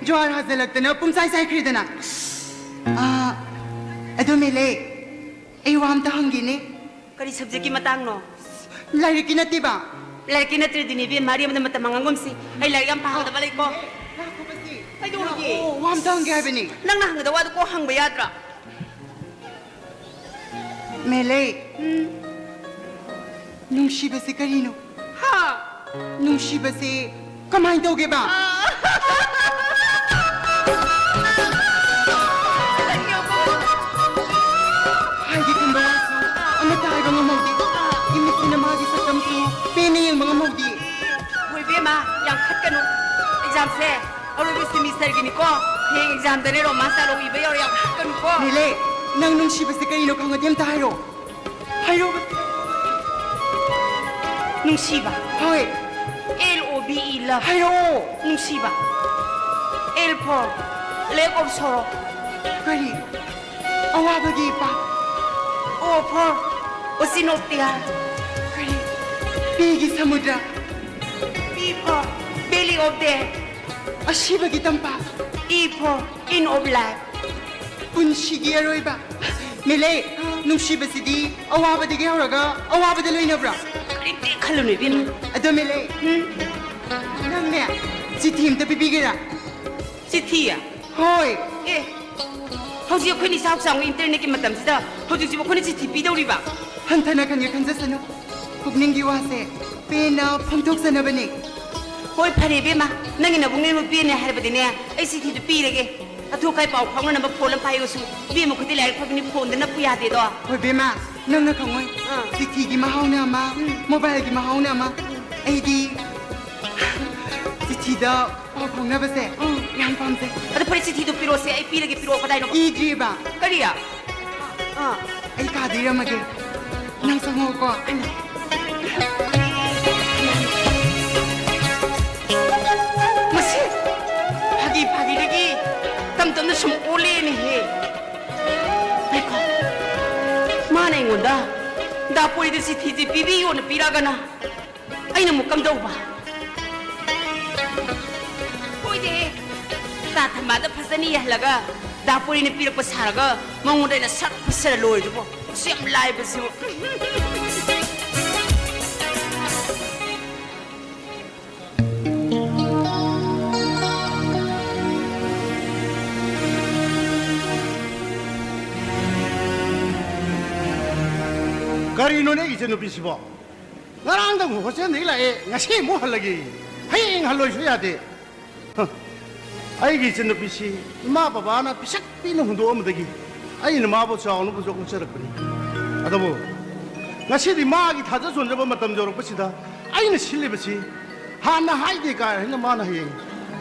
ꯖ꯭ꯋꯥꯔ ꯍꯥꯖꯤꯜꯂꯛꯇꯅ ꯄꯨꯝꯆꯥꯏ ꯆꯥꯏꯈ꯭ꯔꯦꯗꯅ꯫ ꯑꯥ, ꯑꯗꯣ ꯃꯦꯂꯦ, ꯑꯩ ꯋꯥ ꯑꯝꯇ ꯍꯪꯒꯦꯅꯦ꯫ ꯀꯔꯤ ꯁꯕꯖꯦꯛꯀꯤ ꯃꯇꯥꯡꯅꯣ? ꯂꯥꯏꯔꯤꯛꯀꯤ ꯅꯠꯇꯦꯕ꯫ ꯂꯥꯏꯔꯤꯛꯀꯤ ꯅꯠꯇ꯭ꯔꯗꯤꯅꯦ ꯏꯕꯦꯝꯃ, ꯑꯔꯦꯝꯕꯗ ꯃꯇꯝ ꯃꯥꯡꯍꯟꯒꯨꯝꯁꯤ꯫ ꯑꯩ ꯂꯥꯏꯔꯤꯛ ꯌꯥꯝ ꯄꯥꯒꯗꯕ ꯂꯩꯀꯣ꯫ ꯂꯥꯛꯈꯣꯕꯁꯦ꯫ ꯀꯩꯗꯧꯔꯒꯦ? ꯂꯥꯛꯑꯣ, ꯋꯥ ꯑꯝꯇ ꯍꯪꯒꯦ ꯍꯥꯏꯕꯅꯤ꯫ ꯅꯪꯅ ꯍꯪꯒꯗꯕ ꯋꯥꯗꯣ ꯀꯣꯛ ꯍꯪꯕ ꯌꯥꯗ꯭ꯔꯥ? ꯃꯦꯂꯦ꯫ ꯎꯝ꯫ ꯅꯨꯡꯁꯤꯕꯁꯤ ꯀꯔꯤꯅꯣ? ꯍꯥ? ꯅꯨꯡꯁꯤꯕꯁꯤ ꯀꯃꯥꯏꯅ ꯇꯧꯒꯦꯕ? ꯑꯥ꯫ ꯍꯥꯏꯒꯦ ꯈꯟꯕ ꯋꯥꯁꯨ ꯑꯃꯠꯇ ꯍꯥꯏꯕ ꯉꯝꯍꯧꯗꯦ꯫ ꯏꯃꯤꯠꯁꯤꯅ ꯃꯥꯒꯤ ꯁꯛꯇꯝꯁꯨ ꯄꯦꯟꯅ ꯌꯦꯡꯕ ꯉꯝꯍꯧꯗꯦ꯫ ꯍꯣꯏ ꯏꯕꯦꯝꯃ, ꯌꯥꯝ ꯈꯠꯀꯅꯨ꯫ ꯑꯦꯛꯖꯥꯝꯁꯦ ꯑꯔꯣꯏꯕ ꯁꯦꯃꯤꯁꯇꯔꯒꯤꯅꯤꯀꯣ꯫ ꯍꯌꯦꯡ ꯑꯦꯛꯖꯥꯝꯗꯅꯦ ꯔꯣꯃꯥꯟꯁ ꯗꯥꯏꯂꯣꯛ ꯏꯕ ꯌꯧꯔꯦ, ꯌꯥꯝ ꯈꯠꯀꯅꯨꯀꯣ꯫ ꯃꯦꯂꯦ, ꯅꯪ ꯅꯨꯡꯁꯤꯕꯁꯦ ꯀꯔꯤꯅꯣ ꯈꯪꯉꯗꯤ ꯑꯝꯇ ꯍꯥꯏꯔꯣ꯫ ꯍꯥꯏꯔꯣ꯫ ꯅꯨꯡꯁꯤꯕ꯫ ꯍꯣꯏ꯫ L O V E, love. ꯍꯥꯏꯔꯛꯑꯣ꯫ ꯅꯨꯡꯁꯤꯕ꯫ L for lack of sorrow. ꯀꯔꯤ? ꯑꯋꯥꯕꯒꯤ ꯏꯄꯥꯛ꯫ O for ocean of tear. ꯀꯔꯤ? Pꯒꯤ ꯁꯃꯨꯗ꯭ꯔ꯫ B for belly of death. ꯑꯁꯤꯕꯒꯤ ꯇꯝꯄꯥꯛ꯫ E for end of life. ꯄꯨꯟꯁꯤꯒꯤ ꯑꯔꯣꯏꯕ꯫ ꯃꯦꯂꯦ, ꯅꯨꯡꯁꯤꯕꯁꯤꯗꯤ ꯑꯋꯥꯕꯗꯒꯤ ꯍꯧꯔꯒ ꯑꯋꯥꯕꯗ ꯂꯣꯏꯅꯕ꯭ꯔꯥ? ꯀꯔꯤꯝꯇ ꯈꯜꯂꯨꯅꯨ ꯏꯕꯦꯝꯃ꯫ ꯑꯗꯣ ꯃꯦꯂꯦ, ꯎꯝ? ꯅꯪꯅꯦ ꯆꯤꯊꯤ ꯑꯝꯇ ꯄꯤꯕꯤꯒꯦꯔꯥ? ꯆꯤꯊꯤ? ꯍꯣꯏ꯫ ꯑꯦ, ꯍꯧꯖꯤꯛ ꯑꯩꯈꯣꯏꯅ ꯏꯆꯥꯎ ꯆꯥꯎꯅ ꯏꯟꯇꯔꯅꯦꯠꯀꯤ ꯃꯇꯝꯁꯤꯗ ꯍꯧꯖꯤꯛꯁꯤꯕꯨ ꯑꯩꯈꯣꯏꯅ ꯆꯤꯊꯤ ꯄꯤꯗꯧꯔꯤꯕ? ꯍꯟꯊꯅ ꯈꯟꯒꯦ ꯈꯟꯖꯁꯅꯨ꯫ ꯄꯨꯛꯅꯤꯡꯒꯤ ꯋꯥꯁꯦ ꯄꯦꯟꯅ ꯐꯣꯡꯗꯣꯛꯆꯅꯕꯅꯤ꯫ ꯍꯣꯏ, ꯐꯔꯦ ꯏꯕꯦꯝꯃ, ꯅꯪꯒꯤ ꯅꯕꯨꯡꯅ ꯅꯨꯄꯤꯅꯦ ꯍꯥꯏꯔꯕꯗꯤꯅꯦ, ꯑꯩ ꯆꯤꯊꯤꯗꯨ ꯄꯤꯔꯒꯦ꯫ ꯑꯊꯨ ꯑꯀꯥꯏ ꯄꯥꯎ ꯐꯥꯎꯅꯅꯕ ꯐꯣꯟ ꯑꯃ ꯄꯥꯏꯌꯨꯁꯨ꯫ ꯏꯕꯦꯝꯃ ꯈꯨꯗꯤ ꯂꯥꯏꯔꯤꯛ ꯐꯕꯅꯤ, ꯐꯣꯟꯗ ꯅꯞꯄꯨ ꯌꯥꯗꯦꯗꯣ꯫ ꯍꯣꯏ ꯏꯕꯦꯝꯃ, ꯅꯪꯅ ꯈꯪꯉꯣꯏ꯫ ꯑꯥ꯫ ꯆꯤꯊꯤꯒꯤ ꯃꯍꯥꯎꯅ ꯑꯃ, ꯎꯝ꯫ ꯃꯣꯕꯥꯏꯜꯒꯤ ꯃꯍꯥꯎꯅ ꯑꯃ꯫ ꯎꯝ꯫ ꯑꯩꯗꯤ ꯆꯤꯊꯤꯗ ꯄꯥꯎ ꯐꯥꯎꯅꯕꯁꯦ ꯎꯝ꯫ ꯌꯥꯝ ꯄꯥꯝꯖꯩ꯫ ꯑꯗꯨ ꯐꯔꯦ, ꯆꯤꯊꯤꯗꯨ ꯄꯤꯔꯛꯑꯣꯁꯦ, ꯑꯩ ꯄꯤꯔꯒꯦ, ꯄꯤꯔꯛꯑꯣ, ꯀꯗꯥꯏꯅꯣ? ꯏꯗ꯭ꯔꯤꯕ꯫ ꯀꯔꯤ? ꯑꯥ꯫ ꯑꯩ ꯀꯥꯗ ꯏꯔꯝꯃꯒꯦ꯫ ꯅꯪ ꯆꯪꯉꯛꯑꯣꯀꯣ꯫ ꯃꯁꯤ ꯐꯥꯒꯤ ꯐꯥꯒꯤꯗꯒꯤ ꯇꯝ ꯇꯝꯅ ꯁꯨꯝ ꯑꯣꯜꯂꯦꯅꯦꯍꯦ꯫ ꯉꯥꯏꯈꯣ꯫ ꯃꯥꯅ ꯑꯩꯉꯣꯟꯗ ꯗꯥ ꯄꯣꯏꯗ ꯆꯤꯊꯤꯁꯤ ꯄꯤꯕꯤꯌꯣꯅ ꯄꯤꯔꯛꯑꯒꯅ ꯑꯩꯅ ꯑꯃꯨꯛ ꯀꯝꯗꯧꯕ? ꯏꯗꯦ, ꯇꯥ ꯊꯝꯕꯥꯜꯗ ꯐꯖꯅ ꯌꯦꯡꯍꯜꯂꯒ ꯗꯥꯄꯨꯔꯤꯅ ꯄꯤꯔꯛꯄ ꯁꯥꯔꯒ ꯃꯉꯣꯟꯗ ꯑꯩꯅ ꯁꯛ ꯄꯤꯁꯜꯂ ꯂꯣꯏꯔꯗꯨꯕꯨ꯫ ꯑꯁꯨꯛ ꯌꯥꯝ ꯂꯥꯏꯕꯁꯤꯕꯨ꯫ ꯀꯔꯤꯅꯣꯅꯦ ꯏꯆꯟꯅꯨꯄꯤꯁꯤꯕꯣ? ꯉꯔꯥꯡꯗꯪ ꯍꯣꯁꯇꯦꯜꯗꯒꯤ ꯂꯥꯛꯑꯦ, ꯉꯁꯤ ꯑꯃꯨꯛ ꯍꯜꯂꯒꯦ꯫ ꯍꯌꯦꯡ ꯍꯜꯂꯣꯏꯁꯨ ꯌꯥꯗꯦ꯫ ꯍ, ꯑꯩꯒꯤ ꯏꯆꯟꯅꯨꯄꯤꯁꯤ ꯏꯃꯥ ꯕꯕꯥꯅ ꯄꯤꯁꯛ ꯄꯤꯛꯅ ꯍꯨꯟꯗꯣꯛꯑꯝꯕꯗꯒꯤ ꯑꯩꯅ ꯃꯥꯕꯨ ꯆꯥꯎꯅꯕꯁꯨ ꯍꯣꯠꯆꯔꯛꯄꯅꯤ꯫ ꯑꯗꯨꯕꯨ ꯉꯁꯤꯗꯤ ꯃꯥꯒꯤ ꯊꯥꯖ ꯆꯣꯟꯖꯕ ꯃꯇꯝ ꯌꯧꯔꯛꯄꯁꯤꯗ ꯑꯩꯅ ꯁꯤꯜꯂꯤꯕꯁꯤ ꯍꯥꯟꯅ ꯍꯥꯏꯗꯦ ꯀꯥꯏꯅ ꯃꯥꯅ ꯍꯌꯦꯡ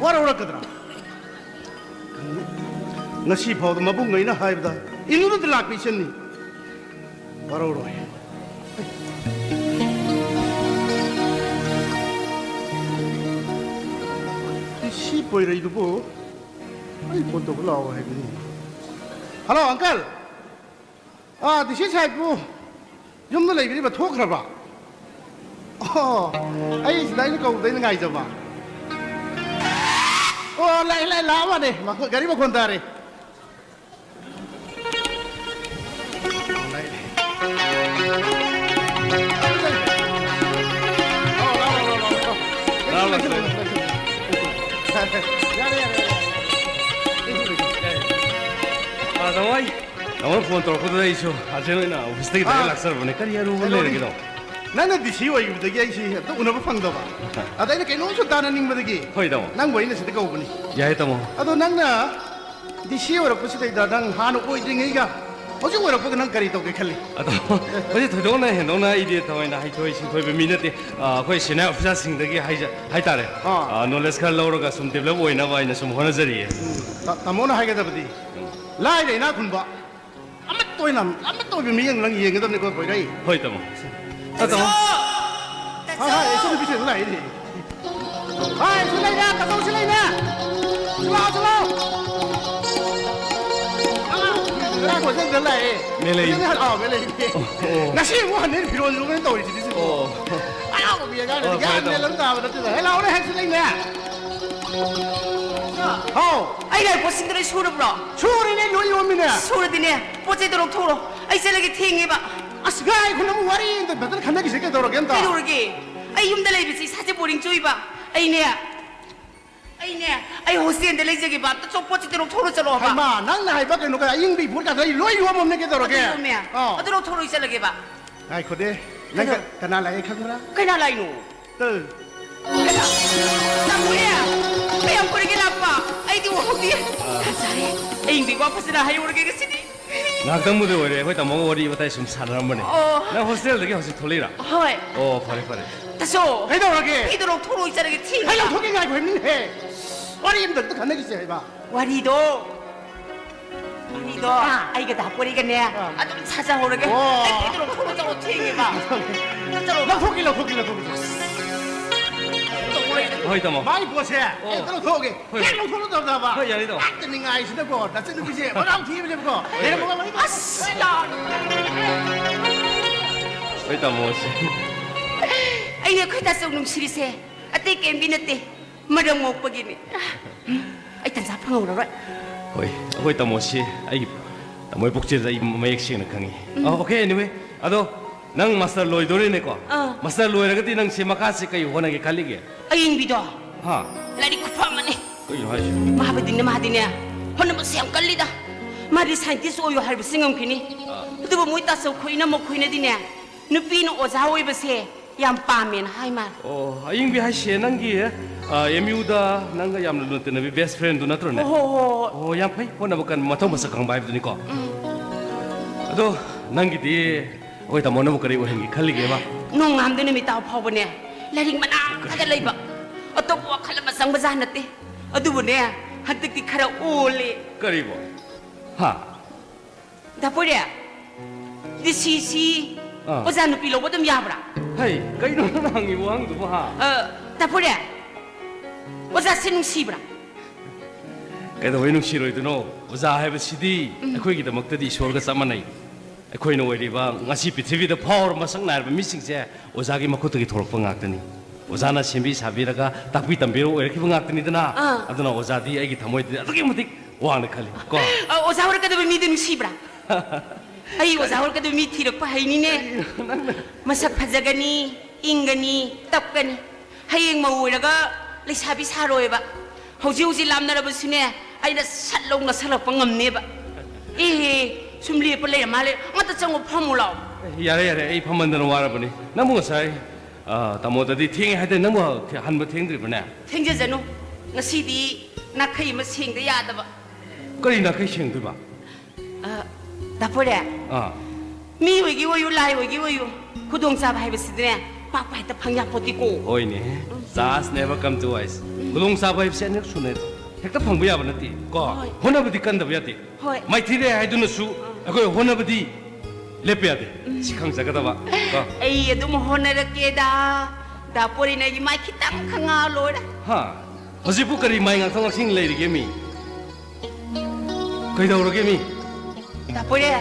ꯋꯥꯔꯧꯔꯛꯀꯗ꯭ꯔꯥ? ꯉꯁꯤ ꯐꯥꯎꯗ ꯃꯕꯨꯡ ꯑꯩꯅ ꯍꯥꯏꯕꯗ ꯏꯜꯂꯨꯗ ꯂꯥꯛꯄ ꯏꯆꯟꯅꯤ꯫ ꯋꯥꯔꯧꯔꯣꯏ꯫ ꯁꯤ ꯄꯣꯏꯔꯩꯗꯨꯕꯨ ꯑꯩ ꯐꯣꯟ ꯇꯧꯕ ꯂꯥꯛꯑꯣ ꯍꯥꯏꯕꯅꯤ꯫ ꯍꯜꯂꯣ, ꯑꯪꯀꯜ꯫ ꯑꯥ, ꯗꯤ ꯁꯤ ꯁꯥꯍꯦꯕꯄꯨ ꯌꯨꯝꯗ ꯂꯩꯕꯤꯔꯤꯕ ꯊꯣꯛꯈ꯭ꯔꯕ? ꯑꯣ, ꯑꯩ ꯁꯤꯗ ꯑꯩꯅ ꯀꯧꯕꯗ ꯑꯩꯅ ꯉꯥꯏꯖꯕ꯫ ꯑꯣ, ꯂꯥꯛꯑꯦ, ꯂꯥꯛꯑꯦ, ꯂꯥꯛꯑ ꯃꯥꯅꯦ꯫ ꯃꯈꯣꯟ, ꯒꯥꯔꯤ ꯃꯈꯣꯟ ꯇꯥꯔꯦ꯫ ꯌꯥꯔꯦ, ꯌꯥꯔꯦ, ꯌꯥꯔꯦ꯫ ꯑꯥ, ꯇꯥꯃꯣ, ꯑꯩ ꯇꯥꯃꯣꯅ ꯐꯣꯟ ꯇꯧꯔꯛꯄꯗꯨꯗ ꯑꯩꯁꯨ ꯑꯥꯔꯖꯦꯟ ꯑꯣꯏꯅ ꯑꯣꯐꯤꯁꯇꯒꯤ ꯗꯥꯏꯔꯦꯛ ꯑꯥ꯫ ꯂꯥꯛꯆꯔꯕꯅꯦ꯫ ꯀꯔꯤ ꯑꯔꯨꯕ ꯀꯩꯅꯣꯅꯤ? ꯂꯩꯔꯒꯦ, ꯇꯥꯃꯣ? ꯅꯪꯅ ꯗꯤ ꯁꯤ ꯑꯣꯏꯈꯤꯕꯗꯒꯤ ꯑꯩꯁꯤ ꯑꯝꯇ ꯎꯅꯕ ꯐꯪꯗꯕ꯫ ꯑꯗ ꯑꯩꯅ ꯀꯩꯅꯣꯝꯁꯨ ꯇꯥꯟꯅꯅꯤꯡꯕꯗꯒꯤ ꯍꯣꯏ, ꯇꯥꯃꯣ꯫ ꯅꯪꯕꯨ ꯑꯩꯅ ꯁꯤꯗ ꯀꯧꯕꯅꯤ꯫ ꯌꯥꯏ, ꯇꯥꯃꯣ꯫ ꯑꯗꯣ ꯅꯪꯅ ꯗꯤ ꯁꯤ ꯑꯣꯏꯔꯛꯄꯁꯤꯗꯩꯗ ꯅꯪ ꯍꯥꯟꯅ ꯑꯣꯏꯗ꯭ꯔꯤꯉꯩꯒ ꯍꯧꯖꯤꯛ ꯑꯣꯏꯔꯛꯄꯒ ꯅꯪ ꯀꯔꯤ ꯇꯧꯒꯦ ꯈꯜꯂꯤ? ꯑꯗꯣ ꯍꯧꯖꯤꯛ ꯊꯣꯏꯗꯣꯛꯅ ꯍꯦꯟꯗꯣꯛꯅ ꯑꯩꯗꯤ ꯊꯑꯣꯏꯅ ꯍꯩꯊꯣꯏ ꯁꯤꯡꯊꯣꯏꯕ ꯃꯤ ꯅꯠꯇꯦ꯫ ꯑ, ꯑꯩꯈꯣꯏ ꯁꯦꯅꯤꯌꯔ ꯑꯣꯐꯤꯁꯥꯔꯁꯤꯡꯗꯒꯤ ꯍꯥꯏꯖ-, ꯍꯥꯏꯇꯥꯔꯦ꯫ ꯑꯥ꯫ ꯑ, ꯅꯣꯂꯦꯖ ꯈꯔ ꯂꯧꯔꯒ ꯁꯨꯝ ꯗꯤꯕ꯭ꯂꯞ ꯑꯣꯏꯅꯕ ꯑꯩꯅ ꯁꯨꯝ ꯍꯣꯠꯅꯖꯔꯤꯌꯦ꯫ ꯎꯝ, ꯇꯥ-, ꯇꯥꯃꯣꯅ ꯍꯥꯏꯒꯗꯕꯗꯤ ꯎꯝ꯫ ꯂꯥꯏꯔ ꯏꯅꯥꯛ ꯈꯨꯟꯕ ꯑꯃꯠꯇ ꯑꯣꯏꯅ, ꯑꯃꯠꯇ ꯑꯣꯏꯕ ꯃꯤꯠꯌꯦꯡꯗ ꯅꯪ ꯌꯦꯡꯒꯗꯕꯅꯤꯀꯣ, ꯄꯣꯏꯔꯩ꯫ ꯍꯣꯏ, ꯇꯥꯃꯣ꯫ ꯑ, ꯇꯥꯃꯣ꯫ ꯍꯥꯏ, ꯍꯥꯏ, ꯑꯩ ꯁꯣꯝꯗ ꯄꯤꯁꯦ ꯂꯥꯛꯏꯅꯦ꯫ ꯍꯥꯏ, ꯁꯤ ꯂꯩꯅꯦ, ꯇꯥꯃꯣ, ꯁꯤ ꯂꯩꯅꯦ꯫ ꯁꯤ ꯂꯥꯛꯑꯣ, ꯁꯤ ꯂꯥꯛꯑꯣ꯫ ꯑ, ꯉꯔꯥꯡ ꯍꯣꯁꯇꯦꯜꯗ ꯂꯥꯛꯑꯦ꯫ ꯃꯦꯂꯩ꯫ ꯍꯣꯁꯇꯦꯜꯗ ꯍꯜ-, ꯑꯥ, ꯃꯦꯂꯩ꯫ ꯑꯣ, ꯑꯣ꯫ ꯉꯁꯤ ꯑꯃꯨꯛ ꯍꯟꯅꯩ ꯐꯤꯔꯣꯜ ꯌꯣꯝꯃꯦꯅ ꯇꯧꯔꯤꯁꯤꯗꯤ ꯁꯤꯕꯨ꯫ ꯑꯣ꯫ ꯑꯉꯥꯡꯕ ꯃꯤ ꯑꯉꯥꯡꯅꯗꯤ ꯑꯣ, ꯐꯔꯦ, ꯒ꯭ꯌꯥꯟ ꯃꯦꯟ ꯇꯥꯃꯣ꯫ ꯑꯃ ꯇꯥꯕ ꯅꯠꯇꯦꯗ꯫ ꯍꯦ, ꯂꯥꯛꯑꯣꯅꯦ, ꯍꯦ, ꯁꯤ ꯂꯩꯅꯦ꯫ ꯂꯥꯏ ꯄꯣꯠꯁꯤꯡꯗꯣ ꯂꯣꯏ ꯁꯨꯔꯕ꯭ꯔꯣ? ꯁꯨꯔꯤꯅꯦ, ꯂꯣꯏ ꯌꯣꯝꯃꯤꯅꯦ꯫ ꯁꯨꯔꯗꯤꯅꯦ, ꯄꯣꯠ ꯆꯩꯗꯣ ꯂꯧꯊꯣꯛꯎꯔꯣ꯫ ꯑꯩ ꯆꯠꯂꯒꯦ, ꯊꯦꯡꯉꯦꯕ꯫ ꯑꯁ, ꯉꯥꯏꯈꯣ, ꯅꯪ ꯋꯥꯔꯤ ꯑꯝꯇ ꯐꯖꯅ ꯈꯟꯅꯈꯤꯁꯦ꯫ ꯀꯩꯗꯧꯔꯒꯦ ꯑꯝꯇ? ꯀꯩꯗꯧꯔꯒꯦ? ꯑꯩ ꯌꯨꯝꯗ ꯂꯩꯕꯁꯤ ꯏꯁꯥꯁꯦ ꯕꯣꯔꯤꯡ ꯆꯨꯏꯕ꯫ ꯑꯩꯅꯦ, ꯑꯩꯅꯦ, ꯑꯩ ꯍꯣꯁꯇꯦꯜꯗ ꯂꯩꯖꯒꯦꯕ꯫ ꯑꯝꯇ ꯆꯣ-, ꯄꯣꯠ ꯆꯩꯗꯣ ꯂꯧꯊꯣꯛꯎꯔꯣ ꯆꯠꯂꯣ ꯍꯥꯏꯕ꯫ ꯍꯩꯃꯥ, ꯅꯪꯅ ꯍꯥꯏꯕ ꯀꯩꯅꯣꯒ ꯑꯌꯤꯡꯕꯤ ꯐꯨꯔꯤꯠꯀꯗꯣ ꯑꯩ ꯂꯣꯏ ꯌꯣꯝꯃꯝꯅꯦ꯫ ꯀꯩꯗꯧꯔꯒꯦ? ꯑꯗꯨ ꯌꯣꯝꯃꯦ꯫ ꯑꯥ꯫ ꯑꯗꯨ ꯂꯧꯊꯣꯛꯎꯔꯣ, ꯑꯩ ꯆꯠꯂꯒꯦꯕ꯫ ꯉꯥꯏꯈꯣꯗꯦ, ꯅꯪ ꯀꯩꯗꯧ-, ꯀ-, ꯀꯅꯥ ꯂꯥꯛꯑꯦ ꯈꯪꯕ꯭ꯔꯥ? ꯀꯅꯥ ꯂꯥꯛꯏꯅꯣ? ꯇꯨ꯫ ꯀꯅꯥ? ꯇꯥꯃꯣꯅꯦ, ꯀꯌꯥꯝ ꯀꯨꯏꯔꯒꯦ ꯂꯥꯛꯄ? ꯑꯩꯗꯤ ꯎꯍꯧꯗꯦ꯫ ꯐꯖꯔꯦ꯫ ꯑꯌꯤꯡꯕꯤ ꯋꯥ ꯐꯖꯅ ꯍꯥꯏꯍꯧꯔꯒꯦ ꯉꯁꯤꯗꯤ꯫ ꯉꯥꯏꯍꯥꯛꯇꯪꯕꯨꯗꯤ ꯑꯣꯏꯔꯦ, ꯑꯩꯈꯣꯏ ꯇꯥꯃꯣꯒ ꯋꯥꯔꯤ ꯋꯥꯇꯥꯏ ꯁꯨꯝ ꯁꯥꯟꯅꯔꯝꯕꯅꯦ꯫ ꯑꯣ꯫ ꯅꯪ ꯍꯣꯁꯇꯦꯜꯗꯒꯤ ꯍꯧꯖꯤꯛ ꯊꯣꯛꯂꯛꯏꯔꯥ? ꯍꯣꯏ꯫ ꯑꯣ, ꯐꯔꯦ, ꯐꯔꯦ꯫ ꯇꯥꯆꯧ꯫ ꯀꯩꯗꯧꯔꯒꯦ? ꯐꯤꯗꯣ ꯂꯧꯊꯣꯔꯛꯑꯣ, ꯏꯆꯥꯅꯒꯤ ꯊꯤ꯫ ꯑꯩ ꯂꯧꯊꯣꯛꯀꯦ, ꯉꯥꯏꯈꯣ, ꯍꯦ꯫ ꯋꯥꯔꯤ ꯑꯝꯇ ꯈꯟꯅꯈꯤꯁꯦ ꯍꯥꯏꯕ꯫ ꯋꯥꯔꯤꯗꯣ, ꯋꯥꯔꯤꯗꯣ ꯑꯥ꯫ ꯑꯩꯒ ꯗꯥ ꯄꯣꯔꯤꯒꯅꯦ ꯑꯥ꯫ ꯑꯗꯨꯝ ꯁꯥꯖꯍꯧꯔꯒꯦ꯫ ꯑꯣ꯫ ꯑꯩ ꯐꯤꯗꯣ ꯂꯧꯊꯣꯛꯑꯣ, ꯆꯠꯂꯣ, ꯊꯦꯡꯉꯦꯕ꯫ ꯆꯠꯂꯣ꯫ ꯂꯧꯊꯣꯛꯀꯦ, ꯂꯧꯊꯣꯛꯀꯦ, ꯂꯧꯊꯣꯛꯀꯦ꯫ ꯍꯣꯏ, ꯇꯥꯃꯣ꯫ ꯃꯥꯒꯤ ꯄꯣꯠꯁꯦ ꯑꯣ꯫ ꯑꯩ ꯂꯧꯊꯣꯛꯑꯒꯦ꯫ ꯍꯣꯏ, ꯍꯦꯛ ꯍꯣꯏ꯫ ꯂꯧꯊꯣꯛꯂꯗꯕ꯫ ꯍꯣꯏ, ꯌꯥꯅꯤ, ꯇꯥꯃꯣ꯫ ꯍꯦꯛꯇ ꯅꯤꯡꯉꯥꯏꯁꯤꯅꯀꯣ, ꯅꯆꯟꯅꯨꯄꯤꯁꯦ ꯃꯔꯥꯝ ꯊꯤꯕꯅꯦꯕꯀꯣ꯫ ꯍꯣꯏ, ꯍꯣꯏ꯫ ꯂꯩꯔꯝꯃꯣ, ꯂꯩꯔꯝꯃꯣ꯫ ꯑꯁ! ꯍꯣꯏ, ꯇꯥꯃꯣꯁꯦ꯫ ꯑꯩꯅ ꯑꯩꯈꯣꯏ ꯇꯥꯆꯧ ꯅꯨꯡꯁꯤꯔꯤꯁꯦ ꯑꯇꯩ ꯀꯩꯝꯒꯤ ꯅꯠꯇꯦ, ꯃꯔꯝ ꯃꯣꯛꯄꯒꯤꯅꯤ꯫ ꯑꯩ ꯇꯟꯖꯥ ꯐꯪꯍꯧꯔꯔꯣꯏ꯫ ꯍꯣꯏ, ꯑꯩꯈꯣꯏ ꯇꯥꯃꯣꯁꯤ ꯑꯩꯒꯤ ꯇꯥꯃꯣꯒꯤ ꯄꯨꯛꯆꯦꯜꯗ ꯑꯩ ꯃꯌꯦꯛ ꯁꯦꯡꯅ ꯈꯪꯉꯤ꯫ ꯎꯝ꯫ ꯑ, okay, anyway, ꯑꯗꯣ ꯅꯪ ꯃꯥꯁꯇꯔ ꯂꯣꯏꯗꯣꯔꯦꯅꯦꯀꯣ? ꯑꯥ꯫ ꯃꯥꯁꯇꯔ ꯂꯣꯏꯔꯒꯗꯤ ꯅꯪꯁꯦ ꯃꯈꯥꯁꯦ ꯀꯩ ꯍꯣꯠꯅꯒꯦ ꯈꯜꯂꯤꯒꯦ? ꯑꯌꯤꯡꯕꯤꯗꯣ꯫ ꯍꯥ? ꯂꯥꯏꯔꯤꯛ ꯈꯨꯐ ꯑꯃꯅꯤ꯫ ꯀꯩꯅꯣ ꯍꯥꯏꯁꯦ? ꯃꯥꯕꯨꯗꯤꯅꯦ, ꯃꯥꯗꯤꯅꯦ, ꯍꯣꯠꯅꯕꯁꯦ ꯌꯥꯝ ꯀꯜꯂꯤꯗ꯫ ꯃꯥꯗꯤ scientist ꯑꯣꯏꯌꯣ ꯍꯥꯏꯕꯁꯦ ꯉꯝꯈꯤꯅꯤ꯫ ꯑꯥ꯫ ꯑꯗꯨꯕꯨ ꯃꯣꯏ ꯇꯥꯆꯧ ꯈꯣꯏ, ꯏꯅꯝꯃ ꯈꯣꯏꯅꯗꯤꯅꯦ, ꯅꯨꯄꯤꯅ ꯑꯣꯖꯥ ꯑꯣꯏꯕꯁꯦ ꯌꯥꯝ ꯄꯥꯝꯃꯦꯅ ꯍꯥꯏ ꯃꯥꯜꯂꯦ꯫ ꯑꯣ, ꯑꯌꯤꯡꯕꯤ ꯍꯥꯏꯁꯦ ꯅꯪꯒꯤ, ꯑ, M U ꯗ ꯅꯪꯒ ꯌꯥꯝꯅ ꯂꯨꯅ ꯇꯤꯟꯅꯕꯤ best friend ꯗꯨ ꯅꯠꯇ꯭ꯔꯣꯅꯦ? ꯍꯣ, ꯍꯣ, ꯍꯣ, ꯍꯣ꯫ ꯑꯣ, ꯌꯥꯝ ꯐꯩ꯫ ꯍꯣꯠꯅꯕ ꯀꯟꯕ, ꯃꯊꯧ ꯃꯁꯛ ꯈꯪꯕ ꯍꯥꯏꯕꯗꯨꯅꯤꯀꯣ꯫ ꯎꯝ꯫ ꯑꯗꯣ ꯅꯪꯒꯤꯗꯤ ꯑꯩꯈꯣꯏ ꯇꯥꯃꯣꯅꯕꯨ ꯀꯔꯤ ꯑꯣꯏꯍꯟꯒꯦ ꯈꯜꯂꯤꯒꯦꯕ? ꯅꯣꯡꯉꯥꯟꯕꯗꯩ ꯅꯨꯃꯤꯠ ꯇꯥꯕ ꯐꯥꯎꯕꯅꯦ, ꯂꯥꯏꯔꯤꯛ ꯃꯅꯥꯛꯇꯗ ꯂꯩꯕ꯫ ꯑꯇꯣꯞꯄ ꯋꯥꯈꯜ ꯑꯃ ꯆꯪꯕꯖꯥꯠ ꯅꯠꯇꯦ꯫ ꯑꯗꯨꯕꯨꯅꯦ, ꯍꯟꯗꯛꯇꯤ ꯈꯔ ꯑꯣꯜꯂꯦ꯫ ꯀꯔꯤꯕꯣ? ꯍꯥ? ꯗꯥ ꯄꯣꯏꯔꯦ, D C C ꯑꯥ꯫ ꯑꯣꯖꯥ ꯅꯨꯄꯤ ꯂꯧꯕ ꯑꯗꯨꯝ ꯌꯥꯕ꯭ꯔꯥ? ꯍꯩ, ꯀꯩꯅꯣ ꯅꯪꯅ ꯍꯪꯉꯤ ꯋꯥꯍꯪꯗꯨꯕꯨ, ꯍꯥ? ꯑ, ꯗꯥ ꯄꯣꯏꯔꯦ, ꯑꯣꯖꯥꯁꯦ ꯅꯨꯡꯁꯤꯕ꯭ꯔꯥ? ꯀꯩꯗꯧꯕꯩ ꯅꯨꯡꯁꯤꯔꯣꯏꯗꯣꯏꯅꯣ? ꯑꯣꯖꯥ ꯍꯥꯏꯕꯁꯤꯗꯤ ꯎꯝ꯫ ꯑꯩꯈꯣꯏꯒꯤꯗꯃꯛꯇꯗꯤ ꯏꯁꯣꯔꯒ ꯆꯞ ꯃꯥꯟꯅꯩ꯫ ꯑꯩꯈꯣꯏꯅ ꯑꯣꯏꯔꯤꯕ ꯉꯁꯤ ꯄ꯭ꯔꯤꯊꯤꯕꯤꯗ ꯐꯥꯎꯔꯕ ꯃꯁꯛ ꯅꯥꯏꯔꯕ ꯃꯤꯁꯤꯡꯁꯦ ꯑꯣꯖꯥꯒꯤ ꯃꯈꯨꯠꯇꯒꯤ ꯊꯣꯔꯛꯄ ꯉꯥꯛꯇꯅꯤ꯫ ꯑꯣꯖꯥꯅ ꯁꯦꯝꯕꯤ ꯁꯥꯕꯤꯔꯒ ꯇꯥꯛꯄꯤ ꯇꯝꯕꯤꯔ ꯑꯣꯏꯔꯛꯈꯤꯕ ꯉꯥꯛꯇꯅꯤꯗꯅ꯫ ꯑꯥ꯫ ꯑꯗꯨꯅ ꯑꯣꯖꯥꯗꯤ ꯑꯩꯒꯤ ꯊꯃꯣꯏꯗꯗꯤ ꯑꯗꯨꯛꯀꯤ ꯃꯇꯤꯛ ꯋꯥꯡꯅ ꯈꯜꯂꯤ ꯀꯣ꯫ ꯑ, ꯑꯣꯖꯥ ꯑꯣꯏꯔꯛꯀꯗꯕ ꯃꯤꯗꯤ ꯅꯨꯡꯁꯤꯕ꯭ꯔꯥ? ꯑꯩ ꯑꯣꯖꯥ ꯑꯣꯏꯔꯛꯀꯗꯕ ꯃꯤ ꯊꯤꯔꯛꯄ ꯍꯩꯅꯤꯅꯦ꯫ ꯀꯔꯤꯅꯣ ꯅꯪꯅ? ꯃꯁꯛ ꯐꯖꯒꯅꯤ, ꯏꯪꯒꯅꯤ, ꯇꯞꯀꯅꯤ꯫ ꯍꯌꯦꯡ ꯃꯧ ꯑꯣꯏꯔꯒ ꯂꯩꯁꯥꯕꯤ ꯁꯥꯔꯣꯏꯕ꯫ ꯍꯧꯖꯤꯛ ꯍꯧꯖꯤꯛ ꯂꯥꯞꯅꯔꯕꯁꯨꯅꯦ, ꯑꯩꯅ ꯁꯠ ꯂꯧ ꯅꯁꯜꯂꯛꯄ ꯉꯝꯅꯦꯕ꯫ ꯑꯦ, ꯁꯨꯝ ꯂꯦꯞꯄ ꯂꯩꯔ ꯃꯥꯜꯂꯦ꯫ ꯑꯃꯇ ꯆꯪꯉꯣ, ꯐꯝꯃꯨ ꯂꯥꯛꯑꯣ꯫ ꯑꯦ, ꯌꯥꯔꯦ, ꯌꯥꯔꯦ, ꯑꯩ ꯐꯝꯃꯟꯗꯅ ꯋꯥꯔꯕꯅꯤ꯫ ꯅꯪꯕꯨ ꯉꯁꯥꯏ, ꯑ, ꯇꯥꯃꯣꯗꯗꯤ ꯊꯦꯡꯉꯦ ꯍꯥꯏꯗꯥꯏ? ꯅꯪꯕꯨ ꯍꯟꯕ ꯊꯦꯡꯗ꯭ꯔꯤꯕꯅꯦ? ꯊꯦꯡꯖꯖꯅꯨ꯫ ꯉꯁꯤꯗꯤ ꯅꯥꯈꯩ ꯑꯃ ꯁꯦꯡꯗ ꯌꯥꯗꯕ꯫ ꯀꯔꯤ ꯅꯥꯈꯩ ꯁꯦꯡꯗꯣꯏꯕ? ꯑ, ꯗꯥ ꯄꯣꯏꯔꯦ, ꯑꯥ꯫ ꯃꯤ ꯑꯣꯏꯒꯦ ꯑꯣꯏꯌꯨ, ꯂꯥꯏ ꯑꯣꯏꯒꯦ ꯑꯣꯏꯌꯨ, ꯈꯨꯗꯣꯡꯆꯥꯕ ꯍꯥꯏꯕꯁꯤꯗꯤꯅꯦ, ꯄꯥꯛ ꯄꯥꯛ ꯍꯦꯛꯇ ꯐꯪ ꯌꯥꯄꯣꯠꯇꯦꯀꯣ꯫ ꯍꯣꯏꯅꯦ, chance never come twice꯫ ꯈꯨꯗꯣꯡꯆꯥꯕ ꯍꯥꯏꯕꯁꯦ ꯑꯅꯤꯔꯛ ꯁꯨꯅ ꯍꯦꯛꯇ ꯐꯪꯕ ꯌꯥꯕ ꯅꯠꯇꯦ ꯀꯣ꯫ ꯍꯣꯏ꯫ ꯍꯣꯠꯅꯕꯗꯤ ꯀꯟꯗꯕ ꯌꯥꯗꯦ꯫ ꯍꯣꯏ꯫ ꯃꯥꯏꯊꯤꯔꯦ ꯍꯥꯏꯗꯨꯅꯁꯨ ꯑꯩꯈꯣꯏ ꯍꯣꯠꯅꯕꯗꯤ ꯂꯦꯞꯄ ꯌꯥꯗꯦ꯫ ꯁꯤ ꯈꯪꯖꯒꯗꯕ ꯀꯣ꯫ ꯑꯩ ꯑꯗꯨꯝ ꯍꯣꯠꯅꯔꯛꯀꯦꯗ, ꯗꯥ ꯄꯣꯏꯔꯦꯅ ꯑꯩꯒꯤ ꯃꯥꯏ ꯈꯤꯇꯪ ꯈꯪꯉꯛꯑ ꯂꯣꯏꯔꯦ꯫ ꯍꯥ? ꯍꯧꯖꯤꯛꯄꯨ ꯀꯔꯤ ꯃꯥꯏ ꯉꯥꯛꯊꯣꯛ ꯉꯥꯛꯁꯤꯟ ꯂꯩꯔꯤꯒꯦ ꯃꯤ? ꯀꯩꯗꯧꯔꯒꯦ ꯃꯤ? ꯗꯥ ꯄꯣꯏꯔꯦ,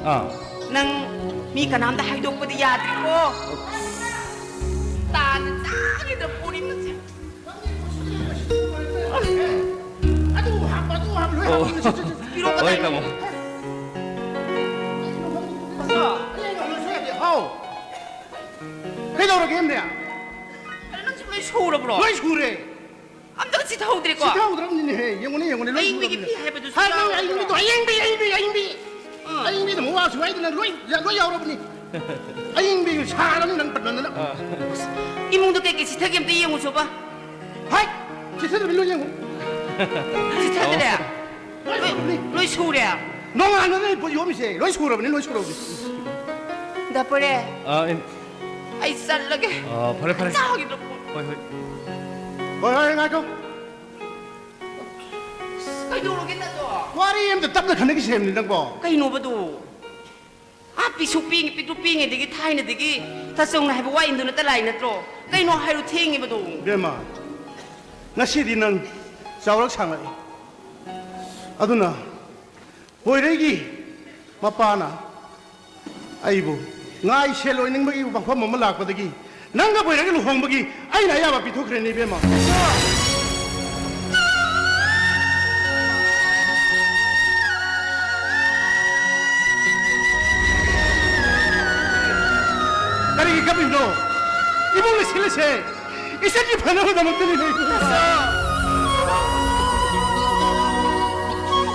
ꯑꯥ꯫ ꯅꯪ ꯃꯤ ꯀꯅꯥꯝꯇ ꯍꯥꯏꯗꯣꯛꯄꯗꯤ ꯌꯥꯗ꯭ꯔꯤꯀꯣ꯫ ꯇꯥꯅ ꯆꯥꯒꯦꯗ ꯄꯨꯔꯤ ꯃꯁꯦ꯫ ꯑꯗꯨ ꯍꯥꯞꯄ, ꯑꯗꯨ ꯍꯥꯞꯄ, ꯂꯣꯏ ꯑꯣ꯫ ꯍꯥꯞꯄ, ꯁꯤ, ꯁꯤ, ꯁꯤ, ꯁꯤ꯫ ꯄꯤꯔꯛꯑꯣ ꯍꯣꯏ, ꯀꯗꯥꯏꯅꯣ? ꯇꯥꯃꯣ꯫ ꯑꯩ ꯉꯝꯃꯁꯨ ꯌꯥꯗꯦ꯫ ꯍꯥꯎ꯫ ꯀꯩꯗꯧꯔꯒꯦ, ꯑꯦꯝꯅꯦ? ꯅꯪꯁꯨ ꯂꯣꯏ ꯁꯨꯔꯕ꯭ꯔꯣ? ꯂꯣꯏ ꯁꯨꯔꯦ꯫ ꯑꯝꯇꯒ ꯆꯤꯊꯍꯧꯗ꯭ꯔꯦꯀꯣ? ꯆꯤꯊꯍꯧꯗ꯭ꯔꯕꯅꯤꯅꯦꯍꯦ, ꯌꯦꯡꯉꯨꯅꯦ, ꯌꯦꯡꯉꯨꯅꯦ, ꯂꯣꯏ ꯑꯌꯤꯡꯕꯤꯒꯤ ꯁꯨꯔꯕꯅꯤꯅꯦ꯫ ꯐꯤ ꯍꯥꯏꯕꯗꯨꯁꯨ ꯍꯥꯏ, ꯅꯪ ꯌꯥꯎꯔꯕ꯭ꯔꯣ? ꯑꯌꯤꯡꯕꯤꯗꯣ, ꯑꯌꯤꯡꯕꯤ, ꯑꯌꯤꯡꯕꯤ, ꯑꯌꯤꯡꯕꯤ꯫ ꯑꯥ꯫ ꯑꯌꯤꯡꯕꯤꯗꯣ ꯑꯃꯨꯛ ꯋꯥꯁꯨ ꯍꯥꯏꯗꯅ ꯂꯣꯏ, ꯂꯣꯏ ꯌꯥꯎꯔꯕꯅꯤ꯫ ꯑꯌꯤꯡꯕꯤ ꯁꯥꯔꯕꯅꯤ ꯅꯪ ꯄꯟꯃꯟꯗꯅ꯫ ꯑꯥ꯫ ꯑꯁ, ꯏꯃꯨꯡꯗ ꯀꯩꯀꯩ ꯆꯤꯊꯒꯦ ꯑꯝꯇ ꯌꯦꯡꯉꯨꯆꯣꯕ꯫ ꯍꯥꯏ! ꯆꯤꯊꯗꯕꯅꯤ ꯂꯣꯏ ꯌꯦꯡꯉꯨ꯫ ꯆꯤꯊꯗ꯭ꯔꯦ? ꯑꯣ꯫ ꯂꯣꯏ ꯂꯣꯏ, ꯁꯨꯔꯕꯅꯤ꯫ ꯂꯣꯏ ꯁꯨꯔꯦ? ꯅꯣꯡꯉꯥꯟꯕꯗꯩ ꯄꯣꯠ ꯌꯣꯝꯃꯤꯁꯦ ꯂꯣꯏ ꯁꯨꯔꯕꯅꯤ, ꯂꯣꯏ ꯁꯨꯔꯕꯅꯤ꯫ ꯗꯥ ꯄꯣꯏꯔꯦ꯫ ꯑꯥ, ꯏꯝ-, ꯑꯩ ꯆꯠꯂꯒꯦ꯫ ꯑꯥ, ꯐꯔꯦ, ꯐꯔꯦ꯫ ꯆꯥꯈꯤꯗ꯭ꯔꯣ? ꯍꯣꯏ, ꯍꯣꯏ꯫ ꯍꯣꯏ, ꯍꯣꯏ, ꯉꯥꯏꯈꯣ꯫ ꯑꯁ, ꯀꯩꯗꯧꯔꯒꯦ ꯅꯪꯗꯣ? ꯋꯥꯔꯤ ꯑꯝꯇ ꯇꯞꯅ ꯈꯟꯅꯈꯤꯁꯦ ꯍꯥꯏꯕꯅꯤ ꯅꯪꯕꯣ꯫ ꯀꯩꯅꯣꯕꯗꯣ? ꯑꯥ, ꯄꯤꯁꯨꯛ ꯄꯤꯛ-, ꯄꯤꯛꯇ꯭ꯔꯨ ꯄꯤꯛꯉꯩꯗꯒꯤ, ꯊꯥꯏꯅꯗꯒꯤ ꯇꯥꯆꯧꯅ ꯍꯥꯏꯕ ꯋꯥ ꯏꯟꯗꯨ ꯅꯠꯇ ꯂꯥꯏ ꯅꯠꯇ꯭ꯔꯣ? ꯀꯩꯅꯣ ꯍꯥꯏꯔꯣ, ꯊꯦꯡꯉꯤꯕꯗꯣ꯫ ꯏꯕꯦꯝꯃ, ꯉꯁꯤꯗꯤ ꯅꯪ ꯆꯥꯎꯔꯛ ꯁꯥꯡꯂꯛꯏ꯫ ꯑꯗꯨꯅ ꯄꯣꯏꯔꯩꯒꯤ ꯃꯄꯥꯅ ꯑꯩꯕꯨ ꯉꯥꯏ ꯁꯦꯜ ꯑꯣꯏꯅꯤꯡꯕꯒꯤ ꯋꯥꯐꯝ ꯑꯃ ꯂꯥꯛꯄꯗꯒꯤ ꯅꯪꯒ ꯕꯣꯏꯔꯒ ꯂꯨꯍꯣꯡꯕꯒꯤ ꯑꯩꯅ ꯑꯌꯥꯕ ꯄꯤꯊꯣꯛꯈ꯭ꯔꯦꯅꯦ, ꯏꯕꯦꯝꯃ꯫ ꯀꯔꯤꯒꯤ ꯀꯞꯄꯤꯕꯅꯣ? ꯏꯕꯨꯡꯅ ꯁꯤꯜꯂꯤꯁꯦ ꯏꯆꯟꯒꯤ ꯐꯅꯕꯗꯃꯛꯇꯅꯤ꯫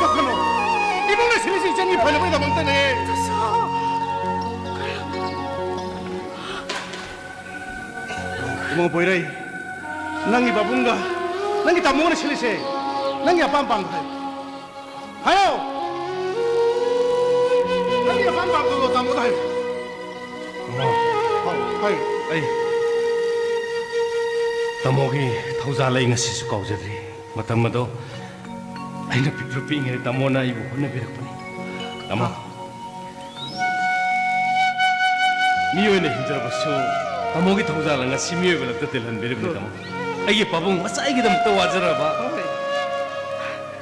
ꯀꯞꯀꯅꯣ꯫ ꯏꯕꯨꯡꯅ ꯁꯤꯜꯂꯤꯁꯦ ꯏꯆꯟꯒꯤ ꯐꯅꯕꯗꯃꯛꯇꯅꯦ꯫ ꯏꯕꯨꯡꯉꯣ ꯄꯣꯏꯔꯩ, ꯅꯪꯒꯤ ꯄꯥꯕꯨꯡꯒ ꯅꯪꯒꯤ ꯇꯥꯃꯣꯅ ꯁꯤꯜꯂꯤꯁꯦ ꯅꯪꯒꯤ ꯑꯄꯥꯝ ꯄꯥꯝꯕ ꯍꯥꯏꯌꯨ꯫ ꯍꯥꯏꯌꯣ! ꯅꯪꯒꯤ ꯑꯄꯥꯝ ꯄꯥꯝꯕꯗꯣ ꯇꯥꯃꯣꯗ ꯍꯥꯏꯌꯨ꯫ ꯇꯥꯃꯣ, ꯍꯥꯎ, ꯍꯥꯏꯌꯨ꯫ ꯑꯩ ꯇꯥꯃꯣꯒꯤ ꯊꯧꯖꯥꯜ ꯑꯩ ꯉꯁꯤꯁꯨ ꯀꯥꯎꯖꯗ꯭ꯔꯤ꯫ ꯃꯇꯝ ꯑꯗꯣ ꯑꯩꯅ ꯄꯤꯛꯇ꯭ꯔꯨ ꯄꯤꯛꯏꯉꯩꯗ ꯇꯥꯃꯣꯅ ꯑꯩꯕꯨ ꯍꯣꯠꯅꯕꯤꯔꯛꯄꯅꯤ꯫ ꯇꯥꯃꯣ, ꯃꯤ ꯑꯣꯏꯅ ꯍꯤꯡꯖꯔꯕꯁꯨ ꯇꯥꯃꯣꯒꯤ ꯊꯧꯖꯥꯜꯅ ꯉꯁꯤ ꯃꯤꯑꯣꯏꯕ ꯂꯛꯇ ꯇꯤꯜꯍꯟꯕꯤꯔꯤꯕꯅꯤ, ꯇꯥꯃꯣ꯫ ꯑꯩꯒꯤ ꯄꯥꯕꯨꯡ ꯃꯆꯥ ꯑꯩꯒꯤꯗꯃꯛꯇ ꯋꯥꯖꯔꯕ, ꯍꯣꯏ꯫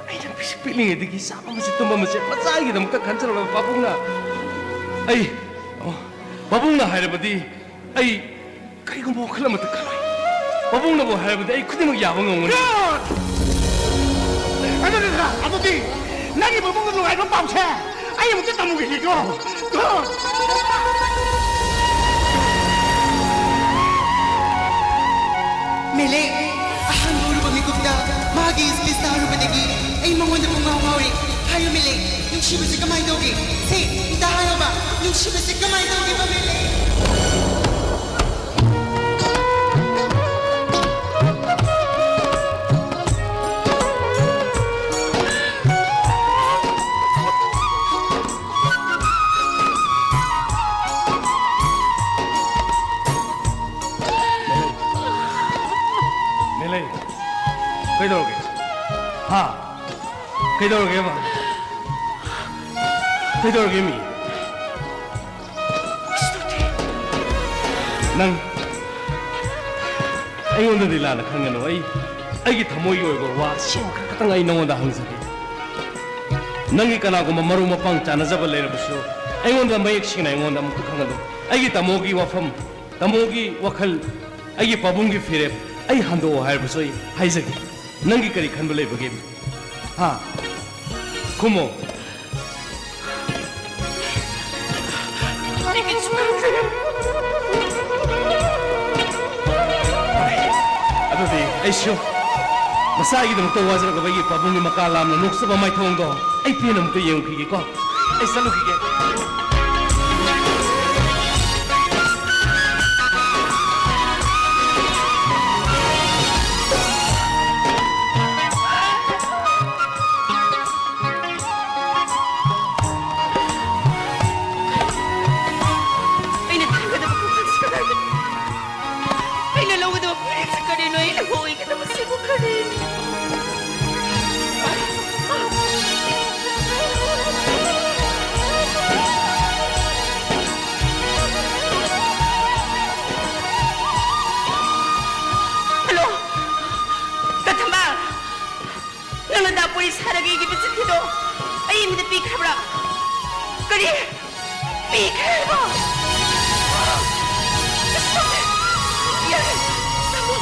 ꯑꯩꯅ ꯄꯤꯁꯛ ꯄꯤꯛꯂꯤꯉꯩꯗꯒꯤ ꯆꯥꯕ ꯑꯃꯁꯨꯡ ꯇꯨꯝꯕ ꯑꯃꯁꯦ ꯃꯆꯥ ꯑꯩꯒꯤꯗꯃꯛꯇ ꯈꯟꯖꯔꯕ ꯄꯥꯕꯨꯡꯅ ꯑꯩ, ꯇꯥꯃꯣ, ꯄꯥꯕꯨꯡꯅ ꯍꯥꯏꯔꯕꯗꯤ ꯑꯩ ꯀꯔꯤꯒꯨꯝꯕ ꯋꯥꯈꯜ ꯑꯃꯠꯇ ꯈꯜꯂꯣꯏ꯫ ꯄꯥꯕꯨꯡꯅꯕꯨ ꯍꯥꯏꯔꯕꯗꯤ ꯑꯩ ꯈꯨꯗꯤꯡꯃꯛ ꯌꯥꯕ ꯉꯝꯒꯅꯤ꯫ ꯌꯥꯠ! ꯑꯗꯨꯗꯤ, ꯑꯗꯨꯗꯤ ꯅꯪꯒꯤ ꯄꯥꯕꯨꯡꯒ ꯅꯨꯡꯉꯥꯏꯕ ꯄꯥꯎꯁꯦ ꯑꯩ ꯑꯃꯨꯛꯇ ꯇꯝꯃꯨꯈꯤꯒꯦꯀꯣ꯫ ꯀꯣ? ꯃꯦꯂꯦ, ꯑꯍꯥꯟꯕ ꯎꯔꯨꯕ ꯃꯤꯀꯨꯞꯇ ꯃꯥꯒꯤ ꯏꯁꯄꯤꯁ ꯇꯥꯔꯨꯕꯗꯒꯤ ꯑꯩ ꯃꯉꯣꯟꯗ ꯄꯨꯡꯉꯥꯎ ꯉꯥꯎꯔꯦ꯫ ꯍꯥꯏꯌꯨ ꯃꯦꯂꯦ, ꯅꯨꯡꯁꯤꯕꯁꯦ ꯀꯃꯥꯏꯅ ꯇꯧꯒꯦ? ꯁꯦ, ꯑꯝꯇ ꯍꯥꯏꯌꯣꯕ, ꯅꯨꯡꯁꯤꯕꯁꯦ ꯀꯃꯥꯏꯅ ꯇꯧꯒꯦꯕ ꯃꯦꯂꯦ? ꯃꯦꯂꯩ, ꯀꯩꯗꯧꯔꯒꯦ? ꯍꯥ? ꯀꯩꯗꯧꯔꯒꯦꯕ? ꯀꯩꯗꯧꯔꯒꯦ ꯃꯤ? ꯅꯪ ꯑꯩꯉꯣꯟꯗꯗꯤ ꯂꯥꯟꯅ ꯈꯟꯒꯅꯨ꯫ ꯑꯩ, ꯑꯩꯒꯤ ꯊꯃꯣꯏꯒꯤ ꯑꯣꯏꯕ ꯋꯥ ꯑꯁꯦꯡꯕ ꯈꯔ ꯈꯛꯇꯪ ꯑꯩ ꯅꯉꯣꯟꯗ ꯍꯪꯖꯒꯦ꯫ ꯅꯪꯒꯤ ꯀꯅꯥꯒꯨꯝꯕ ꯃꯔꯨꯞ ꯃꯄꯥꯡ ꯆꯥꯟꯅꯖꯕ ꯂꯩꯔꯕꯁꯨ ꯑꯩꯉꯣꯟꯗ ꯃꯌꯦꯛ ꯁꯦꯡꯅ ꯑꯩꯉꯣꯟꯗ ꯑꯃꯨꯛꯇ ꯈꯪꯍꯜꯂꯨ꯫ ꯑꯩꯒꯤ ꯇꯥꯃꯣꯒꯤ ꯋꯥꯐꯝ ꯇꯥꯃꯣꯒꯤ ꯋꯥꯈꯜ, ꯑꯩꯒꯤ ꯄꯥꯕꯨꯡꯒꯤ ꯐꯤꯔꯦꯞ ꯑꯩ ꯍꯟꯗꯣꯛꯑꯣ ꯍꯥꯏꯔꯕꯁꯨ ꯑꯩ ꯍꯥꯏꯖꯒꯦ꯫ ꯅꯪꯒꯤ ꯀꯔꯤ ꯈꯟꯕ ꯂꯩꯕꯒꯦ? ꯍꯥ? ꯈꯨꯝꯃꯣ꯫ ꯑꯩ ꯀꯩꯁꯨ ꯈꯟꯗ꯭ꯔꯦ꯫ ꯑꯗꯨꯗꯤ ꯑꯩꯁꯨ ꯃꯁꯥꯒꯤꯗꯃꯛꯇ ꯋꯥꯖꯔꯛꯂꯕ ꯑꯩꯒꯤ ꯄꯥꯕꯨꯡꯒꯤ ꯃꯀꯥ ꯂꯥꯝꯅ ꯅꯣꯛꯆꯕ ꯃꯥꯏꯊꯣꯡꯗꯣ ꯑꯩ ꯄꯦꯟꯅ ꯑꯃꯨꯛꯇ ꯌꯦꯡꯉꯨꯈꯤꯒꯦꯀꯣ꯫ ꯑꯩ ꯆꯠꯂꯨꯈꯤꯒꯦ꯫ ꯑꯩꯅ ꯊꯥꯒꯗꯕ ꯈꯣꯡꯊꯥꯡꯁꯤ ꯀꯗꯥꯏꯗꯅꯣ? ꯑꯩꯅ ꯂꯧꯒꯗꯕ ꯐꯤꯔꯦꯞꯁꯤ ꯀꯔꯤꯅꯣ? ꯑꯩꯅ ꯑꯣꯏꯒꯗꯕꯁꯤꯕꯨ ꯀꯔꯤꯅꯣ? ꯍꯜꯂꯣ, ꯀꯊꯝꯕ, ꯅꯪꯅ ꯗꯥꯄꯨꯔꯤ ꯁꯥꯔꯒ ꯏꯈꯤꯕ ꯆꯤꯊꯤꯗꯣ ꯑꯩ ꯃꯤꯗ ꯄꯤꯈ꯭ꯔꯕ꯭ꯔꯥ? ꯀꯔꯤ? ꯄꯤꯈ꯭ꯔꯦ ꯍꯥꯏꯕ? ꯌꯥꯔꯦ, ꯇꯥꯃꯣ꯫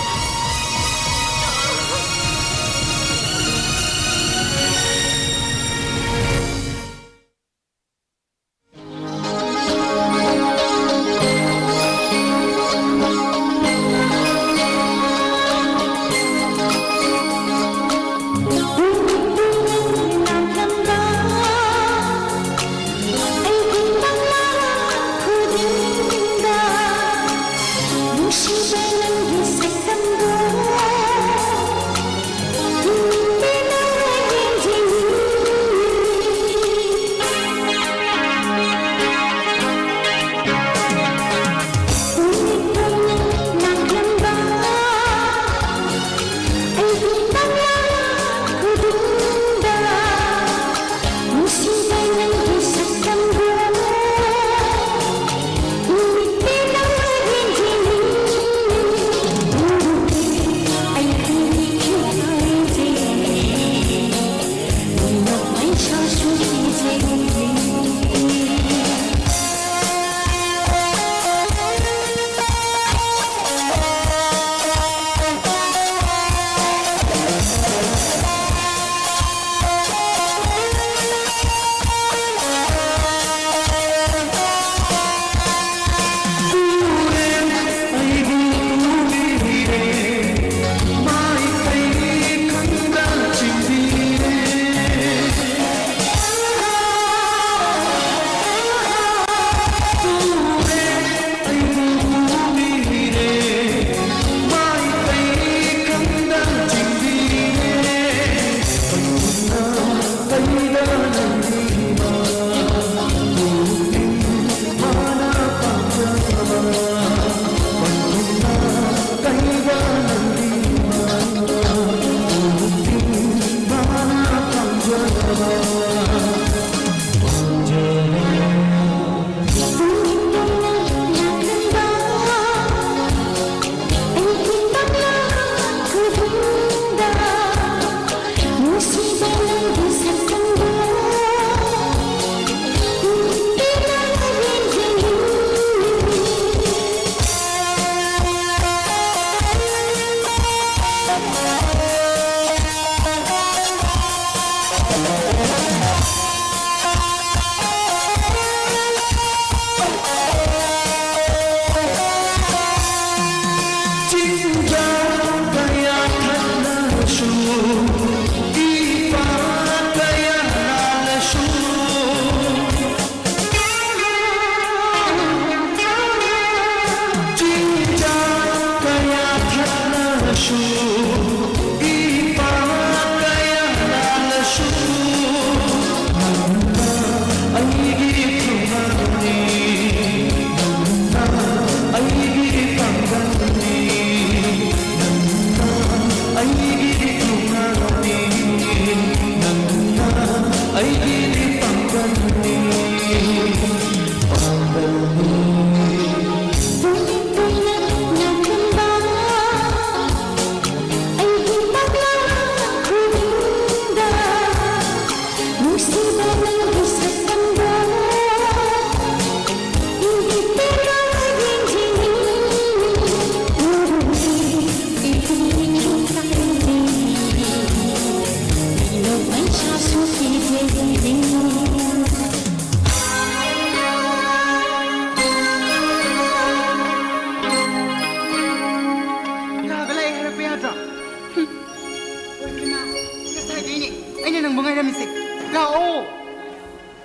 ꯑꯩꯅ ꯅꯪꯕꯨ ꯉꯥꯏꯔꯝꯃꯤꯁꯦ꯫ ꯂꯥꯛꯑꯣ꯫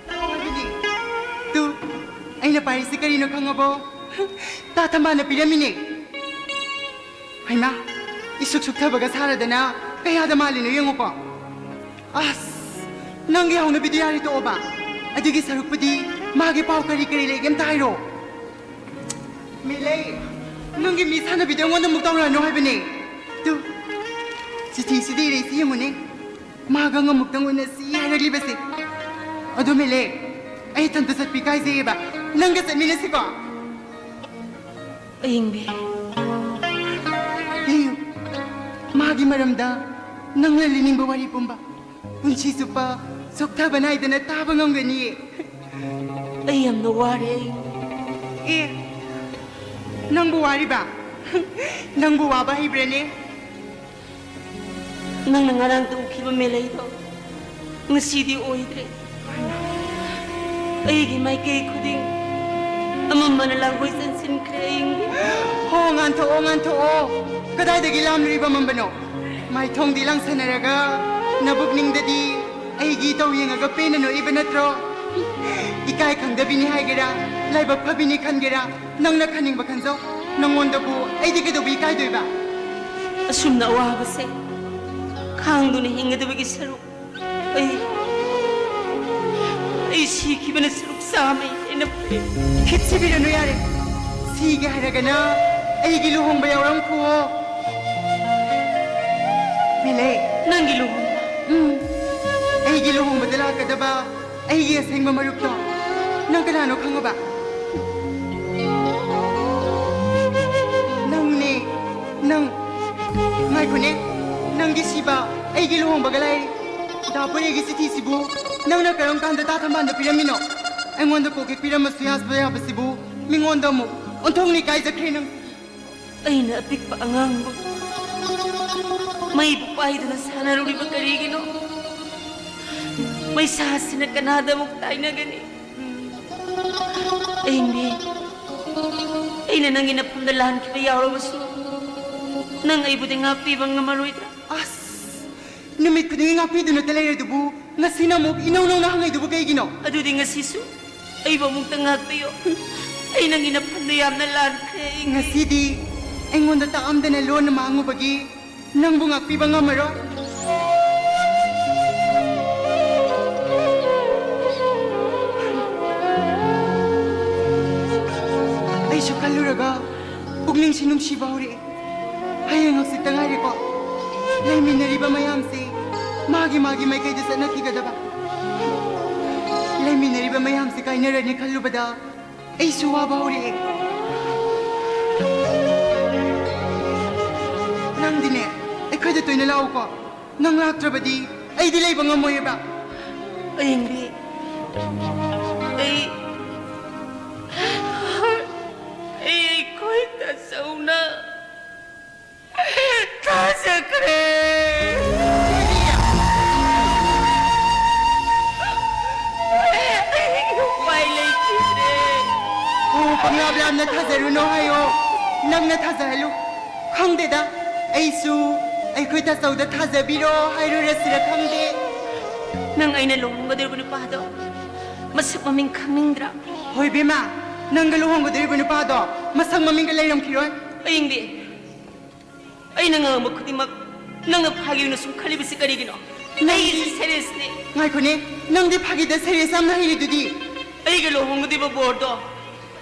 ꯂꯥꯛꯑꯣ ꯍꯥꯏꯕꯅꯤ꯫ ꯇꯨ, ꯑꯩꯅ ꯄꯥꯏꯔꯤꯁꯤ ꯀꯔꯤꯅꯣ ꯈꯪꯉꯕꯣ? ꯇꯥ ꯊꯝꯕꯥꯜꯅ ꯄꯤꯔꯝꯃꯤꯅꯦ꯫ ꯍꯩꯃꯥ, ꯏꯁꯨꯛ ꯁꯨꯛꯊꯕꯒ ꯁꯥꯔꯗꯅ ꯀꯌꯥꯗ ꯃꯥꯜꯂꯤꯅꯣ ꯌꯦꯡꯉꯨꯀꯣ꯫ ꯑꯁ, ꯅꯪꯒꯤ ꯍꯧꯅꯕꯤꯗꯨ ꯌꯥꯔꯦ ꯇꯣꯛꯑꯣꯕ꯫ ꯑꯗꯨꯒꯤ ꯁꯔꯨꯛꯄꯨꯗꯤ ꯃꯥꯒꯤ ꯄꯥꯎ ꯀꯔꯤ ꯀꯔꯤ ꯂꯩꯒꯦ ꯑꯝꯇ ꯍꯥꯏꯔꯣ꯫ ꯃꯤꯂꯩ, ꯅꯪꯒꯤ ꯃꯤ ꯁꯥꯟꯅꯕꯤꯗꯣ ꯑꯩꯉꯣꯟꯗ ꯑꯃꯨꯛ ꯇꯧꯔꯛꯑꯅꯨ ꯍꯥꯏꯕꯅꯦ꯫ ꯇꯨ, ꯆꯤꯊꯤꯁꯤꯗ ꯏꯔꯛꯏꯁꯤ ꯌꯦꯡꯉꯨꯅꯦ꯫ ꯃꯥꯒ ꯑꯃꯨꯛꯇꯪ ꯎꯅꯁꯤ ꯍꯥꯏꯔꯛꯂꯤꯕꯁꯦ꯫ ꯑꯗꯨ ꯃꯤꯂꯩ, ꯑꯩ ꯏꯊꯟꯇ ꯆꯠꯄꯤ ꯀꯥꯏꯖꯩꯌꯦꯕ꯫ ꯅꯪꯒ ꯆꯠꯃꯤꯟꯅꯁꯤꯀꯣ꯫ ꯑꯌꯤꯡꯕꯤ꯫ ꯂꯤꯌꯨ꯫ ꯃꯥꯒꯤ ꯃꯔꯝꯗ ꯅꯪꯅ ꯂꯤꯅꯤꯡꯕ ꯋꯥꯔꯤ ꯄꯨꯝꯕ ꯄꯨꯟꯁꯤ ꯆꯨꯞꯄ ꯆꯣꯛꯊꯕ ꯅꯥꯏꯗꯅ ꯇꯥꯕ ꯉꯝꯒꯅꯤꯌꯦ꯫ ꯑꯩ ꯌꯥꯝꯅ ꯋꯥꯔꯦ, ꯑꯌꯤꯡꯕꯤ꯫ ꯑꯦ, ꯅꯪꯕꯨ ꯋꯥꯔꯤꯕ? ꯅꯪꯕꯨ ꯋꯥꯕ ꯍꯩꯕ꯭ꯔꯅꯦ? ꯅꯪꯅ ꯉꯔꯥꯡ ꯇꯧꯈꯤꯕ ꯃꯦꯂꯩꯗꯣ ꯉꯁꯤꯗꯤ ꯑꯣꯏꯗ꯭ꯔꯦ꯫ ꯑꯩꯒꯤ ꯃꯥꯏꯀꯩ ꯈꯨꯗꯤꯡ ꯑꯃꯝꯕꯅ ꯂꯥꯡꯒꯣꯏ ꯆꯟꯁꯤꯟꯈ꯭ꯔꯦ, ꯑꯌꯤꯡꯕꯤ꯫ ꯍꯣ, ꯉꯥꯟꯊꯣꯛꯑꯣ, ꯉꯥꯟꯊꯣꯛꯑꯣ꯫ ꯀꯗꯥꯏꯗꯒꯤ ꯂꯥꯝꯂꯨꯔꯤꯕ ꯑꯃꯝꯕꯅꯣ? ꯃꯥꯏꯊꯣꯡꯗꯤ ꯂꯥꯡꯁꯟꯅꯔꯒ ꯅꯕꯨꯛꯅꯤꯡꯗꯗꯤ ꯑꯩꯒꯤ ꯏꯇꯧ ꯌꯦꯡꯉꯒ ꯄꯦꯟꯅ ꯅꯣꯛꯏꯕ ꯅꯠꯇ꯭ꯔꯣ? ꯏꯀꯥꯏ ꯈꯪꯗꯕꯤꯅꯤ ꯍꯥꯏꯒꯦꯔꯥ, ꯂꯥꯏꯕꯛ ꯐꯕꯤꯅꯤ ꯈꯟꯒꯦꯔꯥ, ꯅꯪꯅ ꯈꯟꯅꯤꯡꯕ ꯈꯟꯖꯧ꯫ ꯅꯪꯉꯣꯟꯗꯕꯨ ꯑꯩꯗꯤ ꯀꯩꯗꯧꯕ ꯏꯀꯥꯏꯗꯣꯏꯕ? ꯑꯁꯨꯝꯅ ꯑꯋꯥꯕꯁꯦ ꯈꯥꯡꯗꯨꯅ ꯍꯤꯡꯒꯗꯕꯒꯤ ꯁꯔꯨꯛ ꯑꯩ, ꯑꯩ ꯁꯤꯈꯤꯕꯅ ꯁꯔꯨꯛ ꯆꯥꯝꯃ ꯍꯦꯟꯅ ꯐꯩ꯫ ꯈꯤꯠ ꯁꯤꯕꯤꯔꯅꯨ ꯌꯥꯔꯦ꯫ ꯁꯤꯒꯦ ꯍꯥꯏꯔꯒꯅ ꯑꯩꯒꯤ ꯂꯨꯍꯣꯡꯕ ꯌꯥꯎꯔꯝꯈꯨꯋꯣ꯫ ꯃꯦꯂꯩ꯫ ꯅꯪꯒꯤ ꯂꯨꯍꯣꯡꯕ? ꯎꯝ꯫ ꯑꯩꯒꯤ ꯂꯨꯍꯣꯡꯕꯗ ꯂꯥꯛꯀꯗꯕ ꯑꯩꯒꯤ ꯑꯁꯦꯡꯕ ꯃꯔꯨꯞꯇꯣ ꯅꯪ ꯀꯅꯥꯅꯣ ꯈꯪꯉꯕ? ꯅꯪꯅꯦ, ꯅꯪ꯫ ꯉꯥꯏꯈꯣꯅꯦ, ꯅꯪꯒꯤ ꯁꯤꯕ ꯑꯩꯒꯤ ꯂꯨꯍꯣꯡꯕꯒ ꯂꯥꯏꯔꯤ꯫ ꯗꯥ ꯄꯣꯏꯔꯩꯒꯤ ꯆꯤꯊꯤꯁꯤꯕꯨ ꯅꯪꯅ ꯀꯔꯝ ꯀꯥꯟꯗ ꯇꯥ ꯊꯝꯕꯥꯜꯗ ꯄꯤꯔꯝꯃꯤꯅꯣ? ꯑꯩꯉꯣꯟꯗ ꯀꯣꯛ ꯍꯦꯛ ꯄꯤꯔꯝꯃꯁꯨ ꯌꯥꯕ ꯌꯥꯕꯁꯤꯕꯨ ꯃꯤꯉꯣꯟꯗ ꯑꯃꯨꯛ ꯑꯣꯟꯊꯣꯛꯅ ꯏꯀꯥꯏꯖꯈ꯭ꯔꯦ ꯅꯪ꯫ ꯑꯩꯅ ꯑꯄꯤꯛꯄ ꯑꯉꯥꯡꯕꯨ ꯃꯩꯕꯨ ꯄꯥꯏꯗꯨꯅ ꯁꯥꯟꯅꯔꯨꯔꯤꯕ ꯀꯔꯤꯒꯤꯅꯣ? ꯃꯩꯁꯥꯁꯤꯅ ꯀꯅꯥꯗ ꯑꯃꯨꯛ ꯇꯥꯏꯅꯒꯅꯤ? ꯑꯌꯤꯡꯕꯤ, ꯑꯩꯅ ꯅꯪꯒꯤ ꯅꯐꯝꯗ ꯂꯥꯟꯈꯤꯕ ꯌꯥꯎꯔꯕꯁꯨ, ꯅꯪ ꯑꯩꯕꯨꯗꯤ ꯉꯥꯛꯄꯤꯕ ꯉꯝꯃꯔꯣꯏꯗ꯭ꯔꯥ? ꯑꯁ! ꯈꯨꯗꯤꯡꯒꯤ ꯉꯥꯛꯄꯤꯗꯨꯅꯇ ꯂꯩꯔꯗꯨꯕꯨ, ꯉꯁꯤꯅ ꯑꯃꯨꯛ ꯏꯅꯧ ꯅꯧꯅ ꯍꯪꯉꯩꯗꯨꯕꯨ ꯀꯩꯒꯤꯅꯣ? ꯑꯗꯨꯗꯤ ꯉꯁꯤꯁꯨ ꯑꯩꯕꯨ ꯑꯃꯨꯛꯇ ꯉꯥꯛꯄꯤꯌꯨ꯫ ꯑꯩ ꯅꯪꯒꯤ ꯅꯐꯝꯗ ꯌꯥꯝꯅ ꯂꯥꯟꯈ꯭ꯔꯦ꯫ ꯑꯩ ꯉꯁꯤꯗꯤ ꯑꯩꯉꯣꯟꯗ ꯇꯥꯛꯑꯝꯗꯅ ꯂꯣꯟꯅ ꯃꯥꯡꯉꯨꯕꯒꯤ ꯅꯪꯕꯨ ꯉꯥꯛꯄꯤꯕ ꯉꯝꯃꯔꯣꯏ꯫ ꯑꯩꯁꯨ ꯈꯜꯂꯨꯔꯒ ꯄꯨꯛꯅꯤꯡꯁꯤ ꯅꯨꯡꯁꯤꯕ ꯍꯧꯔꯛꯑꯦ꯫ ꯍꯌꯦꯡ ꯍꯪꯆꯤꯠꯇ ꯉꯥꯏꯔꯦꯀꯣ꯫ ꯂꯩꯃꯤꯟꯅꯔꯤꯕ ꯃꯌꯥꯝꯁꯤ ꯃꯥꯒꯤ ꯃꯥꯒꯤ ꯃꯥꯏꯀꯩꯗ ꯆꯠꯅꯈꯤꯒꯗꯕ꯫ ꯂꯩꯃꯤꯟꯅꯔꯤꯕ ꯃꯌꯥꯝꯁꯤ ꯀꯥꯏꯅꯔꯅꯤ ꯈꯜꯂꯨꯕꯗ ꯑꯩꯁꯨ ꯋꯥꯕ ꯍꯧꯔꯛꯑꯦ꯫ ꯅꯪꯗꯤꯅꯦ, ꯑꯩꯈꯣꯏꯗ ꯇꯣꯏꯅ ꯂꯥꯛꯎꯀꯣ꯫ ꯅꯪ ꯂꯥꯛꯇ꯭ꯔꯕꯗꯤ ꯑꯩꯗꯤ ꯂꯩꯕ ꯉꯝꯃꯣꯏꯌꯦꯕ꯫ ꯑꯌꯤꯡꯕꯤ, ꯑꯩ, ꯑꯩ ꯑꯩꯈꯣꯏ ꯇꯥꯆꯧꯅ ꯊꯥꯖꯈ꯭ꯔꯦ꯫ ꯑꯩ ꯎꯄꯥꯏ ꯂꯩꯈꯤꯗ꯭ꯔꯦ꯫ ꯑꯣ, ꯄꯪꯂꯥꯞ ꯂꯥꯞꯅ ꯊꯥꯖꯔꯨꯅꯣ ꯍꯥꯏꯌꯣ꯫ ꯅꯪꯅ ꯊꯥꯖꯍꯜꯂꯨ꯫ ꯈꯪꯗꯦꯗ, ꯑꯩꯁꯨ ꯑꯩꯈꯣꯏ ꯇꯥꯆꯧꯗ ꯊꯥꯖꯕꯤꯔꯣ ꯍꯥꯏꯔꯨꯔꯁꯤꯔ ꯈꯪꯗꯦ꯫ ꯅꯪ ꯑꯩꯅ ꯂꯨꯍꯣꯡꯒꯗꯧꯔꯤꯕ ꯅꯨꯄꯥꯗꯣ ꯃꯁꯛ ꯃꯃꯤꯡ ꯈꯪꯅꯤꯡꯗ꯭ꯔꯥ? ꯍꯣꯏ ꯕꯦꯝꯃ, ꯅꯪꯒ ꯂꯨꯍꯣꯡꯒꯗꯧꯔꯤꯕ ꯅꯨꯄꯥꯗꯣ ꯃꯁꯛ ꯃꯃꯤꯡꯒ ꯂꯩꯔꯝꯈꯤꯔꯣꯏ꯫ ꯑꯌꯤꯡꯕꯤ, ꯑꯩꯅ ꯉꯥꯡꯕ ꯈꯨꯗꯤꯡꯃꯛ ꯅꯪꯅ ꯐꯥꯒꯤ ꯑꯣꯏꯅ ꯁꯨꯝ ꯈꯜꯂꯤꯕꯁꯤ ꯀꯔꯤꯒꯤꯅꯣ? ꯅꯪꯗꯤ ꯑꯩꯒꯤꯁꯤ serious ꯅꯤ꯫ ꯉꯥꯏꯈꯣꯅꯦ, ꯅꯪꯗꯤ ꯐꯥꯒꯤꯗ serious ꯌꯥꯝꯅ ꯍꯩꯔꯤꯗꯨꯗꯤ꯫ ꯑꯩꯒ ꯂꯨꯍꯣꯡꯒꯗꯧꯔꯤꯕ ꯕꯣꯔꯗꯣ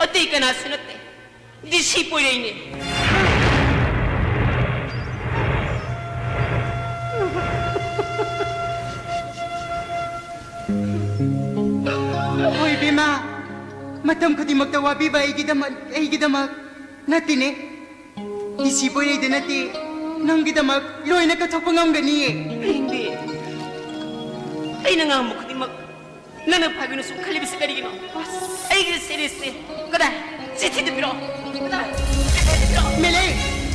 ꯑꯇꯩ ꯀꯅꯥꯁꯨ ꯅꯠꯇꯦ, ꯗꯤ ꯁꯤ ꯄꯣꯏꯔꯩꯅꯦ꯫ ꯍꯣꯏ ꯏꯕꯦꯝꯃ, ꯃꯇꯝ ꯈꯨꯗꯤꯡꯃꯛꯇ ꯋꯥꯕꯤꯕ ꯑꯩꯒꯤꯗꯃꯛ, ꯑꯩꯒꯤꯗꯃꯛ ꯅꯠꯇꯦꯅꯦ꯫ ꯗꯤ ꯁꯤ ꯄꯣꯏꯔꯩꯗ ꯅꯠꯇꯦ, ꯅꯪꯒꯤꯗꯃꯛ ꯂꯣꯏꯅ ꯀꯠꯊꯣꯛꯄ ꯉꯝꯒꯅꯤꯌꯦ꯫ ꯑꯌꯤꯡꯕꯤ, ꯑꯩꯅ ꯉꯥꯡꯕ ꯈꯨꯗꯤꯡꯃꯛ ꯅꯪꯅ ꯐꯥꯒꯤ ꯑꯣꯏꯅ ꯁꯨꯝ ꯈꯜꯂꯤꯕꯁꯤ ꯀꯔꯤꯒꯤꯅꯣ? ꯑꯁ꯫ ꯑꯩꯒꯤ serious ꯅꯤ꯫ ꯀꯗꯥꯏ? ꯆꯤꯊꯤꯗꯨ ꯄꯤꯔꯛꯑꯣ꯫ ꯀꯗꯥꯏ? ꯆꯤꯊꯤꯗꯨ ꯄꯤꯔꯛꯑꯣ꯫ ꯃꯦꯂꯩ,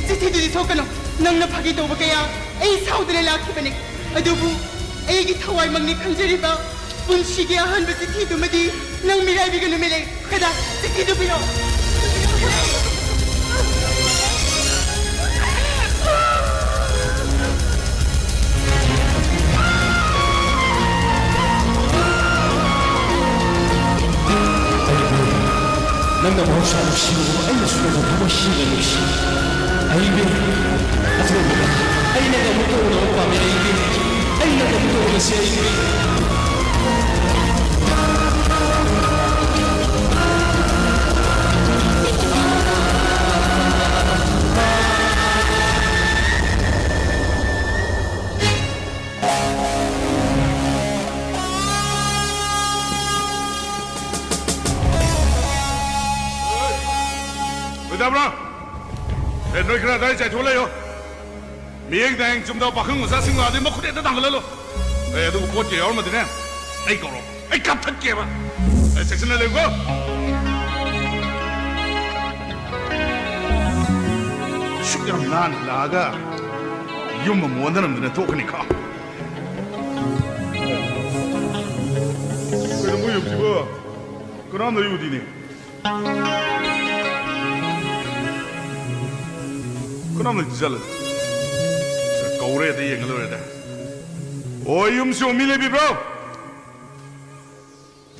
ꯆꯤꯊꯤꯗꯨꯗꯤ ꯁꯣꯛꯀꯅꯨ꯫ ꯅꯪꯅ ꯐꯥꯒꯤ ꯇꯧꯕ ꯀꯌꯥ ꯑꯩ ꯁꯥꯎꯗꯅ ꯂꯥꯛꯈꯤꯕꯅꯤ꯫ ꯑꯗꯨꯕꯨ ꯑꯩꯒꯤ ꯊꯋꯥꯏꯃꯛꯅꯤ ꯈꯪꯖꯔꯤꯕ ꯄꯨꯟꯁꯤꯒꯤ ꯑꯍꯥꯟꯕ ꯆꯤꯊꯤꯗꯨꯃꯗꯤ ꯅꯪ ꯃꯤꯔꯥꯏꯕꯤꯒꯅꯨ ꯃꯦꯂꯩ꯫ ꯀꯗꯥꯏ? ꯆꯤꯊꯤꯗꯨ ꯄꯤꯔꯛꯑꯣ꯫ ꯅꯪꯅ ꯃꯍꯧꯁꯥ ꯅꯨꯡꯁꯤꯕꯒꯨꯝ ꯑꯩꯅꯁꯨ ꯅꯪꯕꯨ ꯊꯃꯣꯏ ꯁꯦꯡꯅ ꯅꯨꯡꯁꯤ꯫ ꯑꯏꯕꯤ, ꯑꯊꯣꯏꯕꯤ, ꯑꯩꯅꯒ ꯑꯃꯨꯛꯀ ꯎꯅꯕ ꯄꯥꯝꯃꯤ ꯑꯏꯕꯤ꯫ ꯑꯩꯅꯒ ꯑꯃꯨꯛꯀ ꯎꯅꯁꯤ ꯑꯏꯕꯤ꯫ ꯂꯣꯏꯗꯕ꯭ꯔꯣ? ꯑꯦ, ꯅꯣꯏ ꯈꯔ ꯑꯗꯥꯏ ꯆꯥꯏꯊꯣꯛ ꯂꯩꯌꯣ꯫ ꯃꯤꯌꯦꯡ ꯗꯥꯌꯦꯡ ꯆꯨꯝꯗꯕ ꯄꯥꯈꯪ ꯃꯆꯥꯁꯤꯡ ꯂꯥꯛꯑꯗꯤ ꯃꯈꯨꯠ ꯍꯦꯛꯇ ꯊꯥꯡꯒꯠꯍꯜꯂꯨ꯫ ꯑꯦ, ꯑꯗꯨꯕꯨ ꯄꯣꯠꯀ ꯌꯥꯎꯔꯝꯃꯗꯤꯅꯦ, ꯑꯩ ꯀꯧꯔꯣ꯫ ꯑꯩ ꯀꯥꯞꯊꯠꯀꯦꯕ꯫ ꯑꯦ, ꯆꯦꯛꯁꯤꯟꯅ ꯂꯩꯌꯨꯀꯣ꯫ ꯁꯨꯛ ꯌꯥꯝ ꯅꯥꯟꯅ ꯂꯥꯛꯑꯒ ꯌꯨꯝ ꯑꯃ ꯑꯣꯟꯅꯔꯝꯗꯅ ꯊꯣꯛꯀꯅꯤꯀꯣ꯫ ꯀꯩꯅꯣ ꯃꯣꯏ ꯌꯨꯝꯁꯤꯕꯨ? ꯀꯅꯥꯝ ꯂꯩ ꯎꯗꯤꯅꯦ꯫ ꯀꯅꯥꯝ ꯂꯩꯇ ꯖꯥꯠꯂ? ꯀꯧꯔꯦꯗ, ꯌꯦꯡꯉ ꯂꯣꯏꯔꯦꯗ꯫ ꯑꯣ, ꯌꯨꯝꯁꯤꯕꯨ ꯃꯤ ꯂꯩꯕꯤꯕ꯭ꯔꯣ?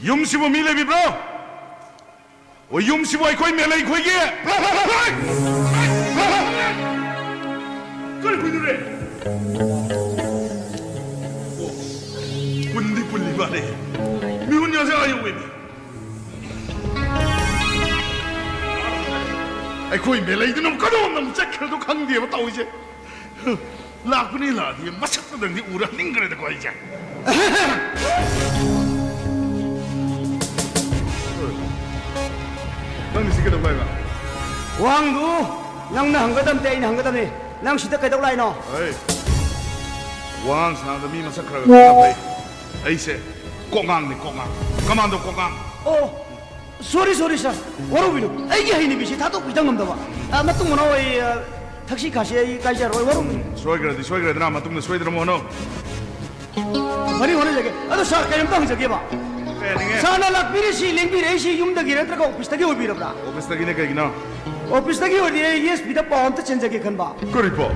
ꯌꯨꯝꯁꯤꯕꯨ ꯃꯤ ꯂꯩꯕꯤꯕ꯭ꯔꯣ? ꯑꯣ, ꯌꯨꯝꯁꯤꯕꯨ ꯑꯩꯈꯣꯏ ꯃꯦꯂꯩ ꯈꯣꯏꯒꯤ? ꯀꯔꯤ ꯈꯣꯏꯅꯣꯔꯦ? ꯑꯣ, ꯄꯨꯟꯗꯤ ꯄꯨꯜꯂꯤ ꯃꯥꯜꯂꯦ꯫ ꯃꯤꯍꯨꯟ ꯌꯥꯁꯦ ꯑꯥ ꯌꯧꯋꯦꯅꯦ꯫ ꯑꯩꯈꯣꯏ ꯃꯦꯂꯩꯗꯨꯅ ꯑꯃꯨꯛ ꯀꯗꯣꯝꯗ ꯑꯃꯨꯛ ꯆꯠꯈ꯭ꯔꯗꯣ ꯈꯪꯗꯦꯕ ꯇꯧꯔꯤꯁꯦ꯫ ꯂꯥꯛꯄꯅꯤ ꯂꯥꯛꯑꯗꯤ ꯃꯁꯛꯇꯨꯗꯪꯗꯤ ꯎꯔ ꯍꯟꯅꯤꯡꯈ꯭ꯔꯦꯗꯀꯣ ꯑꯩꯁꯦ꯫ ꯅꯪꯗꯤ ꯁꯤ ꯀꯩꯗꯧ ꯂꯥꯛꯏꯕ? ꯋꯥꯍꯪꯗꯨ ꯅꯪꯅ ꯍꯪꯒꯗꯕ ꯅꯠꯇꯦ, ꯑꯩꯅ ꯍꯪꯒꯗꯕꯅꯤ꯫ ꯅꯪ ꯁꯤꯗ ꯀꯩꯗꯧ ꯂꯥꯛꯏꯅꯣ? ꯍꯩ, ꯋꯥꯉꯥꯡ ꯁꯉꯥꯡꯗ ꯃꯤ ꯃꯁꯛ ꯈꯔ ꯈꯔ ꯈꯪꯅ ꯐꯩ꯫ ꯑꯩꯁꯦ ꯀꯣꯛꯉꯥꯡꯅꯤ, ꯀꯣꯛꯉꯥꯡ꯫ ꯀꯃꯥꯟꯗꯣ ꯀꯣꯛꯉꯥꯡ꯫ ꯑꯣ, ꯁꯣꯔꯤ, ꯁꯣꯔꯤ, ꯁꯥꯔ꯫ ꯋꯥꯔꯧꯕꯤꯅꯨ꯫ ꯑꯩꯒꯤ ꯍꯩꯅꯕꯤꯁꯤ ꯊꯥꯗꯣꯛꯄꯤꯗ ꯉꯝꯗꯕ꯫ ꯑ, ꯃꯇꯨꯡ ꯃꯅꯥꯎ ꯑꯩ, ꯑ, ꯊꯛꯁꯤ ꯈꯥꯁꯤ ꯑꯩ ꯀꯥꯏꯖꯔꯣꯏ, ꯋꯥꯔꯧꯕꯤꯅꯨ꯫ ꯁꯣꯏꯈ꯭ꯔꯗꯤ ꯁꯣꯏꯈ꯭ꯔꯦꯗꯅ, ꯃꯇꯨꯡꯗ ꯁꯣꯏꯗꯅꯕ ꯍꯣꯠꯅꯧ꯫ ꯐꯅꯤ, ꯍꯣꯠꯅꯖꯒꯦ꯫ ꯑꯗꯣ ꯁꯥꯔ, ꯀꯩꯅꯣꯝꯇ ꯍꯪꯖꯒꯦꯕ꯫ ꯀꯩ ꯍꯥꯏꯅꯤꯡꯉꯦ? ꯁꯥꯔꯅ ꯂꯥꯛꯄꯤꯔꯤꯁꯤ, ꯂꯦꯡꯕꯤꯔꯛꯏꯁꯤ ꯌꯨꯝꯗꯒꯤ ꯅꯠꯇ꯭ꯔꯒ ꯑꯣꯐꯤꯁꯇꯒꯤ ꯑꯣꯏꯕꯤꯔꯕ꯭ꯔꯥ? ꯑꯣꯐꯤꯁꯇꯒꯤꯅꯦ, ꯀꯩꯒꯤꯅꯣ? ꯑꯣꯐꯤꯁꯇꯒꯤ ꯑꯣꯏꯔꯗꯤ ꯑꯩ ꯑꯦꯁ ꯄꯤꯗ ꯄꯥꯎ ꯑꯝꯇ ꯆꯦꯟꯖꯒꯦ ꯈꯟꯕ꯫ ꯀꯔꯤ ꯄꯥꯎ?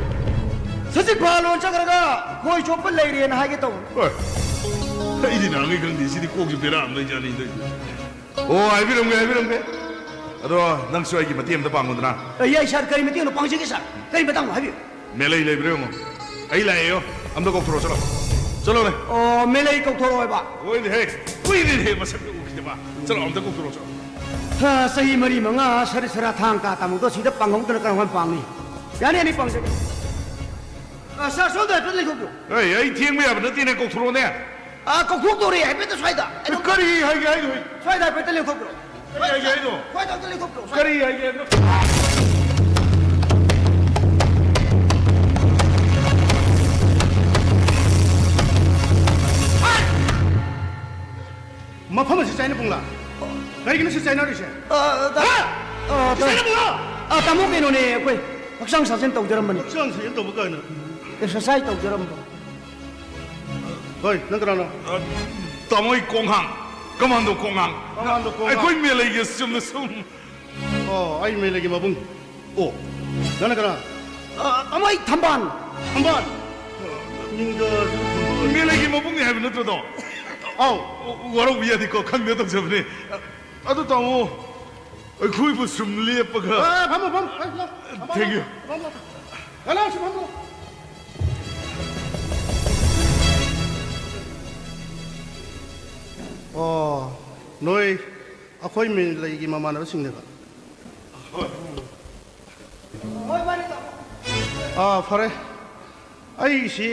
ꯁꯖꯤꯛ ꯐꯥ ꯂꯣꯟ ꯆꯠꯈ꯭ꯔꯒ ꯈꯣꯏ ꯆꯣꯞꯄ ꯂꯩꯔꯦꯅ ꯍꯥꯏꯒꯦ ꯇꯧꯕ꯫ ꯍꯣꯏ꯫ ꯑꯩꯗꯤ ꯅꯍꯥꯟꯒꯩ ꯈꯪꯗꯦ, ꯁꯤꯗꯤ ꯀꯣꯛꯁꯤ ꯕꯦꯔꯥ ꯑꯃ ꯂꯩꯖꯥꯠꯅꯤ ꯇꯧꯏꯁꯦ꯫ ꯑꯣ, ꯍꯥꯏꯕꯤꯔꯝꯒꯦ, ꯍꯥꯏꯕꯤꯔꯝꯒꯦ꯫ ꯑꯗꯣ ꯅꯪꯁꯨ ꯑꯩꯒꯤ ꯃꯇꯦꯡ ꯑꯝꯇ ꯄꯥꯡꯉꯨꯗꯅ꯫ ꯑꯦ, ꯌꯥꯏ ꯁꯥꯔ, ꯀꯔꯤ ꯃꯇꯦꯡꯅꯣ? ꯄꯥꯡꯖꯒꯦ ꯁꯥꯔ꯫ ꯀꯔꯤ ꯃꯇꯥꯡꯅꯣ ꯍꯥꯏꯕꯤꯌꯨ꯫ ꯃꯦꯂꯩ ꯂꯩꯕ꯭ꯔꯥ ꯌꯦꯡꯉꯣ꯫ ꯑꯩ ꯂꯥꯛꯑꯦꯌꯣ꯫ ꯑꯝꯇ ꯀꯧꯊꯣꯔꯛꯑꯣ, ꯆꯠꯂꯣ꯫ ꯆꯠꯂꯣꯅꯦ꯫ ꯑꯣ, ꯃꯦꯂꯩ ꯀꯧꯊꯣꯔꯛꯑꯣ ꯍꯥꯏꯕ? ꯍꯣꯏꯅꯦꯍꯦ, ꯀꯨꯏꯔꯦꯅꯦꯍꯦ ꯃꯁꯛꯇ ꯎꯈꯤꯗꯕ꯫ ꯆꯠꯂꯣ, ꯑꯝꯇ ꯀꯧꯊꯣꯔꯛꯑꯣ, ꯆꯠꯂꯣ꯫ ꯍꯥ, ꯆꯍꯤ ꯃꯔꯤ ꯃꯉꯥ ꯁꯔꯤ ꯁꯔꯥ ꯊꯥꯡ ꯇꯥ ꯇꯥꯃꯨꯗꯣ ꯁꯤꯗ ꯄꯥꯡꯍꯧꯗꯅ ꯀꯔꯝ ꯀꯥꯟ ꯄꯥꯡꯅꯤ? ꯌꯥꯅꯤ, ꯌꯥꯅꯤ, ꯄꯥꯡꯖꯒꯦ꯫ ꯑ, ꯁꯥꯔ, ꯁꯣꯝꯗ ꯍꯥꯏꯐꯦꯠ ꯂꯦꯡꯊꯣꯛꯄꯤꯌꯨ꯫ ꯑꯦ, ꯑꯩ ꯊꯦꯡꯕ ꯌꯥꯕ ꯅꯠꯇꯦꯅꯦ, ꯀꯧꯊꯣꯔꯛꯑꯣꯅꯦ꯫ ꯑ, ꯀꯧꯊꯣꯛꯇꯧꯔꯦ, ꯍꯥꯏꯐꯦꯠꯇ ꯁ꯭ꯋꯥꯏꯗ꯫ ꯑꯦ, ꯀꯔꯤ ꯍꯥꯏꯒꯦ ꯍꯥꯏꯅꯣ? ꯁ꯭ꯋꯥꯏꯗ ꯍꯥꯏꯐꯦꯠꯇ ꯂꯦꯡꯊꯣꯛꯄꯤꯔꯣ꯫ ꯀꯔꯤ ꯍꯥꯏꯒꯦ ꯍꯥꯏꯅꯣ? ꯁ꯭ꯋꯥꯏꯗ ꯑꯝꯇ ꯂꯦꯡꯊꯣꯛꯄꯤꯔꯣ, ꯁ꯭ꯋꯥꯏꯗ꯫ ꯀꯔꯤ ꯍꯥꯏꯒꯦ ꯍꯥꯏꯅꯣ? ꯃꯐꯝ ꯑꯁꯤ ꯆꯥꯏꯅ ꯄꯨꯡꯂꯥ? ꯀꯔꯤꯒꯤꯅꯣ ꯁꯤ ꯆꯥꯏꯅꯔꯤꯁꯦ? ꯑ, ꯇꯥ-, ꯍꯥ? ꯑ, ꯇꯥ-, ꯆꯥꯏꯅ ꯄꯨꯡꯂꯥ? ꯑ, ꯇꯥꯃꯣ, ꯀꯩꯅꯣꯅꯦ, ꯑꯩꯈꯣꯏ ꯍꯛꯆꯥꯡ ꯁꯥꯖꯦꯜ ꯇꯧꯖꯔꯝꯕꯅꯤ꯫ ꯍꯛꯆꯥꯡ ꯁꯥꯖꯦꯜ ꯇꯧꯕ ꯀꯥꯏꯅ꯫ ꯑꯦꯛꯁꯔꯁꯥꯏꯁ ꯇꯧꯖꯔꯝꯕ꯫ ꯍꯣꯏ, ꯅꯪ ꯀꯅꯥꯅꯣ? ꯑ, ꯇꯥꯃꯣ, ꯑꯩ ꯀꯣꯡꯍꯥꯡ, ꯀꯃꯥꯟꯗꯣ ꯀꯣꯡꯍꯥꯡ꯫ ꯀꯃꯥꯟꯗꯣ ꯀꯣꯡꯍꯥꯡ꯫ ꯑꯩꯈꯣꯏ ꯃꯦꯂꯩꯒꯤ ꯆꯨꯝꯅ ꯁꯨꯝ꯫ ꯑꯣ, ꯑꯩ ꯃꯦꯂꯩꯒꯤ ꯃꯕꯨꯡ꯫ ꯑꯣ, ꯅꯪꯅ ꯀꯅꯥ? ꯑ, ꯇꯥꯃꯣ, ꯑꯩ ꯊꯝꯕꯥꯜ꯫ ꯊꯝꯕꯥꯜ? ꯃꯤꯡꯗꯣ ꯃꯦꯂꯩꯒꯤ ꯃꯕꯨꯡꯅꯤ ꯍꯥꯏꯕ ꯅꯠꯇ꯭ꯔꯣ, ꯇꯥꯃꯣ? ꯑꯧ꯫ ꯋꯥꯔꯧꯕ ꯌꯥꯗꯦꯀꯣ, ꯈꯪꯗꯅ ꯇꯧꯖꯕꯅꯦ꯫ ꯑꯗꯨ ꯇꯥꯃꯣ, ꯑꯩꯈꯣꯏꯕꯨ ꯁꯨꯝ ꯂꯦꯞꯄꯒ ꯑ, ꯐꯝꯃꯣ, ꯐꯝꯃꯣ, ꯐꯝꯃꯣ, ꯐꯝꯃꯣ, Thank you. ꯐꯝꯃꯣ, ꯐꯝꯃꯣ꯫ ꯀꯅꯥ ꯁꯤ ꯐꯝꯃꯣ? ꯑꯣ, ꯅꯣꯏ ꯑꯩꯈꯣꯏ ꯃꯦꯂꯩꯒꯤ ꯃꯃꯥꯟꯅꯕꯁꯤꯡꯅꯦꯕ? ꯍꯣꯏ꯫ ꯑꯥ, ꯐꯔꯦ꯫ ꯑꯩꯁꯤ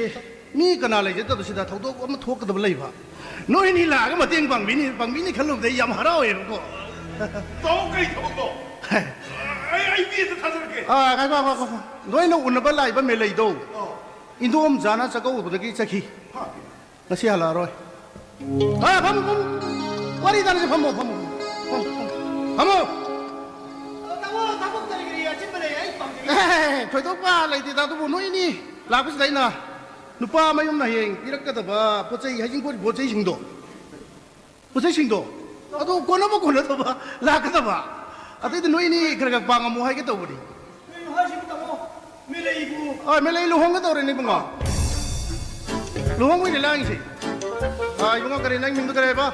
ꯃꯤ ꯀꯅꯥ ꯂꯩꯖꯗꯕꯁꯤꯗ ꯊꯧꯗꯣꯛ ꯑꯃ ꯊꯣꯛꯀꯗꯕ ꯂꯩꯕ꯫ ꯅꯣꯏꯅꯤ ꯂꯥꯛꯑꯒ ꯃꯇꯦꯡ ꯄꯥꯡꯕꯤꯅꯤ, ꯄꯥꯡꯕꯤꯅꯤ ꯈꯜꯂꯨꯕꯗ ꯑꯩ ꯌꯥꯝ ꯍꯔꯥꯎꯋꯦꯕꯀꯣ꯫ ꯇꯥꯃꯣ, ꯀꯔꯤ ꯊꯕꯛꯅꯣ? ꯑꯩ, ꯑꯩ ꯃꯤ ꯑꯝꯇ ꯊꯥꯖꯔꯛꯀꯦ꯫ ꯑꯥ, ꯉꯥꯏꯈꯣ, ꯉꯥꯏꯈꯣ, ꯉꯥꯏꯈꯣ꯫ ꯅꯣꯏꯅ ꯎꯅꯕ ꯂꯥꯛꯏꯕ ꯃꯦꯂꯩꯗꯣ, ꯑꯧ꯫ ꯏꯟꯗꯣꯝꯆꯥꯅ ꯆꯥꯛꯀꯧꯕꯗꯒꯤ ꯆꯠꯈꯤ꯫ ꯍꯥ? ꯉꯁꯤ ꯍꯜꯂꯛꯑꯔꯣꯏ꯫ ꯑꯥ, ꯐꯝꯃꯨ, ꯐꯝꯃꯨ꯫ ꯋꯥꯔꯤ ꯇꯥꯟꯅꯁꯤ, ꯐꯝꯃꯣ, ꯐꯝꯃꯣ, ꯐꯝꯃꯣ, ꯐꯝꯃꯣ꯫ ꯐꯝꯃꯣ꯫ ꯇꯥꯃꯣ, ꯊꯕꯛ ꯀꯔꯤ ꯀꯔꯤ ꯑꯆꯤꯟꯕ ꯂꯩ? ꯑꯩ ꯄꯥꯝꯖꯩ꯫ ꯑꯦ, ꯊꯣꯏꯗꯣꯛꯄ ꯂꯩꯇꯦꯗ, ꯑꯗꯨꯕꯨ ꯅꯣꯏꯅꯤ ꯂꯥꯛꯄꯁꯤꯗ ꯑꯩꯅ ꯅꯨꯄꯥ ꯃꯌꯨꯝꯅ ꯍꯌꯦꯡ ꯄꯤꯔꯛꯀꯗꯕ ꯄꯣꯠ ꯆꯩ, ꯍꯩꯖꯤꯡꯄꯣꯠꯀꯤ ꯄꯣꯠ ꯆꯩꯁꯤꯡꯗꯣ, ꯄꯣꯠ ꯆꯩꯁꯤꯡꯗꯣ ꯑꯗꯨ ꯀꯣꯟꯅꯕ ꯀꯣꯟꯅꯗꯕ ꯂꯥꯛꯀꯗꯕ꯫ ꯑꯗꯩꯗ ꯅꯣꯏꯅꯤ ꯈꯔ ꯈꯔ ꯄꯥꯡꯉꯝꯃꯣ ꯍꯥꯏꯒꯦ ꯇꯧꯕꯅꯤ꯫ ꯀꯩꯅꯣ ꯍꯥꯏꯁꯤꯕꯨ, ꯇꯥꯃꯣ? ꯃꯦꯂꯩꯕꯨ? ꯑ, ꯃꯦꯂꯩ ꯂꯨꯍꯣꯡꯒꯗꯧꯔꯦꯅꯦ, ꯏꯕꯨꯡꯉꯣ꯫ ꯂꯨꯍꯣꯡꯕꯩꯅꯦ ꯂꯥꯡꯉꯤꯁꯦ꯫ ꯑ, ꯏꯕꯨꯡꯉꯣ, ꯀꯔꯤ, ꯅꯪ ꯃꯤꯡꯗꯣ ꯀꯔꯤ ꯍꯥꯏꯕ?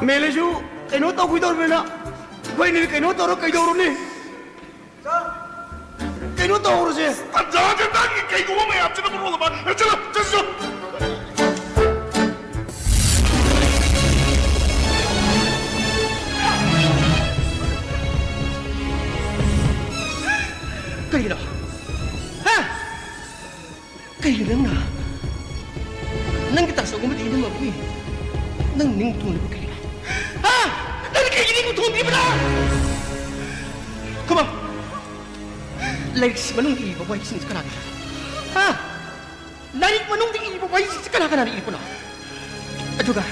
ꯃꯦꯂꯦꯁꯨ ꯀꯩꯅꯣ ꯇꯧꯈꯤꯗꯧꯔꯕꯅꯤꯅ ꯑꯩꯈꯣꯏꯅ ꯀꯩꯅꯣ ꯇꯧꯔ ꯀꯩꯗꯧꯔꯨꯅꯤ? ꯀꯩꯅꯣ ꯇꯧꯔꯁꯦ꯫ ꯇꯟꯖꯥꯁꯦ ꯅꯪꯒꯤ ꯀꯩꯒꯨꯝꯕ ꯃꯌꯥꯝꯁꯤꯅ ꯃꯔꯣꯜ ꯑꯃ꯫ ꯆꯠꯂꯣ, ꯆꯠꯁꯤ ꯆꯠꯂꯣ꯫ ꯀꯩꯒꯤꯅꯣ? ꯍꯥ? ꯀꯩꯒꯤꯅꯣ ꯅꯪꯅ? ꯅꯪꯒꯤ ꯇꯥꯆꯧꯒꯨꯝꯕꯗꯤ ꯏꯅꯝꯃꯕꯨ ꯅꯪ ꯅꯤꯡ ꯊꯨꯡꯂꯤꯕ ꯀꯩꯒꯤꯅꯣ? ꯍꯥ? ꯅꯪꯅ ꯀꯩꯒꯤ ꯅꯤꯡ ꯊꯨꯡꯗ꯭ꯔꯤꯕꯅꯣ? Come on. ꯂꯥꯏꯔꯤꯛꯁꯤ ꯃꯅꯨꯡꯗ ꯏꯔꯤꯕ ꯋꯥꯍꯩꯁꯤꯡꯁꯤ ꯀꯅꯥꯒꯤꯅꯣ? ꯍꯥ? ꯂꯥꯏꯔꯤꯛ ꯃꯅꯨꯡꯗ ꯏꯔꯤꯕ ꯋꯥꯍꯩꯁꯤꯡꯁꯤ ꯀꯅꯥ ꯀꯅꯥꯅ ꯏꯔꯤꯕꯅꯣ? ꯑꯗꯨꯒ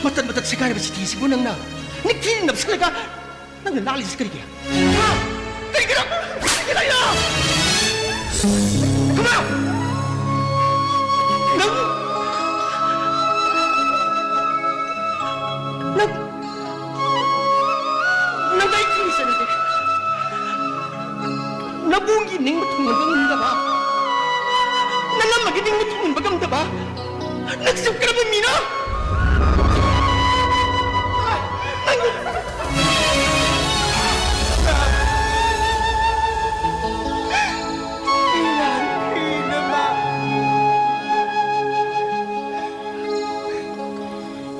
ꯃꯇꯠ ꯃꯇꯠ ꯁꯦꯒꯥꯏꯔꯕ ꯆꯤꯊꯤꯁꯤꯕꯨ ꯅꯪꯅ ꯅꯤꯡꯊꯤꯅ ꯅꯞꯁꯤꯜꯂꯒ ꯅꯪꯅ ꯂꯥꯛꯂꯤꯁꯤ ꯀꯔꯤꯒꯤ? ꯍꯥ? ꯀꯔꯤꯒꯤꯅꯣ? ꯀꯔꯤꯒꯤꯅꯣ? ꯀꯃꯥꯏꯅ? ꯅꯪ, ꯅꯪ, ꯅꯪ ꯑꯩ ꯀꯔꯤ ꯆꯠꯅꯗꯦ? ꯅꯕꯨꯡꯒꯤ ꯅꯤꯡꯕ ꯊꯨꯡꯍꯟꯕ ꯉꯝꯗꯕ, ꯅꯅꯝꯃꯒꯤ ꯅꯤꯡꯕ ꯊꯨꯡꯍꯟꯕ ꯉꯝꯗꯕ, ꯅꯪꯁꯨ ꯀꯔꯝꯕ ꯃꯤꯅꯣ? ꯅꯪ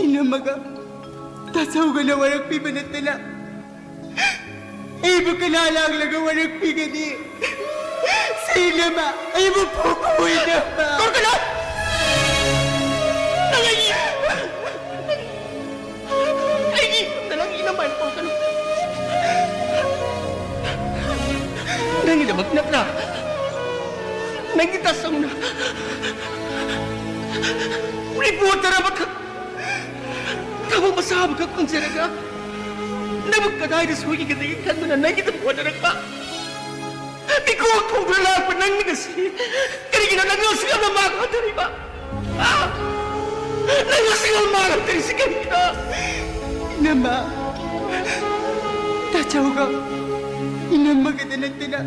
ꯏꯅꯝꯃꯒ ꯇꯥꯆꯧꯒꯅ ꯋꯥꯔꯛꯄꯤꯕ ꯅꯠꯇꯅ ꯑꯩꯕꯨ ꯀꯅꯥ ꯂꯥꯛꯂꯒ ꯋꯥꯔꯛꯄꯤꯒꯅꯤ? ꯁꯤ ꯏꯅꯝꯃ, ꯑꯩꯕꯨ ꯐꯨꯕꯤꯅꯕ꯫ ꯀꯧꯔꯛꯀꯅꯨ! ꯅꯪ ꯑꯩꯒꯤ, ꯑꯩꯒꯤ ꯏꯃꯨꯡꯗ ꯅꯪ ꯏꯅꯝꯃ ꯍꯥꯏꯅ ꯀꯧꯔꯛꯀꯅꯨ꯫ ꯅꯪꯒꯤꯗꯃꯛ ꯅꯠꯇ꯭ꯔꯥ ꯅꯪꯒꯤ ꯇꯥꯆꯧꯅ reporter ꯑꯃꯈꯛ ꯊꯕꯛ ꯃꯆꯥ ꯑꯃꯈꯛ ꯐꯪꯖꯔꯒ ꯅꯪꯕꯨ ꯀꯗꯥꯏꯗ ꯁꯣꯏꯈꯤꯒꯗꯒꯦ ꯈꯟꯗꯨꯅ ꯅꯪꯒꯤꯗꯃꯛ ꯍꯣꯠꯅꯔꯛꯄ? ꯃꯤꯀꯣꯛ ꯊꯣꯡꯗꯨꯅ ꯂꯥꯛꯄ ꯅꯪꯅ ꯉꯁꯤ ꯀꯔꯤꯒꯤꯅꯣ ꯅꯪꯅ ꯑꯁꯨꯛ ꯌꯥꯝꯅ ꯃꯥꯡ ꯍꯟꯊꯔꯤꯕ? ꯍꯥ? ꯅꯪꯅ ꯑꯁꯨꯛ ꯌꯥꯝꯅ ꯃꯥꯡ ꯍꯟꯊꯔꯤꯁꯤ ꯀꯔꯤꯒꯤꯅꯣ? ꯏꯅꯝꯃ, ꯇꯥꯆꯧꯒ ꯏꯅꯝꯃꯒꯗ ꯅꯠꯇꯅ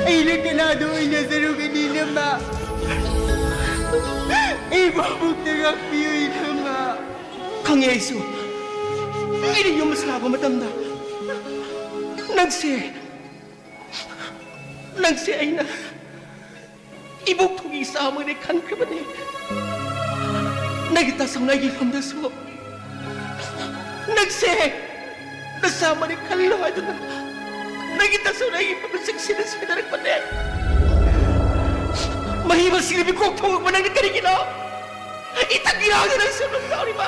ꯑꯩꯅ ꯀꯅꯥꯗ ꯑꯣꯏꯅꯖꯔꯨꯒꯅꯤ, ꯏꯅꯝꯃ? ꯑꯃꯨꯛꯇ ꯉꯥꯛꯄꯤꯌꯨ, ꯏꯕꯦꯝꯃ꯫ ꯈꯪꯉꯦ ꯑꯩꯁꯨ꯫ ꯑꯩꯅ ꯌꯨꯝ ꯑꯁꯤ ꯂꯥꯛꯄ ꯃꯇꯝꯗ ꯅꯪꯁꯦ, ꯅꯪꯁꯦ ꯑꯩꯅ ꯏꯕꯣꯛ ꯊꯣꯡꯒꯤ ꯏꯆꯥ ꯑꯃꯅꯦ ꯈꯟꯈ꯭ꯔꯕꯅꯦ꯫ ꯅꯪꯒꯤ ꯇꯥꯆꯧꯅ ꯑꯩꯒꯤ ꯏꯐꯝꯗꯁꯨ ꯅꯪꯁꯦ ꯅꯆꯥ ꯑꯃꯅꯤ ꯈꯜꯂꯣ ꯍꯥꯏꯗꯨꯅ ꯅꯪꯒꯤ ꯇꯥꯆꯧꯅ ꯑꯩꯒꯤ ꯏꯐꯝꯗ ꯆꯦꯛꯁꯤꯟꯅ ꯁꯦꯟꯅꯔꯛꯄꯅꯦ꯫ ꯃꯍꯤ ꯃꯁꯤꯡꯗ ꯃꯤꯀꯣꯛ ꯊꯣꯡꯉꯛꯄ ꯅꯪꯅ ꯀꯔꯤꯒꯤꯅꯣ? ꯏꯊꯛ ꯏꯔꯥꯡꯗ ꯅꯪ ꯁꯦꯝꯕ ꯇꯧꯔꯤꯕ?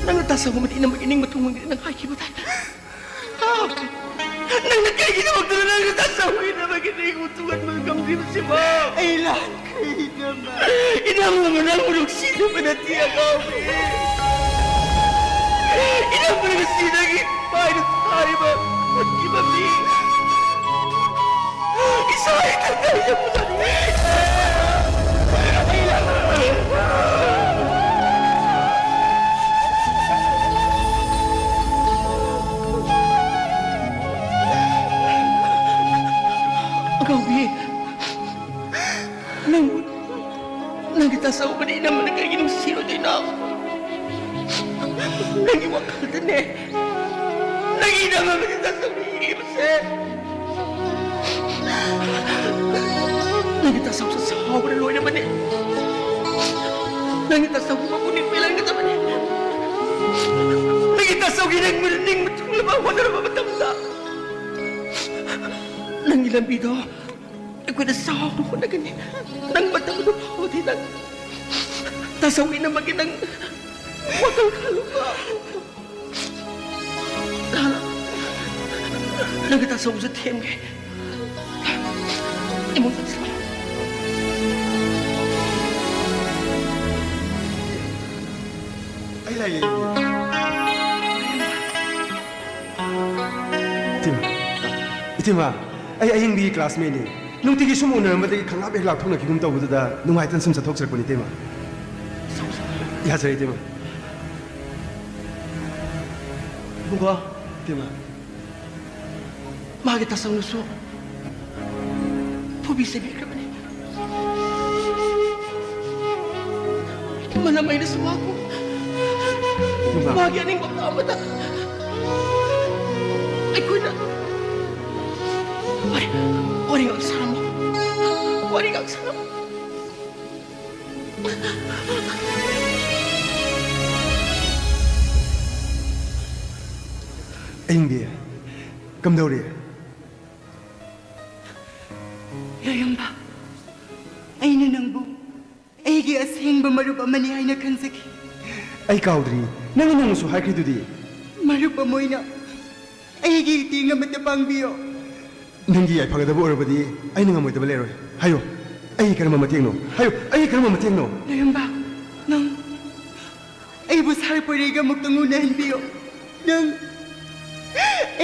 ꯅꯪꯅ ꯇꯥꯆꯧ ꯑꯃꯗꯤ ꯏꯅꯝꯃꯒꯤ ꯅꯤꯡꯕ ꯊꯨꯡꯍꯟꯒꯅꯤ ꯅꯪ ꯍꯥꯏꯈꯤꯕꯗꯥꯏ? ꯅꯪꯅ ꯀꯩꯒꯤꯗꯃꯛꯇꯅꯣ ꯅꯪꯅ ꯇꯥꯆꯧ ꯏꯅꯝꯃꯒꯤ ꯅꯤꯡꯕ ꯊꯨꯡꯍꯟꯕ ꯉꯝꯗ꯭ꯔꯤꯕꯁꯤꯕꯣ? ꯑꯩ ꯂꯥꯟꯈ꯭ꯔꯦ, ꯏꯅꯝꯃ꯫ ꯏꯅꯝꯃ ꯅꯪꯕꯨ ꯅꯨꯡꯁꯤꯗꯕ ꯅꯠꯇꯦ, ꯑꯉꯥꯎꯕꯤ꯫ ꯏꯅꯝꯃꯅ ꯉꯁꯤ ꯅꯪꯒꯤ ꯃꯥꯏꯗ ꯊꯥꯔꯤꯕ ꯈꯨꯠꯀꯤ ꯃꯃꯤ꯫ ꯏꯁꯥ ꯏꯊꯟꯇ ꯑꯩꯅ ꯄꯨꯖꯅꯤꯡꯉꯤ꯫ ꯑꯩ ꯂꯥꯟꯈ꯭ꯔꯦ꯫ ꯑꯉꯥꯎꯕꯤ, ꯅꯪ, ꯅꯪꯒꯤ ꯇꯥꯆꯧꯕꯅꯤ ꯏꯅꯝꯃꯅ ꯀꯔꯤꯒꯤ ꯅꯨꯡꯁꯤꯔꯣꯏꯗꯣꯏꯅꯣ? ꯅꯪꯒꯤ ꯋꯥꯈꯜꯗꯅꯦ, ꯅꯪꯒꯤ ꯏꯅꯝꯃ ꯑꯃꯗꯤ ꯇꯥꯆꯧꯅ ꯏꯔꯤꯕꯁꯦ꯫ ꯅꯪꯒꯤ ꯇꯥꯆꯧꯁꯨ ꯁꯥꯎꯕꯅ ꯂꯣꯏꯔꯕꯅꯤ꯫ ꯅꯪꯒꯤ ꯇꯥꯆꯧꯒꯤ ꯃꯄꯨꯛꯅꯤꯡ ꯄꯦꯜꯍꯟꯒꯗꯕꯅꯤ꯫ ꯅꯪꯒꯤ ꯇꯥꯆꯧꯒꯤ ꯅꯤꯡꯕ, ꯅꯤꯡꯕ ꯊꯨꯡꯅꯕ ꯍꯣꯠꯅꯔꯕ ꯃꯇꯝꯗ ꯅꯪꯒꯤ ꯂꯝꯕꯤꯗꯣ ꯑꯩꯈꯣꯏꯅ ꯆꯥꯎꯅ ꯍꯣꯠꯅꯒꯅꯤ꯫ ꯅꯪ ꯃꯇꯝ ꯑꯗꯨ ꯐꯥꯎꯗꯤ ꯅꯪ ꯇꯥꯆꯧ ꯏꯅꯝꯃꯒꯤ ꯅꯪ ꯋꯥꯈꯜ ꯈꯜꯂꯨꯀꯣ꯫ ꯂꯥꯛꯑꯣ, ꯂꯥꯛꯑꯣ꯫ ꯅꯪꯒꯤ ꯇꯥꯆꯧꯁꯨ ꯊꯦꯝꯒꯦ꯫ ꯏꯃꯨꯡ ꯆꯪꯁꯤꯜꯂꯣ꯫ ꯑꯩ ꯂꯥꯛꯑꯦ꯫ ꯏꯇꯩꯃ, ꯏꯇꯩꯃ, ꯑꯩ ꯑꯌꯤꯡꯕꯤꯒꯤ classmateꯅꯤ꯫ ꯅꯨꯡꯇꯤꯒꯤ ꯁꯨꯝ ꯎꯅꯔꯝꯕꯗꯒꯤ ꯈꯪꯂꯥꯞ ꯍꯦꯛ ꯂꯥꯞꯊꯣꯛꯅꯈꯤꯒꯨꯝ ꯇꯧꯕꯗꯨꯗ ꯅꯨꯡꯉꯥꯏꯇꯅ ꯁꯨꯝ ꯆꯠꯊꯣꯛꯆꯔꯛꯄꯅꯤ, ꯏꯇꯩꯃ꯫ ꯌꯥꯖꯔꯦ, ꯏꯇꯩꯃ꯫ ꯏꯕꯨꯡꯉꯣ꯫ ꯏꯇꯩꯃ꯫ ꯃꯥꯒꯤ ꯇꯥꯆꯧꯅꯁꯨ ꯐꯨꯕꯤ ꯆꯩꯕꯤꯈ꯭ꯔꯕꯅꯤ꯫ ꯃꯅꯝ ꯑꯩꯅꯁꯨ ꯃꯍꯥꯛꯄꯨ ꯏꯃꯥ꯫ ꯃꯥꯒꯤ ꯑꯅꯤꯡꯕ ꯑꯄꯥꯝꯕꯗ ꯑꯩꯈꯣꯏꯅ ꯋꯥꯔꯤ, ꯋꯥꯔꯤ ꯉꯥꯛ ꯁꯥꯔꯝꯃꯨ꯫ ꯋꯥꯔꯤ ꯉꯥꯛ ꯁꯥꯔꯝꯃꯨ꯫ ꯑꯌꯤꯡꯕꯤ, ꯀꯝꯗꯧꯔꯤ? ꯂꯣꯏꯔꯝꯕ, ꯑꯩꯅ ꯅꯪꯕꯨ ꯑꯩꯒꯤ ꯑꯁꯦꯡꯕ ꯃꯔꯨꯞ ꯑꯃꯅꯤ ꯍꯥꯏꯅ ꯈꯟꯖꯈꯤ꯫ ꯑꯩ ꯀꯥꯎꯗ꯭ꯔꯤ, ꯅꯪꯅ ꯅꯣꯡꯃꯁꯨ ꯍꯥꯏꯈ꯭ꯔꯤꯗꯨꯗꯤ꯫ ꯃꯔꯨꯞ ꯑꯃ ꯑꯣꯏꯅ ꯑꯩꯒꯤ ꯏꯇꯦꯡ ꯑꯃꯠꯇ ꯄꯥꯡꯕꯤꯌꯣ꯫ ꯅꯪꯒꯤ ꯌꯥꯏꯐꯒꯗꯕ ꯑꯣꯏꯔꯕꯗꯤ ꯑꯩꯅ ꯉꯝꯃꯣꯏꯗꯕ ꯂꯩꯔꯣꯏ꯫ ꯍꯥꯏꯌꯨ, ꯑꯩꯒꯤ ꯀꯔꯝꯕ ꯃꯇꯦꯡꯅꯣ? ꯍꯥꯏꯌꯨ, ꯑꯩꯒꯤ ꯀꯔꯝꯕ ꯃꯇꯦꯡꯅꯣ? ꯂꯣꯏꯔꯝꯕ, ꯅꯪ ꯑꯩꯕꯨ ꯁꯥꯔ ꯄꯣꯏꯔꯩꯒ ꯑꯃꯨꯛꯇꯪ ꯎꯅꯍꯟꯕꯤꯌꯨ꯫ ꯅꯪ,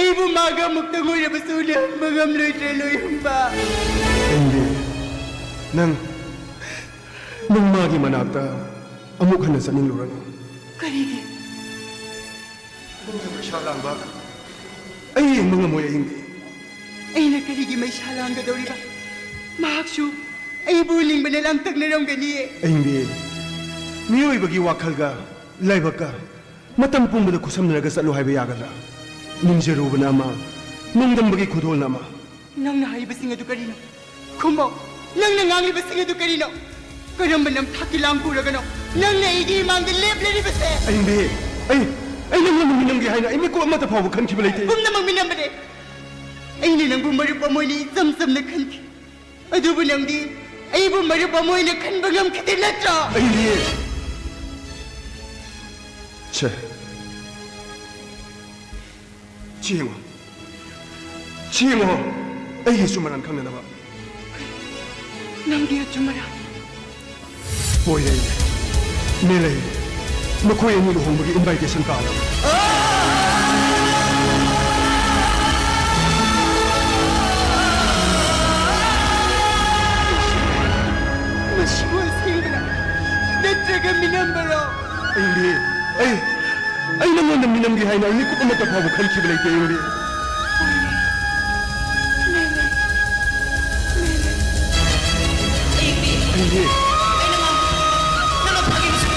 ꯑꯩꯕꯨ ꯃꯥꯒ ꯑꯃꯨꯛꯇꯪ ꯑꯣꯏꯔꯕꯁꯨ ꯎꯅꯍꯟꯕ ꯉꯝꯂꯣꯏꯗ꯭ꯔꯦ, ꯂꯣꯏꯔꯝꯕ꯫ ꯑꯌꯤꯡꯕꯤ, ꯅꯪ, ꯅꯪ ꯃꯥꯒꯤ ꯃꯅꯥꯛꯇ ꯑꯃꯨꯛ ꯍꯟꯅ ꯆꯠꯅꯤꯡꯂꯨꯔꯅꯨ꯫ ꯀꯔꯤꯒꯤ? ꯅꯪꯒꯤ ꯃꯩꯁꯥ ꯂꯥꯡꯕ ꯑꯩ ꯌꯦꯡꯕ ꯉꯝꯃꯣꯏ, ꯑꯌꯤꯡꯕꯤ꯫ ꯑꯩꯅ ꯀꯔꯤꯒꯤ ꯃꯩꯁꯥ ꯂꯥꯡꯒꯗꯧꯔꯤꯕ? ꯃꯍꯥꯛꯁꯨ ꯑꯩꯕꯨ ꯎꯅꯤꯡꯕꯅ ꯂꯥꯡꯇꯛꯅꯔꯝꯒꯅꯤꯌꯦ꯫ ꯑꯌꯤꯡꯕꯤ, ꯃꯤꯑꯣꯏꯕꯒꯤ ꯋꯥꯈꯜꯒ ꯂꯥꯏꯕꯛꯀ ꯃꯇꯝ ꯄꯨꯝꯕꯗ ꯈꯨꯠꯁꯝꯅꯔꯒ ꯆꯠꯂꯨ ꯍꯥꯏꯕ ꯌꯥꯒꯗ꯭ꯔꯥ? ꯅꯤꯡꯖꯔꯨꯕꯅ ꯑꯃ, ꯅꯣꯡꯗꯝꯕꯒꯤ ꯈꯨꯗꯣꯜꯅ ꯑꯃ꯫ ꯅꯪꯅ ꯍꯥꯏꯔꯤꯕꯁꯤꯡ ꯑꯗꯨ ꯀꯔꯤꯅꯣ? ꯈꯨꯝꯃꯣ, ꯅꯪꯅ ꯉꯥꯡꯂꯤꯕꯁꯤꯡ ꯑꯗꯨ ꯀꯔꯤꯅꯣ? ꯀꯔꯝꯕ ꯅꯝꯊꯥꯛꯀꯤ ꯂꯥꯡ ꯄꯨꯔꯒꯅꯣ ꯅꯪꯅ ꯑꯩꯒꯤ ꯏꯃꯥꯡꯗ ꯂꯦꯞꯂꯤꯕꯁꯦ? ꯑꯌꯤꯡꯕꯤ, ꯑꯩ, ꯑꯩ ꯅꯪꯉꯣꯟꯗ ꯃꯤꯅꯝꯒꯦ ꯍꯥꯏꯅ ꯑꯩ ꯃꯤꯀꯨꯞ ꯑꯃꯠꯇ ꯐꯥꯎꯕ ꯈꯟꯈꯤꯕ ꯂꯩꯇꯦ꯫ ꯄꯨꯝꯅꯃꯛ ꯃꯤꯅꯝꯕꯅꯦ꯫ ꯑꯩꯅ ꯅꯪꯕꯨ ꯃꯔꯨꯞ ꯑꯃ ꯑꯣꯏꯅ ꯏꯆꯝ ꯆꯝꯅ ꯈꯟꯈꯤ꯫ ꯑꯗꯨꯕꯨ ꯅꯪꯗꯤ ꯑꯩꯕꯨ ꯃꯔꯨꯞ ꯑꯃ ꯑꯣꯏꯅ ꯈꯟꯕ ꯉꯝꯈꯤꯗꯦ ꯅꯠꯇ꯭ꯔꯣ? ꯑꯌꯤꯡꯕꯤ, ꯁꯦ, ꯁꯤ ꯌꯦꯡꯉꯣ꯫ ꯁꯤ ꯌꯦꯡꯉꯣ꯫ ꯑꯩꯒꯤ ꯑꯆꯨꯝ ꯑꯔꯥꯟ ꯈꯪꯅꯅꯕ꯫ ꯅꯪꯒꯤ ꯑꯆꯨꯝ ꯑꯔꯥꯟ? ꯄꯣꯏꯔꯩ, ꯃꯦꯂꯩ, ꯃꯈꯣꯏ ꯑꯅꯤ ꯂꯨꯍꯣꯡꯕꯒꯤ invitation card꯫ ꯃꯁꯤꯕꯨ ꯑꯁꯦꯡꯕꯔꯥ? ꯅꯠꯇ꯭ꯔꯒ ꯃꯤꯅꯝꯕꯔꯣ? ꯑꯌꯤꯡꯕꯤ, ꯑꯩ, ꯑꯩ ꯅꯪꯉꯣꯟꯗ ꯃꯤꯅꯝꯒꯦ ꯍꯥꯏꯅ ꯑꯩ ꯃꯤꯀꯨꯞ ꯑꯃꯠꯇ ꯐꯥꯎꯕ ꯈꯟꯈꯤꯕ ꯂꯩꯇꯦ, ꯑꯌꯤꯡꯕꯤ꯫ ꯑꯌꯤꯡꯕꯤ꯫ ꯑꯩꯅ ꯉꯥꯡꯕ ꯅꯪꯅ ꯐꯥꯒꯤ ꯃꯤꯁꯛ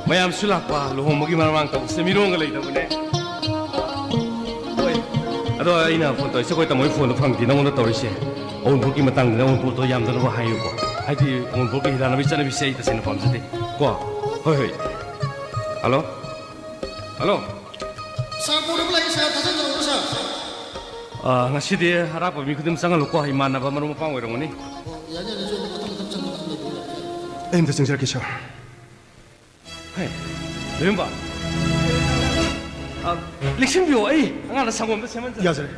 ꯃꯌꯥꯝꯁꯨ ꯂꯥꯛꯄ, ꯂꯨꯍꯣꯡꯕꯒꯤ ꯃꯔꯥꯡ ꯇꯧꯕꯁꯦ ꯃꯤꯔꯣꯜꯒ ꯂꯩꯇꯕꯅꯦ꯫ ꯍꯣꯏ꯫ ꯑꯗꯣ ꯑꯩꯅ ꯐꯣꯟ ꯇꯧꯔꯤꯁꯦ, ꯑꯩꯈꯣꯏ ꯇꯥꯃꯣꯒꯤ ꯐꯣꯟꯗꯣ ꯐꯪꯗꯦ, ꯅꯉꯣꯟꯗ ꯇꯧꯔꯤꯁꯦ꯫ ꯑꯋꯨꯟꯄꯣꯠꯀꯤ ꯃꯇꯥꯡꯗꯅꯦ, ꯑꯋꯨꯟꯄꯣꯠꯇꯣ ꯌꯥꯝꯗꯅꯕ ꯍꯥꯏꯌꯨꯀꯣ꯫ ꯍꯥꯏꯗꯤ ꯑꯋꯨꯟꯄꯣꯠꯀꯤ ꯍꯤꯗꯥꯟꯅꯕꯒꯤ ꯆꯠꯅꯕꯤꯁꯦ ꯑꯩ ꯇꯁꯦꯡꯅ ꯄꯥꯝꯖꯗꯦ꯫ ꯀꯣ? ꯍꯣꯏ, ꯍꯣꯏ꯫ ꯍꯜꯂꯣ? ꯍꯜꯂꯣ? ꯁꯥꯔ, ꯐꯣꯟ ꯑꯃ ꯂꯥꯛꯑꯦ, ꯁꯥꯔ, ꯊꯥꯖꯟꯖꯧꯔꯣ, ꯁꯥꯔ꯫ ꯑꯥ, ꯉꯁꯤꯗꯤ ꯑꯔꯥꯞꯄ ꯃꯤ ꯈꯨꯗꯤꯡꯃꯛ ꯆꯪꯍꯜꯂꯨꯀꯣ, ꯏꯃꯥꯟꯅꯕ ꯃꯔꯨꯞ ꯃꯄꯥꯡ ꯑꯣꯏꯔꯝꯒꯅꯤ꯫ ꯑꯣ, ꯌꯥꯅꯤ, ꯌꯥꯅꯤ, ꯁꯣꯝꯗ ꯃꯊꯪ ꯃꯊꯪ ꯆꯪꯕꯗ ꯑꯗꯨꯝ ꯂꯩꯕꯤꯔꯣ, ꯌꯥꯅꯤ꯫ ꯑꯩ ꯑꯝꯇ ꯆꯪꯖꯔꯛꯀꯦ, ꯁꯥꯔ꯫ ꯍꯦ, ꯂꯣꯏꯔꯝꯕ꯫ ꯑ, ꯂꯦꯡꯁꯤꯟꯕꯤꯌꯣ, ꯑꯩ ꯑꯉꯥꯡꯗ ꯁꯪꯒꯣꯝꯗ ꯁꯦꯝꯍꯟꯖꯔꯦ꯫ ꯌꯥꯖꯔꯦ꯫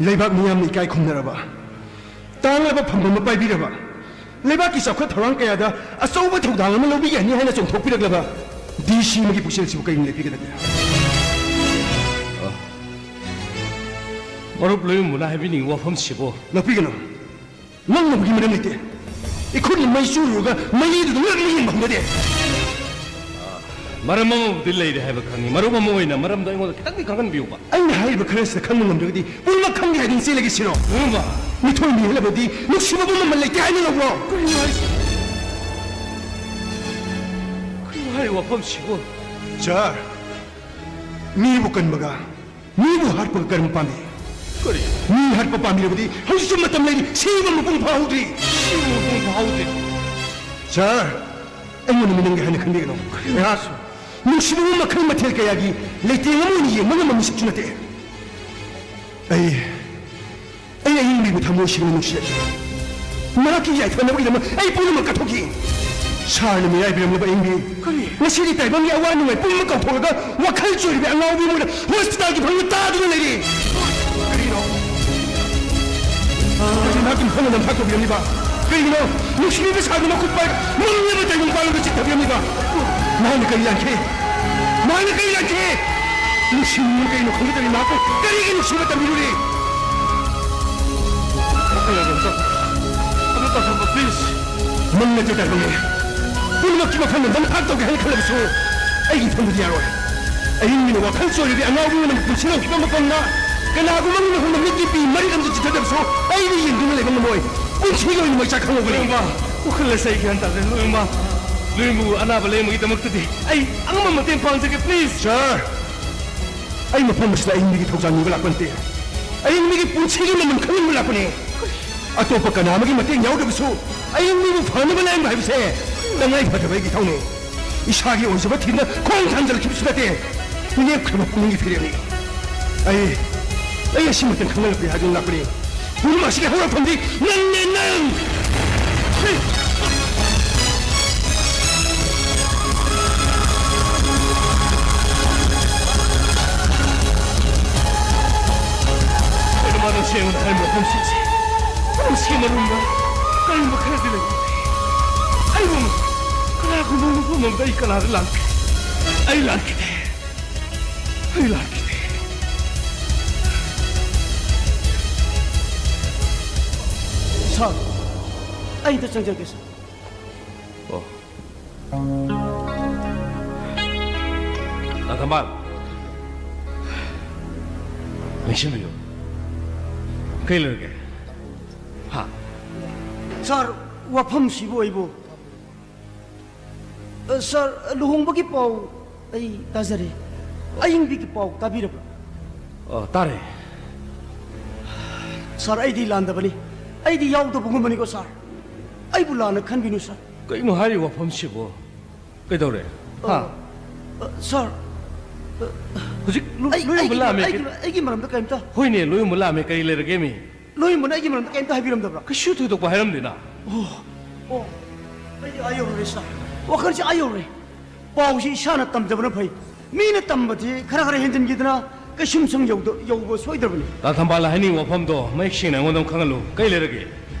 ꯂꯩꯕꯥꯛ ꯃꯤꯌꯥꯝꯅ ꯏꯀꯥꯏ ꯈꯨꯝꯅꯔꯕ, ꯇꯥꯡꯂꯕ ꯐꯝꯐꯝ ꯑꯃ ꯄꯥꯏꯕꯤꯔꯕ, ꯂꯩꯕꯥꯛꯀꯤ ꯆꯥꯎꯈꯠ ꯊꯧꯔꯥꯡ ꯀꯌꯥꯗ ꯑꯆꯧꯕ ꯊꯧꯗꯥꯡ ꯑꯃ ꯂꯧꯕꯤꯒꯅꯤ ꯍꯥꯏꯅ ꯆꯣꯡꯊꯣꯛꯄꯤꯔꯛꯂꯕ ꯗꯤ ꯁꯤ ꯑꯃꯒꯤ ꯄꯨꯛꯆꯦꯜꯁꯤꯕꯨ ꯀꯔꯤꯅ ꯂꯦꯞꯄꯤꯒꯗꯒꯦ? ꯑ, ꯃꯔꯨꯞ ꯂꯣꯏꯃꯨꯅ ꯍꯥꯏꯕꯤꯅꯤꯡꯕ ꯋꯥꯐꯝꯁꯤꯕꯨ? ꯂꯧꯕꯤꯒꯅꯨ꯫ ꯅꯪꯅꯕꯨꯗꯤ ꯃꯔꯝ ꯂꯩꯇꯦ꯫ ꯏꯈꯨꯠꯅ ꯃꯩ ꯆꯨꯔꯨꯔꯒ ꯃꯩꯗꯨꯗ ꯉꯛꯅ ꯌꯦꯡꯕ ꯍꯧꯅꯗꯦ꯫ ꯃꯔꯝ ꯑꯃꯕꯨꯗꯤ ꯂꯩꯔꯦ ꯍꯥꯏꯕ ꯈꯪꯉꯤ꯫ ꯃꯔꯨꯞ ꯑꯃ ꯑꯣꯏꯅ ꯃꯔꯝꯗꯣ ꯑꯩꯉꯣꯟꯗ ꯈꯤꯇꯪꯗꯤ ꯈꯪꯍꯟꯕꯤꯌꯨꯕ꯫ ꯑꯩꯅ ꯍꯥꯏꯔꯤꯕ ꯈꯔꯁꯤꯗ ꯈꯪꯕ ꯉꯝꯗ꯭ꯔꯒꯗꯤ ꯄꯨꯝꯅꯃꯛ ꯈꯪꯗꯦ ꯍꯥꯏꯗꯨꯅ ꯆꯦꯜꯂꯒꯦ ꯁꯤꯔꯣ? ꯄꯨꯝꯅꯃꯛ꯫ ꯃꯤꯊꯣꯏ ꯃꯤ ꯍꯦꯜꯂꯕꯗꯤ ꯅꯨꯡꯁꯤꯕꯕꯨ ꯃꯃꯜ ꯂꯩꯇꯦ ꯍꯥꯏꯅ ꯂꯧꯕ꯭ꯔꯣ? ꯀꯔꯤꯅꯣ ꯍꯥꯏꯁꯤ-, ꯀꯔꯤꯅꯣ ꯍꯥꯏꯔꯤꯕ ꯋꯥꯐꯝꯁꯤꯕꯨ? ꯁꯥꯔ, ꯃꯤꯕꯨ ꯀꯟꯕꯒ ꯃꯤꯕꯨ ꯍꯥꯠꯄꯒ ꯀꯔꯝ ꯄꯥꯝꯃꯤ? ꯀꯔꯤ? ꯃꯤ ꯍꯥꯠꯄ ꯄꯥꯝꯕꯤꯔꯕꯗꯤ ꯍꯧꯖꯤꯛꯁꯨ ꯃꯇꯝ ꯂꯩꯔꯤ, ꯁꯤꯕ ꯃꯄꯨꯡ ꯐꯥꯍꯧꯗ꯭ꯔꯤ꯫ ꯁꯤꯕ ꯃꯄꯨꯡ ꯐꯥꯍꯧꯗ꯭ꯔꯤ꯫ ꯁꯥꯔ, ꯑꯩꯉꯣꯟꯗ ꯃꯤꯅꯝꯒꯦ ꯍꯥꯏꯅ ꯈꯟꯕꯤꯒꯅꯨ꯫ ꯑꯩꯍꯥꯛ ꯅꯨꯡꯁꯤꯕꯕꯨ ꯃꯈꯜ ꯃꯊꯦꯜ ꯀꯌꯥꯒꯤ ꯂꯩꯇꯦꯡ ꯑꯃ ꯑꯣꯏꯅ ꯌꯦꯡꯕ ꯉꯝꯕ ꯃꯤꯁꯛꯁꯨ ꯅꯠꯇꯦ꯫ ꯑꯩ, ꯑꯩ ꯑꯏꯪꯕꯤꯕꯨ ꯊꯃꯣꯏ ꯁꯦꯡꯅ ꯅꯨꯡꯁꯤꯔꯛꯏ꯫ ꯃꯍꯥꯛꯀꯤ ꯌꯥꯏꯐꯅꯕꯒꯤꯗꯃꯛ ꯑꯩ ꯄꯨꯝꯅꯃꯛ ꯀꯠꯊꯣꯛꯈꯤ꯫ ꯁꯥꯔꯅ ꯃꯤꯔꯥꯏꯕꯤꯔꯝꯂꯕ ꯑꯏꯪꯕꯤ꯫ ꯀꯔꯤ? ꯉꯁꯤꯗꯤ ꯇꯥꯏꯕꯪꯒꯤ ꯑꯋꯥ ꯅꯨꯡꯉꯥꯏ ꯄꯨꯝꯅꯃꯛ ꯀꯥꯎꯊꯣꯛꯂꯒ ꯋꯥꯈꯜ ꯆꯣꯏꯔꯕꯤ ꯑꯉꯥꯎꯕꯤ ꯑꯃ ꯑꯣꯏꯅ ꯍꯣꯁꯄꯤꯇꯥꯜꯒꯤ ꯐꯃꯨꯡꯗ ꯇꯥꯗꯨꯅ ꯂꯩꯔꯤ꯫ ꯀꯔꯤꯅꯣ? ꯀꯔꯤꯒꯤꯅꯣ ꯃꯍꯥꯛꯀꯤ ꯃꯐꯝꯗ ꯅꯝꯊꯥꯛ ꯇꯧꯕꯤꯔꯝꯂꯤꯕ? ꯀꯔꯤꯒꯤꯅꯣ ꯅꯨꯡꯁꯤꯕꯤꯕ ꯁꯥꯗꯨꯅ ꯃꯈꯨꯠ ꯄꯥꯏꯔꯒ ꯃꯪꯂꯕ ꯇꯥꯏꯕꯪ ꯄꯥꯟꯂꯣꯝꯗ ꯆꯤꯠꯊꯕꯤꯔꯝꯂꯤꯕ? ꯃꯍꯥꯛꯅ ꯀꯔꯤ ꯂꯥꯟꯈꯤ? ꯃꯍꯥꯛꯅ ꯀꯔꯤ ꯂꯥꯟꯈꯤ? ꯅꯨꯡꯁꯤꯕꯤꯕ ꯀꯔꯤꯅꯣ ꯈꯪꯒꯗꯕꯅꯤ, ꯃꯍꯥꯛꯄꯨ ꯀꯔꯤꯒꯤ ꯅꯨꯡꯁꯤꯕ ꯇꯝꯕꯤꯔꯨꯔꯤ? ꯋꯥꯈꯜ ꯂꯧꯁꯤꯡ ꯑꯃꯇ ꯇꯧꯊꯣꯛꯄ, please꯫ ꯃꯪ ꯅꯠꯇꯦ ꯇꯥꯏꯕꯪꯅꯦ꯫ ꯄꯨꯝꯅꯃꯛꯀꯤ ꯃꯐꯝꯗ ꯅꯝꯊꯥꯛ ꯇꯧꯒꯦ ꯍꯥꯏꯅ ꯈꯜꯂꯕꯁꯨ ꯑꯩꯒꯤ ꯏꯐꯝꯗꯗꯤ ꯌꯥꯔꯣꯏ꯫ ꯑꯍꯤꯡ ꯃꯤꯅ ꯋꯥꯈꯜ ꯆꯣꯏꯔꯕꯤ ꯑꯉꯥꯎꯕꯤ ꯑꯃꯅ ꯄꯨꯟꯁꯤ ꯂꯧꯈꯤꯕ ꯃꯐꯝꯗ ꯀꯅꯥꯒꯨꯝꯕ ꯑꯃꯒꯤ ꯃꯐꯝꯗ ꯃꯤꯠꯀꯤ ꯄꯤ ꯃꯔꯤꯛ ꯑꯃꯁꯨ ꯆꯤꯊꯗꯕꯁꯨ ꯑꯩꯗꯤ ꯌꯦꯡꯗꯨꯅ ꯂꯩꯕ ꯉꯝꯃꯣꯏ꯫ ꯄꯨꯟꯁꯤꯒꯤ ꯑꯣꯏꯅ ꯃꯩꯆꯥꯛ ꯈꯪꯍꯧꯒꯅꯤ꯫ ꯂꯣꯏꯃ, ꯋꯥꯈꯜ ꯑꯁꯤ ꯑꯩ ꯒ꯭ꯌꯥꯟ ꯇꯥꯗꯦ꯫ ꯂꯣꯏꯃ, ꯂꯣꯏꯃꯕꯨ ꯑꯅꯥꯕ ꯂꯥꯌꯦꯡꯕꯒꯤꯗꯃꯛꯇꯗꯤ ꯑꯩ ꯑꯉꯝꯕ ꯃꯇꯦꯡ ꯄꯥꯡꯖꯒꯦ, please꯫ Sir, ꯑꯩ ꯃꯐꯝ ꯑꯁꯤꯗ ꯑꯍꯤꯡ ꯃꯤꯒꯤ ꯊꯧꯖꯥꯜ ꯅꯤꯕ ꯂꯥꯛꯄ ꯅꯠꯇꯦ꯫ ꯑꯍꯤꯡ ꯃꯤꯒꯤ ꯄꯨꯟꯁꯤꯒꯤ ꯃꯃꯜ ꯈꯪꯍꯟꯕ ꯂꯥꯛꯄꯅꯦ꯫ ꯑꯇꯣꯞꯄ ꯀꯅꯥ ꯑꯃꯒꯤ ꯃꯇꯦꯡ ꯌꯥꯎꯗꯕꯁꯨ ꯑꯍꯤꯡ ꯃꯤꯕꯨ ꯐꯅꯕ ꯂꯥꯌꯦꯡꯕ ꯍꯥꯏꯕꯁꯦ ꯇꯉꯥꯏ ꯐꯗꯕ ꯑꯩꯒꯤ ꯏꯊꯧꯅꯦ꯫ ꯏꯁꯥꯒꯤ ꯑꯣꯏꯖꯕ ꯊꯤꯗꯨꯅ ꯈꯣꯡ ꯊꯥꯡꯖꯤꯜꯂꯛꯈꯤꯕꯁꯨ ꯅꯠꯇꯦ꯫ ꯂꯦꯞꯈ꯭ꯔꯕ ꯄꯨꯛꯅꯤꯡꯒꯤ ꯐꯤꯔꯦꯞꯅꯤ꯫ ꯑꯩ, ꯑꯩ ꯑꯁꯤꯃꯇꯪ ꯈꯪꯍꯜꯂꯛꯄ ꯍꯥꯏꯗꯨꯅ ꯂꯥꯛꯄꯅꯤ꯫ ꯄꯨꯝꯅꯃꯛ ꯑꯁꯤꯒꯤ ꯍꯧꯔꯛꯐꯝꯗꯤ ꯅꯪꯅꯦ, ꯅꯪ! ꯀꯩꯅꯣ ꯃꯥꯅ ꯁꯦꯡꯅ ꯍꯥꯏꯔꯤꯕ ꯃꯐꯝꯁꯤꯡꯁꯦ ꯃꯔꯝ ꯁꯦꯝꯃꯔꯣꯝꯗ ꯀꯔꯤꯒꯨꯝꯕ ꯈꯔꯗꯤ ꯂꯩꯕ꯫ ꯑꯩꯕꯨ ꯀꯅꯥꯒꯨꯝꯕ ꯃꯐꯝ ꯑꯃꯗ ꯑꯩ ꯀꯅꯥꯗ ꯂꯥꯟꯈ꯭ꯔꯦ? ꯑꯩ ꯂꯥꯟꯈꯤꯗꯦ꯫ ꯑꯩ ꯂꯥꯟꯈꯤꯗꯦ꯫ ꯁꯥꯔ, ꯑꯩ ꯑꯝꯇ ꯆꯪꯖꯔꯛꯀꯦ, ꯁꯥꯔ꯫ ꯑꯣ꯫ ꯗꯥ ꯊꯝꯕꯥꯜ, ꯂꯦꯡꯁꯤꯟꯕꯤꯌꯨ꯫ ꯀꯩ ꯂꯩꯔꯒꯦ? ꯍꯥ? ꯁꯥꯔ, ꯋꯥꯐꯝꯁꯤꯕꯨ ꯑꯩꯕꯨ ꯑ, ꯁꯥꯔ, ꯂꯨꯍꯣꯡꯕꯒꯤ ꯄꯥꯎ ꯑꯩ ꯇꯥꯖꯔꯦ꯫ ꯑꯌꯤꯡꯕꯤꯒꯤ ꯄꯥꯎ ꯇꯥꯕꯤꯔꯕ꯭ꯔꯥ? ꯑ, ꯇꯥꯔꯦ꯫ ꯁꯥꯔ, ꯑꯩꯗꯤ ꯂꯥꯟꯗꯕꯅꯤ꯫ ꯑꯩꯗꯤ ꯌꯥꯎꯗꯕꯒꯨꯝꯕꯅꯤꯀꯣ, ꯁꯥꯔ꯫ ꯑꯩꯕꯨ ꯂꯥꯟꯅ ꯈꯟꯕꯤꯅꯨ, ꯁꯥꯔ꯫ ꯀꯩꯅꯣ ꯍꯥꯏꯔꯤ ꯋꯥꯐꯝꯁꯤꯕꯣ? ꯀꯩꯗꯧꯔꯦ? ꯑ, ꯍꯥ? ꯑ, ꯁꯥꯔ, ꯑ, ꯍꯧꯖꯤꯛ ꯂꯣ-, ꯑꯩ, ꯂꯣꯏꯌꯣꯟꯕ ꯑꯩꯒꯤ, ꯂꯥꯛꯑꯝꯃꯦ꯫ ꯑꯩꯒꯤ, ꯑꯩꯒꯤ ꯃꯔꯝꯗ ꯀꯔꯤꯝꯇ ꯍꯣꯏꯅꯦ, ꯂꯣꯏꯌꯣꯟꯕ ꯂꯥꯛꯑꯝꯃꯦ꯫ ꯀꯔꯤ ꯂꯩꯔꯒꯦ, ꯃꯤ? ꯂꯣꯏꯌꯣꯟꯕꯅ ꯑꯩꯒꯤ ꯃꯔꯝꯗ ꯀꯔꯤꯝꯇ ꯍꯥꯏꯕꯤꯔꯝꯗꯕ꯭ꯔꯥ? ꯀꯩꯁꯨ ꯊꯣꯏꯗꯣꯛꯄ ꯍꯥꯏꯔꯝꯗꯦꯅ꯫ ꯑꯣ, ꯑꯣ, ꯑꯩꯗꯤ ꯑꯥ ꯌꯧꯔꯨꯔꯦ, ꯁꯥꯔ꯫ ꯋꯥꯈꯜꯁꯦ ꯑꯥ ꯌꯧꯔꯦ꯫ ꯄꯥꯎꯁꯤ ꯏꯁꯥꯅ ꯇꯝꯖꯕꯅ ꯐꯩ꯫ ꯃꯤꯅ ꯇꯝꯕꯗꯤ ꯈꯔ ꯈꯔ ꯍꯦꯟꯖꯤꯟꯈꯤꯗꯅ ꯀꯩꯁꯨꯝꯁꯪ ꯌꯧꯗ-, ꯌꯧꯕ ꯁꯣꯏꯗ꯭ꯔꯕꯅꯤ꯫ ꯗꯥ ꯊꯝꯕꯥꯜꯅ ꯍꯥꯏꯅꯤꯡꯉꯤꯕ ꯋꯥꯐꯝꯗꯣ ꯃꯌꯦꯛ ꯁꯦꯡꯅ ꯑꯩꯉꯣꯟꯗ ꯑꯃꯨꯛ ꯈꯪꯍꯜꯂꯨ꯫ ꯀꯩ ꯂꯩꯔꯒꯦ?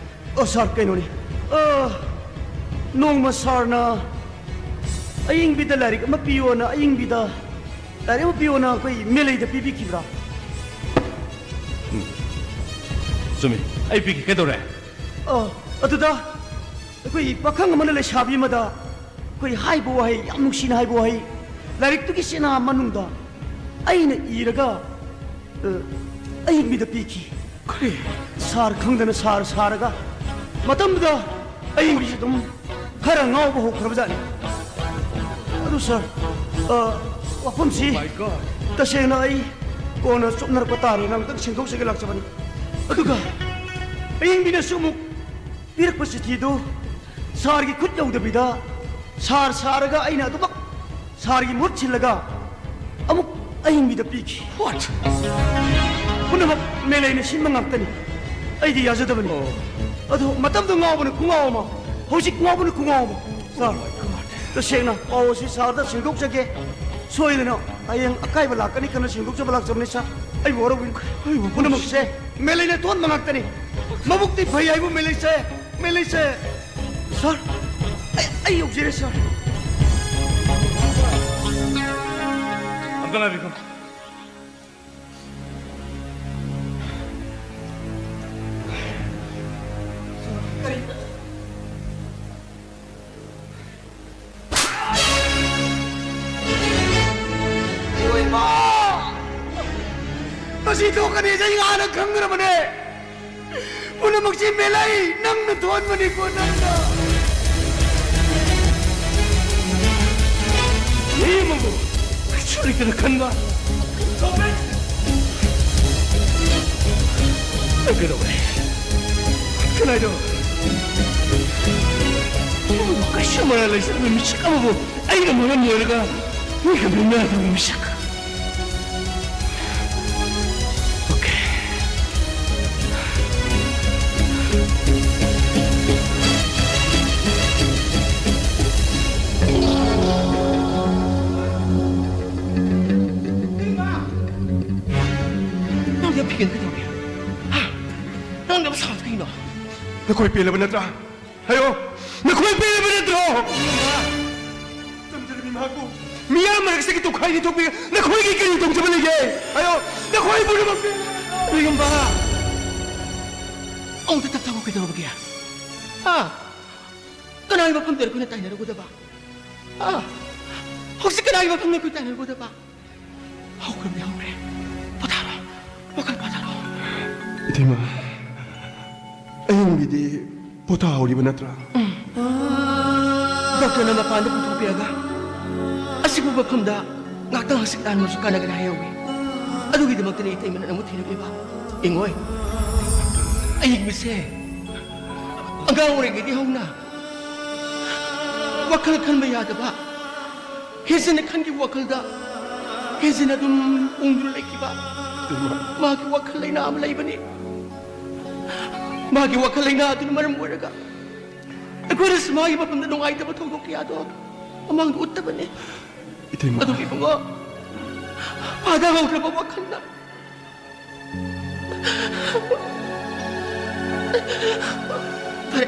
ꯑꯣ, ꯁꯥꯔ, ꯀꯩꯅꯣꯅꯤ꯫ ꯑ, ꯅꯣꯡꯃ ꯁꯥꯔꯅ ꯑꯌꯤꯡꯕꯤꯗ ꯂꯥꯏꯔꯤꯛ ꯑꯃ ꯄꯤꯌꯣꯅ, ꯑꯌꯤꯡꯕꯤꯗ ꯂꯥꯏꯔꯤꯛ ꯑꯃ ꯄꯤꯌꯣꯅ ꯑꯩꯈꯣꯏ ꯃꯦꯂꯩꯗ ꯄꯤꯕꯤꯈꯤꯕ꯭ꯔꯥ? ꯎꯝ꯫ ꯆꯨꯝꯃꯤ꯫ ꯑꯩ ꯄꯤꯈꯤ꯫ ꯀꯩꯗꯧꯔꯦ? ꯑ, ꯑꯗꯨꯗ ꯑꯩꯈꯣꯏ ꯄꯥꯈꯪ ꯑꯃꯅ ꯂꯩꯁꯥꯕꯤ ꯑꯃꯗ ꯑꯩꯈꯣꯏ ꯍꯥꯏꯕ ꯋꯥꯍꯩ, ꯌꯥꯝ ꯅꯨꯡꯁꯤꯅ ꯍꯥꯏꯕ ꯋꯥꯍꯩ, ꯂꯥꯏꯔꯤꯛꯇꯨꯒꯤ ꯆꯦꯅꯥ ꯃꯅꯨꯡꯗ ꯑꯩꯅ ꯏꯔꯒ, ꯑ, ꯑꯌꯤꯡꯕꯤꯗ ꯄꯤꯈꯤ꯫ ꯀꯔꯤ? ꯁꯥꯔ ꯈꯪꯗꯅ ꯁꯥꯔ ꯁꯥꯔꯒ ꯃꯇꯝꯗꯨꯗ ꯑꯌꯤꯡꯕꯤꯁꯤ ꯑꯗꯨꯝ ꯈꯔ ꯉꯥꯎꯕ ꯍꯧꯈ꯭ꯔꯕꯖꯥꯠꯅꯤ꯫ ꯑꯗꯨ ꯁꯥꯔ, ꯑ, ꯋꯥꯐꯝꯁꯤ Oh my God. ꯇꯁꯦꯡꯅ ꯑꯩ ꯀꯣꯟꯅ ꯆꯨꯞꯅꯔꯛꯄ ꯇꯥꯔꯦꯅ ꯑꯃꯨꯛꯇꯪ ꯁꯦꯡꯗꯣꯛꯆꯒꯦ ꯂꯥꯛꯆꯕꯅꯤ꯫ ꯑꯗꯨꯒ ꯑꯌꯤꯡꯕꯤꯅꯁꯨ ꯑꯃꯨꯛ ꯄꯤꯔꯛꯄ ꯆꯤꯊꯤꯗꯨ ꯁꯥꯔꯒꯤ ꯈꯨꯠ ꯌꯧꯗꯕꯤꯗ ꯁꯥꯔ ꯁꯥꯔꯒ ꯑꯩꯅ ꯑꯗꯨꯃꯛ ꯁꯥꯔꯒꯤ ꯃꯍꯨꯠ ꯁꯤꯜꯂꯒ ꯑꯃꯨꯛ ꯑꯍꯤꯡꯕꯤꯗ ꯄꯤꯈꯤ꯫ What? ꯄꯨꯝꯅꯃꯛ ꯃꯦꯂꯩꯅ ꯁꯤꯟꯕ ꯉꯥꯛꯇꯅꯤ꯫ ꯑꯩꯗꯤ ꯌꯥꯖꯗꯕꯅꯤ꯫ ꯑꯣ꯫ ꯑꯗꯣ ꯃꯇꯝꯗꯨ ꯉꯥꯎꯕꯅ ꯈꯨꯉꯥꯎ ꯑꯃ, ꯍꯧꯖꯤꯛ ꯉꯥꯎꯕꯅ ꯈꯨꯉꯥꯎ ꯑꯃ꯫ ꯁꯥꯔ, ꯇꯁꯦꯡꯅ ꯄꯥꯎ ꯑꯁꯤ ꯁꯥꯔꯗ ꯁꯦꯡꯗꯣꯛꯆꯒꯦ꯫ ꯁꯣꯏꯗꯅ ꯍꯌꯦꯡ ꯑꯀꯥꯏꯕ ꯂꯥꯛꯀꯅꯤ ꯈꯟꯅ ꯁꯦꯡꯗꯣꯛꯆꯕ ꯂꯥꯛꯆꯕꯅꯤ ꯁꯥꯔ꯫ ꯑꯩꯕꯨ ꯋꯥꯔꯧꯕꯤꯅꯨ꯫ ꯑꯩꯕꯨ ꯄꯨꯝꯅꯃꯛꯁꯦ ꯃꯦꯂꯩꯅ ꯊꯣꯟꯕ ꯉꯥꯛꯇꯅꯤ꯫ ꯃꯕꯨꯛꯇꯤ ꯐꯩ ꯍꯥꯏꯕꯨ ꯃꯦꯂꯩꯁꯦ, ꯃꯦꯂꯩꯁꯦ꯫ ꯁꯥꯔ, ꯑꯩ, ꯑꯩ ꯌꯧꯖꯔꯦ ꯁꯥꯔ꯫ ꯑꯝꯇ ꯉꯥꯏꯕꯤꯈꯣ꯫ ꯏꯃꯥ! ꯃꯁꯤ ꯊꯣꯛꯀꯅꯤ ꯑꯩ ꯍꯥꯟꯅ ꯈꯪꯈ꯭ꯔꯕꯅꯦ꯫ ꯄꯨꯝꯅꯃꯛꯁꯤ ꯃꯦꯂꯩ ꯅꯪꯅ ꯊꯣꯟꯕꯅꯤꯀꯣ, ꯅꯪꯅ꯫ ꯃꯤ ꯑꯃꯕꯨ ꯀꯩꯁꯨ ꯂꯩꯇꯅ ꯈꯟꯕ꯫ ꯅꯪ ꯀꯩꯗꯧꯔꯦ? ꯀꯅꯥꯏꯗꯣ? ꯀꯩꯁꯨ ꯃꯔꯥꯜ ꯂꯩꯖꯗꯕ ꯃꯤꯁꯛ ꯑꯃꯕꯨ ꯑꯩꯅ ꯃꯔꯝ ꯑꯣꯏꯔꯒ ꯃꯤꯒ ꯂꯣꯏꯅꯗꯕ ꯃꯤꯁꯛ꯫ Okay. ꯅꯪꯗꯤ ꯌꯥꯝ ꯐꯤꯒꯅ ꯀꯩꯗꯧꯔꯒꯦ? ꯍꯥ? ꯅꯪꯗꯤ ꯌꯥꯝ ꯁꯥꯎꯔꯤꯗꯣ ꯀꯩꯒꯤꯅꯣ? ꯅꯈꯣꯏ ꯄꯦꯜꯂꯕ ꯅꯠꯇ꯭ꯔꯥ? ꯍꯥꯏꯌꯣ, ꯅꯈꯣꯏ ꯄꯦꯜꯂꯕ ꯅꯠꯇ꯭ꯔꯣ? ꯇꯝꯖꯔꯕꯤ ꯃꯍꯥꯛꯄꯨ ꯃꯤꯌꯥꯝ ꯃꯔꯛꯁꯤꯗꯒꯤ ꯇꯣꯈꯥꯏ ꯅꯤꯊꯣꯛꯄꯤꯔ ꯅꯈꯣꯏꯒꯤ ꯀꯔꯤ ꯇꯧꯖꯕ ꯂꯩꯒꯦ? ꯍꯥꯏꯌꯣ, ꯅꯈꯣꯏ ꯄꯨꯝꯅꯃꯛ ꯄꯦꯜꯂꯕ ꯅꯠꯇ꯭ꯔꯣ? ꯀꯔꯤꯒꯨꯝꯕ ꯑꯃꯨꯛꯇ ꯇꯞꯊꯧ, ꯀꯩꯗꯧꯔꯕꯒꯦ? ꯍꯥ? ꯀꯅꯥꯒꯤ ꯃꯐꯝꯗ ꯑꯩꯈꯣꯏꯅ ꯇꯥꯏꯅꯔꯨꯒꯗꯕ? ꯑꯥ, ꯍꯧꯖꯤꯛ ꯀꯅꯥꯒꯤ ꯃꯐꯝꯅꯣ ꯑꯩꯈꯣꯏ ꯇꯥꯏꯅꯔꯨꯒꯗꯕ? ꯍꯧꯈ꯭ꯔꯕꯗꯤ ꯍꯧꯈ꯭ꯔꯦ꯫ ꯄꯣꯊꯥꯔꯣ꯫ ꯋꯥꯈꯜ ꯄꯣꯊꯥꯔꯣ꯫ ꯏꯇꯩꯃ, ꯑꯍꯤꯡꯒꯤꯗꯤ ꯄꯣꯊꯥꯍꯧꯔꯤꯕ ꯅꯠꯇ꯭ꯔꯥ? ꯗꯣꯛꯇꯔꯅ ꯃꯄꯥꯟꯗ ꯄꯨꯊꯣꯛꯄꯤꯔꯒ ꯑꯁꯤꯒꯨꯝꯕ ꯃꯐꯝꯗ ꯉꯥꯛꯇꯪ ꯍꯛꯆꯤꯠ ꯂꯥꯡꯕꯁꯨ ꯀꯥꯟꯅꯒꯅꯤ ꯍꯥꯏꯍꯧꯋꯤ꯫ ꯑꯗꯨꯒꯤꯗꯃꯛꯇꯅꯤ ꯏꯇꯩꯃꯅ ꯅꯪꯕꯨ ꯊꯤꯔꯛꯂꯤꯕ꯫ ꯏꯉꯣꯏ, ꯑꯍꯤꯡꯕꯁꯦ ꯑꯉꯥꯡ ꯑꯣꯏꯔꯤꯉꯩꯗꯒꯤ ꯍꯧꯅ ꯋꯥꯈꯜ ꯈꯟꯕ ꯌꯥꯗꯕ, ꯍꯦꯟꯖꯤꯟꯅ ꯈꯟꯈꯤꯕ ꯋꯥꯈꯜꯗ ꯍꯦꯟꯖꯤꯟꯅ ꯑꯗꯨꯝ ꯎꯪꯗꯨꯅ ꯂꯩꯈꯤꯕ ꯃꯥꯒꯤ ꯋꯥꯈꯜ ꯂꯩꯅꯥ ꯑꯃ ꯂꯩꯕꯅꯤ꯫ ꯃꯥꯒꯤ ꯋꯥꯈꯜ ꯂꯩꯅꯥ ꯑꯗꯨꯅ ꯃꯔꯝ ꯑꯣꯏꯔꯒ ꯑꯩꯈꯣꯏꯅꯁꯨ ꯃꯥꯒꯤ ꯃꯐꯝꯗ ꯅꯨꯡꯉꯥꯏꯇꯕ ꯊꯧꯗꯣꯛ ꯀꯌꯥꯗꯣ ꯃꯃꯥꯡꯗ ꯎꯠꯇꯕꯅꯤ꯫ ꯏꯇꯩꯃ꯫ ꯑꯗꯨꯒꯤ ꯏꯕꯨꯡꯉꯣ, ꯐꯥꯗꯍꯧꯗ꯭ꯔꯕ ꯋꯥꯈꯜꯅ ꯐꯔꯦ,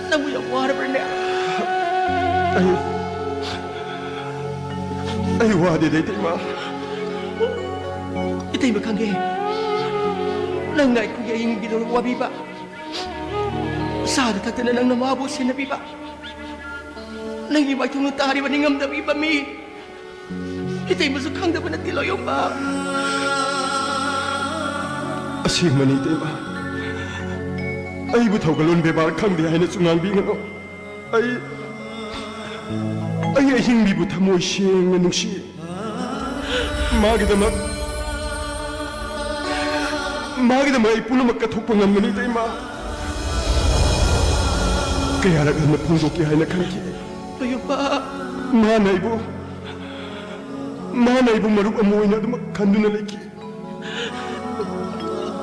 ꯅꯪꯕꯨ ꯌꯥꯝ ꯋꯥꯔꯕ꯭ꯔꯅꯦ? ꯑꯩ, ꯑꯩ ꯋꯥꯗꯦꯗ, ꯏꯇꯩꯃ꯫ ꯏꯇꯩꯃ ꯈꯪꯉꯦ, ꯅꯪꯅ ꯑꯩꯈꯣꯏꯒꯤ ꯑꯍꯤꯡꯒꯤꯗꯣ ꯋꯥꯕꯤꯕ, ꯆꯥꯗ ꯊꯛꯇꯅ ꯅꯪꯅ ꯃꯥꯕꯨ ꯁꯦꯟꯅꯕꯤꯕ, ꯅꯪꯒꯤ ꯃꯥꯏꯊꯣꯡꯗ ꯇꯥꯔꯤꯕ ꯅꯤꯡꯉꯝꯗꯕꯒꯤ ꯃꯃꯤ ꯏꯇꯩꯃꯁꯨ ꯈꯪꯗꯕ ꯅꯠꯇꯦ ꯂꯣꯌꯣꯡꯕ꯫ ꯑꯁꯦꯡꯕꯅꯤ ꯏꯇꯩꯃ, ꯑꯩꯕꯨ ꯊꯧꯒꯜꯂꯣꯟ ꯕꯦꯕꯥꯔ ꯈꯪꯗꯦ ꯍꯥꯏꯅꯁꯨ ꯉꯥꯡꯕꯤꯒꯅꯨ꯫ ꯑꯩ, ꯑꯩ ꯑꯍꯤꯡꯕꯤꯕꯨ ꯊꯃꯣꯏ ꯁꯦꯡꯅ ꯅꯨꯡꯁꯤ꯫ ꯃꯥꯒꯤꯗꯃꯛ, ꯃꯥꯒꯤꯗꯃꯛ ꯑꯩ ꯄꯨꯝꯅꯃꯛ ꯀꯠꯊꯣꯛꯄ ꯉꯝꯒꯅꯤ ꯏꯇꯩꯃ꯫ ꯀꯌꯥꯔꯛ ꯍꯟꯅ ꯐꯣꯡꯗꯣꯛꯀꯦ ꯍꯥꯏꯅ ꯈꯟꯈꯤ꯫ ꯂꯣꯌꯣꯡꯕ꯫ ꯃꯥꯅ ꯑꯩꯕꯨ, ꯃꯥꯅ ꯑꯩꯕꯨ ꯃꯔꯨꯞ ꯑꯃ ꯑꯣꯏꯅ ꯑꯗꯨꯃꯛ ꯈꯟꯗꯨꯅ ꯂꯩꯈꯤ꯫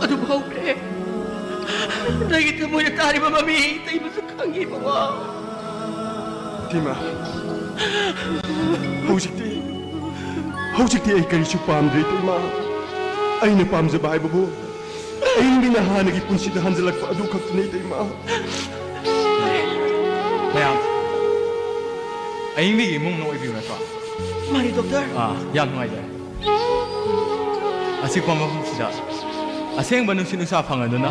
ꯑꯗꯨꯕꯨ ꯍꯧꯈ꯭ꯔꯦ꯫ ꯅꯪꯒꯤ ꯊꯃꯣꯏꯗ ꯇꯥꯔꯤꯕ ꯃꯃꯤ ꯏꯇꯩꯃꯁꯨ ꯈꯪꯉꯤ ꯏꯕꯨꯡꯉꯣ꯫ ꯏꯇꯩꯃ, ꯍꯧꯖꯤꯛꯇꯤ, ꯍꯧꯖꯤꯛꯇꯤ ꯑꯩ ꯀꯔꯤꯁꯨ ꯄꯥꯝꯗ꯭ꯔꯦ ꯏꯇꯩꯃ꯫ ꯑꯩꯅ ꯄꯥꯝꯖꯕ ꯍꯥꯏꯕꯕꯨ ꯑꯍꯤꯡꯕꯤꯅ ꯍꯥꯟꯅꯒꯤ ꯄꯨꯟꯁꯤꯗ ꯍꯟꯖꯤꯜꯂꯛꯄ ꯑꯗꯨ ꯈꯛꯇꯅꯤ ꯏꯇꯩꯃ꯫ ꯃꯌꯥꯝ, ꯑꯍꯤꯡꯕꯤꯒꯤ ꯏꯃꯨꯡꯅ ꯑꯣꯏꯕꯤꯕ ꯅꯠꯇ꯭ꯔꯣ? ꯃꯥꯅꯤ, ꯗꯣꯛꯇꯔ꯫ ꯑꯥ, ꯌꯥꯝ ꯅꯨꯡꯉꯥꯏꯖꯔꯦ꯫ ꯑꯆꯤꯛꯄ ꯃꯐꯝꯁꯤꯗ ꯑꯁꯦꯡꯕ ꯅꯨꯡꯁꯤꯠ ꯅꯨꯡꯁꯥ ꯐꯪꯍꯟꯗꯨꯅ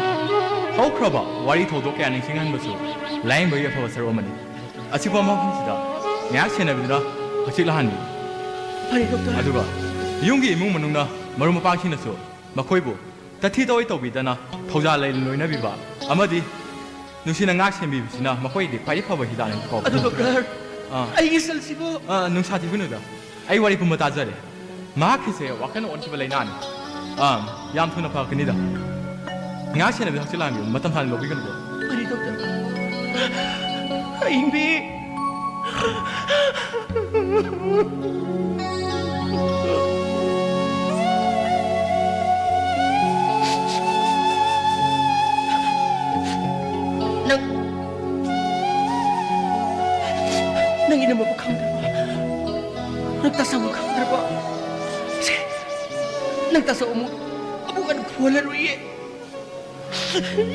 ꯍꯧꯈ꯭ꯔꯕ ꯋꯥꯔꯤ ꯊꯧꯗꯣꯛ ꯀꯌꯥ ꯅꯤꯡꯁꯤꯡꯍꯟꯕꯁꯨ ꯂꯥꯌꯦꯡꯕꯒꯤ ꯑꯐꯕ ꯁꯔꯨꯛ ꯑꯃꯅꯤ꯫ ꯑꯆꯤꯛꯄ ꯃꯐꯝꯁꯤꯗ ꯉꯥꯏꯍꯥꯛ ꯁꯦꯟꯅꯕꯤꯗꯨꯅ ꯍꯛꯆꯤꯠ ꯂꯥꯛꯍꯟꯕꯤ꯫ ꯐꯔꯦ, ꯗꯣꯛꯇꯔ꯫ ꯑꯗꯨꯒ ꯌꯨꯝꯒꯤ ꯏꯃꯨꯡ ꯃꯅꯨꯡꯅ ꯃꯔꯨꯞ ꯃꯄꯥꯡꯁꯤꯡꯅꯁꯨ ꯃꯈꯣꯏꯕꯨ ꯇꯊꯤ ꯇꯑꯣꯏ ꯇꯧꯕꯤꯗꯅ ꯊꯧꯖꯥꯜ ꯂꯩꯅ ꯂꯣꯏꯅꯕꯤꯕ ꯑꯃꯗꯤ ꯅꯨꯡꯁꯤꯅ ꯉꯥꯛ ꯁꯦꯟꯕꯤꯕꯁꯤꯅ ꯃꯈꯣꯏꯒꯤꯗꯤ ꯈ꯭ꯋꯥꯏꯗꯒꯤ ꯐꯕ ꯍꯤꯗꯥꯛꯅꯤ ꯀꯣ꯫ ꯑꯗꯨ ꯗꯣꯛꯇꯔ, ꯑꯥ꯫ ꯑꯩꯒꯤ ꯁꯟꯁꯤꯕꯨ ꯑꯥ, ꯅꯨꯡꯁꯥ ꯊꯤꯕꯤꯅꯨꯗ꯫ ꯑꯩ ꯋꯥꯔꯤ ꯄꯨꯝꯕ ꯇꯥꯖꯔꯦ꯫ ꯃꯍꯥꯛꯀꯤꯁꯦ ꯋꯥꯈꯜꯅ ꯑꯣꯟꯈꯤꯕ ꯂꯥꯏꯅꯥꯅꯤ꯫ ꯑꯥ, ꯌꯥꯝ ꯊꯨꯅ ꯐꯔꯛꯀꯅꯤꯗ꯫ ꯉꯥꯛ ꯁꯦꯟꯅꯕꯤꯌꯨ, ꯍꯛꯆꯤꯠ ꯂꯥꯡꯕꯤꯌꯨ, ꯃꯇꯝ ꯁꯥꯡꯅ ꯂꯧꯕꯤꯒꯅꯨꯀꯣ꯫ ꯐꯔꯦ, ꯗꯣꯛꯇꯔ꯫ ꯑꯏꯪꯕꯤ꯫ ꯅꯪ, ꯅꯪ ꯏꯅꯝꯃꯕꯨ ꯈꯪꯗ꯭ꯔꯕꯣ? ꯅꯪ ꯇꯥꯆꯧꯕꯨ ꯈꯪꯗ꯭ꯔꯕꯣ? ꯁꯦ, ꯅꯪ ꯇꯥꯆꯧ ꯑꯃꯨꯛ, ꯑꯃꯨꯛ ꯍꯟꯅ ꯐꯨꯍꯜꯂꯔꯣꯏꯌꯦ꯫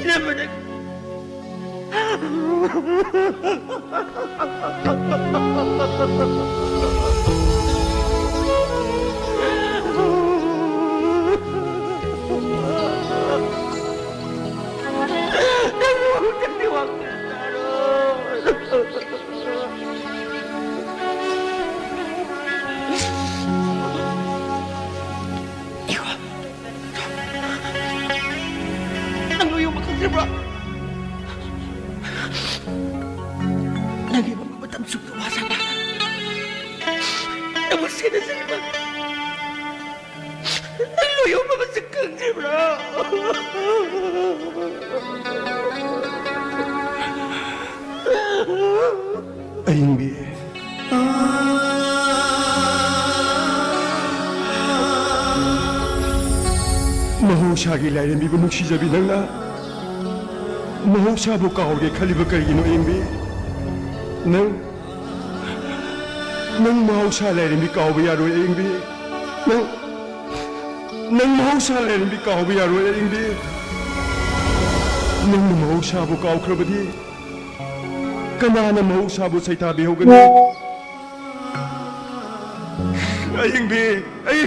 ꯏꯅꯝꯃ ꯅꯪ꯫ ꯅꯪ ꯂꯣꯏ ꯌꯣꯟꯕ ꯈꯪꯗ꯭ꯔꯤꯕ꯭ꯔꯣ? ꯅꯪꯒꯤ ꯃꯇꯝ ꯆꯨꯞꯄ ꯋꯥꯖꯕ, ꯅꯪꯕꯨ ꯁꯦꯟꯅꯖꯔꯤꯕ, ꯅꯪ ꯂꯣꯏ ꯌꯣꯟꯕ ꯃꯁꯛ ꯈꯪꯗ꯭ꯔꯤꯕ꯭ꯔꯣ? ꯑꯏꯪꯕꯤ, ꯃꯍꯧꯁꯥꯒꯤ ꯂꯥꯏꯔꯦꯝꯕꯤꯕꯨ ꯅꯨꯡꯁꯤꯖꯕꯤ ꯅꯪꯅ ꯃꯍꯧꯁꯥꯕꯨ ꯀꯥꯎꯔꯒꯦ ꯈꯜꯂꯤꯕ ꯀꯔꯤꯒꯤꯅꯣ, ꯑꯏꯪꯕꯤ? ꯅꯪ, ꯅꯪ ꯃꯍꯧꯁꯥ ꯂꯥꯏꯔꯦꯝꯕꯤ ꯀꯥꯎꯕ ꯌꯥꯔꯣꯏ, ꯑꯏꯪꯕꯤ꯫ ꯅꯪ, ꯅꯪ ꯃꯍꯧꯁꯥ ꯂꯥꯏꯔꯦꯝꯕꯤ ꯀꯥꯎꯕ ꯌꯥꯔꯣꯏ, ꯑꯏꯪꯕꯤ꯫ ꯅꯪꯅ ꯃꯍꯧꯁꯥꯕꯨ ꯀꯥꯎꯈ꯭ꯔꯕꯗꯤ ꯀꯅꯥꯅ ꯃꯍꯧꯁꯥꯕꯨ ꯁꯩꯊꯥꯕꯤꯍꯧꯒꯅꯤ? ꯑꯏꯪꯕꯤ, ꯑꯩ,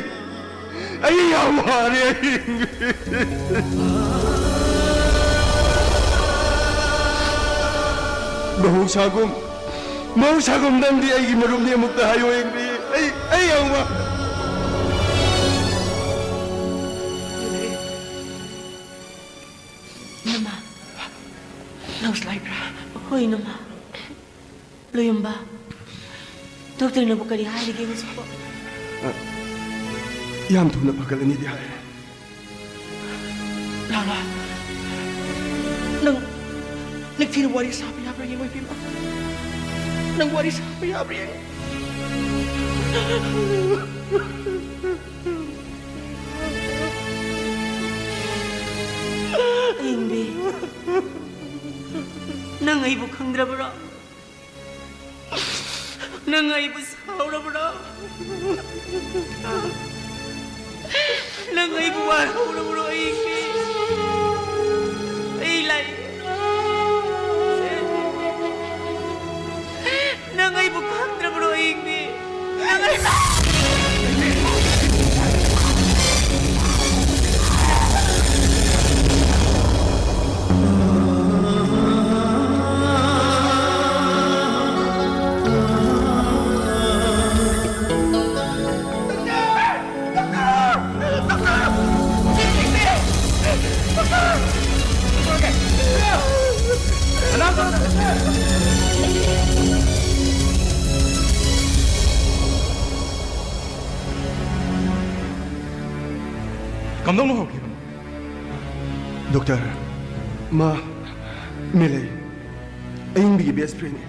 ꯑꯩ ꯌꯥꯝ ꯋꯥꯔꯦ, ꯑꯏꯪꯕꯤ꯫ ꯃꯍꯧꯁꯥꯒꯨꯝ ꯃꯍꯧꯁꯥꯒꯨꯝ ꯅꯪꯗꯤ ꯑꯩꯒꯤ ꯃꯔꯨꯞꯅꯤ꯫ ꯑꯃꯨꯛꯇ ꯍꯥꯏꯌꯣ, ꯌꯦꯡꯕꯤ꯫ ꯑꯩ, ꯑꯩ ꯌꯥꯎꯕ꯫ ꯅꯃꯥ, ꯅꯪꯁꯨ ꯂꯥꯛꯏꯕ꯭ꯔꯥ? ꯍꯣꯏ, ꯅꯃꯥ꯫ ꯂꯣꯌꯝꯕ, ꯗꯣꯛꯇꯔꯅꯕꯨ ꯀꯔꯤ ꯍꯥꯏꯔꯤꯒꯦ ꯍꯧꯖꯤꯛꯄꯣ? ꯑ, ꯌꯥꯝ ꯊꯨꯅ ꯐꯒꯠꯂꯅꯤꯗꯤ ꯍꯥꯏ꯫ ꯂꯥꯎꯔꯥ, ꯅꯪ ꯅꯤꯡꯊꯤꯅ ꯋꯥꯔꯤ ꯁꯥꯕ ꯌꯥꯕ꯭ꯔꯥ ꯌꯦꯡꯉꯣ, ꯏꯕꯦꯝꯃ? ꯅꯪ ꯋꯥꯔꯤ ꯁꯥꯕ ꯌꯥꯕ꯭ꯔꯥ ꯌꯦꯡꯉꯣ꯫ ꯑꯌꯤꯡꯕꯤ, ꯅꯪ ꯑꯩꯕꯨ ꯈꯪꯗ꯭ꯔꯕ꯭ꯔꯣ? ꯅꯪ ꯑꯩꯕꯨ ꯁꯥꯎꯔꯕ꯭ꯔꯣ? ꯅꯪ ꯑꯩꯕꯨ ꯋꯥꯔꯧꯔꯕ꯭ꯔꯣ? ꯑꯩꯒꯤ, ꯑꯩ ꯂꯥꯏ, ꯅꯪ ꯑꯩꯕꯨ ꯈꯪꯗ꯭ꯔꯕ꯭ꯔꯣ? ꯑꯩꯒꯤ, ꯅꯪ ꯑꯩ ꯀꯝꯗꯧꯅ ꯍꯧꯈꯤꯕꯅꯣ? ꯗꯣꯛꯇꯔ, ꯃꯥ ꯃꯦꯂꯩ, ꯑꯌꯤꯡꯕꯤꯒꯤ ꯕꯦꯁ ꯐ꯭ꯔꯦꯟꯅꯤ꯫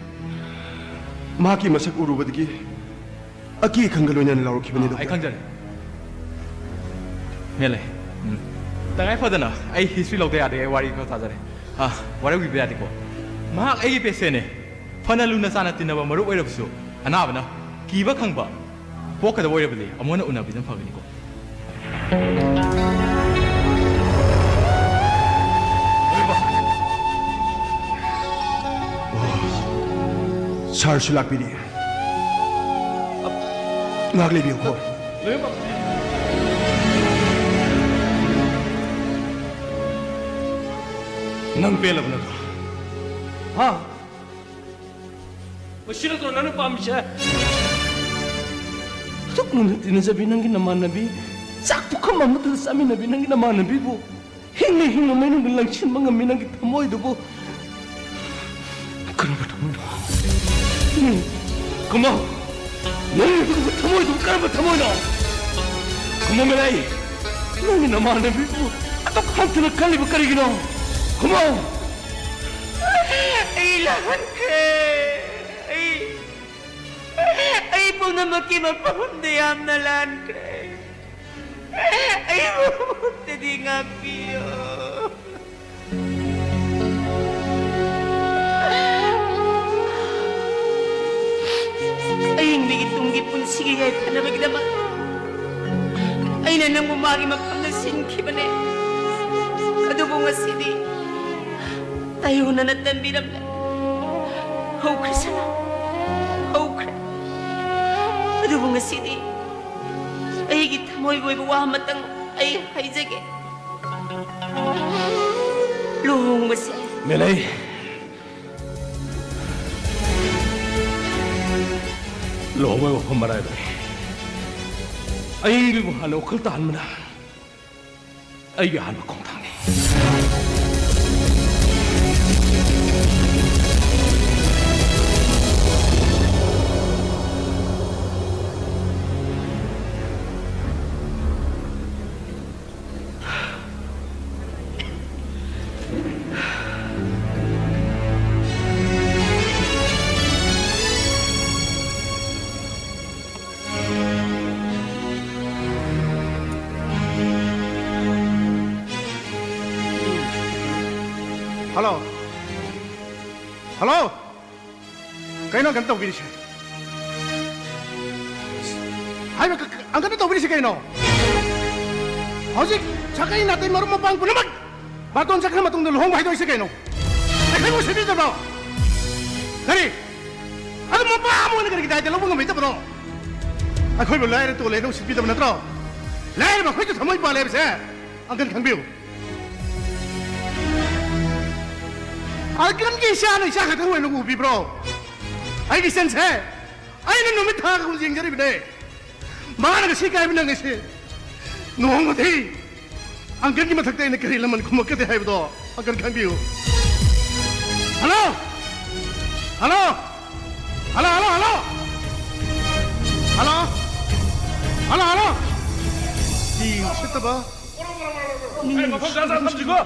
ꯃꯍꯥꯛꯀꯤ ꯃꯁꯛ ꯎꯔꯨꯕꯗꯒꯤ ꯑꯀꯤ ꯑꯈꯪꯒ ꯂꯣꯏꯅꯅ ꯂꯥꯎꯔꯛꯈꯤꯕꯅꯤ, ꯑꯥ, ꯑꯩ ꯗꯣꯛꯇꯔ꯫ ꯈꯪꯖꯔꯦ꯫ ꯃꯦꯂꯩ, ꯎꯝ꯫ ꯇꯉꯥꯏ ꯐꯗꯅ ꯑꯩ ꯍꯤꯁꯇ꯭ꯔꯤ ꯂꯧꯗ ꯌꯥꯗꯦ, ꯑꯩ ꯋꯥꯔꯤ ꯈꯔ ꯁꯥꯖꯔꯦ꯫ ꯑꯥ, ꯋꯥꯔꯧꯕꯤꯕ ꯌꯥꯗꯦꯀꯣ꯫ ꯃꯍꯥꯛ ꯑꯩꯒꯤ ꯄꯦꯁꯦꯟꯅꯦ꯫ ꯐꯅ ꯂꯨꯅ ꯆꯥꯅ ꯇꯤꯟꯅꯕ ꯃꯔꯨꯞ ꯑꯣꯏꯔꯕꯁꯨ, ꯑꯅꯥꯕꯅ ꯀꯤꯕ ꯈꯪꯕ ꯄꯣꯛꯀꯗꯕ ꯑꯣꯏꯔꯕꯗꯤ ꯑꯃꯨꯛ ꯍꯟꯅ ꯎꯅꯕꯤꯗꯨꯅ ꯐꯒꯅꯤꯀꯣ꯫ ꯁꯥꯔꯁꯨ ꯂꯥꯛꯄꯤꯔꯤ꯫ ꯉꯥꯏꯍꯥꯛ ꯂꯩꯕꯤꯌꯨꯀꯣ꯫ ꯅꯪ ꯄꯦꯜꯂꯕ ꯅꯠꯇ꯭ꯔꯣ? ꯍꯥ? ꯃꯁꯤ ꯅꯠꯇ꯭ꯔꯣ ꯅꯪꯅ ꯄꯥꯝꯃꯤꯁꯦ? ꯑꯗꯨꯛ ꯂꯨꯅ ꯇꯤꯟꯅꯖꯕꯤ ꯅꯪꯒꯤ ꯅꯃꯥꯟꯅꯕꯤ, ꯆꯥꯛ ꯄꯨꯈꯝ ꯑꯃꯠꯇꯗ ꯆꯥꯃꯤꯟꯅꯕꯤ ꯅꯪꯒꯤ ꯅꯃꯥꯟꯅꯕꯤꯕꯨ ꯍꯤꯡꯅ ꯍꯤꯡꯅ ꯃꯩꯅꯨꯡꯗ ꯂꯪꯁꯤꯟꯕ ꯉꯝꯃꯤ ꯅꯪꯒꯤ ꯊꯃꯣꯏꯗꯨꯕꯨ ꯀꯔꯝꯕ ꯊꯃꯣꯏꯅꯣ? ꯎꯝ, ꯀꯃꯥ, ꯅꯪꯒꯤ ꯑꯗꯨꯒꯨꯝꯕ ꯊꯃꯣꯏꯗꯨꯕꯨ ꯀꯔꯝꯕ ꯊꯃꯣꯏꯅꯣ? ꯀꯃꯥ ꯃꯤꯂꯩ, ꯅꯪꯒꯤ ꯅꯃꯥꯟꯅꯕꯤꯕꯨ ꯑꯗꯨꯛ ꯍꯟꯊꯅ ꯈꯜꯂꯤꯕ ꯀꯔꯤꯒꯤꯅꯣ? ꯀꯃꯥ! ꯑꯩ ꯂꯥꯟꯈ꯭ꯔꯦ꯫ ꯑꯩ, ꯑꯩ ꯄꯨꯝꯅꯃꯛꯀꯤ ꯃꯐꯝꯗ ꯌꯥꯝꯅ ꯂꯥꯟꯈ꯭ꯔꯦ꯫ ꯑꯩꯕꯨ ꯑꯃꯨꯛꯇꯗꯤ ꯉꯥꯛꯄꯤꯌꯨ꯫ ꯑꯏꯪꯕꯤꯒꯤ ꯇꯨꯡꯒꯤ ꯄꯨꯟꯁꯤꯒꯤ ꯌꯥꯏꯐꯅꯕꯒꯤꯗꯃꯛ ꯑꯩꯅ ꯅꯪꯕꯨ ꯃꯥꯒꯤ ꯃꯐꯝꯗ ꯁꯤꯟꯈꯤꯕꯅꯦ꯫ ꯑꯗꯨꯕꯨ ꯉꯁꯤꯗꯤ ꯇꯥꯏꯌꯣꯟꯅꯅ ꯇꯝꯕꯤꯔꯝꯂꯦ꯫ ꯍꯧꯈ꯭ꯔꯦ ꯁꯅꯥ, ꯍꯧꯈ꯭ꯔꯦ꯫ ꯑꯗꯨꯕꯨ ꯉꯁꯤꯗꯤ ꯑꯩꯒꯤ ꯊꯃꯣꯏꯒꯤ ꯑꯣꯏꯕ ꯋꯥ ꯑꯃꯇꯪ ꯑꯩ ꯍꯥꯏꯖꯒꯦ꯫ ꯂꯨꯍꯣꯡꯕꯁꯦ ꯃꯦꯂꯩ, ꯂꯨꯍꯣꯡꯕꯒꯤ ꯋꯥꯐꯝ ꯃꯔꯥꯏꯕꯛꯅꯤ꯫ ꯑꯏꯪꯕꯤꯕꯨ ꯍꯥꯟꯅ ꯋꯥꯈꯜ ꯇꯥꯍꯟꯕꯅ ꯑꯩꯒꯤ ꯑꯍꯥꯟꯕ ꯈꯣꯡꯊꯥꯡꯅꯤ꯫ ꯍꯜꯂꯣ꯫ ꯍꯜꯂꯣ꯫ ꯀꯩꯅꯣ ꯑꯪꯀꯜ ꯇꯧꯕꯤꯔꯤꯁꯦ? ꯍꯥꯏꯕ ꯀ-, ꯀ-, ꯑꯪꯀꯜꯅ ꯇꯧꯕꯤꯔꯤꯁꯦ ꯀꯩꯅꯣ? ꯍꯧꯖꯤꯛ ꯁꯥꯒꯩ ꯅꯥꯇꯩ ꯃꯔꯨꯞ ꯃꯄꯥꯡ ꯄꯨꯝꯅꯃꯛ ꯕꯥꯔꯇꯣꯟ ꯆꯠꯈ꯭ꯔ ꯃꯇꯨꯡꯗ ꯂꯨꯍꯣꯡꯕ ꯍꯥꯏꯗꯣꯛꯏꯁꯦ ꯀꯩꯅꯣ? ꯑꯩꯈꯣꯏꯕꯨ ꯎꯁꯤꯠꯄꯤꯗꯕ꯭ꯔꯣ? ꯀꯔꯤ? ꯑꯗꯨ ꯃꯄꯥ ꯑꯃ ꯑꯣꯏꯅ ꯀꯔꯤꯒꯤ ꯗꯥꯏꯇ ꯂꯧꯕ ꯉꯝꯕꯤꯗꯕꯅꯣ? ꯑꯩꯈꯣꯏꯕꯨ ꯂꯥꯏꯔ ꯇꯣꯜꯂꯦꯅ ꯎꯁꯤꯠꯄꯤꯗꯕ ꯅꯠꯇ꯭ꯔꯣ? ꯂꯥꯏꯔꯕ ꯑꯩꯈꯣꯏꯁꯨ ꯊꯃꯣꯏ ꯄꯥꯜꯂꯦ ꯍꯥꯏꯕꯁꯦ ꯑꯪꯀꯜ ꯈꯪꯕꯤꯌꯨ꯫ ꯑꯪꯀꯜꯒꯤ ꯏꯆꯥꯅ ꯏꯆꯥ ꯈꯛꯇꯪ ꯑꯣꯏꯅ ꯎꯕꯤꯕ꯭ꯔꯣ? ꯑꯩꯒꯤ ꯏꯆꯟꯁꯦ ꯑꯩꯅ ꯅꯨꯃꯤꯠ ꯊꯥꯒ ꯌꯦꯡꯖꯔꯤꯕꯅꯦ꯫ ꯃꯥꯅ ꯉꯁꯤ ꯀꯥꯏꯕ ꯅꯪꯉꯤꯁꯦ꯫ ꯅꯣꯡꯃꯗꯤ ꯑꯪꯀꯜꯒꯤ ꯃꯊꯛꯇ ꯑꯩꯅ ꯀꯔꯤ ꯂꯃꯟ ꯈꯨꯝꯃꯛꯀꯗꯦ ꯍꯥꯏꯕꯗꯣ ꯑꯪꯀꯜ ꯈꯪꯕꯤꯌꯨ꯫ ꯍꯜꯂꯣ꯫ ꯍꯜꯂꯣ꯫ ꯍꯜꯂꯣ, ꯍꯜꯂꯣ, ꯍꯜꯂꯣ꯫ ꯍꯜꯂꯣ꯫ ꯍꯜꯂꯣ, ꯍꯜꯂꯣ꯫ ꯃꯤ ꯎꯁꯤꯠꯇꯕ꯫ ꯑꯩ ꯃꯐꯝ ꯆꯥ ꯆꯥ ꯊꯝꯁꯤꯀꯣ꯫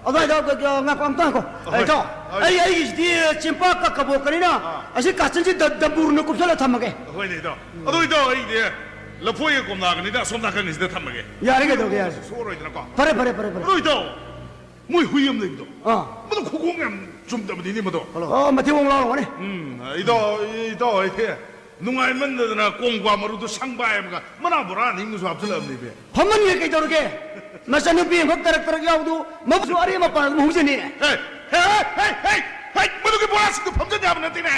ꯑꯗꯨꯋꯥꯏꯗ, ꯑ, ꯉꯥꯏꯈꯣ, ꯑꯝꯇ ꯉꯥꯏꯈꯣ꯫ ꯍꯣꯏ꯫ ꯑꯩ ꯊꯣ-, ꯍꯣꯏ꯫ ꯑꯩ, ꯑꯩꯒꯤꯁꯤꯗꯤ ꯆꯤꯝꯄꯥ ꯀꯛ ꯀꯕꯣꯛꯀꯅꯤꯅ, ꯑꯥ꯫ ꯑꯁꯤ ꯀꯥꯆꯤꯟꯁꯤ ꯗ-, ꯗꯝꯕꯨꯔꯅ ꯀꯨꯞꯁꯜꯂ ꯊꯝꯃꯒꯦ꯫ ꯍꯣꯏꯅꯦ, ꯏꯇꯥꯎ꯫ ꯑꯗꯨ, ꯏꯇꯥꯎ, ꯑꯩꯗꯤ ꯂꯐꯣꯏꯒ ꯀꯣꯝꯂꯥꯒꯅꯤꯗ ꯑꯁꯣꯝ ꯅꯥꯀꯟꯒꯤꯁꯤꯗ ꯊꯝꯃꯒꯦ꯫ ꯌꯥꯔꯦ, ꯀꯩꯗꯧꯒꯦ, ꯌꯥꯔꯦ꯫ ꯁꯣꯛꯑꯔꯣꯏꯗꯅꯀꯣ꯫ ꯐꯔꯦ, ꯐꯔꯦ, ꯐꯔꯦ, ꯐꯔꯦ꯫ ꯑꯗꯨ, ꯏꯇꯥꯎ, ꯃꯣꯏ ꯍꯨꯏ ꯑꯃ ꯂꯩꯕꯗꯣ꯫ ꯑꯥ꯫ ꯃꯗꯨ ꯈꯨꯈꯣꯡ ꯌꯥꯝ ꯆꯨꯝꯗꯕꯅꯤꯅꯦ, ꯃꯗꯣ꯫ ꯑꯣ, ꯃꯊꯤꯕꯣꯡ ꯂꯥꯎꯔꯝꯒꯅꯤ꯫ ꯎꯝ, ꯏꯇꯥꯎ, ꯏꯇꯥꯎ, ꯑꯩꯗꯤ ꯅꯨꯡꯉꯥꯏꯃꯟꯗꯗꯅ ꯀꯣꯡꯀ꯭ꯋꯥ ꯃꯔꯨꯗꯣ ꯁꯪꯕꯥꯏ ꯑꯃꯒ ꯃꯅꯥ ꯕꯣꯔꯥ ꯑꯅꯤ ꯑꯃꯁꯨ ꯍꯥꯞꯆꯤꯜꯂꯛꯑꯕꯅꯦꯃꯤ꯫ ꯐꯝꯃꯟꯒꯦ ꯀꯩꯗꯧꯔꯒꯦ? ꯃꯆꯟꯅꯨꯄꯤ ꯑꯃꯈꯛ ꯇꯔꯛ ꯇꯔꯛ ꯌꯥꯎꯕꯗꯨ ꯃꯕꯨꯛꯁꯨ ꯑꯔꯦꯝ ꯃꯄꯥꯟ ꯑꯗꯨꯝ ꯍꯧꯖꯅꯤ꯫ ꯍꯦ, ꯍꯦ, ꯍꯦ, ꯍꯦ, ꯍꯦ, ꯍꯦ, ꯃꯗꯨꯒꯤ ꯕꯣꯔꯥꯁꯤꯡꯗꯨ ꯐꯝꯖꯟ ꯌꯥꯕ ꯅꯠꯇꯦꯅꯦ꯫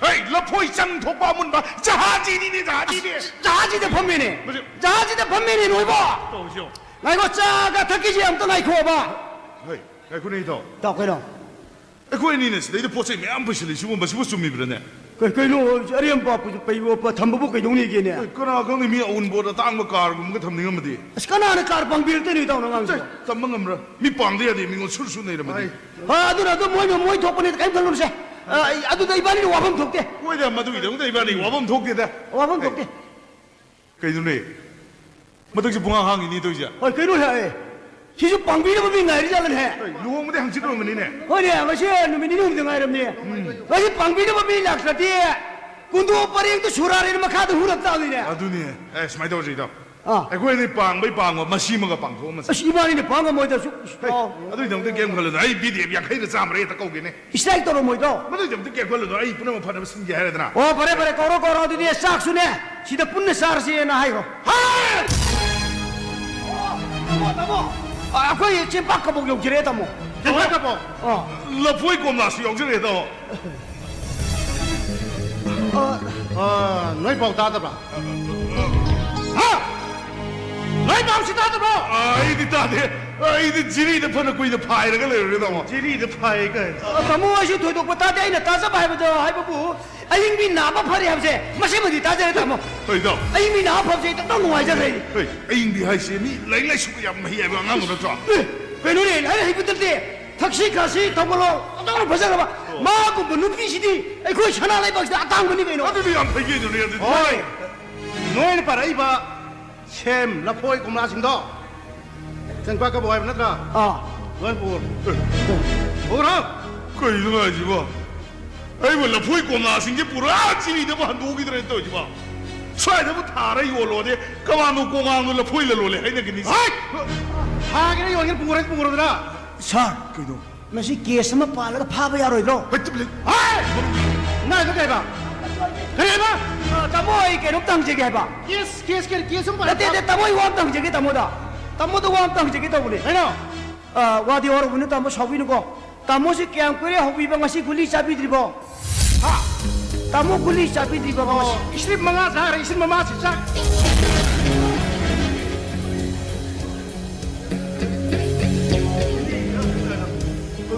ꯍꯦ, ꯂꯐꯣꯏ ꯆꯪ ꯊꯣꯛꯄ ꯑꯃꯨꯟꯕ ꯖꯍꯥꯖꯤꯅꯤꯅꯦ, ꯖꯍꯥꯖꯤꯅꯦ꯫ ꯑꯁ, ꯖꯍꯥꯖꯤꯗ ꯐꯝꯃꯤꯅꯦ꯫ ꯃꯁꯤ ꯖꯍꯥꯖꯤꯗ ꯐꯝꯃꯤꯅꯦ, ꯅꯣꯏꯕꯣ꯫ ꯇꯧꯔꯤꯁꯤ ꯌꯦꯡꯉꯨ꯫ ꯉꯥꯏꯈꯣ, ꯆꯥꯒ ꯊꯛꯈꯤꯁꯤ ꯑꯝꯇ ꯉꯥꯏꯈꯣꯕ꯫ ꯍꯣꯏ, ꯉꯥꯏꯈꯣꯅꯦ, ꯏꯇꯥꯎ꯫ ꯏꯇꯥꯎ, ꯀꯩꯅꯣ? ꯑꯩꯈꯣꯏ ꯑꯅꯤꯅ ꯁꯤꯗꯩꯗ ꯄꯣꯠ ꯆꯩ ꯃꯌꯥꯝ ꯄꯨꯁꯤꯜꯂꯤ, ꯁꯤꯕꯨ, ꯃꯁꯤꯕꯨ ꯆꯨꯝꯃꯤꯕ꯭ꯔꯅꯦ? ꯀꯩ-, ꯀꯩꯅꯣ, ꯑꯔꯦꯝꯕ ꯄꯩ-, ꯄꯩ-, ꯊꯝꯕꯕꯨ ꯀꯩꯗꯧꯅꯤꯒꯦꯅꯦ? ꯑꯦ, ꯀꯅꯥ ꯈꯪꯅꯤ, ꯃꯤ ꯑꯎꯟꯄꯣꯠ ꯑꯇꯥꯡꯕ ꯀꯥꯔꯒꯨꯝꯕꯒ ꯊꯝꯅꯤꯡꯉꯝꯃꯗꯤ? ꯑꯁ, ꯀꯅꯥꯅ ꯀꯥꯔ ꯄꯥꯡꯕꯤꯔꯛꯇꯣꯏꯅꯣ, ꯏꯇꯥꯎ, ꯅꯉꯥꯡꯁꯤꯕꯣ? ꯆꯦ, ꯇꯝꯕ ꯉꯝꯕ꯭ꯔꯥ? ꯃꯤ ꯄꯥꯡꯗ ꯌꯥꯗꯦ, ꯃꯤꯉꯣꯟ ꯁꯨꯔ ꯁꯨꯔ ꯅꯩꯔꯝꯃꯗꯤ? ꯍꯣꯏ, ꯑꯗꯨꯅ ꯑꯗꯨꯝ ꯃꯣꯏꯅ ꯃꯣꯏ ꯊꯣꯛꯄꯅꯤ, ꯀꯔꯤꯝ ꯈꯜꯂꯨꯅꯨꯁꯦ꯫ ꯑ, ꯑꯗꯨꯗ ꯏꯕꯥꯅꯤꯅ ꯋꯥꯐꯝ ꯊꯣꯛꯇꯦ꯫ ꯍꯣꯏꯗ, ꯃꯗꯨꯒꯤꯗꯃꯛꯇ ꯏꯕꯥꯅꯤ ꯋꯥꯐꯝ ꯊꯣꯛꯇꯦꯗ꯫ ꯋꯥꯐꯝ ꯊꯣꯛꯇꯦ꯫ ꯀꯩꯅꯣꯅꯦ? ꯃꯊꯛꯁꯦ ꯄꯨꯡꯍꯥꯡ ꯍꯥꯡꯉꯤꯅꯤ ꯇꯧꯔꯤꯁꯦ꯫ ꯍꯣꯏ, ꯀꯩꯅꯣ ꯍꯥꯏ꯫ ꯁꯤꯁꯨ ꯄꯥꯡꯕꯤꯅꯕ ꯃꯤ ꯉꯥꯏꯔꯤꯖꯥꯠꯂꯅꯦ? ꯍꯣꯏ, ꯂꯨꯍꯣꯡꯕꯗꯤ ꯍꯪꯆꯤꯠ ꯑꯣꯏꯔꯝꯒꯅꯤꯅꯦ꯫ ꯍꯣꯏꯅꯦ, ꯉꯁꯤ ꯅꯨꯃꯤꯠ ꯅꯤꯅꯤ ꯍꯨꯝꯅꯤ ꯉꯥꯏꯔꯝꯅꯦ꯫ ꯎꯝ꯫ ꯉꯁꯤ ꯄꯥꯡꯕꯤꯅꯕ ꯃꯤ ꯂꯥꯛꯇ꯭ꯔꯗꯤ ꯀꯨꯟꯗꯣ ꯄꯔꯦꯡꯗꯣ ꯁꯨꯔꯥꯔꯦꯅ ꯃꯈꯥꯗ ꯍꯨꯔꯛ ꯇꯥꯕꯅꯤꯅꯦ꯫ ꯑꯗꯨꯅꯤ꯫ ꯑꯦ, ꯁꯨꯃꯥꯏꯅ ꯇꯧꯔꯁꯤ, ꯏꯇꯥꯎ꯫ ꯑꯥ꯫ ꯑꯩꯈꯣꯏ ꯑꯅꯤ ꯄꯥꯡꯕꯩ ꯄꯥꯡꯕ ꯃꯁꯤꯃꯒ ꯄꯥꯡꯊꯣꯛꯑꯝꯃꯁꯤ꯫ ꯑꯁ, ꯏꯕꯥꯅꯤꯅ ꯄꯥꯡ ꯉꯝꯃꯣꯏꯗ, ꯁꯨ-, ꯍꯦ, ꯑꯥꯎ꯫ ꯑꯗꯨꯒꯤꯗꯃꯛꯇ ꯀꯩꯝ ꯈꯜꯂꯨꯅꯨ꯫ ꯑꯩ ꯕꯤ ꯗꯤ ꯑꯦꯐ ꯌꯥꯡꯈꯩꯗ ꯆꯥꯝꯃꯔ ꯍꯦꯛꯇ ꯀꯧꯒꯦꯅꯦ꯫ ꯏꯁꯇ꯭ꯔꯥꯏꯛ ꯇꯧꯔꯝꯃꯣꯏꯗ꯭ꯔꯣ? ꯃꯗꯨꯒꯤꯗꯃꯛꯇ ꯀꯩꯝ ꯈꯜꯂꯨꯅꯨ꯫ ꯑꯩ ꯄꯨꯝꯅꯃꯛ ꯐꯅꯕ ꯁꯤꯟꯒꯦ ꯍꯥꯏꯔꯦꯗꯅ꯫ ꯑꯣ, ꯐꯔꯦ, ꯐꯔꯦ, ꯀꯧꯔꯣ, ꯀꯧꯔꯣ꯫ ꯑꯗꯨꯗꯤ ꯆꯥꯛꯁꯨꯅꯦ, ꯁꯤꯗ ꯄꯨꯟꯅ ꯆꯥꯔꯁꯦꯅ ꯍꯥꯏꯈ꯭ꯔꯣ꯫ ꯍꯥ! ꯑꯣ, ꯇꯥꯃꯣ, ꯇꯥꯃꯣ꯫ ꯑ, ꯑꯩꯈꯣꯏ ꯆꯦꯡꯄꯥꯛ ꯀꯕꯣꯛ ꯌꯧꯖꯔꯦ, ꯇꯥꯃꯣ꯫ ꯆꯦꯡꯄꯥꯛ ꯀꯕꯣꯛ? ꯑꯥ꯫ ꯂꯐꯣꯏ ꯀꯣꯝꯂꯥꯁꯨ ꯌꯥꯎꯖꯔꯦ, ꯇꯥꯃꯣ꯫ ꯑ, ꯑ, ꯅꯣꯏ ꯄꯥꯎ ꯇꯥꯗꯕ꯭ꯔꯥ? ꯍꯥ? ꯅꯣꯏ ꯄꯥꯎꯁꯤ ꯇꯥꯗꯕ꯭ꯔꯣ? ꯑ, ꯑꯩꯗꯤ ꯇꯥꯗꯦ꯫ ꯑꯩꯗꯤ ꯖꯤꯔꯤꯗ ꯐꯅ ꯀꯨꯏꯅ ꯐꯥꯏꯔꯒ ꯂꯩꯔꯨꯔꯦ, ꯇꯥꯃꯣ꯫ ꯖꯤꯔꯤꯗ ꯐꯥꯏ ꯀꯥꯏꯅ꯫ ꯑ, ꯇꯥꯃꯣ, ꯑꯩꯁꯨ ꯊꯣꯏꯗꯣꯛꯄ ꯇꯥꯗꯦ꯫ ꯑꯩꯅ ꯇꯥꯖꯕ ꯍꯥꯏꯕꯗꯣ, ꯍꯥꯏꯕꯕꯨ, ꯑꯌꯤꯡꯕꯤ ꯅꯥꯕ ꯐꯔꯦ ꯍꯥꯏꯕꯁꯦ ꯃꯁꯤꯃꯗꯤ ꯇꯥꯖꯔꯦ, ꯇꯥꯃꯣ꯫ ꯍꯣꯏ, ꯏꯇꯥꯎ꯫ ꯑꯌꯤꯡꯕꯤ ꯅꯥꯕ ꯐꯕꯁꯦ ꯏꯇꯥꯎ ꯅꯨꯡꯉꯥꯏꯖꯈ꯭ꯔꯦ꯫ ꯍꯣꯏ, ꯑꯌꯤꯡꯕꯤ ꯍꯥꯏꯁꯦ ꯃꯤ ꯂꯥꯏꯔꯤꯛ ꯂꯥꯏꯁꯨꯒ ꯌꯥꯝ ꯍꯩ ꯍꯥꯏꯕ ꯑꯉꯥꯡꯗꯨ ꯅꯠꯇ꯭ꯔꯣ? ꯑꯦ, ꯀꯩꯅꯣꯅꯦ, ꯂꯥꯏꯔꯤꯛ ꯍꯩꯕ ꯅꯠꯇꯦ, ꯊꯛꯁꯤ ꯈꯥꯁꯤ ꯇꯧꯒꯅꯣ, ꯑꯇꯥꯡꯕ ꯐꯖꯈ꯭ꯔꯕ꯫ ꯑꯣ꯫ ꯃꯥꯒꯨꯝꯕ ꯅꯨꯄꯤꯁꯤꯗꯤ ꯑꯩꯈꯣꯏ ꯁꯅꯥ ꯂꯩꯕꯥꯛꯁꯤꯗ ꯑꯇꯥꯡꯕꯅꯤ ꯀꯩꯅꯣ꯫ ꯑꯗꯨꯗꯤ ꯌꯥꯝ ꯐꯩ ꯀꯩꯅꯣꯅꯦ, ꯑꯗꯨꯗꯤ꯫ ꯍꯣꯏ, ꯅꯣꯏꯅ ꯄꯥꯔꯛꯏꯕ ꯁꯦꯝ, ꯂꯐꯣꯏ, ꯀꯣꯝꯂꯥꯁꯤꯡꯗꯣ ꯆꯦꯡꯄꯥꯛ ꯀꯕꯣꯛ ꯍꯥꯏꯕ ꯅꯠꯇ꯭ꯔꯥ? ꯑꯥ꯫ ꯂꯣꯏ ꯄꯨꯔꯣ꯫ ꯄꯨꯔꯣ꯫ ꯀꯩꯅꯣ ꯍꯥꯏꯁꯤꯕꯣ? ꯑꯩꯕꯨ ꯂꯐꯣꯏ ꯀꯣꯝꯂꯥꯁꯤꯡꯁꯦ ꯄꯨꯔꯥ ꯆꯤꯔꯤꯗꯕꯨ ꯍꯟꯗꯣꯛꯈꯤꯗ꯭ꯔꯦꯅ ꯇꯧꯔꯤꯁꯤꯕꯣ? ꯁ꯭ꯋꯥꯏꯗꯕꯨ ꯊꯥꯔ ꯌꯣꯜꯂꯣꯗꯤ ꯀꯃꯥꯟꯗꯣ ꯀꯣꯉꯥꯟꯗꯣ ꯂꯐꯣꯏ ꯂꯂꯣꯜꯂꯦ ꯍꯥꯏꯅꯒꯅꯤ꯫ ꯍꯥꯏ! ꯊꯥꯒꯦꯔꯥ ꯌꯣꯟꯒꯦꯔꯥ ꯄꯨꯔ ꯄꯨꯔꯗ꯭ꯔꯥ? ꯁꯥꯔ, ꯀꯩꯅꯣ? ꯃꯁꯤ ꯀꯦꯁ ꯑꯃ ꯄꯥꯜꯂꯒ ꯐꯥꯕ ꯌꯥꯔꯣꯏꯗ꯭ꯔꯣ? ꯍꯩ, ꯇꯨꯃꯤꯟ ꯂꯩ꯫ ꯍꯥꯏ! ꯅꯪ ꯑꯗꯨ ꯀꯩ ꯍꯥꯏꯕ? ꯀꯔꯤ ꯍꯥꯏꯕ? ꯑ, ꯇꯥꯃꯣ, ꯑꯩ ꯀꯩꯅꯣꯝꯇ ꯍꯪꯖꯒꯦ ꯍꯥꯏꯕ꯫ ꯀꯦꯁ, ꯀꯦꯁ, ꯀꯦꯁ, ꯀꯦꯁ ꯑꯃ ꯄꯥꯜꯂꯦ꯫ ꯅꯠꯇꯦ, ꯅꯠꯇꯦ, ꯇꯥꯃꯣ, ꯑꯩ ꯋꯥ ꯑꯝꯇ ꯍꯪꯖꯒꯦ ꯇꯥꯃꯣꯗ꯫ ꯇꯥꯃꯣꯗ ꯋꯥ ꯑꯝꯇ ꯍꯪꯖꯒꯦ ꯇꯧꯕꯅꯦ꯫ ꯀꯩꯅꯣ? ꯑ, ꯋꯥꯗꯤ ꯋꯥꯔꯧꯕꯅꯨ ꯇꯥꯃꯣ, ꯁꯥꯎꯕꯤꯅꯨꯀꯣ꯫ ꯇꯥꯃꯣꯁꯤ ꯀꯌꯥꯝ ꯀꯨꯏꯔꯦ ꯍꯧꯕꯤꯕ, ꯉꯁꯤ ꯒꯨꯂꯤ ꯆꯥꯕꯤꯗ꯭ꯔꯤꯕꯣ? ꯍꯥ? ꯇꯥꯃꯣ ꯒꯨꯂꯤ ꯆꯥꯕꯤꯗ꯭ꯔꯤꯕꯣ ꯉꯁꯤ? ꯑꯣ, ꯏꯁꯇ꯭ꯔꯤꯞ ꯃꯉꯥ ꯆꯥꯈ꯭ꯔꯦ, ꯏꯁꯇ꯭ꯔꯤꯞ ꯃꯉꯥꯁꯤ ꯆꯥ-,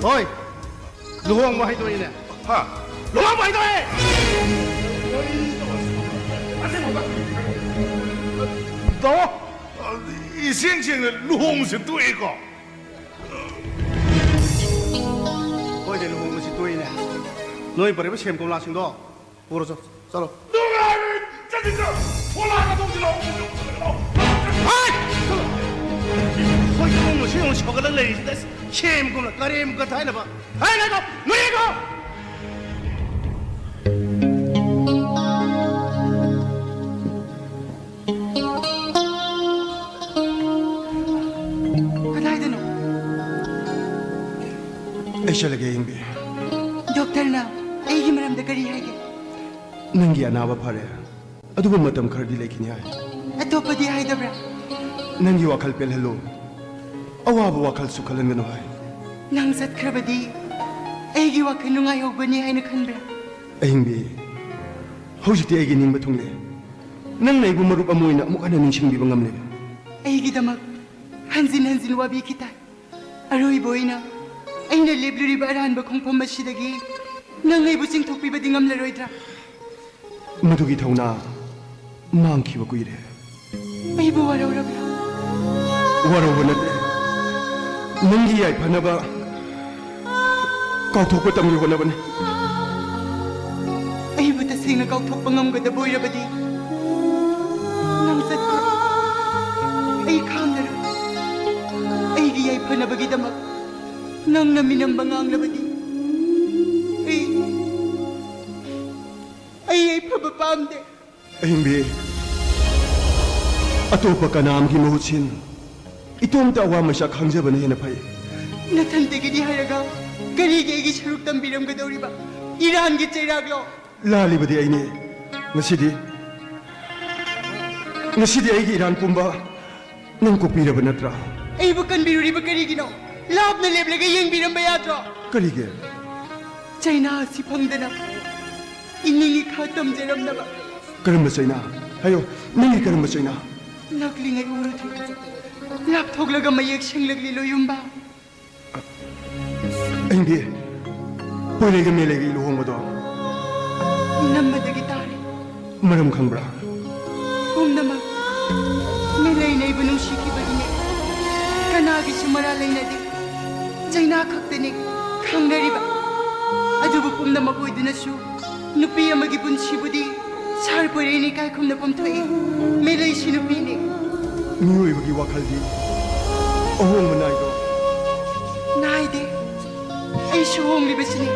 ꯍꯣꯏ, ꯂꯨꯍꯣꯡꯕ ꯍꯥꯏꯗꯣꯛꯏꯅꯦ꯫ ꯍꯥ? ꯂꯨꯍꯣꯡꯕ ꯍꯥꯏꯗꯣꯛꯑꯦ! ꯇꯥꯃꯣ! ꯏꯁꯦꯡ ꯁꯦꯡꯅ ꯂꯨꯍꯣꯡꯕꯁꯦ ꯇꯣꯛꯑꯦꯀꯣ? ꯍꯣꯏꯅꯦ, ꯂꯨꯍꯣꯡꯕꯁꯤ ꯇꯣꯛꯏꯅꯦ꯫ ꯅꯣꯏ ꯄꯨꯔꯛꯏꯕ ꯁꯦꯝ ꯀꯣꯝꯂꯥꯁꯤꯡꯗꯣ ꯄꯨꯔꯣ, ꯆꯠ-, ꯆꯠꯂꯣ꯫ ꯅꯨꯡꯉꯥꯏꯔꯣꯏ! ꯆꯠꯈꯤꯗ꯭ꯔꯣ? ꯊꯣꯂꯥꯒ ꯇꯧꯁꯤꯜꯂꯣ! ꯍꯥꯏ! ꯍꯣꯏ, ꯏꯃꯨꯡ ꯃꯁꯤ ꯑꯃꯨꯛ ꯁꯧꯒꯠꯂꯒ ꯂꯩꯔꯤꯁꯤꯗ ꯁꯦꯝ ꯀꯣꯝꯂꯥ ꯀꯔꯦꯝ ꯀꯊꯥꯏꯅꯕ꯫ ꯍꯥꯏ, ꯉꯥꯏꯈꯣ! ꯅꯣꯏ ꯉꯥꯏꯈꯣ! ꯀꯗꯥꯏꯗꯅꯣ? ꯑꯩ ꯆꯠꯂꯒꯦ, ꯑꯌꯤꯡꯕꯤ꯫ ꯗꯣꯛꯇꯔꯅ ꯑꯩꯒꯤ ꯃꯔꯝꯗ ꯀꯔꯤ ꯍꯥꯏꯒꯦ? ꯅꯪꯒꯤ ꯑꯅꯥꯕ ꯐꯔꯦ, ꯑꯗꯨꯕꯨ ꯃꯇꯝ ꯈꯔꯗꯤ ꯂꯩꯈꯤꯅꯤ ꯍꯥꯏ꯫ ꯑꯇꯣꯞꯄꯗꯤ ꯍꯥꯏꯗꯕ꯭ꯔꯥ? ꯅꯪꯒꯤ ꯋꯥꯈꯜ ꯄꯦꯜꯍꯜꯂꯨ, ꯑꯋꯥꯕ ꯋꯥꯈꯜꯁꯨ ꯈꯜꯍꯟꯒꯅꯨ ꯍꯥꯏ꯫ ꯅꯪ ꯆꯠꯈ꯭ꯔꯕꯗꯤ ꯑꯩꯒꯤ ꯋꯥꯈꯜ ꯅꯨꯡꯉꯥꯏꯍꯧꯒꯅꯤ ꯍꯥꯏꯅ ꯈꯟꯕ꯭ꯔꯥ? ꯑꯍꯤꯡꯕꯤ, ꯍꯧꯖꯤꯛꯇꯤ ꯑꯩꯒꯤ ꯅꯤꯡꯕ ꯊꯨꯡꯂꯦ꯫ ꯅꯪꯅ ꯑꯩꯕꯨ ꯃꯔꯨꯞ ꯑꯃ ꯑꯣꯏꯅ ꯑꯃꯨꯛ ꯍꯟꯅ ꯅꯤꯡꯁꯤꯡꯕꯤꯕ ꯉꯝꯂꯦ꯫ ꯑꯩꯒꯤꯗꯃꯛ ꯍꯟꯖꯤꯟ ꯍꯟꯖꯤꯟ ꯋꯥꯕꯤꯈꯤ ꯇꯥꯏ꯫ ꯑꯔꯣꯏꯕ ꯑꯣꯏꯅ ꯑꯩꯅ ꯂꯦꯞꯂꯨꯔꯤꯕ ꯑꯔꯥꯟꯕ ꯈꯣꯡꯐꯝ ꯑꯁꯤꯗꯒꯤ ꯅꯪ ꯑꯩꯕꯨ ꯆꯤꯡꯊꯣꯛꯄꯤꯕꯗꯤ ꯉꯝꯂꯔꯣꯏꯗ꯭ꯔꯥ? ꯃꯗꯨꯒꯤ ꯊꯧꯅꯥ ꯃꯥꯡꯈꯤꯕ ꯀꯨꯏꯔꯦ꯫ ꯑꯩꯕꯨ ꯋꯥꯔꯧꯔꯕ꯭ꯔꯥ? ꯋꯥꯔꯧꯕ ꯅꯠꯇꯦ, ꯅꯪꯒꯤ ꯌꯥꯏꯐꯅꯕ ꯀꯥꯎꯊꯣꯛꯄ ꯇꯝꯒꯦ ꯍꯣꯠꯅꯕꯅꯤ꯫ ꯑꯩꯕꯨ ꯇꯁꯦꯡꯅ ꯀꯥꯎꯊꯣꯛꯄ ꯉꯝꯒꯗꯕ ꯑꯣꯏꯔꯕꯗꯤ ꯅꯪ ꯆꯠꯈ꯭ꯔꯣ꯫ ꯑꯩ ꯈꯥꯝꯂꯔꯣꯏ꯫ ꯑꯩꯒꯤ ꯌꯥꯏꯐꯅꯕꯒꯤꯗꯃꯛ ꯅꯪꯅ ꯃꯤꯅꯝꯕ ꯉꯥꯡꯂꯕꯗꯤ ꯑꯩ, ꯑꯩ ꯌꯥꯏꯐꯕ ꯄꯥꯝꯗꯦ꯫ ꯑꯍꯤꯡꯕꯤ, ꯑꯇꯣꯞꯄ ꯀꯅꯥ ꯑꯃꯒꯤ ꯃꯍꯨꯠ ꯁꯤꯟ꯫ ꯏꯇꯣꯝꯇ ꯑꯋꯥ ꯃꯩꯁꯥ ꯈꯥꯡꯖꯕꯅ ꯍꯦꯟꯅ ꯐꯩ꯫ ꯅꯊꯟꯇꯒꯤꯗꯤ ꯍꯥꯏꯔꯒ ꯀꯔꯤꯒꯤ ꯑꯩꯒꯤ ꯁꯔꯨꯛ ꯇꯝꯕꯤꯔꯝꯒꯗꯧꯔꯤꯕ? ꯏꯔꯥꯟꯒꯤ ꯆꯩꯔꯥꯛꯂꯣ? ꯂꯥꯜꯂꯤꯕꯗꯤ ꯑꯩꯅꯤ꯫ ꯉꯁꯤꯗꯤ, ꯉꯁꯤꯗꯤ ꯑꯩꯒꯤ ꯏꯔꯥꯟ ꯄꯨꯝꯕ ꯅꯪ ꯀꯣꯛꯄꯤꯔꯕ ꯅꯠꯇ꯭ꯔꯥ? ꯑꯩꯕꯨ ꯀꯟꯕꯤꯔꯨꯔꯤꯕ ꯀꯔꯤꯒꯤꯅꯣ? ꯂꯥꯞꯅ ꯂꯦꯞꯂꯒ ꯌꯦꯡꯕꯤꯔꯝꯕ ꯌꯥꯗ꯭ꯔꯣ? ꯀꯔꯤꯒꯤ? ꯆꯩꯅꯥ ꯑꯁꯤ ꯐꯪꯗꯅ ꯏꯅꯤꯡ ꯏꯈꯥ ꯇꯝꯖꯔꯝꯅꯕ꯫ ꯀꯔꯝꯕ ꯆꯩꯅꯥ? ꯍꯥꯏꯌꯣ, ꯅꯪꯒꯤ ꯀꯔꯝꯕ ꯆꯩꯅꯥ? ꯅꯛꯂꯤꯉꯩ ꯎꯔꯨꯗ꯭ꯔꯤ, ꯂꯥꯞꯊꯣꯛꯂꯒ ꯃꯌꯦꯛ ꯁꯦꯡꯂꯛꯂꯤ ꯂꯣꯌꯨꯝꯕ꯫ ꯑꯍꯤꯡꯕꯤ, ꯄꯣꯏꯔꯩꯒ ꯃꯦꯂꯩꯒꯤ ꯂꯨꯍꯣꯡꯕꯗꯣ ꯏꯅꯝꯃꯗꯒꯤ ꯇꯥꯔꯦ꯫ ꯃꯔꯝ ꯈꯪꯕ꯭ꯔꯥ? ꯄꯨꯝꯅꯃꯛ ꯃꯦꯂꯩꯅ ꯑꯩꯕꯨ ꯅꯨꯡꯁꯤꯈꯤꯕꯒꯤꯅꯦ꯫ ꯀꯅꯥꯒꯤꯁꯨ ꯃꯔꯥꯜ ꯂꯩꯅꯗꯦ꯫ ꯆꯩꯅꯥ ꯈꯛꯇꯅꯤ ꯈꯪꯅꯔꯤꯕ꯫ ꯑꯗꯨꯕꯨ ꯄꯨꯝꯅꯃꯛ ꯑꯣꯏꯗꯨꯅꯁꯨ ꯅꯨꯄꯤ ꯑꯃꯒꯤ ꯄꯨꯟꯁꯤꯕꯨꯗꯤ ꯁꯥꯔ ꯄꯣꯏꯔꯩꯅ ꯏꯀꯥꯏ ꯈꯨꯝꯅꯐꯝ ꯊꯣꯛꯏ꯫ ꯃꯦꯂꯩꯁꯤ ꯅꯨꯄꯤꯅꯤ꯫ ꯃꯤꯑꯣꯏꯕꯒꯤ ꯋꯥꯈꯜꯗꯤ ꯑꯍꯣꯡꯕ ꯅꯥꯏꯗꯣ? ꯅꯥꯏꯗꯦ꯫ ꯑꯩꯁꯨ ꯍꯣꯡꯂꯤꯕꯁꯤꯅꯤ꯫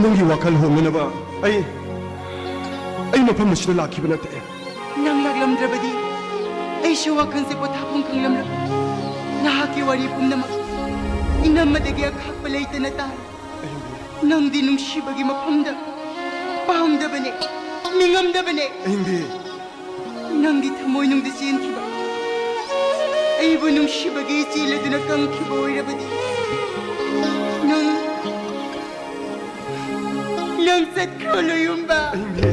ꯅꯪꯒꯤ ꯋꯥꯈꯜ ꯍꯣꯡꯅꯅꯕ ꯑꯩ, ꯑꯩ ꯃꯐꯝ ꯑꯁꯤꯗ ꯂꯥꯛꯈꯤꯕ ꯅꯠꯇꯦ꯫ ꯅꯪ ꯂꯥꯛꯂꯝꯗ꯭ꯔꯕꯗꯤ ꯑꯩꯁꯨ ꯋꯥꯈꯜꯁꯦ ꯄꯣꯊꯥꯐꯝ ꯈꯪꯂꯝꯂꯣꯏ꯫ ꯅꯍꯥꯛꯀꯤ ꯋꯥꯔꯤ ꯄꯨꯝꯅꯃꯛ ꯏꯅꯝꯃꯗꯒꯤ ꯑꯈꯥꯛꯄ ꯂꯩꯇꯅ ꯇꯥꯔꯦ꯫ ꯑꯍꯤꯡꯕꯤ꯫ ꯅꯪꯗꯤ ꯅꯨꯡꯁꯤꯕꯒꯤ ꯃꯐꯝꯗ ꯄꯥꯝꯗꯕꯅꯦ, ꯅꯤꯡꯉꯝꯗꯕꯅꯦ꯫ ꯑꯍꯤꯡꯕꯤ꯫ ꯅꯪꯒꯤ ꯊꯃꯣꯏꯅꯨꯡꯗ ꯆꯦꯟꯈꯤꯕ ꯑꯩꯕꯨ ꯅꯨꯡꯁꯤꯕꯒꯤ ꯏꯆꯦꯜ ꯑꯗꯨꯅ ꯀꯪꯈꯤꯕ ꯑꯣꯏꯔꯕꯗꯤ ꯅꯪ, ꯅꯪ ꯆꯠꯈ꯭ꯔꯣ ꯂꯣꯌꯨꯝꯕ꯫ ꯑꯍꯤꯡꯕꯤ꯫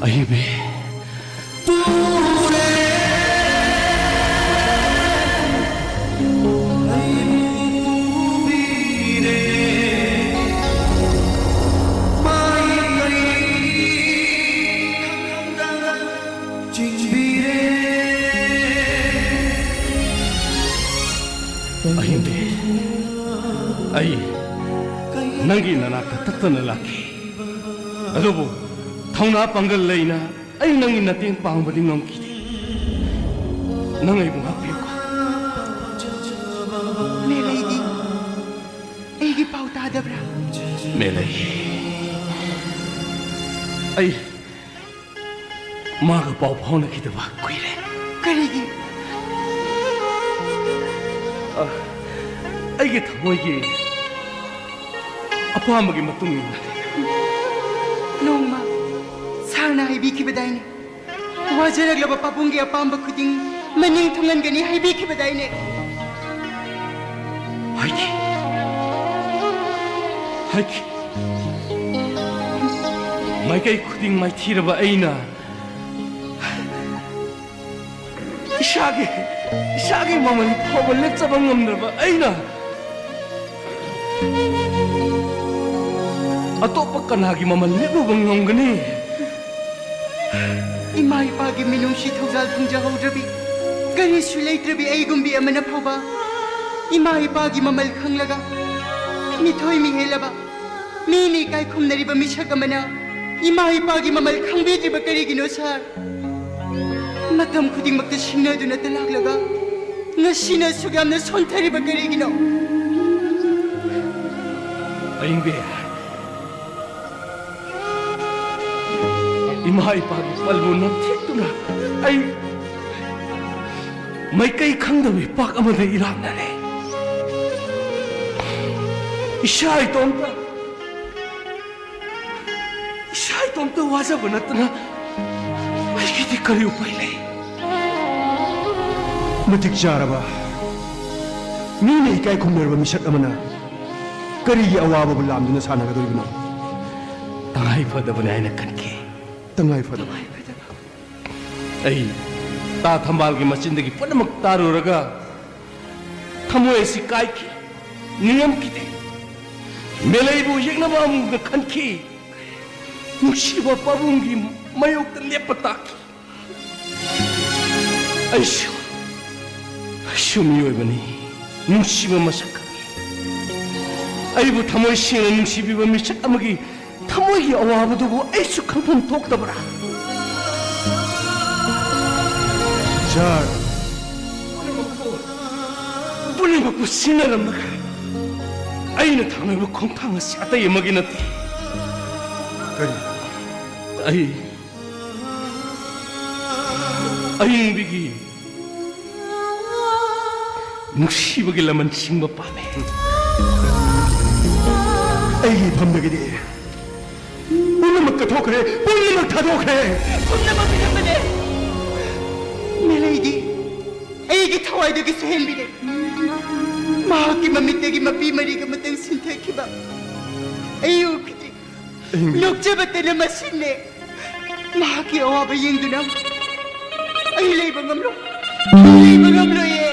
ꯑꯍꯤꯡꯕꯤ꯫ ꯑꯩ ꯅꯪꯒꯤ ꯅꯅꯥꯛꯇ ꯇꯠꯇꯅ ꯂꯥꯛꯈꯤ, ꯑꯗꯨꯕꯨ ꯊꯧꯅꯥ ꯄꯥꯡꯒꯜ ꯂꯩꯅ ꯑꯩ ꯅꯪꯒꯤ ꯃꯇꯦꯡ ꯄꯥꯡꯕꯗꯤ ꯉꯝꯈꯤꯗꯦ꯫ ꯅꯪ ꯑꯩꯕꯨ ꯉꯥꯛꯄꯤꯌꯨꯀꯣ꯫ ꯃꯦꯂꯩꯗꯤ ꯑꯩꯒꯤ ꯄꯥꯎ ꯇꯥꯗꯕ꯭ꯔꯥ? ꯃꯦꯂꯩ, ꯑꯩ ꯃꯥꯒ ꯄꯥꯎ ꯐꯥꯎꯅꯈꯤꯗꯕ ꯀꯨꯏꯔꯦ꯫ ꯀꯔꯤꯒꯤ? ꯑꯩꯒꯤ ꯊꯃꯣꯏꯒꯤ ꯑꯄꯥꯝꯕꯒꯤ ꯃꯇꯨꯡ ꯏꯟꯅ꯫ ꯅꯣꯡꯃ ꯁꯥꯔꯅ ꯍꯥꯏꯕꯤꯈꯤꯕꯗꯥꯏꯅꯦ, ꯋꯥꯖꯔꯛꯂꯕ ꯄꯥꯕꯨꯡꯒꯤ ꯑꯄꯥꯝꯕ ꯈꯨꯗꯤꯡ ꯃꯅꯤꯡ ꯊꯨꯡꯍꯟꯒꯅꯤ ꯍꯥꯏꯕꯤꯈꯤꯕꯗꯥꯏꯅꯦ꯫ ꯍꯥꯏꯈꯤ, ꯍꯥꯏꯈꯤ꯫ ꯃꯥꯏꯀꯩ ꯈꯨꯗꯤꯡ ꯃꯥꯏꯊꯤꯔꯕ ꯑꯩꯅ, ꯏꯁꯥꯒꯤ, ꯏꯁꯥꯒꯤ ꯃꯃꯜ ꯐꯥꯎꯕ ꯂꯦꯞꯆꯕ ꯉꯝꯗ꯭ꯔꯕ ꯑꯩꯅ ꯑꯇꯣꯞꯄ ꯀꯅꯥꯒꯤ ꯃꯃꯜ ꯂꯦꯞꯂꯨꯕ ꯉꯝꯒꯅꯤ? ꯏꯃꯥ ꯏꯄꯥꯒꯤ ꯃꯤꯅꯨꯡꯁꯤ ꯊꯧꯖꯥꯜ ꯐꯪꯖꯍꯧꯗ꯭ꯔꯕꯤ, ꯀꯔꯤꯁꯨ ꯂꯩꯇ꯭ꯔꯕꯤ ꯑꯩꯒꯨꯝꯕꯤ ꯑꯃꯅ ꯐꯥꯎꯕ ꯏꯃꯥ ꯏꯄꯥꯒꯤ ꯃꯃꯜ ꯈꯪꯂꯒ, ꯃꯤꯊꯣꯏ ꯃꯤꯍꯦꯜꯂꯕ, ꯃꯤꯅ ꯏꯀꯥꯏ ꯈꯨꯝꯅꯔꯤꯕ ꯃꯤꯁꯛ ꯑꯃꯅ ꯏꯃꯥ ꯏꯄꯥꯒꯤ ꯃꯃꯜ ꯈꯪꯕꯤꯗ꯭ꯔꯤꯕ ꯀꯔꯤꯒꯤꯅꯣ ꯁꯥꯔ? ꯃꯇꯝ ꯈꯨꯗꯤꯡꯃꯛꯇ ꯁꯤꯡꯅꯗꯨꯅꯇ ꯂꯥꯛꯂꯒ ꯉꯁꯤꯅ ꯑꯁꯨꯛ ꯌꯥꯝꯅ ꯁꯣꯟꯊꯔꯤꯕ ꯀꯔꯤꯒꯤꯅꯣ? ꯑꯌꯤꯡꯕꯤ, ꯏꯃꯥ ꯏꯄꯥꯒꯤ ꯄꯜꯕꯨ ꯅꯝꯊꯦꯛꯇꯨꯅ ꯑꯩ ꯃꯥꯏꯀꯩ ꯈꯪꯗꯕ ꯏꯄꯥꯛ ꯑꯃꯗ ꯏꯔꯥꯛꯅꯔꯦ꯫ ꯏꯁꯥ ꯏꯇꯣꯝꯇ, ꯏꯁꯥ ꯏꯇꯣꯝꯇ ꯋꯥꯖꯕ ꯅꯠꯇꯅ ꯑꯩꯒꯤꯗꯤ ꯀꯔꯤ ꯎꯄꯥꯏ ꯂꯩ? ꯃꯇꯤꯛ ꯆꯥꯔꯕ, ꯃꯤꯅ ꯏꯀꯥꯏ ꯈꯨꯝꯅꯔꯕ ꯃꯤꯁꯛ ꯑꯃꯅ ꯀꯔꯤꯒꯤ ꯑꯋꯥꯕꯕꯨ ꯂꯥꯝꯗꯨꯅ ꯁꯥꯟꯅꯒꯗꯧꯔꯤꯕꯅꯣ? ꯇꯉꯥꯏ ꯐꯗꯕꯅꯤ ꯍꯥꯏꯅ ꯈꯟꯈꯤ꯫ ꯇꯉꯥꯏ ꯐꯗꯕ꯫ ꯑꯩ ꯇꯥ ꯊꯝꯕꯥꯜꯒꯤ ꯃꯆꯤꯟꯗꯒꯤ ꯄꯨꯝꯅꯃꯛ ꯇꯥꯔꯨꯔꯒ ꯊꯃꯣꯏ ꯑꯁꯤ ꯀꯥꯏꯈꯤ, ꯅꯤꯡꯉꯝꯈꯤꯗꯦ꯫ ꯃꯦꯂꯩꯕꯨ ꯌꯦꯛꯅꯕ ꯑꯃꯨꯛꯅ ꯈꯟꯈꯤ꯫ ꯅꯨꯡꯁꯤꯕ ꯄꯥꯕꯨꯡꯒꯤ ꯃꯥꯌꯣꯛꯇ ꯂꯦꯞꯄ ꯇꯥꯈꯤ꯫ ꯑꯩꯁꯨ, ꯑꯩꯁꯨ ꯃꯤꯑꯣꯏꯕꯅꯤ, ꯅꯨꯡꯁꯤꯕ ꯃꯁꯛ ꯈꯪꯉꯤ꯫ ꯑꯩꯕꯨ ꯊꯃꯣꯏ ꯁꯦꯡꯅ ꯅꯨꯡꯁꯤꯕꯤꯕ ꯃꯤꯁꯛ ꯑꯃꯒꯤ ꯊꯃꯣꯏꯒꯤ ꯑꯋꯥꯕꯗꯨꯕꯨ ꯑꯩꯁꯨ ꯈꯪꯐꯝ ꯊꯣꯛꯇꯕ꯭ꯔꯥ? ꯁꯥꯔ, ꯄꯨꯝꯅꯃꯛꯄꯨ ꯁꯤꯟꯅꯔꯝꯂꯒ ꯑꯩꯅ ꯊꯥꯡꯂꯤꯕ ꯈꯣꯡꯊꯥꯡ ꯑꯁꯤ ꯑꯇꯩ ꯑꯃꯒꯤ ꯅꯠꯇꯦ꯫ ꯀꯔꯤ? ꯑꯩ ꯑꯌꯤꯡꯕꯤꯒꯤ ꯅꯨꯡꯁꯤꯕꯒꯤ ꯂꯃꯟ ꯁꯤꯡꯕ ꯄꯥꯝꯃꯦ꯫ ꯑꯩꯒꯤ ꯏꯐꯝꯗꯒꯤꯗꯤ ꯄꯨꯝꯅꯃꯛ ꯀꯠꯊꯣꯛꯈ꯭ꯔꯦ, ꯄꯨꯝꯅꯃꯛ ꯊꯥꯗꯣꯛꯈ꯭ꯔꯦ꯫ ꯄꯨꯝꯅꯃꯛ ꯄꯤꯔꯝꯕꯅꯦ꯫ ꯃꯦꯂꯩꯗꯤ ꯑꯩꯒꯤ ꯊꯋꯥꯏꯗꯒꯤꯁꯨ ꯍꯦꯟꯕꯤꯔꯦ꯫ ꯃꯍꯥꯛꯀꯤ ꯃꯃꯤꯠꯇꯒꯤ ꯃꯄꯤ ꯃꯔꯤꯒ ꯃꯇꯪ ꯁꯤꯟꯊꯈꯤꯕ ꯑꯩ ꯎꯈꯤꯗ꯭ꯔꯤ꯫ ꯑꯍꯤꯡ ꯅꯣꯛꯆꯕꯇꯅ ꯃꯁꯤꯡꯅꯦ꯫ ꯃꯍꯥꯛꯀꯤ ꯑꯋꯥꯕ ꯌꯦꯡꯗꯨꯅ ꯑꯩ ꯂꯩꯕ ꯉꯝꯂꯣꯏ꯫ ꯑꯩ ꯂꯩꯕ ꯉꯝꯂꯣꯏꯌꯦ꯫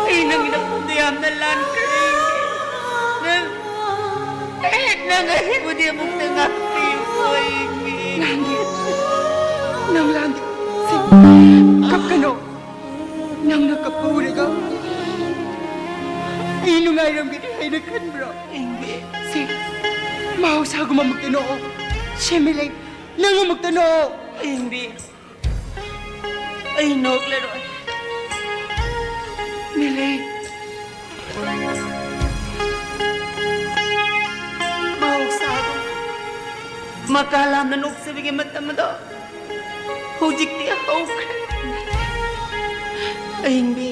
ꯑꯩ ꯅꯪꯒꯤꯗꯃꯛꯇ ꯌꯥꯝꯅ ꯂꯥꯟꯈ꯭ꯔꯦ꯫ ꯅꯪ, ꯅꯪ ꯑꯩꯕꯨꯗꯤ ꯑꯃꯨꯛꯇ ꯉꯥꯛꯄꯤꯌꯨ, ꯑꯩꯒꯤ꯫ ꯂꯥꯟꯗꯦ꯫ ꯅꯪ ꯂꯥꯟꯗꯦ꯫ ꯁꯤ, ꯀꯞꯀꯅꯣ꯫ ꯅꯪꯅ ꯀꯞꯄ ꯎꯔꯒ ꯑꯩ ꯅꯨꯡꯉꯥꯏꯔꯝꯒꯅꯤ ꯍꯥꯏꯅ ꯈꯟꯕ꯭ꯔꯣ? ꯁꯤ, ꯃꯍꯧꯁꯥꯒꯨꯝ ꯑꯃꯨꯛꯇ ꯅꯣꯛꯑꯣ꯫ ꯁꯦ ꯃꯦꯂꯩ, ꯅꯪ ꯑꯃꯨꯛꯇ ꯅꯣꯛꯑꯣ꯫ ꯑꯌꯤꯡꯕꯤ, ꯑꯩ ꯅꯣꯛꯂꯔꯣꯏ꯫ ꯃꯦꯂꯩ꯫ ꯃꯍꯧꯁꯥꯒꯨꯝ ꯃꯀꯥ ꯂꯥꯝꯅ ꯅꯣꯛꯆꯕꯒꯤ ꯃꯇꯝ ꯑꯗꯣ ꯍꯧꯖꯤꯛꯇꯤ ꯍꯧꯈ꯭ꯔꯦ꯫ ꯑꯌꯤꯡꯕꯤ,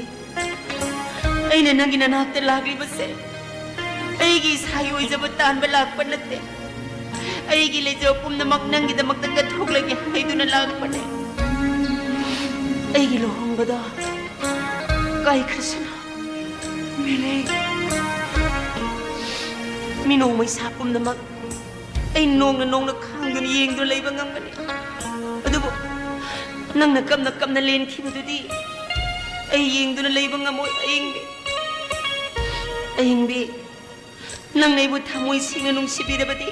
ꯑꯩꯅ ꯅꯪꯒꯤ ꯅꯅꯥꯛꯇ ꯂꯥꯛꯂꯤꯕꯁꯦ ꯑꯩꯒꯤ ꯏꯁꯥꯒꯤ ꯑꯣꯏꯖꯕ ꯇꯥꯟꯕ ꯂꯥꯛꯄ ꯅꯠꯇꯦ꯫ ꯑꯩꯒꯤ ꯂꯩꯖꯕ ꯄꯨꯝꯅꯃꯛ ꯅꯪꯒꯤꯗꯃꯛꯇ ꯀꯠꯊꯣꯛꯂꯒꯦ ꯍꯥꯏꯗꯨꯅ ꯂꯥꯛꯄꯅꯦ꯫ ꯑꯩꯒꯤ ꯂꯨꯍꯣꯡꯕꯗꯣ ꯀꯥꯏꯈ꯭ꯔꯁꯅꯨ꯫ ꯃꯦꯂꯩ꯫ ꯃꯤꯅꯣꯡ ꯃꯩꯁꯥ ꯄꯨꯝꯅꯃꯛ ꯑꯩ ꯅꯣꯡꯅ ꯅꯣꯡꯅ ꯈꯥꯡꯗꯨꯅ ꯌꯦꯡꯗꯨꯅ ꯂꯩꯕ ꯉꯝꯒꯅꯤ꯫ ꯑꯗꯨꯕꯨ ꯅꯪꯅ ꯀꯞꯅ ꯀꯞꯅ ꯂꯦꯟꯈꯤꯕꯗꯨꯗꯤ ꯑꯩ ꯌꯦꯡꯗꯨꯅ ꯂꯩꯕ ꯉꯝꯃꯣꯏ ꯑꯌꯤꯡꯕꯤ꯫ ꯑꯍꯤꯡꯕꯤ, ꯅꯪꯅ ꯑꯩꯕꯨ ꯊꯃꯣꯏ ꯁꯦꯡꯅ ꯅꯨꯡꯁꯤꯕꯤꯔꯕꯗꯤ,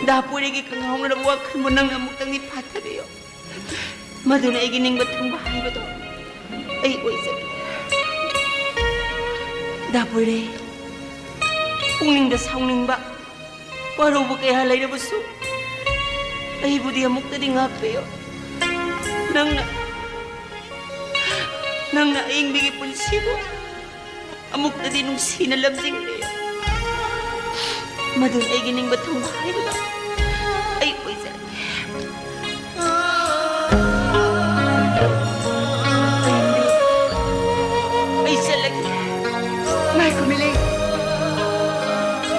ꯗꯥ ꯄꯣꯏꯔꯩꯒꯤ ꯀꯪꯍꯧꯅꯔꯕ ꯋꯥꯈꯜꯕꯨ ꯅꯪꯅ ꯑꯃꯨꯛꯇꯪꯗꯤ ꯐꯥꯊꯕꯤꯌꯨ꯫ ꯃꯗꯨꯅ ꯑꯩꯒꯤ ꯅꯤꯡꯕ ꯊꯨꯡꯕ ꯍꯥꯏꯕꯗꯣ ꯑꯩ ꯑꯣꯏꯖꯒꯦ꯫ ꯗꯥ ꯄꯣꯏꯔꯩ, ꯄꯨꯛꯅꯤꯡꯗ ꯁꯥꯎꯅꯤꯡꯕ, ꯋꯥꯔꯧꯕ ꯀꯌꯥ ꯂꯩꯔꯕꯁꯨ, ꯑꯩꯕꯨꯗꯤ ꯑꯃꯨꯛꯇꯗꯤ ꯉꯥꯛꯄꯤꯌꯨ꯫ ꯅꯪꯅ, ꯅꯪꯅ ꯑꯏꯪꯕꯤꯒꯤ ꯄꯨꯟꯁꯤꯕꯨ ꯑꯃꯨꯛꯇꯗꯤ ꯅꯨꯡꯁꯤꯅ ꯂꯝꯖꯤꯡꯕꯤꯌꯨ꯫ ꯃꯗꯨ ꯑꯩꯒꯤ ꯅꯤꯡꯕ ꯊꯨꯡꯕ ꯍꯥꯏꯕꯗꯣ ꯑꯩ ꯑꯣꯏꯖꯔꯒꯦ꯫ ꯑꯩ ꯆꯠꯂꯒꯦ꯫ ꯉꯥꯏꯈꯣ, ꯃꯤꯂꯩ꯫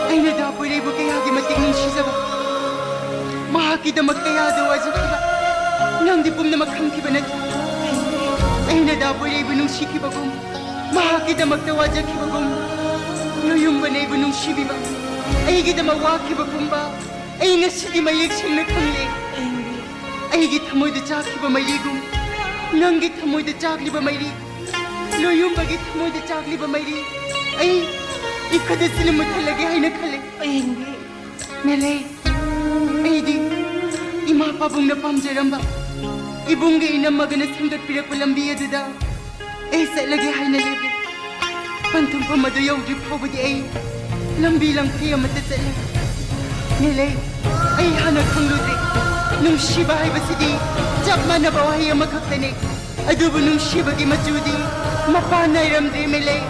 ꯑꯩꯅ ꯗꯥ ꯄꯣꯏꯔꯩꯕꯨ ꯀꯌꯥꯒꯤ ꯃꯇꯤꯛ ꯅꯨꯡꯁꯤꯖꯕ, ꯃꯍꯥꯛꯀꯤꯗꯃꯛ ꯀꯌꯥꯗ ꯋꯥꯖꯈꯤꯕ, ꯅꯪꯗꯤ ꯄꯨꯝꯅꯃꯛ ꯈꯪꯈꯤꯕ ꯅꯠꯇ꯭ꯔꯥ? ꯑꯩꯅ ꯗꯥ ꯄꯣꯏꯔꯩꯕꯨ ꯅꯨꯡꯁꯤꯈꯤꯕꯒꯨꯝ, ꯃꯍꯥꯛꯀꯤꯗꯃꯛꯇ ꯋꯥꯖꯈꯤꯕꯒꯨꯝ, ꯂꯣꯌꯨꯝꯕꯅ ꯑꯩꯕꯨ ꯅꯨꯡꯁꯤꯕꯤꯕ, ꯑꯩꯒꯤꯗꯃꯛ ꯋꯥꯈꯤꯕ ꯄꯨꯝꯕ ꯑꯩ ꯉꯁꯤꯗꯤ ꯃꯌꯦꯛ ꯁꯦꯡꯅ ꯈꯪꯂꯦ꯫ ꯑꯩꯒꯤ ꯊꯃꯣꯏꯗ ꯆꯥꯛꯈꯤꯕ ꯃꯩꯔꯤꯒꯨꯝ, ꯅꯪꯒꯤ ꯊꯃꯣꯏꯗ ꯆꯥꯛꯂꯤꯕ ꯃꯩꯔꯤ, ꯂꯣꯌꯨꯝꯕꯒꯤ ꯊꯃꯣꯏꯗ ꯆꯥꯛꯂꯤꯕ ꯃꯩꯔꯤ, ꯑꯩ ꯏꯈꯗ ꯁꯤꯅ ꯃꯨꯠꯊꯠꯂꯒꯦ ꯍꯥꯏꯅ ꯈꯜꯂꯦ꯫ ꯑꯌꯤꯡꯕꯤ꯫ ꯃꯦꯂꯩ, ꯑꯩꯗꯤ ꯏꯃꯥ ꯄꯥꯕꯨꯡꯅ ꯄꯥꯝꯖꯔꯝꯕ ꯏꯕꯨꯡꯒ ꯏꯅꯝꯃꯒꯅ ꯁꯦꯝꯒꯠꯄꯤꯔꯛꯄ ꯂꯝꯕꯤ ꯑꯗꯨꯗ ꯑꯩ ꯆꯠꯂꯒꯦ ꯍꯥꯏꯅ ꯂꯦꯞꯂꯦ꯫ ꯄꯟꯊꯨꯡꯐꯝ ꯑꯗꯨ ꯌꯧꯗ꯭ꯔꯤ ꯐꯥꯎꯕꯗꯤ ꯑꯩ ꯂꯝꯕꯤ ꯂꯝꯈꯩ ꯑꯃꯠꯇ ꯆꯠꯂꯦ꯫ ꯃꯦꯂꯩ, ꯑꯩ ꯍꯥꯟꯅ ꯈꯪꯂꯨꯗ꯭ꯔꯦ꯫ ꯅꯨꯡꯁꯤꯕ ꯍꯥꯏꯕꯁꯤꯗꯤ ꯆꯞ ꯃꯥꯟꯅꯕ ꯋꯥꯍꯩ ꯑꯃꯈꯛꯇꯅꯦ꯫ ꯑꯗꯨꯕꯨ ꯅꯨꯡꯁꯤꯕꯒꯤ ꯃꯆꯨꯗꯤ ꯃꯄꯥꯟ ꯅꯥꯏꯔꯝꯗ꯭ꯔꯦ, ꯃꯦꯂꯩ꯫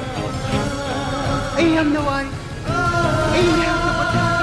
ꯑꯩ ꯌꯥꯝꯅ ꯋꯥꯔꯦ꯫ ꯑꯩ ꯉꯥꯏꯍꯥꯛꯇ ꯄꯣꯊꯥꯒꯦ꯫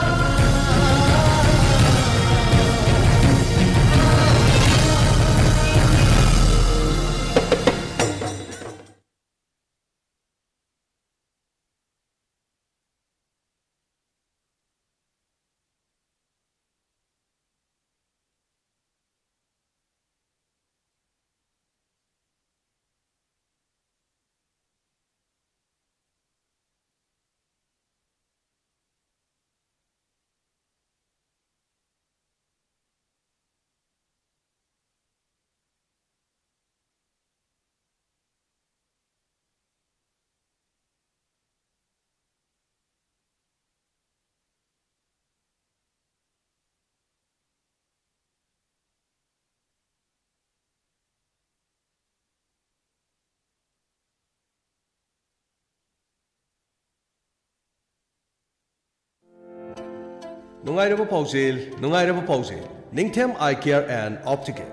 ꯅꯨꯡꯉꯥꯏꯔꯕ ꯄꯥꯎꯖꯦꯜ, ꯅꯨꯡꯉꯥꯏꯔꯕ ꯄꯥꯎꯖꯦꯜ꯫ Ningthem Eye Care and Optical,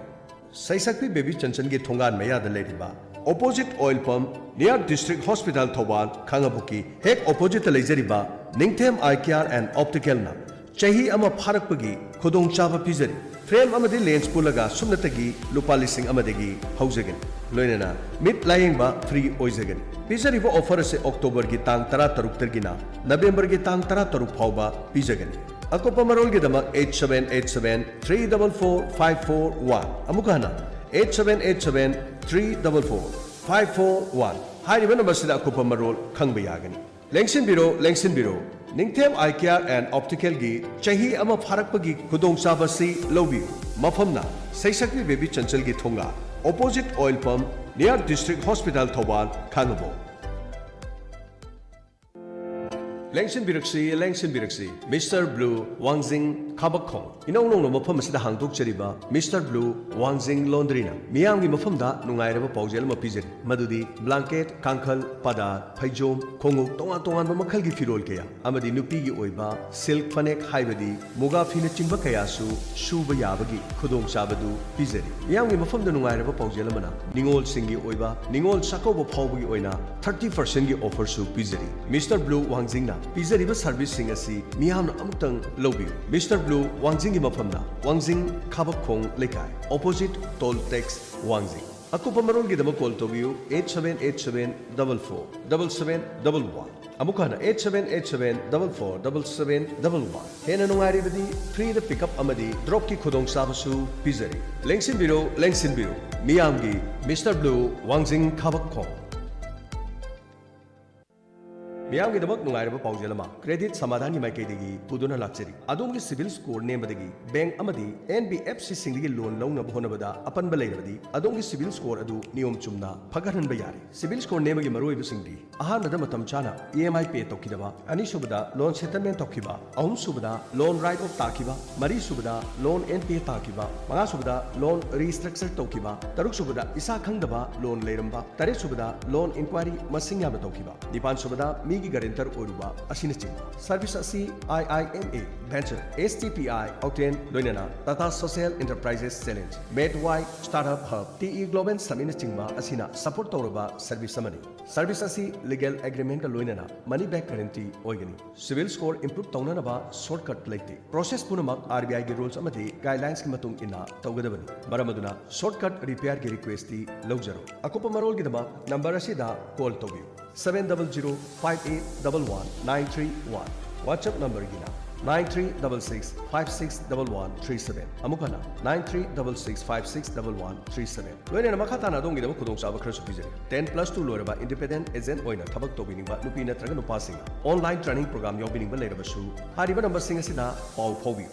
ꯁꯩꯁꯛꯄꯤ ꯕꯦꯕꯤ ꯆꯟꯆꯟꯒꯤ ꯊꯣꯡꯒꯥꯟ ꯃꯌꯥꯗ ꯂꯩꯔꯤꯕ, opposite oil pump, near District Hospital Thoubal, ꯈꯥꯡꯉꯕꯣꯛꯀꯤ ꯍꯦꯛ oppositeꯇ ꯂꯩꯖꯔꯤꯕ ꯅꯤꯡꯊꯦꯝ Eye Care and Opticalꯅ ꯆꯍꯤ ꯑꯃ ꯐꯥꯔꯛꯄꯒꯤ ꯈꯨꯗꯣꯡꯆꯥꯕ ꯄꯤꯖꯔꯤ꯫ Frame ꯑꯃꯗꯤ lens ꯄꯨꯜꯂꯒ ꯁꯨꯞꯅꯇꯒꯤ ꯂꯨꯄꯥ ꯂꯤꯁꯤꯡ ꯑꯃꯗꯒꯤ ꯍꯧꯖꯒꯅꯤ꯫ ꯂꯣꯏꯅꯅ ꯃꯤꯠ ꯂꯥꯌꯦꯡꯕ free ꯑꯣꯏꯖꯒꯅꯤ꯫ ꯄꯤꯖꯔꯤꯕ offer ꯑꯁꯤ Octoberꯒꯤ ꯇꯥꯡ ꯇꯔꯥꯇꯔꯨꯛꯇꯒꯤꯅ Novemberꯒꯤ ꯇꯥꯡ ꯇꯔꯥꯇꯔꯨꯛ ꯐꯥꯎꯕ ꯄꯤꯖꯒꯅꯤ꯫ ꯑꯀꯨꯞꯄ ꯃꯔꯣꯜꯒꯤꯗꯃꯛ eight seven eight seven three double four five four one, ꯑꯃꯨꯛꯀ ꯍꯟꯅ, eight seven eight seven three double four five four one ꯍꯥꯏꯔꯤꯕ numberꯁꯤꯗ ꯑꯀꯨꯞꯄ ꯃꯔꯣꯜ ꯈꯪꯕ ꯌꯥꯒꯅꯤ꯫ ꯂꯦꯡꯁꯤꯟꯕꯤꯔꯣ, ꯂꯦꯡꯁꯤꯟꯕꯤꯔꯣ, ꯅꯤꯡꯊꯦꯝ Eye Care and Opticalꯒꯤ ꯆꯍꯤ ꯑꯃ ꯐꯥꯔꯛꯄꯒꯤ ꯈꯨꯗꯣꯡꯆꯥꯕꯁꯤ ꯂꯧꯕꯤꯌꯨ꯫ ꯃꯐꯝꯅ ꯁꯩꯁꯛꯄꯤ ꯕꯦꯕꯤ ꯆꯟꯆꯜꯒꯤ ꯊꯣꯡꯒꯥꯜ, opposite oil pump, near District Hospital Thoubal, Khangabok. ꯂꯦꯡꯁꯤꯟꯕꯤꯔꯛꯁꯤ, ꯂꯦꯡꯁꯤꯟꯕꯤꯔꯛꯁꯤ, Mister Blue, ꯋꯥꯡꯖꯤꯡ, ꯈꯥꯕꯛꯈꯣꯡ꯫ ꯏꯅꯧ ꯅꯧꯅ ꯃꯐꯝ ꯑꯁꯤꯗ ꯍꯥꯡꯗꯣꯛꯆꯔꯤꯕ Mister Blue, ꯋꯥꯡꯖꯤꯡ Laundryꯅ ꯃꯤꯌꯥꯝꯒꯤ ꯃꯐꯝꯗ ꯅꯨꯡꯉꯥꯏꯔꯕ ꯄꯥꯎꯖꯦꯜ ꯑꯃ ꯄꯤꯖꯔꯤ, ꯃꯗꯨꯗꯤ blanket, ꯀꯥꯡꯈꯜ, ꯄꯥꯗꯥ, ꯐꯩꯖꯣꯝ, ꯈꯣꯡꯎꯞ, ꯇꯣꯉꯥꯟ ꯇꯣꯉꯥꯟꯕ ꯃꯈꯜꯒꯤ ꯐꯤꯔꯣꯜ ꯀꯌꯥ ꯑꯃꯗꯤ ꯅꯨꯄꯤꯒꯤ ꯑꯣꯏꯕ silk ꯐꯅꯦꯛ ꯍꯥꯏꯕꯗꯤ ꯃꯨꯒꯥ ꯐꯤꯅꯆꯤꯡꯕ ꯀꯌꯥꯁꯨ ꯁꯨꯕ ꯌꯥꯕꯒꯤ ꯈꯨꯗꯣꯡꯆꯥꯕꯗꯨ ꯄꯤꯖꯔꯤ꯫ ꯃꯤꯌꯥꯝꯒꯤ ꯃꯐꯝꯗ ꯅꯨꯡꯉꯥꯏꯔꯕ ꯄꯥꯎꯖꯦꯜ ꯑꯃꯅ, ꯅꯤꯉꯣꯜꯁꯤꯡꯒꯤ ꯑꯣꯏꯕ ꯅꯤꯉꯣꯜ ꯆꯥꯛꯀꯧꯕ ꯐꯥꯎꯕꯒꯤ ꯑꯣꯏꯅ thirty percentꯀꯤ offerꯁꯨ ꯄꯤꯖꯔꯤ꯫ Mister Blue ꯋꯥꯡꯖꯤꯡꯅ ꯄꯤꯖꯔꯤꯕ serviceꯁꯤꯡ ꯑꯁꯤ ꯃꯤꯌꯥꯝꯅ ꯑꯃꯨꯛꯇꯪ ꯂꯧꯕꯤꯌꯨ꯫ Mister Blue ꯋꯥꯡꯖꯤꯡꯒꯤ ꯃꯐꯝꯗ, ꯋꯥꯡꯖꯤꯡ ꯈꯥꯕꯛꯈꯣꯡ ꯂꯩꯀꯥꯏ, opposite toll tax, ꯋꯥꯡꯖꯤꯡ꯫ ꯑꯀꯨꯞꯄ ꯃꯔꯣꯜꯒꯤꯗꯃꯛ call ꯇꯧꯕꯤꯌꯨ eight seven eight seven double four double seven double one꯫ ꯑꯃꯨꯛ ꯍꯟꯅ eight seven eight seven double four double seven double one꯫ ꯍꯦꯟꯅ ꯅꯨꯡꯉꯥꯏꯔꯤꯕꯗꯤ freeꯗ pickup ꯑꯃꯗꯤ dropꯀꯤ ꯈꯨꯗꯣꯡꯆꯥꯕꯁꯨ ꯄꯤꯖꯔꯤ꯫ ꯂꯦꯡꯁꯤꯟꯕꯤꯔꯣ, ꯂꯦꯡꯁꯤꯟꯕꯤꯔꯣ, ꯃꯤꯌꯥꯝꯒꯤ Mister Blue, ꯋꯥꯡꯖꯤꯡ ꯈꯥꯕꯛꯈꯣꯡ꯫ ꯃꯤꯌꯥꯝꯒꯤꯗꯃꯛ ꯅꯨꯡꯉꯥꯏꯔꯕ ꯄꯥꯎꯖꯦꯜ ꯑꯃ credit ꯁꯃꯥꯙꯥꯟꯒꯤ ꯃꯥꯏꯀꯩꯗꯒꯤ ꯄꯨꯗꯨꯅ ꯂꯥꯛꯆꯔꯤ꯫ ꯑꯗꯣꯝꯒꯤ CIBIL score ꯅꯦꯝꯕꯗꯒꯤ bank ꯑꯃꯗꯤ NBFCꯁꯤꯡꯗꯒꯤ loan ꯂꯧꯅꯕ ꯍꯣꯠꯅꯕꯗ ꯑꯄꯟꯕ ꯂꯩꯔꯕꯗꯤ, ꯑꯗꯣꯝꯒꯤ CIBIL score ꯑꯗꯨ ꯅꯤꯌꯣꯝ ꯆꯨꯝꯅ ꯐꯒꯠꯍꯟꯕ ꯌꯥꯔꯤ꯫ CIBIL score ꯅꯦꯝꯕꯒꯤ ꯃꯔꯨꯑꯣꯏꯕꯁꯤꯡꯗꯤ: ꯑꯍꯥꯟꯕꯗ, ꯃꯇꯝ ꯆꯥꯅ EMI pay ꯇꯧꯈꯤꯗꯕ; ꯑꯅꯤꯁꯨꯕꯗ, loan settlement ꯇꯧꯈꯤꯕ; ꯑꯍꯨꯝꯁꯨꯕꯗ, loan write off ꯇꯥꯈꯤꯕ; ꯃꯔꯤꯁꯨꯕꯗ, loan NPA ꯇꯥꯈꯤꯕ; ꯃꯉꯥꯁꯨꯕꯗ, loan restructure ꯇꯧꯈꯤꯕ; ꯇꯔꯨꯛꯁꯨꯕꯗ, ꯏꯁꯥ ꯈꯪꯗꯕ loan ꯂꯩꯔꯝꯕ; ꯇꯔꯦꯠꯁꯨꯕꯗ, loan inquiry ꯃꯁꯤꯡ ꯌꯥꯝꯅ ꯇꯧꯈꯤꯕ; ꯅꯤꯄꯥꯟꯁꯨꯕꯗ, ꯃꯤ ꯒꯥꯔꯦꯟꯇꯔ ꯑꯣꯏꯔꯨꯕ ꯑꯁꯤꯅꯆꯤꯡꯕ꯫ ꯁꯔꯚꯤꯁ ꯑꯁꯤ I I M A venture, S T P I octane, ꯂꯣꯏꯅꯅ Tata social enterprises challenge, MeitY startup hub, T E global ꯁꯕꯃꯤꯠꯅꯆꯤꯡꯕ ꯑꯁꯤꯅ ꯁꯄꯣꯔꯠ ꯇꯧꯔꯕ ꯁꯔꯚꯤꯁ ꯑꯃꯅꯤ꯫ ꯁꯔꯚꯤꯁ ꯑꯁꯤ ꯂꯤꯒꯦꯜ ꯑꯦꯒ꯭ꯔꯤꯃꯦꯟꯠꯀ ꯂꯣꯏꯅꯅ ꯃꯅꯤ ꯕꯦꯛ ꯒꯥꯔꯦꯟꯇꯤ ꯑꯣꯏꯒꯅꯤ꯫ ꯁꯤꯚꯤꯜ ꯁ꯭ꯀꯣꯔ ꯏꯝꯄ꯭ꯔꯨꯚ ꯇꯧꯅꯅꯕ ꯁꯣꯔꯠꯀꯠ ꯂꯩꯇꯦ꯫ ꯄ꯭ꯔꯣꯁꯦꯁ ꯄꯨꯝꯅꯃꯛ ꯑꯥꯔ ꯕꯤ ꯑꯥꯏꯒꯤ ꯔꯨꯜꯁ ꯑꯃꯗꯤ ꯒꯥꯏꯗꯂꯥꯏꯟꯁꯀꯤ ꯃꯇꯨꯡ ꯏꯟꯅ ꯇꯧꯒꯗꯕꯅꯤ꯫ ꯃꯔꯝ ꯑꯗꯨꯅ ꯁꯣꯔꯠꯀꯠ ꯔꯤꯄꯤꯌꯥꯔꯒꯤ ꯔꯤꯀ꯭ꯋꯦꯁꯇꯤ ꯂꯧꯖꯔꯣꯏ꯫ ꯑꯀꯨꯞꯄ ꯃꯔꯣꯜꯒꯤꯗꯃꯛ ꯅꯝꯕꯔ ꯑꯁꯤꯗ ꯀꯣꯜ ꯇꯧꯕꯤꯌꯨ, seven double zero five eight double one nine three one꯫ WhatsApp ꯅꯝꯕꯔꯒꯤꯅ nine three double six five six double one three seven꯫ ꯑꯃꯨꯛ ꯍꯟꯅ, nine three double six five six double one three seven꯫ ꯂꯣꯏꯅꯅ ꯃꯈꯥ ꯇꯥꯅ ꯑꯗꯣꯝꯒꯤꯗꯃꯛ ꯈꯨꯗꯣꯡꯆꯥꯕ ꯈꯔꯁꯨ ꯄꯤꯖꯔꯤ꯫ Ten plus two ꯂꯣꯏꯔꯕ independent agent ꯑꯣꯏꯅ ꯊꯕꯛ ꯇꯧꯕꯤꯅꯤꯡꯕ ꯅꯨꯄꯤ ꯅꯠꯇ꯭ꯔꯒ ꯅꯨꯄꯥꯁꯤꯡꯅ ꯑꯣꯟꯂꯥꯏꯟ ꯇ꯭ꯔꯦꯅꯤꯡ ꯄ꯭ꯔꯣꯒ꯭ꯔꯥꯝ ꯌꯥꯎꯕꯤꯅꯤꯡꯕ ꯂꯩꯔꯕꯁꯨ ꯍꯥꯏꯔꯤꯕ ꯅꯝꯕꯔꯁꯤꯡ ꯑꯁꯤꯗ ꯄꯥꯎ ꯐꯥꯎꯕꯤꯌꯨ꯫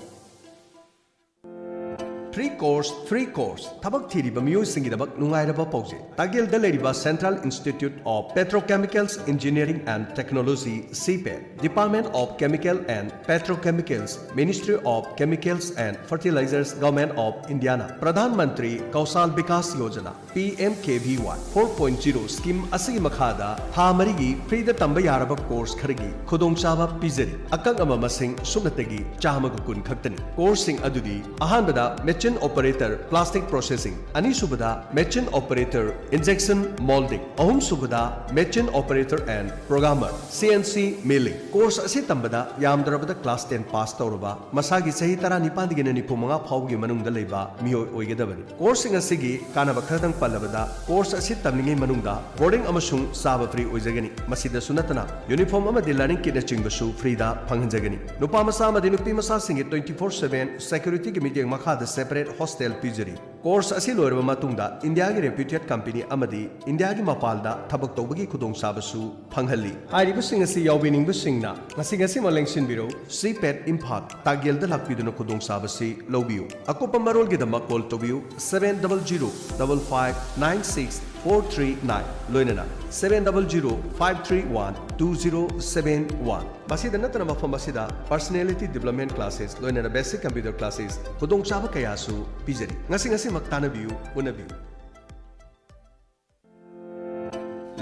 Free course, free course꯫ ꯊꯕꯛ ꯊꯤꯔꯤꯕ ꯃꯤꯑꯣꯏꯁꯤꯡꯒꯤꯗꯃꯛ ꯅꯨꯡꯉꯥꯏꯔꯕ ꯄꯥꯎꯖꯦꯜ꯫ ꯇꯥꯒꯦꯜꯗ ꯂꯩꯔꯤꯕ Central Institute of Petrochemicals Engineering and Technology, CPET, Department of Chemical and Petrochemicals, Ministry of Chemicals and Fertilizers, Government of Indiaꯅ Pradhan Mantri ꯀꯧꯁꯥꯜ Vikas Yojana, P M K V Y four point zero scheme ꯑꯁꯤꯒꯤ ꯃꯈꯥꯗ ꯊꯥ ꯃꯔꯤꯒꯤ ꯐ꯭ꯔꯤꯗ ꯇꯝꯕ ꯌꯥꯔꯕ ꯀꯣꯔꯁ ꯈꯔꯒꯤ ꯈꯨꯗꯣꯡꯆꯥꯕ ꯄꯤꯖꯔꯤ꯫ ꯑꯀꯛꯅꯕ ꯃꯁꯤꯡ ꯁꯨꯞꯅꯇꯒꯤ ꯆꯥꯝꯃꯒ ꯀꯨꯟ ꯈꯛꯇꯅꯤ꯫ ꯀꯣꯔꯁꯁꯤꯡ ꯑꯗꯨꯗꯤ: ꯑꯍꯥꯟꯕꯗ, machine operator plastic processing, ꯑꯅꯤꯁꯨꯕꯗ, machine operator injection molding, ꯑꯍꯨꯝꯁꯨꯕꯗ, machine operator and programmer, C N C milling꯫ Course ꯑꯁꯤ ꯇꯝꯕꯗ ꯌꯥꯝꯗ꯭ꯔꯕꯗ ꯀ꯭ꯂꯥꯁ ꯇꯦꯟ ꯄꯥꯁ ꯇꯧꯔꯕ, ꯃꯁꯥꯒꯤ ꯆꯍꯤ ꯇꯔꯥꯅꯤꯄꯥꯟꯗꯒꯤꯅ ꯅꯤꯐꯨ ꯃꯉꯥ ꯐꯥꯎꯕꯒꯤ ꯃꯅꯨꯡꯗ ꯂꯩꯕ ꯃꯤꯑꯣꯏ ꯑꯣꯏꯒꯗꯕꯅꯤ꯫ ꯀꯣꯔꯁꯁꯤꯡ ꯑꯁꯤꯒꯤ ꯀꯥꯟꯅꯕ ꯈꯔꯗꯪ ꯄꯜꯂꯕꯗ, ꯀꯣꯔꯁ ꯑꯁꯤ ꯇꯝꯂꯤꯉꯩ ꯃꯅꯨꯡꯗ ꯕꯣꯔꯗꯤꯡ ꯑꯃꯁꯨꯡ ꯆꯥꯕ ꯐ꯭ꯔꯤ ꯑꯣꯏꯖꯒꯅꯤ꯫ ꯃꯁꯤꯗꯁꯨ ꯅꯠꯇꯅ, ꯌꯨꯅꯤꯐꯣꯔꯝ ꯑꯃꯗꯤ ꯂꯔꯅꯤꯡ ꯀꯤꯠꯅꯆꯤꯡꯕꯁꯨ ꯐ꯭ꯔꯤꯗ ꯐꯪꯍꯟꯖꯒꯅꯤ꯫ ꯅꯨꯄꯥ ꯃꯆꯥ ꯑꯃꯗꯤ ꯅꯨꯄꯤ ꯃꯆꯥꯁꯤꯡꯒꯤ twenty four seven ꯁꯦꯀ꯭ꯌꯨꯔꯤꯇꯤꯒꯤ ꯃꯤꯠꯌꯦꯡ ꯃꯈꯥꯗ ꯁꯦꯄꯔꯦꯠ ꯍꯣꯁꯇꯦꯜ ꯄꯤꯖꯔꯤ꯫ ꯀꯣꯔꯁ ꯑꯁꯤ ꯂꯣꯏꯔꯕ ꯃꯇꯨꯡꯗ ꯏꯟꯗꯤꯌꯥꯒꯤ ꯔꯦꯄ꯭ꯌꯨꯇꯦꯗ ꯀꯝꯄꯦꯅꯤ ꯑꯃꯗꯤ ꯏꯟꯗꯤꯌꯥꯒꯤ ꯃꯄꯥꯟꯗ ꯊꯕꯛ ꯇꯧꯕꯒꯤ ꯈꯨꯗꯣꯡꯆꯥꯕꯁꯨ ꯐꯪꯍꯜꯂꯤ꯫ ꯍꯥꯏꯔꯤꯕꯁꯤꯡ ꯑꯁꯤ ꯌꯥꯎꯕꯤꯅꯤꯡꯕꯁꯤꯡꯅ ꯉꯁꯤ ꯉꯁꯤꯃꯛ ꯂꯦꯡꯁꯤꯟꯕꯤꯔꯧ, CPET ꯏꯝꯐꯥꯜ, ꯇꯥꯒꯦꯜꯗ ꯂꯥꯛꯄꯤꯗꯨꯅ ꯈꯨꯗꯣꯡꯆꯥꯕꯁꯤ ꯂꯧꯕꯤꯌꯨ꯫ ꯑꯀꯨꯞꯄ ꯃꯔꯣꯜꯒꯤꯗꯃꯛ ꯀꯣꯜ ꯇꯧꯕꯤꯌꯨ, seven double zero double five nine six four three nine, ꯂꯣꯏꯅꯅ seven double zero five three one two zero seven one꯫ ꯃꯁꯤꯗ ꯅꯠꯇꯅ ꯃꯐꯝ ꯑꯁꯤꯗ personality development classes, ꯂꯣꯏꯅꯅ basic computer classes, ꯈꯨꯗꯣꯡꯆꯥꯕ ꯀꯌꯥꯁꯨ ꯄꯤꯖꯔꯤ꯫ ꯉꯁꯤ ꯉꯁꯤꯃꯛ ꯇꯥꯟꯅꯕꯤꯌꯨ, ꯎꯅꯕꯤꯌꯨ꯫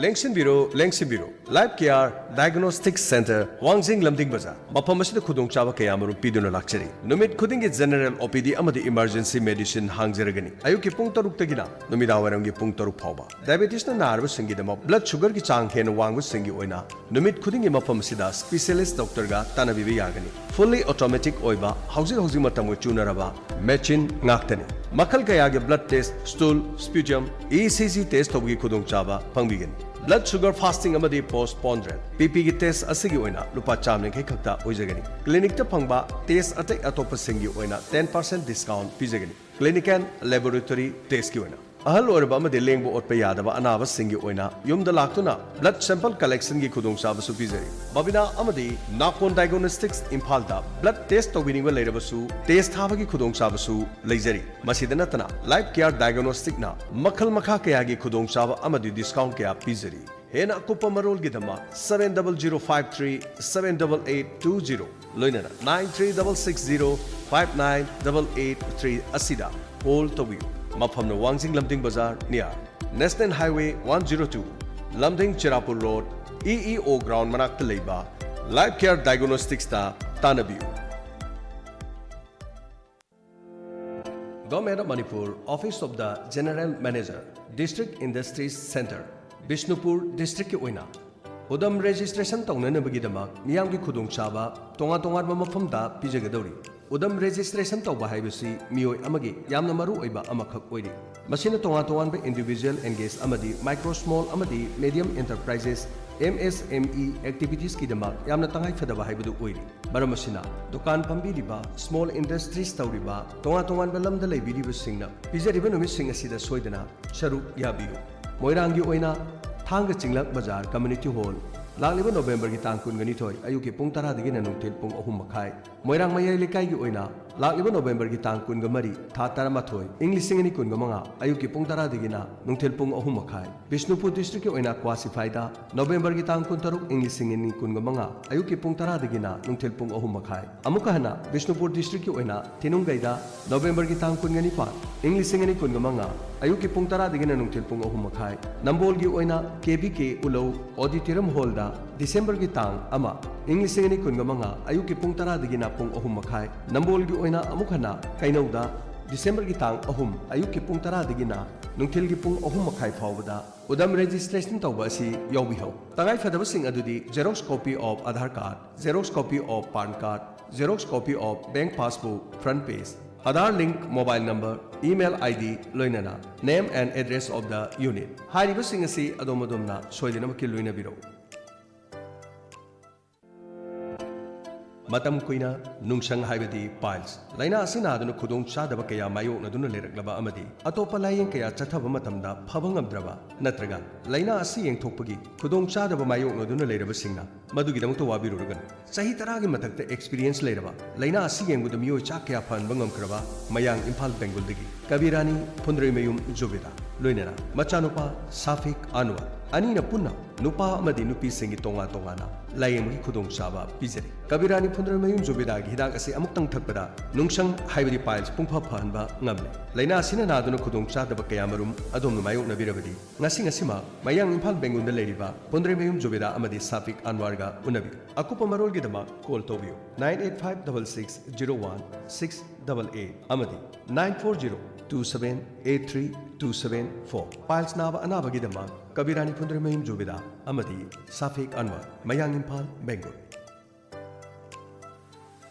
ꯂꯦꯡꯁꯤꯟꯕꯤꯔꯣ, ꯂꯦꯡꯁꯤꯟꯕꯤꯔꯣ꯫ ꯂꯥꯏꯐ ꯀꯦꯌꯔ ꯗꯥꯏꯒꯅꯣꯁꯇꯤꯛ ꯁꯦꯟꯇꯔ, ꯋꯥꯡꯖꯤꯡ ꯂꯝꯗꯤꯡ ꯕꯖꯥꯔ꯫ ꯃꯐꯝ ꯑꯁꯤꯗ ꯈꯨꯗꯣꯡꯆꯥꯕ ꯀꯌꯥꯃꯔꯨꯝ ꯄꯤꯗꯨꯅ ꯂꯥꯛꯆꯔꯤ꯫ ꯅꯨꯃꯤꯠ ꯈꯨꯗꯤꯡꯒꯤ ꯖꯦꯅꯔꯦꯜ ꯑꯣ ꯄꯤ ꯗꯤ ꯑꯃꯗꯤ ꯏꯃꯔꯖꯦꯟꯁꯤ ꯃꯦꯗꯤꯁꯤꯟ ꯍꯥꯡꯖꯔꯒꯅꯤ꯫ ꯑꯌꯨꯛꯀꯤ ꯄꯨꯡ ꯇꯔꯨꯛꯇꯒꯤꯅ ꯅꯨꯃꯤꯗꯥꯡꯋꯥꯏꯔꯝꯒꯤ ꯄꯨꯡ ꯇꯔꯨꯛ ꯐꯥꯎꯕ꯫ ꯗꯥꯏꯕꯦꯇꯤꯁꯅ ꯅꯥꯔꯕꯁꯤꯡꯒꯤꯗꯃꯛ ꯕ꯭ꯂꯗ ꯁꯨꯒꯔꯒꯤ ꯆꯥꯡ ꯍꯦꯟꯅ ꯋꯥꯡꯕꯁꯤꯡꯒꯤ ꯑꯣꯏꯅ ꯅꯨꯃꯤꯠ ꯈꯨꯗꯤꯡꯒꯤ ꯃꯐꯝ ꯑꯁꯤꯗ ꯁ꯭ꯄꯤꯁꯦꯂꯤꯁ ꯗꯣꯛꯇꯔꯒ ꯇꯥꯟꯅꯕꯤꯕ ꯌꯥꯒꯅꯤ꯫ ꯐꯨꯜꯂꯤ ꯑꯣꯇꯣꯃꯦꯇꯤꯛ ꯑꯣꯏꯕ, ꯍꯧꯖꯤꯛ ꯍꯧꯖꯤꯛ ꯃꯇꯝꯒ ꯆꯨꯅꯔꯕ ꯃꯦꯆꯤꯟ ꯉꯥꯛꯇꯅꯤ꯫ ꯃꯈꯜ ꯀꯌꯥꯒꯤ blood test, stool, ꯁ꯭ꯄ꯭ꯌꯨꯖꯝ, E C G test ꯇꯧꯕꯒꯤ ꯈꯨꯗꯣꯡꯆꯥꯕ ꯐꯪꯕꯤꯒꯅꯤ꯫ ꯕ꯭ꯂꯗ ꯁꯨꯒꯔ ꯐꯥꯁꯇꯤꯡ ꯑꯃꯗꯤ ꯄꯣꯁꯄꯣꯟ ꯔꯦꯠ, ꯄꯤ ꯄꯤꯒꯤ ꯇꯦꯁ ꯑꯁꯤꯒꯤ ꯑꯣꯏꯅ ꯂꯨꯄꯥ ꯆꯥꯝ ꯌꯥꯡꯈꯩ ꯈꯛꯇ ꯑꯣꯏꯖꯒꯅꯤ꯫ ꯀ꯭ꯂꯤꯅꯤꯛꯇ ꯐꯪꯕ ꯇꯦꯁ ꯑꯇꯩ ꯑꯇꯣꯞꯄꯁꯤꯡꯒꯤ ꯑꯣꯏꯅ ꯇꯦꯟ ꯄꯥꯔꯁꯦꯟ ꯗꯤꯁꯀꯥꯎꯟ ꯄꯤꯖꯒꯅꯤ꯫ ꯀ꯭ꯂꯤꯅꯤꯀꯦꯜ ꯂꯦꯕꯣꯔꯦꯇꯣꯔꯤ ꯇꯦꯁꯀꯤ ꯑꯣꯏꯅ꯫ ꯑꯍꯜ ꯑꯣꯏꯔꯕ ꯑꯃꯗꯤ ꯂꯦꯡꯕ ꯑꯣꯠꯄ ꯌꯥꯗꯕ ꯑꯅꯥꯕꯁꯤꯡꯒꯤ ꯑꯣꯏꯅ ꯌꯨꯝꯗ ꯂꯥꯛꯇꯨꯅ ꯕ꯭ꯂꯗ ꯁꯦꯝꯄꯜ ꯀꯂꯦꯛꯁꯟꯒꯤ ꯈꯨꯗꯣꯡꯆꯥꯕꯁꯨ ꯄꯤꯖꯔꯤ꯫ ꯕꯕꯤꯅꯥ ꯑꯃꯗꯤ ꯅꯥꯀꯣꯟ ꯗꯥꯏꯒꯅꯣꯁꯇꯤꯛꯁ ꯏꯝꯐꯥꯜꯗ ꯕ꯭ꯂꯗ ꯇꯦꯁ ꯇꯧꯕꯤꯅꯤꯡꯕ ꯂꯩꯔꯕꯁꯨ ꯇꯦꯁ ꯊꯥꯕꯒꯤ ꯈꯨꯗꯣꯡꯆꯥꯕꯁꯨ ꯂꯩꯖꯔꯤ꯫ ꯃꯁꯤꯗ ꯅꯠꯇꯅ ꯂꯥꯏꯐ ꯀꯦꯌꯔ ꯗꯥꯏꯒꯅꯣꯁꯇꯤꯛꯅ ꯃꯈꯜ ꯃꯈꯥ ꯀꯌꯥꯒꯤ ꯈꯨꯗꯣꯡꯆꯥꯕ ꯑꯃꯗꯤ ꯗꯤꯁꯀꯥꯎꯟ ꯀꯌꯥ ꯄꯤꯖꯔꯤ꯫ ꯍꯦꯟꯅ ꯑꯀꯨꯞꯄ ꯃꯔꯣꯜꯒꯤꯗꯃꯛ seven double zero five three seven double eight two zero ꯂꯣꯏꯅꯅ nine three double six zero five nine double eight three ꯑꯁꯤꯗ ꯀꯣꯜ ꯇꯧꯕꯤꯌꯨ꯫ ꯃꯐꯝꯅ ꯋꯥꯡꯖꯤꯡ ꯂꯝꯗꯤꯡ ꯕꯖꯥꯔ near National Highway one zero two, Lamding Chirapur road, E E O ground ꯃꯅꯥꯛꯇ ꯂꯩꯕ life care ꯗꯥꯏꯒꯅꯣꯁꯇꯤꯛꯁꯇ ꯇꯥꯟꯅꯕꯤꯌꯨ꯫ Government of Manipur, Office of the General Manager, District Industries Center, Bishnupur ꯗꯤꯁꯇ꯭ꯔꯤꯛꯀꯤ ꯑꯣꯏꯅ ꯎꯗꯝ ꯔꯦꯖꯤꯁꯇ꯭ꯔꯦꯁꯟ ꯇꯧꯅꯅꯕꯒꯤꯗꯃꯛ ꯃꯤꯌꯥꯝꯒꯤ ꯈꯨꯗꯣꯡꯆꯥꯕ ꯇꯣꯉꯥꯟ ꯇꯣꯉꯥꯟꯕ ꯃꯐꯝꯗ ꯄꯤꯖꯒꯗꯧꯔꯤ꯫ ꯎꯗꯝ ꯔꯦꯖꯤꯁꯇ꯭ꯔꯦꯁꯟ ꯇꯧꯕ ꯍꯥꯏꯕꯁꯤ ꯃꯤꯑꯣꯏ ꯑꯃꯒꯤ ꯌꯥꯝꯅ ꯃꯔꯨ ꯑꯣꯏꯕ ꯑꯃꯈꯛ ꯑꯣꯏꯔꯤ꯫ ꯃꯁꯤꯅ ꯇꯣꯉꯥꯟ ꯇꯣꯉꯥꯟꯕ ꯏꯟꯗꯤꯚꯤꯖꯨꯋꯦꯜ ꯑꯦꯡꯒꯦꯖ ꯑꯃꯗꯤ ꯃꯥꯏꯀ꯭ꯔꯣ, ꯁ꯭ꯃꯣꯜ ꯑꯃꯗꯤ ꯃꯦꯗꯤꯌꯝ ꯑꯦꯟꯇꯔꯄ꯭ꯔꯥꯏꯖꯦꯁ, ꯑꯦꯝ ꯑꯦꯁ ꯑꯦꯝ ꯏ, ꯑꯦꯛꯇꯤꯚꯤꯇꯤꯁꯀꯤꯗꯃꯛ ꯌꯥꯝꯅ ꯇꯉꯥꯏ ꯐꯗꯕ ꯍꯥꯏꯕꯗꯨ ꯑꯣꯏꯔꯤ꯫ ꯃꯔꯝ ꯑꯁꯤꯅ, ꯗꯨꯀꯥꯟ ꯐꯝꯕꯤꯔꯤꯕ, ꯁ꯭ꯃꯣꯜ ꯏꯟꯗꯁꯇ꯭ꯔꯤꯁ ꯇꯧꯔꯤꯕ, ꯇꯣꯉꯥꯟ ꯇꯣꯉꯥꯟꯕ ꯂꯝꯗ ꯂꯩꯕꯤꯔꯤꯕꯁꯤꯡꯅ ꯄꯤꯖꯔꯤꯕ ꯅꯨꯃꯤꯠꯁꯤꯡ ꯑꯁꯤꯗ ꯁꯣꯏꯗꯅ ꯁꯔꯨꯛ ꯌꯥꯕꯤꯌꯨ꯫ ꯃꯣꯏꯔꯥꯡꯒꯤ ꯑꯣꯏꯅ ꯊꯥꯡꯒ ꯆꯤꯡꯂꯛ ꯕꯖꯥꯔ ꯀꯝꯃ꯭ꯌꯨꯅꯤꯇꯤ ꯍꯣꯜ, ꯂꯥꯛꯂꯤꯕ ꯅꯣꯕꯦꯝꯕꯔꯒꯤ ꯇꯥꯡ ꯀꯨꯟꯒ ꯅꯤꯊꯣꯏ ꯑꯌꯨꯛꯀꯤ ꯄꯨꯡ ꯇꯔꯥꯗꯒꯤꯅ ꯅꯨꯡꯊꯤꯜ ꯄꯨꯡ ꯑꯍꯨꯝ ꯃꯈꯥꯏ꯫ ꯃꯣꯏꯔꯥꯡ ꯃꯌꯥꯏ ꯂꯩꯀꯥꯏꯒꯤ ꯑꯣꯏꯅ ꯂꯥꯛꯂꯤꯕ ꯅꯣꯕꯦꯝꯕꯔꯒꯤ ꯇꯥꯡ ꯀꯨꯟꯒ ꯃꯔꯤ, ꯊꯥ ꯇꯔꯥꯃꯥꯊꯣꯏ, ꯏꯪ ꯂꯤꯁꯤꯡ ꯑꯅꯤ ꯀꯨꯟꯒ ꯃꯉꯥ, ꯑꯌꯨꯛꯀꯤ ꯄꯨꯡ ꯇꯔꯥꯗꯒꯤꯅ ꯅꯨꯡꯊꯤꯜ ꯄꯨꯡ ꯑꯍꯨꯝ ꯃꯈꯥꯏ꯫ ꯕꯤꯁꯅꯨꯄꯨꯔ ꯗꯤꯁꯇ꯭ꯔꯤꯛꯀꯤ ꯑꯣꯏꯅ ꯀ꯭ꯋꯥꯁꯤꯐꯥꯏꯗ ꯅꯣꯕꯦꯝꯕꯔꯒꯤ ꯇꯥꯡ ꯀꯨꯟꯇꯔꯨꯛ, ꯏꯪ ꯂꯤꯁꯤꯡ ꯑꯅꯤ ꯀꯨꯟꯒ ꯃꯉꯥ, ꯑꯌꯨꯛꯀꯤ ꯄꯨꯡ ꯇꯔꯥꯗꯒꯤꯅ ꯅꯨꯡꯊꯤꯜ ꯄꯨꯡ ꯑꯍꯨꯝ ꯃꯈꯥꯏ꯫ ꯑꯃꯨꯛꯀ ꯍꯟꯅ ꯕꯤꯁꯅꯨꯄꯨꯔ ꯗꯤꯁꯇ꯭ꯔꯤꯛꯀꯤ ꯑꯣꯏꯅ ꯊꯤꯅꯨꯡꯒꯩꯗ ꯅꯣꯕꯦꯝꯕꯔꯒꯤ ꯇꯥꯡ ꯀꯨꯟꯒ ꯅꯤꯄꯥꯟ, ꯏꯪ ꯂꯤꯁꯤꯡ ꯑꯅꯤ ꯀꯨꯟꯒ ꯃꯉꯥ, ꯑꯌꯨꯛꯀꯤ ꯄꯨꯡ ꯇꯔꯥꯗꯒꯤꯅ ꯅꯨꯡꯊꯤꯜ ꯄꯨꯡ ꯑꯍꯨꯝ ꯃꯈꯥꯏ꯫ ꯅꯝꯕꯣꯜꯒꯤ ꯑꯣꯏꯅ ꯀꯦ ꯕꯤ ꯀꯦ ꯎꯂꯧ ꯑꯣꯗꯤꯇꯣꯔꯤꯌꯝ ꯍꯣꯜꯗ ꯗꯤꯁꯦꯝꯕꯔꯒꯤ ꯇꯥꯡ ꯑꯃ, ꯏꯪ ꯂꯤꯁꯤꯡ ꯑꯅꯤ ꯀꯨꯟꯒ ꯃꯉꯥ, ꯑꯌꯨꯛꯀꯤ ꯄꯨꯡ ꯇꯔꯥꯗꯒꯤꯅ ꯄꯨꯡ ꯑꯍꯨꯝ ꯃꯈꯥꯏ꯫ ꯅꯝꯕꯣꯜꯒꯤ ꯑꯣꯏꯅ ꯑꯃꯨꯛ ꯍꯟꯅ ꯀꯩꯅꯧꯗ ꯗꯤꯁꯦꯝꯕꯔꯒꯤ ꯇꯥꯡ ꯑꯍꯨꯝ, ꯑꯌꯨꯛꯀꯤ ꯄꯨꯡ ꯇꯔꯥꯗꯒꯤꯅ ꯅꯨꯡꯊꯤꯜꯒꯤ ꯄꯨꯡ ꯑꯍꯨꯝ ꯃꯈꯥꯏ ꯐꯥꯎꯕꯗ ꯎꯗꯝ ꯔꯦꯖꯤꯁꯇ꯭ꯔꯦꯁꯟ ꯇꯧꯕ ꯑꯁꯤ ꯌꯥꯎꯕꯤꯍꯧ꯫ ꯇꯉꯥꯏ ꯐꯗꯕꯁꯤꯡ ꯑꯗꯨꯗꯤ Xerox copy of Aadhaar card, Xerox copy of PAN card, Xerox copy of bank passbook front page, Aadhaar link mobile number, email I D ꯂꯣꯏꯅꯅ name and address of the unit꯫ ꯍꯥꯏꯔꯤꯕꯁꯤꯡ ꯑꯁꯤ ꯑꯗꯣꯝ ꯑꯗꯣꯝꯅ ꯁꯣꯏꯗꯅꯃꯛꯀꯤ ꯂꯣꯏꯅꯕꯤꯔꯛꯎ꯫ ꯃꯇꯝ ꯀꯨꯏꯅ ꯅꯨꯡꯁꯪ ꯍꯥꯏꯕꯗꯤ piles ꯂꯥꯏꯅꯥ ꯑꯁꯤ ꯅꯥꯗꯨꯅ ꯈꯨꯗꯣꯡ ꯆꯥꯗꯕ ꯀꯌꯥ ꯃꯥꯌꯣꯛꯅꯗꯨꯅ ꯂꯩꯔꯛꯂꯕ ꯑꯃꯗꯤ ꯑꯇꯣꯞꯄ ꯂꯥꯌꯦꯡ ꯀꯌꯥ ꯆꯠꯊꯕ ꯃꯇꯝꯗ ꯐꯕ ꯉꯝꯗ꯭ꯔꯕ ꯅꯠꯇ꯭ꯔꯒ ꯂꯥꯏꯅꯥ ꯑꯁꯤ ꯌꯦꯡꯊꯣꯛꯄꯒꯤ ꯈꯨꯗꯣꯡ ꯆꯥꯗꯕ ꯃꯥꯌꯣꯛꯅꯗꯨꯅ ꯂꯩꯔꯕꯁꯤꯡꯅ ꯃꯗꯨꯒꯤꯗꯃꯛꯇ ꯋꯥꯕꯤꯔꯨꯔꯒꯅꯨ꯫ ꯆꯍꯤ ꯇꯔꯥꯒꯤ ꯃꯊꯛꯇ experience ꯂꯩꯔꯕ, ꯂꯥꯏꯅꯥ ꯑꯁꯤ ꯌꯦꯡꯕꯗ ꯃꯤꯑꯣꯏ ꯆꯥ ꯀꯌꯥ ꯐꯍꯟꯕ ꯉꯝꯈ꯭ꯔꯕ ꯃꯌꯥꯡ ꯏꯝꯐꯥꯜ ꯕꯦꯡꯒꯨꯜꯗꯒꯤ ꯀꯕꯤꯔꯥꯅꯤ ꯐꯨꯟꯗ꯭ꯔꯩꯃꯌꯨꯝ ꯖꯨꯕꯦꯗꯥ ꯂꯣꯏꯅꯅ ꯃꯆꯥꯅꯨꯄꯥ ꯁꯥꯐꯤꯛ ꯑꯟꯋꯔ ꯑꯅꯤꯅ ꯄꯨꯟꯅ ꯅꯨꯄꯥ ꯑꯃꯗꯤ ꯅꯨꯄꯤꯁꯤꯡꯒꯤ ꯇꯣꯉꯥꯟ ꯇꯣꯉꯥꯟꯅ ꯂꯥꯌꯦꯡꯕꯒꯤ ꯈꯨꯗꯣꯡꯆꯥꯕ ꯄꯤꯖꯔꯤ꯫ ꯀꯕꯤꯔꯥꯅꯤ ꯐꯨꯟꯗ꯭ꯔꯩꯃꯌꯨꯝ ꯖꯨꯕꯦꯗꯥꯒꯤ ꯍꯤꯗꯥꯛ ꯑꯁꯤ ꯑꯃꯨꯛꯇꯪ ꯊꯛꯄꯗ ꯅꯨꯡꯁꯪ ꯍꯥꯏꯕꯗꯤ piles ꯄꯨꯡꯐ ꯐꯍꯟꯕ ꯉꯝꯂꯦ꯫ ꯂꯥꯏꯅꯥ ꯑꯁꯤꯅ ꯅꯥꯗꯨꯅ ꯈꯨꯗꯣꯡ ꯆꯥꯗꯕ ꯀꯌꯥꯃꯔꯨꯝ ꯑꯗꯣꯝꯅ ꯃꯥꯌꯣꯛꯅꯕꯤꯔꯕꯗꯤ ꯉꯁꯤ ꯉꯁꯤꯃꯛ ꯃꯌꯥꯡ ꯏꯝꯐꯥꯜ ꯕꯦꯡꯒꯨꯜꯗ ꯂꯩꯔꯤꯕ ꯐꯨꯟꯗ꯭ꯔꯩꯃꯌꯨꯝ ꯖꯨꯕꯦꯗꯥ ꯑꯃꯗꯤ ꯁꯥꯐꯤꯛ ꯑꯟꯋꯔꯒ ꯎꯅꯕꯤꯌꯨ꯫ ꯑꯀꯨꯞꯄ ꯃꯔꯣꯜꯒꯤꯗꯃꯛ call ꯇꯧꯕꯤꯌꯨ nine eight five double six zero one six double eight ꯑꯃꯗꯤ nine four zero two seven eight three two seven four꯫ Piles ꯅꯥꯕ ꯑꯅꯥꯕꯒꯤꯗꯃꯛ ꯀꯕꯤꯔꯥꯅꯤ ꯐꯨꯟꯗ꯭ꯔꯩꯃꯌꯨꯝ ꯖꯨꯕꯦꯗꯥ ꯑꯃꯗꯤ ꯁꯥꯐꯤꯛ ꯑꯟꯋꯔ, ꯃꯌꯥꯡ ꯏꯝꯐꯥꯜ, ꯕꯦꯡꯒꯨꯜ꯫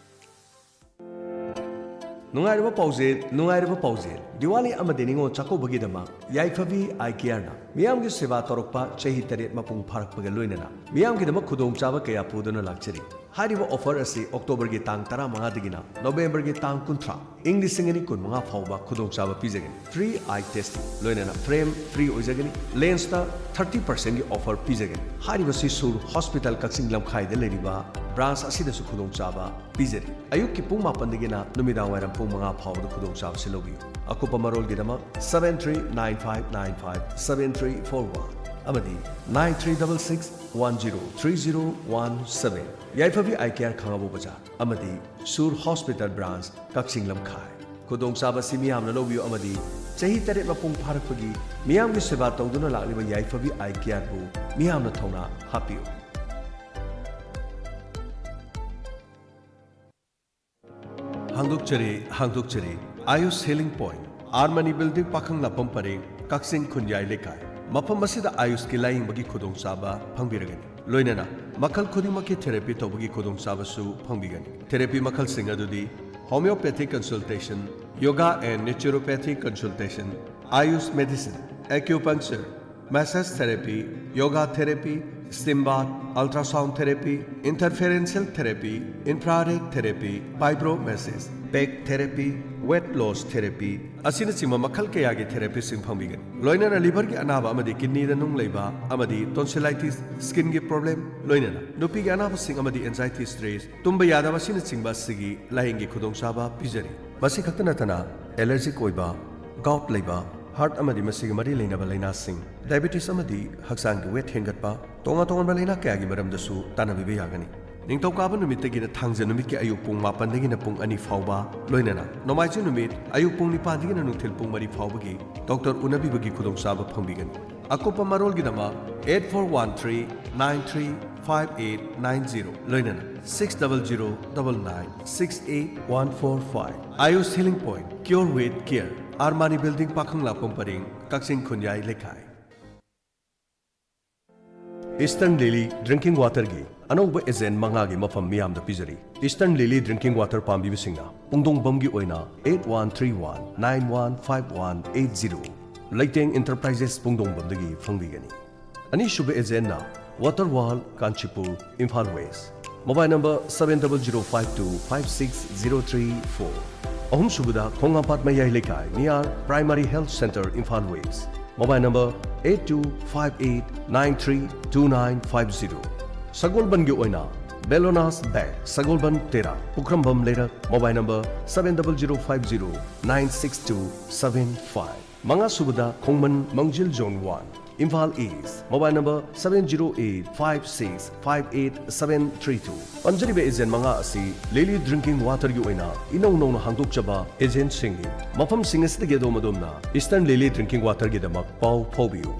ꯅꯨꯡꯉꯥꯏꯔꯕ ꯄꯥꯎꯖꯦꯜ, ꯅꯨꯡꯉꯥꯏꯔꯕ ꯄꯥꯎꯖꯦꯜ꯫ ꯗꯤꯋꯥꯂꯤ ꯑꯃꯗꯤ ꯅꯤꯉꯣꯜ ꯆꯥꯛꯀꯧꯕꯒꯤꯗꯃꯛ ꯌꯥꯏꯐꯕꯤ ꯑꯥꯏ ꯀꯦꯌꯔꯅ ꯃꯤꯌꯥꯝꯒꯤ ꯁꯦꯕꯥ ꯇꯧꯔꯛꯄ ꯆꯍꯤ ꯇꯔꯦꯠ ꯃꯄꯨꯡ ꯐꯥꯔꯛꯄꯒ ꯂꯣꯏꯅꯅ ꯃꯤꯌꯥꯝꯒꯤꯗꯃꯛ ꯈꯨꯗꯣꯡꯆꯥꯕ ꯀꯌꯥ ꯄꯨꯗꯨꯅ ꯂꯥꯛꯆꯔꯤ꯫ ꯍꯥꯏꯔꯤꯕ offer ꯑꯁꯤ Octoberꯒꯤ ꯇꯥꯡ ꯇꯔꯥꯃꯉꯥꯗꯒꯤꯅ Novemberꯒꯤ ꯇꯥꯡ ꯀꯨꯟꯊ꯭ꯔꯥ, ꯏꯪ ꯂꯤꯁꯤꯡ ꯑꯅꯤ ꯀꯨꯟꯃꯉꯥ ꯐꯥꯎꯕ ꯈꯨꯗꯣꯡꯆꯥꯕ ꯄꯤꯖꯒꯅꯤ꯫ Free eye testing ꯂꯣꯏꯅꯅ frame free ꯑꯣꯏꯖꯒꯅꯤ꯫ Lensꯇ thirty percentꯀꯤ offer ꯄꯤꯖꯒꯅꯤ꯫ ꯍꯥꯏꯔꯤꯕꯁꯤ ꯁꯨꯔ ꯍꯣꯁꯄꯤꯇꯥꯜ ꯀꯛꯆꯤꯡ ꯂꯝꯈꯥꯏꯗ ꯂꯩꯔꯤꯕ branch ꯑꯁꯤꯗꯁꯨ ꯈꯨꯗꯣꯡꯆꯥꯕ ꯄꯤꯖꯔꯤ꯫ ꯑꯌꯨꯛꯀꯤ ꯄꯨꯡ ꯃꯥꯄꯟꯗꯒꯤꯅ ꯅꯨꯃꯤꯗꯥꯡ ꯋꯥꯏꯔꯝ ꯄꯨꯡ ꯃꯉꯥ ꯐꯥꯎꯕꯗ ꯈꯨꯗꯣꯡꯆꯥꯕꯁꯤ ꯂꯧꯕꯤꯌꯨ꯫ ꯑꯀꯨꯞꯄ ꯃꯔꯣꯜꯒꯤꯗꯃꯛ seven three nine five nine five seven three four one ꯑꯃꯗꯤ nine three double six one zero three zero one seven꯫ ꯌꯥꯏꯐꯕꯤ ꯑꯥꯏ ꯀꯦꯌꯔ, ꯈꯥꯉꯕꯣꯛ ꯕꯖꯥꯔ ꯑꯃꯗꯤ ꯁꯨꯔ ꯍꯣꯁꯄꯤꯇꯥꯜ branch, ꯀꯛꯆꯤꯡ ꯂꯝꯈꯥꯏ꯫ ꯈꯨꯗꯣꯡꯆꯥꯕ ꯑꯁꯤ ꯃꯤꯌꯥꯝꯅ ꯂꯧꯕꯤꯌꯨ ꯑꯃꯗꯤ ꯆꯍꯤ ꯇꯔꯦꯠ ꯃꯄꯨꯡ ꯐꯥꯔꯛꯄꯒꯤ ꯃꯤꯌꯥꯝꯒꯤ ꯁꯦꯕꯥ ꯇꯧꯗꯨꯅ ꯂꯥꯛꯂꯤꯕ ꯌꯥꯏꯐꯕꯤ ꯑꯥꯏ ꯀꯤꯌꯥꯔꯕꯨ ꯃꯤꯌꯥꯝꯅ ꯊꯧꯅꯥ ꯍꯥꯞꯄꯤꯌꯨ꯫ ꯍꯥꯡꯗꯣꯛꯆꯔꯤ, ꯍꯥꯡꯗꯣꯛꯆꯔꯤ꯫ Ayush healing point, R Mani building, ꯄꯥꯈꯪ ꯂꯥꯛꯐꯝ ꯄꯔꯦꯡ, ꯀꯛꯆꯤꯡ ꯈꯨꯟꯌꯥꯏ ꯂꯩꯀꯥꯏ꯫ ꯃꯐꯝ ꯑꯁꯤꯗ ꯑꯥꯌꯨꯁꯀꯤ ꯂꯥꯌꯦꯡꯕꯒꯤ ꯈꯨꯗꯣꯡꯆꯥꯕ ꯐꯪꯕꯤꯔꯒꯅꯤ꯫ ꯂꯣꯏꯅꯅ ꯃꯈꯜ ꯈꯨꯗꯤꯡꯃꯛꯀꯤ ꯊꯦꯔꯥꯄꯤ ꯇꯧꯕꯒꯤ ꯈꯨꯗꯣꯡꯆꯥꯕꯁꯨ ꯐꯪꯕꯤꯒꯅꯤ꯫ ꯊꯦꯔꯥꯄꯤ ꯃꯈꯜꯁꯤꯡ ꯑꯗꯨꯗꯤ homeopathic consultation, yoga and naturopathic consultation, Ayush medicine, acupuncture, massage therapy, yoga therapy, steam bath, ultrasound therapy, interferential therapy, infrared therapy, fibromassage, back therapy, weight loss therapy ꯑꯁꯤꯅꯆꯤꯡꯕ ꯃꯈꯜ ꯀꯌꯥꯒꯤ ꯊꯦꯔꯥꯄꯤꯁꯤꯡ ꯐꯪꯕꯤꯒꯅꯤ꯫ ꯂꯣꯏꯅꯅ ꯂꯤꯚꯔꯒꯤ ꯑꯅꯥꯕ ꯑꯃꯗꯤ ꯀꯤꯗꯅꯤꯗ ꯅꯨꯡ ꯂꯩꯕ ꯑꯃꯗꯤ tonsillitis, skinꯒꯤ problem, ꯂꯣꯏꯅꯅ ꯅꯨꯄꯤꯒꯤ ꯑꯅꯥꯕꯁꯤꯡ ꯑꯃꯗꯤ anxiety stress, ꯇꯨꯝꯕ ꯌꯥꯗꯕ ꯑꯁꯤꯅꯆꯤꯡꯕ ꯑꯁꯤꯒꯤ ꯂꯥꯌꯦꯡꯒꯤ ꯈꯨꯗꯣꯡꯆꯥꯕ ꯄꯤꯖꯔꯤ꯫ ꯃꯁꯤ ꯈꯛꯇ ꯅꯠꯇꯅ allergic ꯑꯣꯏꯕ, gout ꯂꯩꯕ, heart ꯑꯃꯗꯤ ꯃꯁꯤꯒ ꯃꯔꯤ ꯂꯩꯅꯕ ꯂꯥꯏꯅꯥꯁꯤꯡ, diabetes ꯑꯃꯗꯤ ꯍꯛꯆꯥꯡꯒꯤ weight ꯍꯦꯟꯒꯠꯄ, ꯇꯣꯉꯥꯟ ꯇꯣꯉꯥꯟꯕ ꯂꯥꯏꯅꯥ ꯀꯌꯥꯒꯤ ꯃꯔꯝꯗꯁꯨ ꯇꯥꯟꯅꯕꯤꯕ ꯌꯥꯒꯅꯤ꯫ ꯅꯤꯡꯊꯧꯀꯥꯕ ꯅꯨꯃꯤꯠꯇꯒꯤꯅ ꯊꯥꯡꯖ ꯅꯨꯃꯤꯠꯀꯤ ꯑꯌꯨꯛ ꯄꯨꯡ ꯃꯥꯄꯟꯗꯒꯤꯅ ꯄꯨꯡ ꯑꯅꯤ ꯐꯥꯎꯕ, ꯂꯣꯏꯅꯅ ꯅꯣꯡꯃꯥꯏꯖꯤꯡ ꯅꯨꯃꯤꯠ ꯑꯌꯨꯛ ꯄꯨꯡ ꯅꯤꯄꯥꯟꯗꯒꯤꯅ ꯅꯨꯡꯊꯤꯜ ꯄꯨꯡ ꯃꯔꯤ ꯐꯥꯎꯕꯒꯤ ꯗꯣꯛꯇꯔ ꯎꯅꯕꯤꯕꯒꯤ ꯈꯨꯗꯣꯡꯆꯥꯕ ꯐꯪꯕꯤꯒꯅꯤ꯫ ꯑꯀꯨꯞꯄ ꯃꯔꯣꯜꯒꯤꯗꯃꯛ eight four one three nine three five eight nine zero, ꯂꯣꯏꯅꯅ six double zero double nine six eight one four five꯫ Ayush Healing Point, Cure with Care, R Mani building, ꯄꯥꯈꯪ ꯂꯥꯛꯐꯝ ꯄꯔꯦꯡ, ꯀꯛꯆꯤꯡ ꯈꯨꯟꯌꯥꯏ ꯂꯩꯀꯥꯏ꯫ Eastern Lily Drinking Waterꯒꯤ ꯑꯅꯧꯕ agent ꯃꯉꯥꯒꯤ ꯃꯐꯝ ꯃꯤꯌꯥꯝꯗ ꯄꯤꯖꯔꯤ꯫ Eastern Lily Drinking Water ꯄꯥꯝꯕꯤꯕꯁꯤꯡꯅ ꯄꯨꯡꯗꯣꯡꯕꯝꯒꯤ ꯑꯣꯏꯅ eight one three one nine one five one eight zero, ꯂꯩꯇꯦꯡ Enterprises ꯄꯨꯡꯗꯣꯡꯕꯝꯗꯒꯤ ꯐꯪꯕꯤꯒꯅꯤ꯫ ꯑꯅꯤꯁꯨꯕ agentꯅ Water World, Kanchipur, Imphal West, mobile number seven double zero five two five six zero three four꯫ ꯑꯍꯨꯝꯁꯨꯕꯗ ꯈꯣꯡꯉꯥꯝꯄꯥꯠ ꯃꯌꯥꯏ ꯂꯩꯀꯥꯏ, near Primary Health Centre, Imphal West, mobile number eight two five eight nine three two nine five zero꯫ ꯁꯒꯣꯜꯕꯟꯒꯤ ꯑꯣꯏꯅ Bellona's Bag, ꯁꯒꯣꯜꯕꯟ, ꯇꯦꯔꯥ, ꯄꯨꯈ꯭ꯔꯝꯕꯝ ꯂꯩꯔꯛ, mobile number seven double zero five zero nine six two seven five꯫ ꯃꯉꯥꯁꯨꯕꯗ ꯈꯣꯡꯃꯟ, Mangjil Zone One, Imphal east, mobile number seven zero eight five six five eight seven three two꯫ ꯄꯟꯖꯔꯤꯕ again ꯃꯉꯥ ꯑꯁꯤ ꯂꯤꯂꯤ drinking ꯋꯥꯇꯔꯒꯤ ꯑꯣꯏꯅ ꯏꯅꯧ ꯅꯧꯅ ꯍꯥꯡꯗꯣꯛꯆꯕ ꯑꯦꯖꯦꯟꯁꯤꯡꯅꯤ꯫ ꯃꯐꯝꯁꯤꯡ ꯑꯁꯤꯗꯒꯤ ꯑꯗꯣꯝ ꯑꯗꯣꯝꯅ ꯏꯁꯇꯔꯟ ꯂꯤꯂꯤ ꯗ꯭ꯔꯤꯡꯀꯤꯡ ꯋꯥꯇꯔꯒꯤꯗꯃꯛ ꯄꯥꯎ ꯐꯥꯎꯕꯤꯌꯨ꯫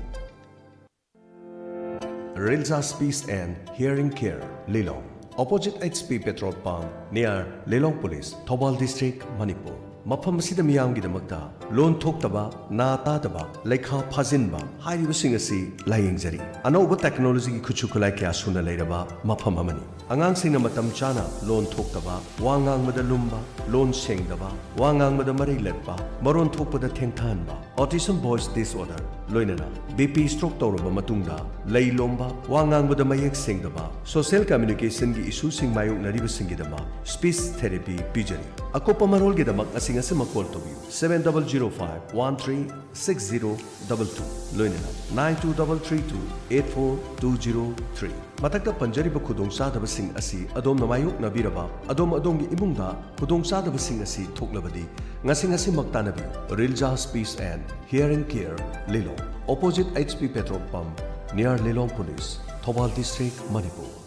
Rilja speech and hearing care, Lilong, opposite H P petrol pump, near Lilong police, Thoubal district, Manipur. ꯃꯐꯝ ꯑꯁꯤꯗ ꯃꯤꯌꯥꯝꯒꯤꯗꯃꯛꯇ ꯂꯣꯟ ꯊꯣꯛꯇꯕ, ꯅꯥ ꯇꯥꯗꯕ, ꯂꯩꯈꯥ ꯐꯥꯖꯤꯟꯕ ꯍꯥꯏꯔꯤꯕꯁꯤꯡ ꯑꯁꯤ ꯂꯥꯌꯦꯡꯖꯔꯤ꯫ ꯑꯅꯧꯕ ꯇꯦꯛꯅꯣꯂꯣꯖꯤꯒꯤ ꯈꯨꯠꯁꯨ ꯈꯨꯠꯂꯥꯏ ꯀꯌꯥ ꯁꯨꯅ ꯂꯩꯔꯕ ꯃꯐꯝ ꯑꯃꯅꯤ꯫ ꯑꯉꯥꯡꯁꯤꯡꯅ ꯃꯇꯝ ꯆꯥꯅ ꯂꯣꯟ ꯊꯣꯛꯇꯕ, ꯋꯥ ꯉꯥꯡꯕꯗ ꯂꯨꯝꯕ, ꯂꯣꯟ ꯁꯦꯡꯗꯕ, ꯋꯥ ꯉꯥꯡꯕꯗ ꯃꯔꯩ ꯂꯠꯄ, ꯃꯔꯣꯟ ꯊꯣꯛꯄꯗ ꯊꯦꯡꯊꯍꯟꯕ, autism voice disorder, ꯂꯣꯏꯅꯅ ꯕꯤ ꯄꯤ ꯁ꯭ꯇ꯭ꯔꯣꯛ ꯇꯧꯔꯕ ꯃꯇꯨꯡꯗ ꯂꯩ ꯂꯣꯝꯕ, ꯋꯥ ꯉꯥꯡꯕꯗ ꯃꯌꯦꯛ ꯁꯦꯡꯗꯕ, ꯁꯣꯁꯤꯌꯦꯜ ꯀꯝꯃ꯭ꯌꯨꯅꯤꯀꯦꯁꯟꯒꯤ ꯏꯁꯨꯁꯤꯡ ꯃꯥꯌꯣꯛꯅꯔꯤꯕꯁꯤꯡꯒꯤꯗꯃꯛ ꯁ꯭ꯄꯤꯁ ꯊꯦꯔꯥꯄꯤ ꯄꯤꯖꯔꯤ꯫ ꯑꯀꯨꯞꯄ ꯃꯔꯣꯜꯒꯤꯗꯃꯛ ꯉꯁꯤ ꯉꯁꯤꯃꯛ ꯀꯣꯜ ꯇꯧꯕꯤꯌꯨ, seven double zero five one three six zero double two, ꯂꯣꯏꯅꯅ nine two double three two eight four two zero three꯫ ꯃꯊꯛꯇ ꯄꯟꯖꯔꯤꯕ ꯈꯨꯗꯣꯡꯆꯥꯗꯕꯁꯤꯡ ꯑꯁꯤ ꯑꯗꯣꯝꯅ ꯃꯥꯌꯣꯛꯅꯕꯤꯔꯕ, ꯑꯗꯣꯝ ꯑꯗꯣꯝꯒꯤ ꯏꯃꯨꯡꯗ ꯈꯨꯗꯣꯡꯆꯥꯗꯕꯁꯤꯡ ꯑꯁꯤ ꯊꯣꯛꯂꯕꯗꯤ, ꯉꯁꯤ ꯉꯁꯤꯃꯛ ꯇꯥꯟꯅꯕꯤꯌꯨ꯫ Rilja speech and hearing care, Lilong, opposite H P petrol pump, near Lilong police, Thoubal district, Manipur.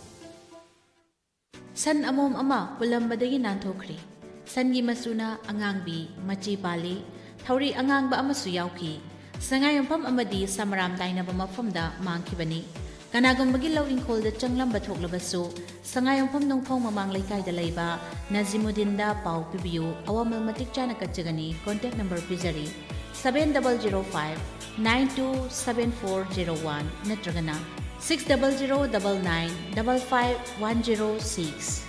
ꯁꯟ ꯑꯃꯣꯝ ꯑꯃ ꯄꯨꯜꯂꯝꯕꯗꯒꯤ ꯅꯥꯟꯊꯣꯛꯈ꯭ꯔꯦ꯫ ꯁꯟꯒꯤ ꯃꯆꯨꯅ ꯑꯉꯥꯡꯕꯤ, ꯃꯆꯤ ꯄꯥꯜꯂꯤ, ꯊꯧꯔꯤ ꯑꯉꯥꯡꯕ ꯑꯃꯁꯨ ꯌꯥꯎꯈꯤ꯫ ꯁꯉꯥꯏꯌꯨꯝꯐꯝ ꯑꯃꯗꯤ ꯁꯃꯔꯥꯝ ꯇꯥꯏꯅꯕ ꯃꯐꯝꯗ ꯃꯥꯡꯈꯤꯕꯅꯤ꯫ ꯀꯅꯥꯒꯨꯝꯕꯒꯤ ꯂꯧ ꯏꯪꯈꯣꯜꯗ ꯆꯪꯂꯝꯕ ꯊꯣꯛꯂꯕꯁꯨ, ꯁꯉꯥꯏꯌꯨꯝꯐꯝ ꯅꯣꯡꯐꯧ ꯃꯃꯥꯡ ꯂꯩꯀꯥꯏꯗ ꯂꯩꯕ ꯅꯖꯤꯃꯨꯗꯤꯟꯗ ꯄꯥꯎ ꯄꯤꯕꯤꯌꯨ, ꯑꯋꯥꯃꯜ ꯃꯇꯤꯛ ꯆꯥꯅ ꯀꯠꯆꯒꯅꯤ꯫ ꯀꯣꯟꯇꯦꯛ ꯅꯝꯕꯔ ꯄꯤꯖꯔꯤ, seven double zero five nine two seven four zero one ꯅꯠꯇ꯭ꯔꯒꯅ six double zero double nine double five one zero six꯫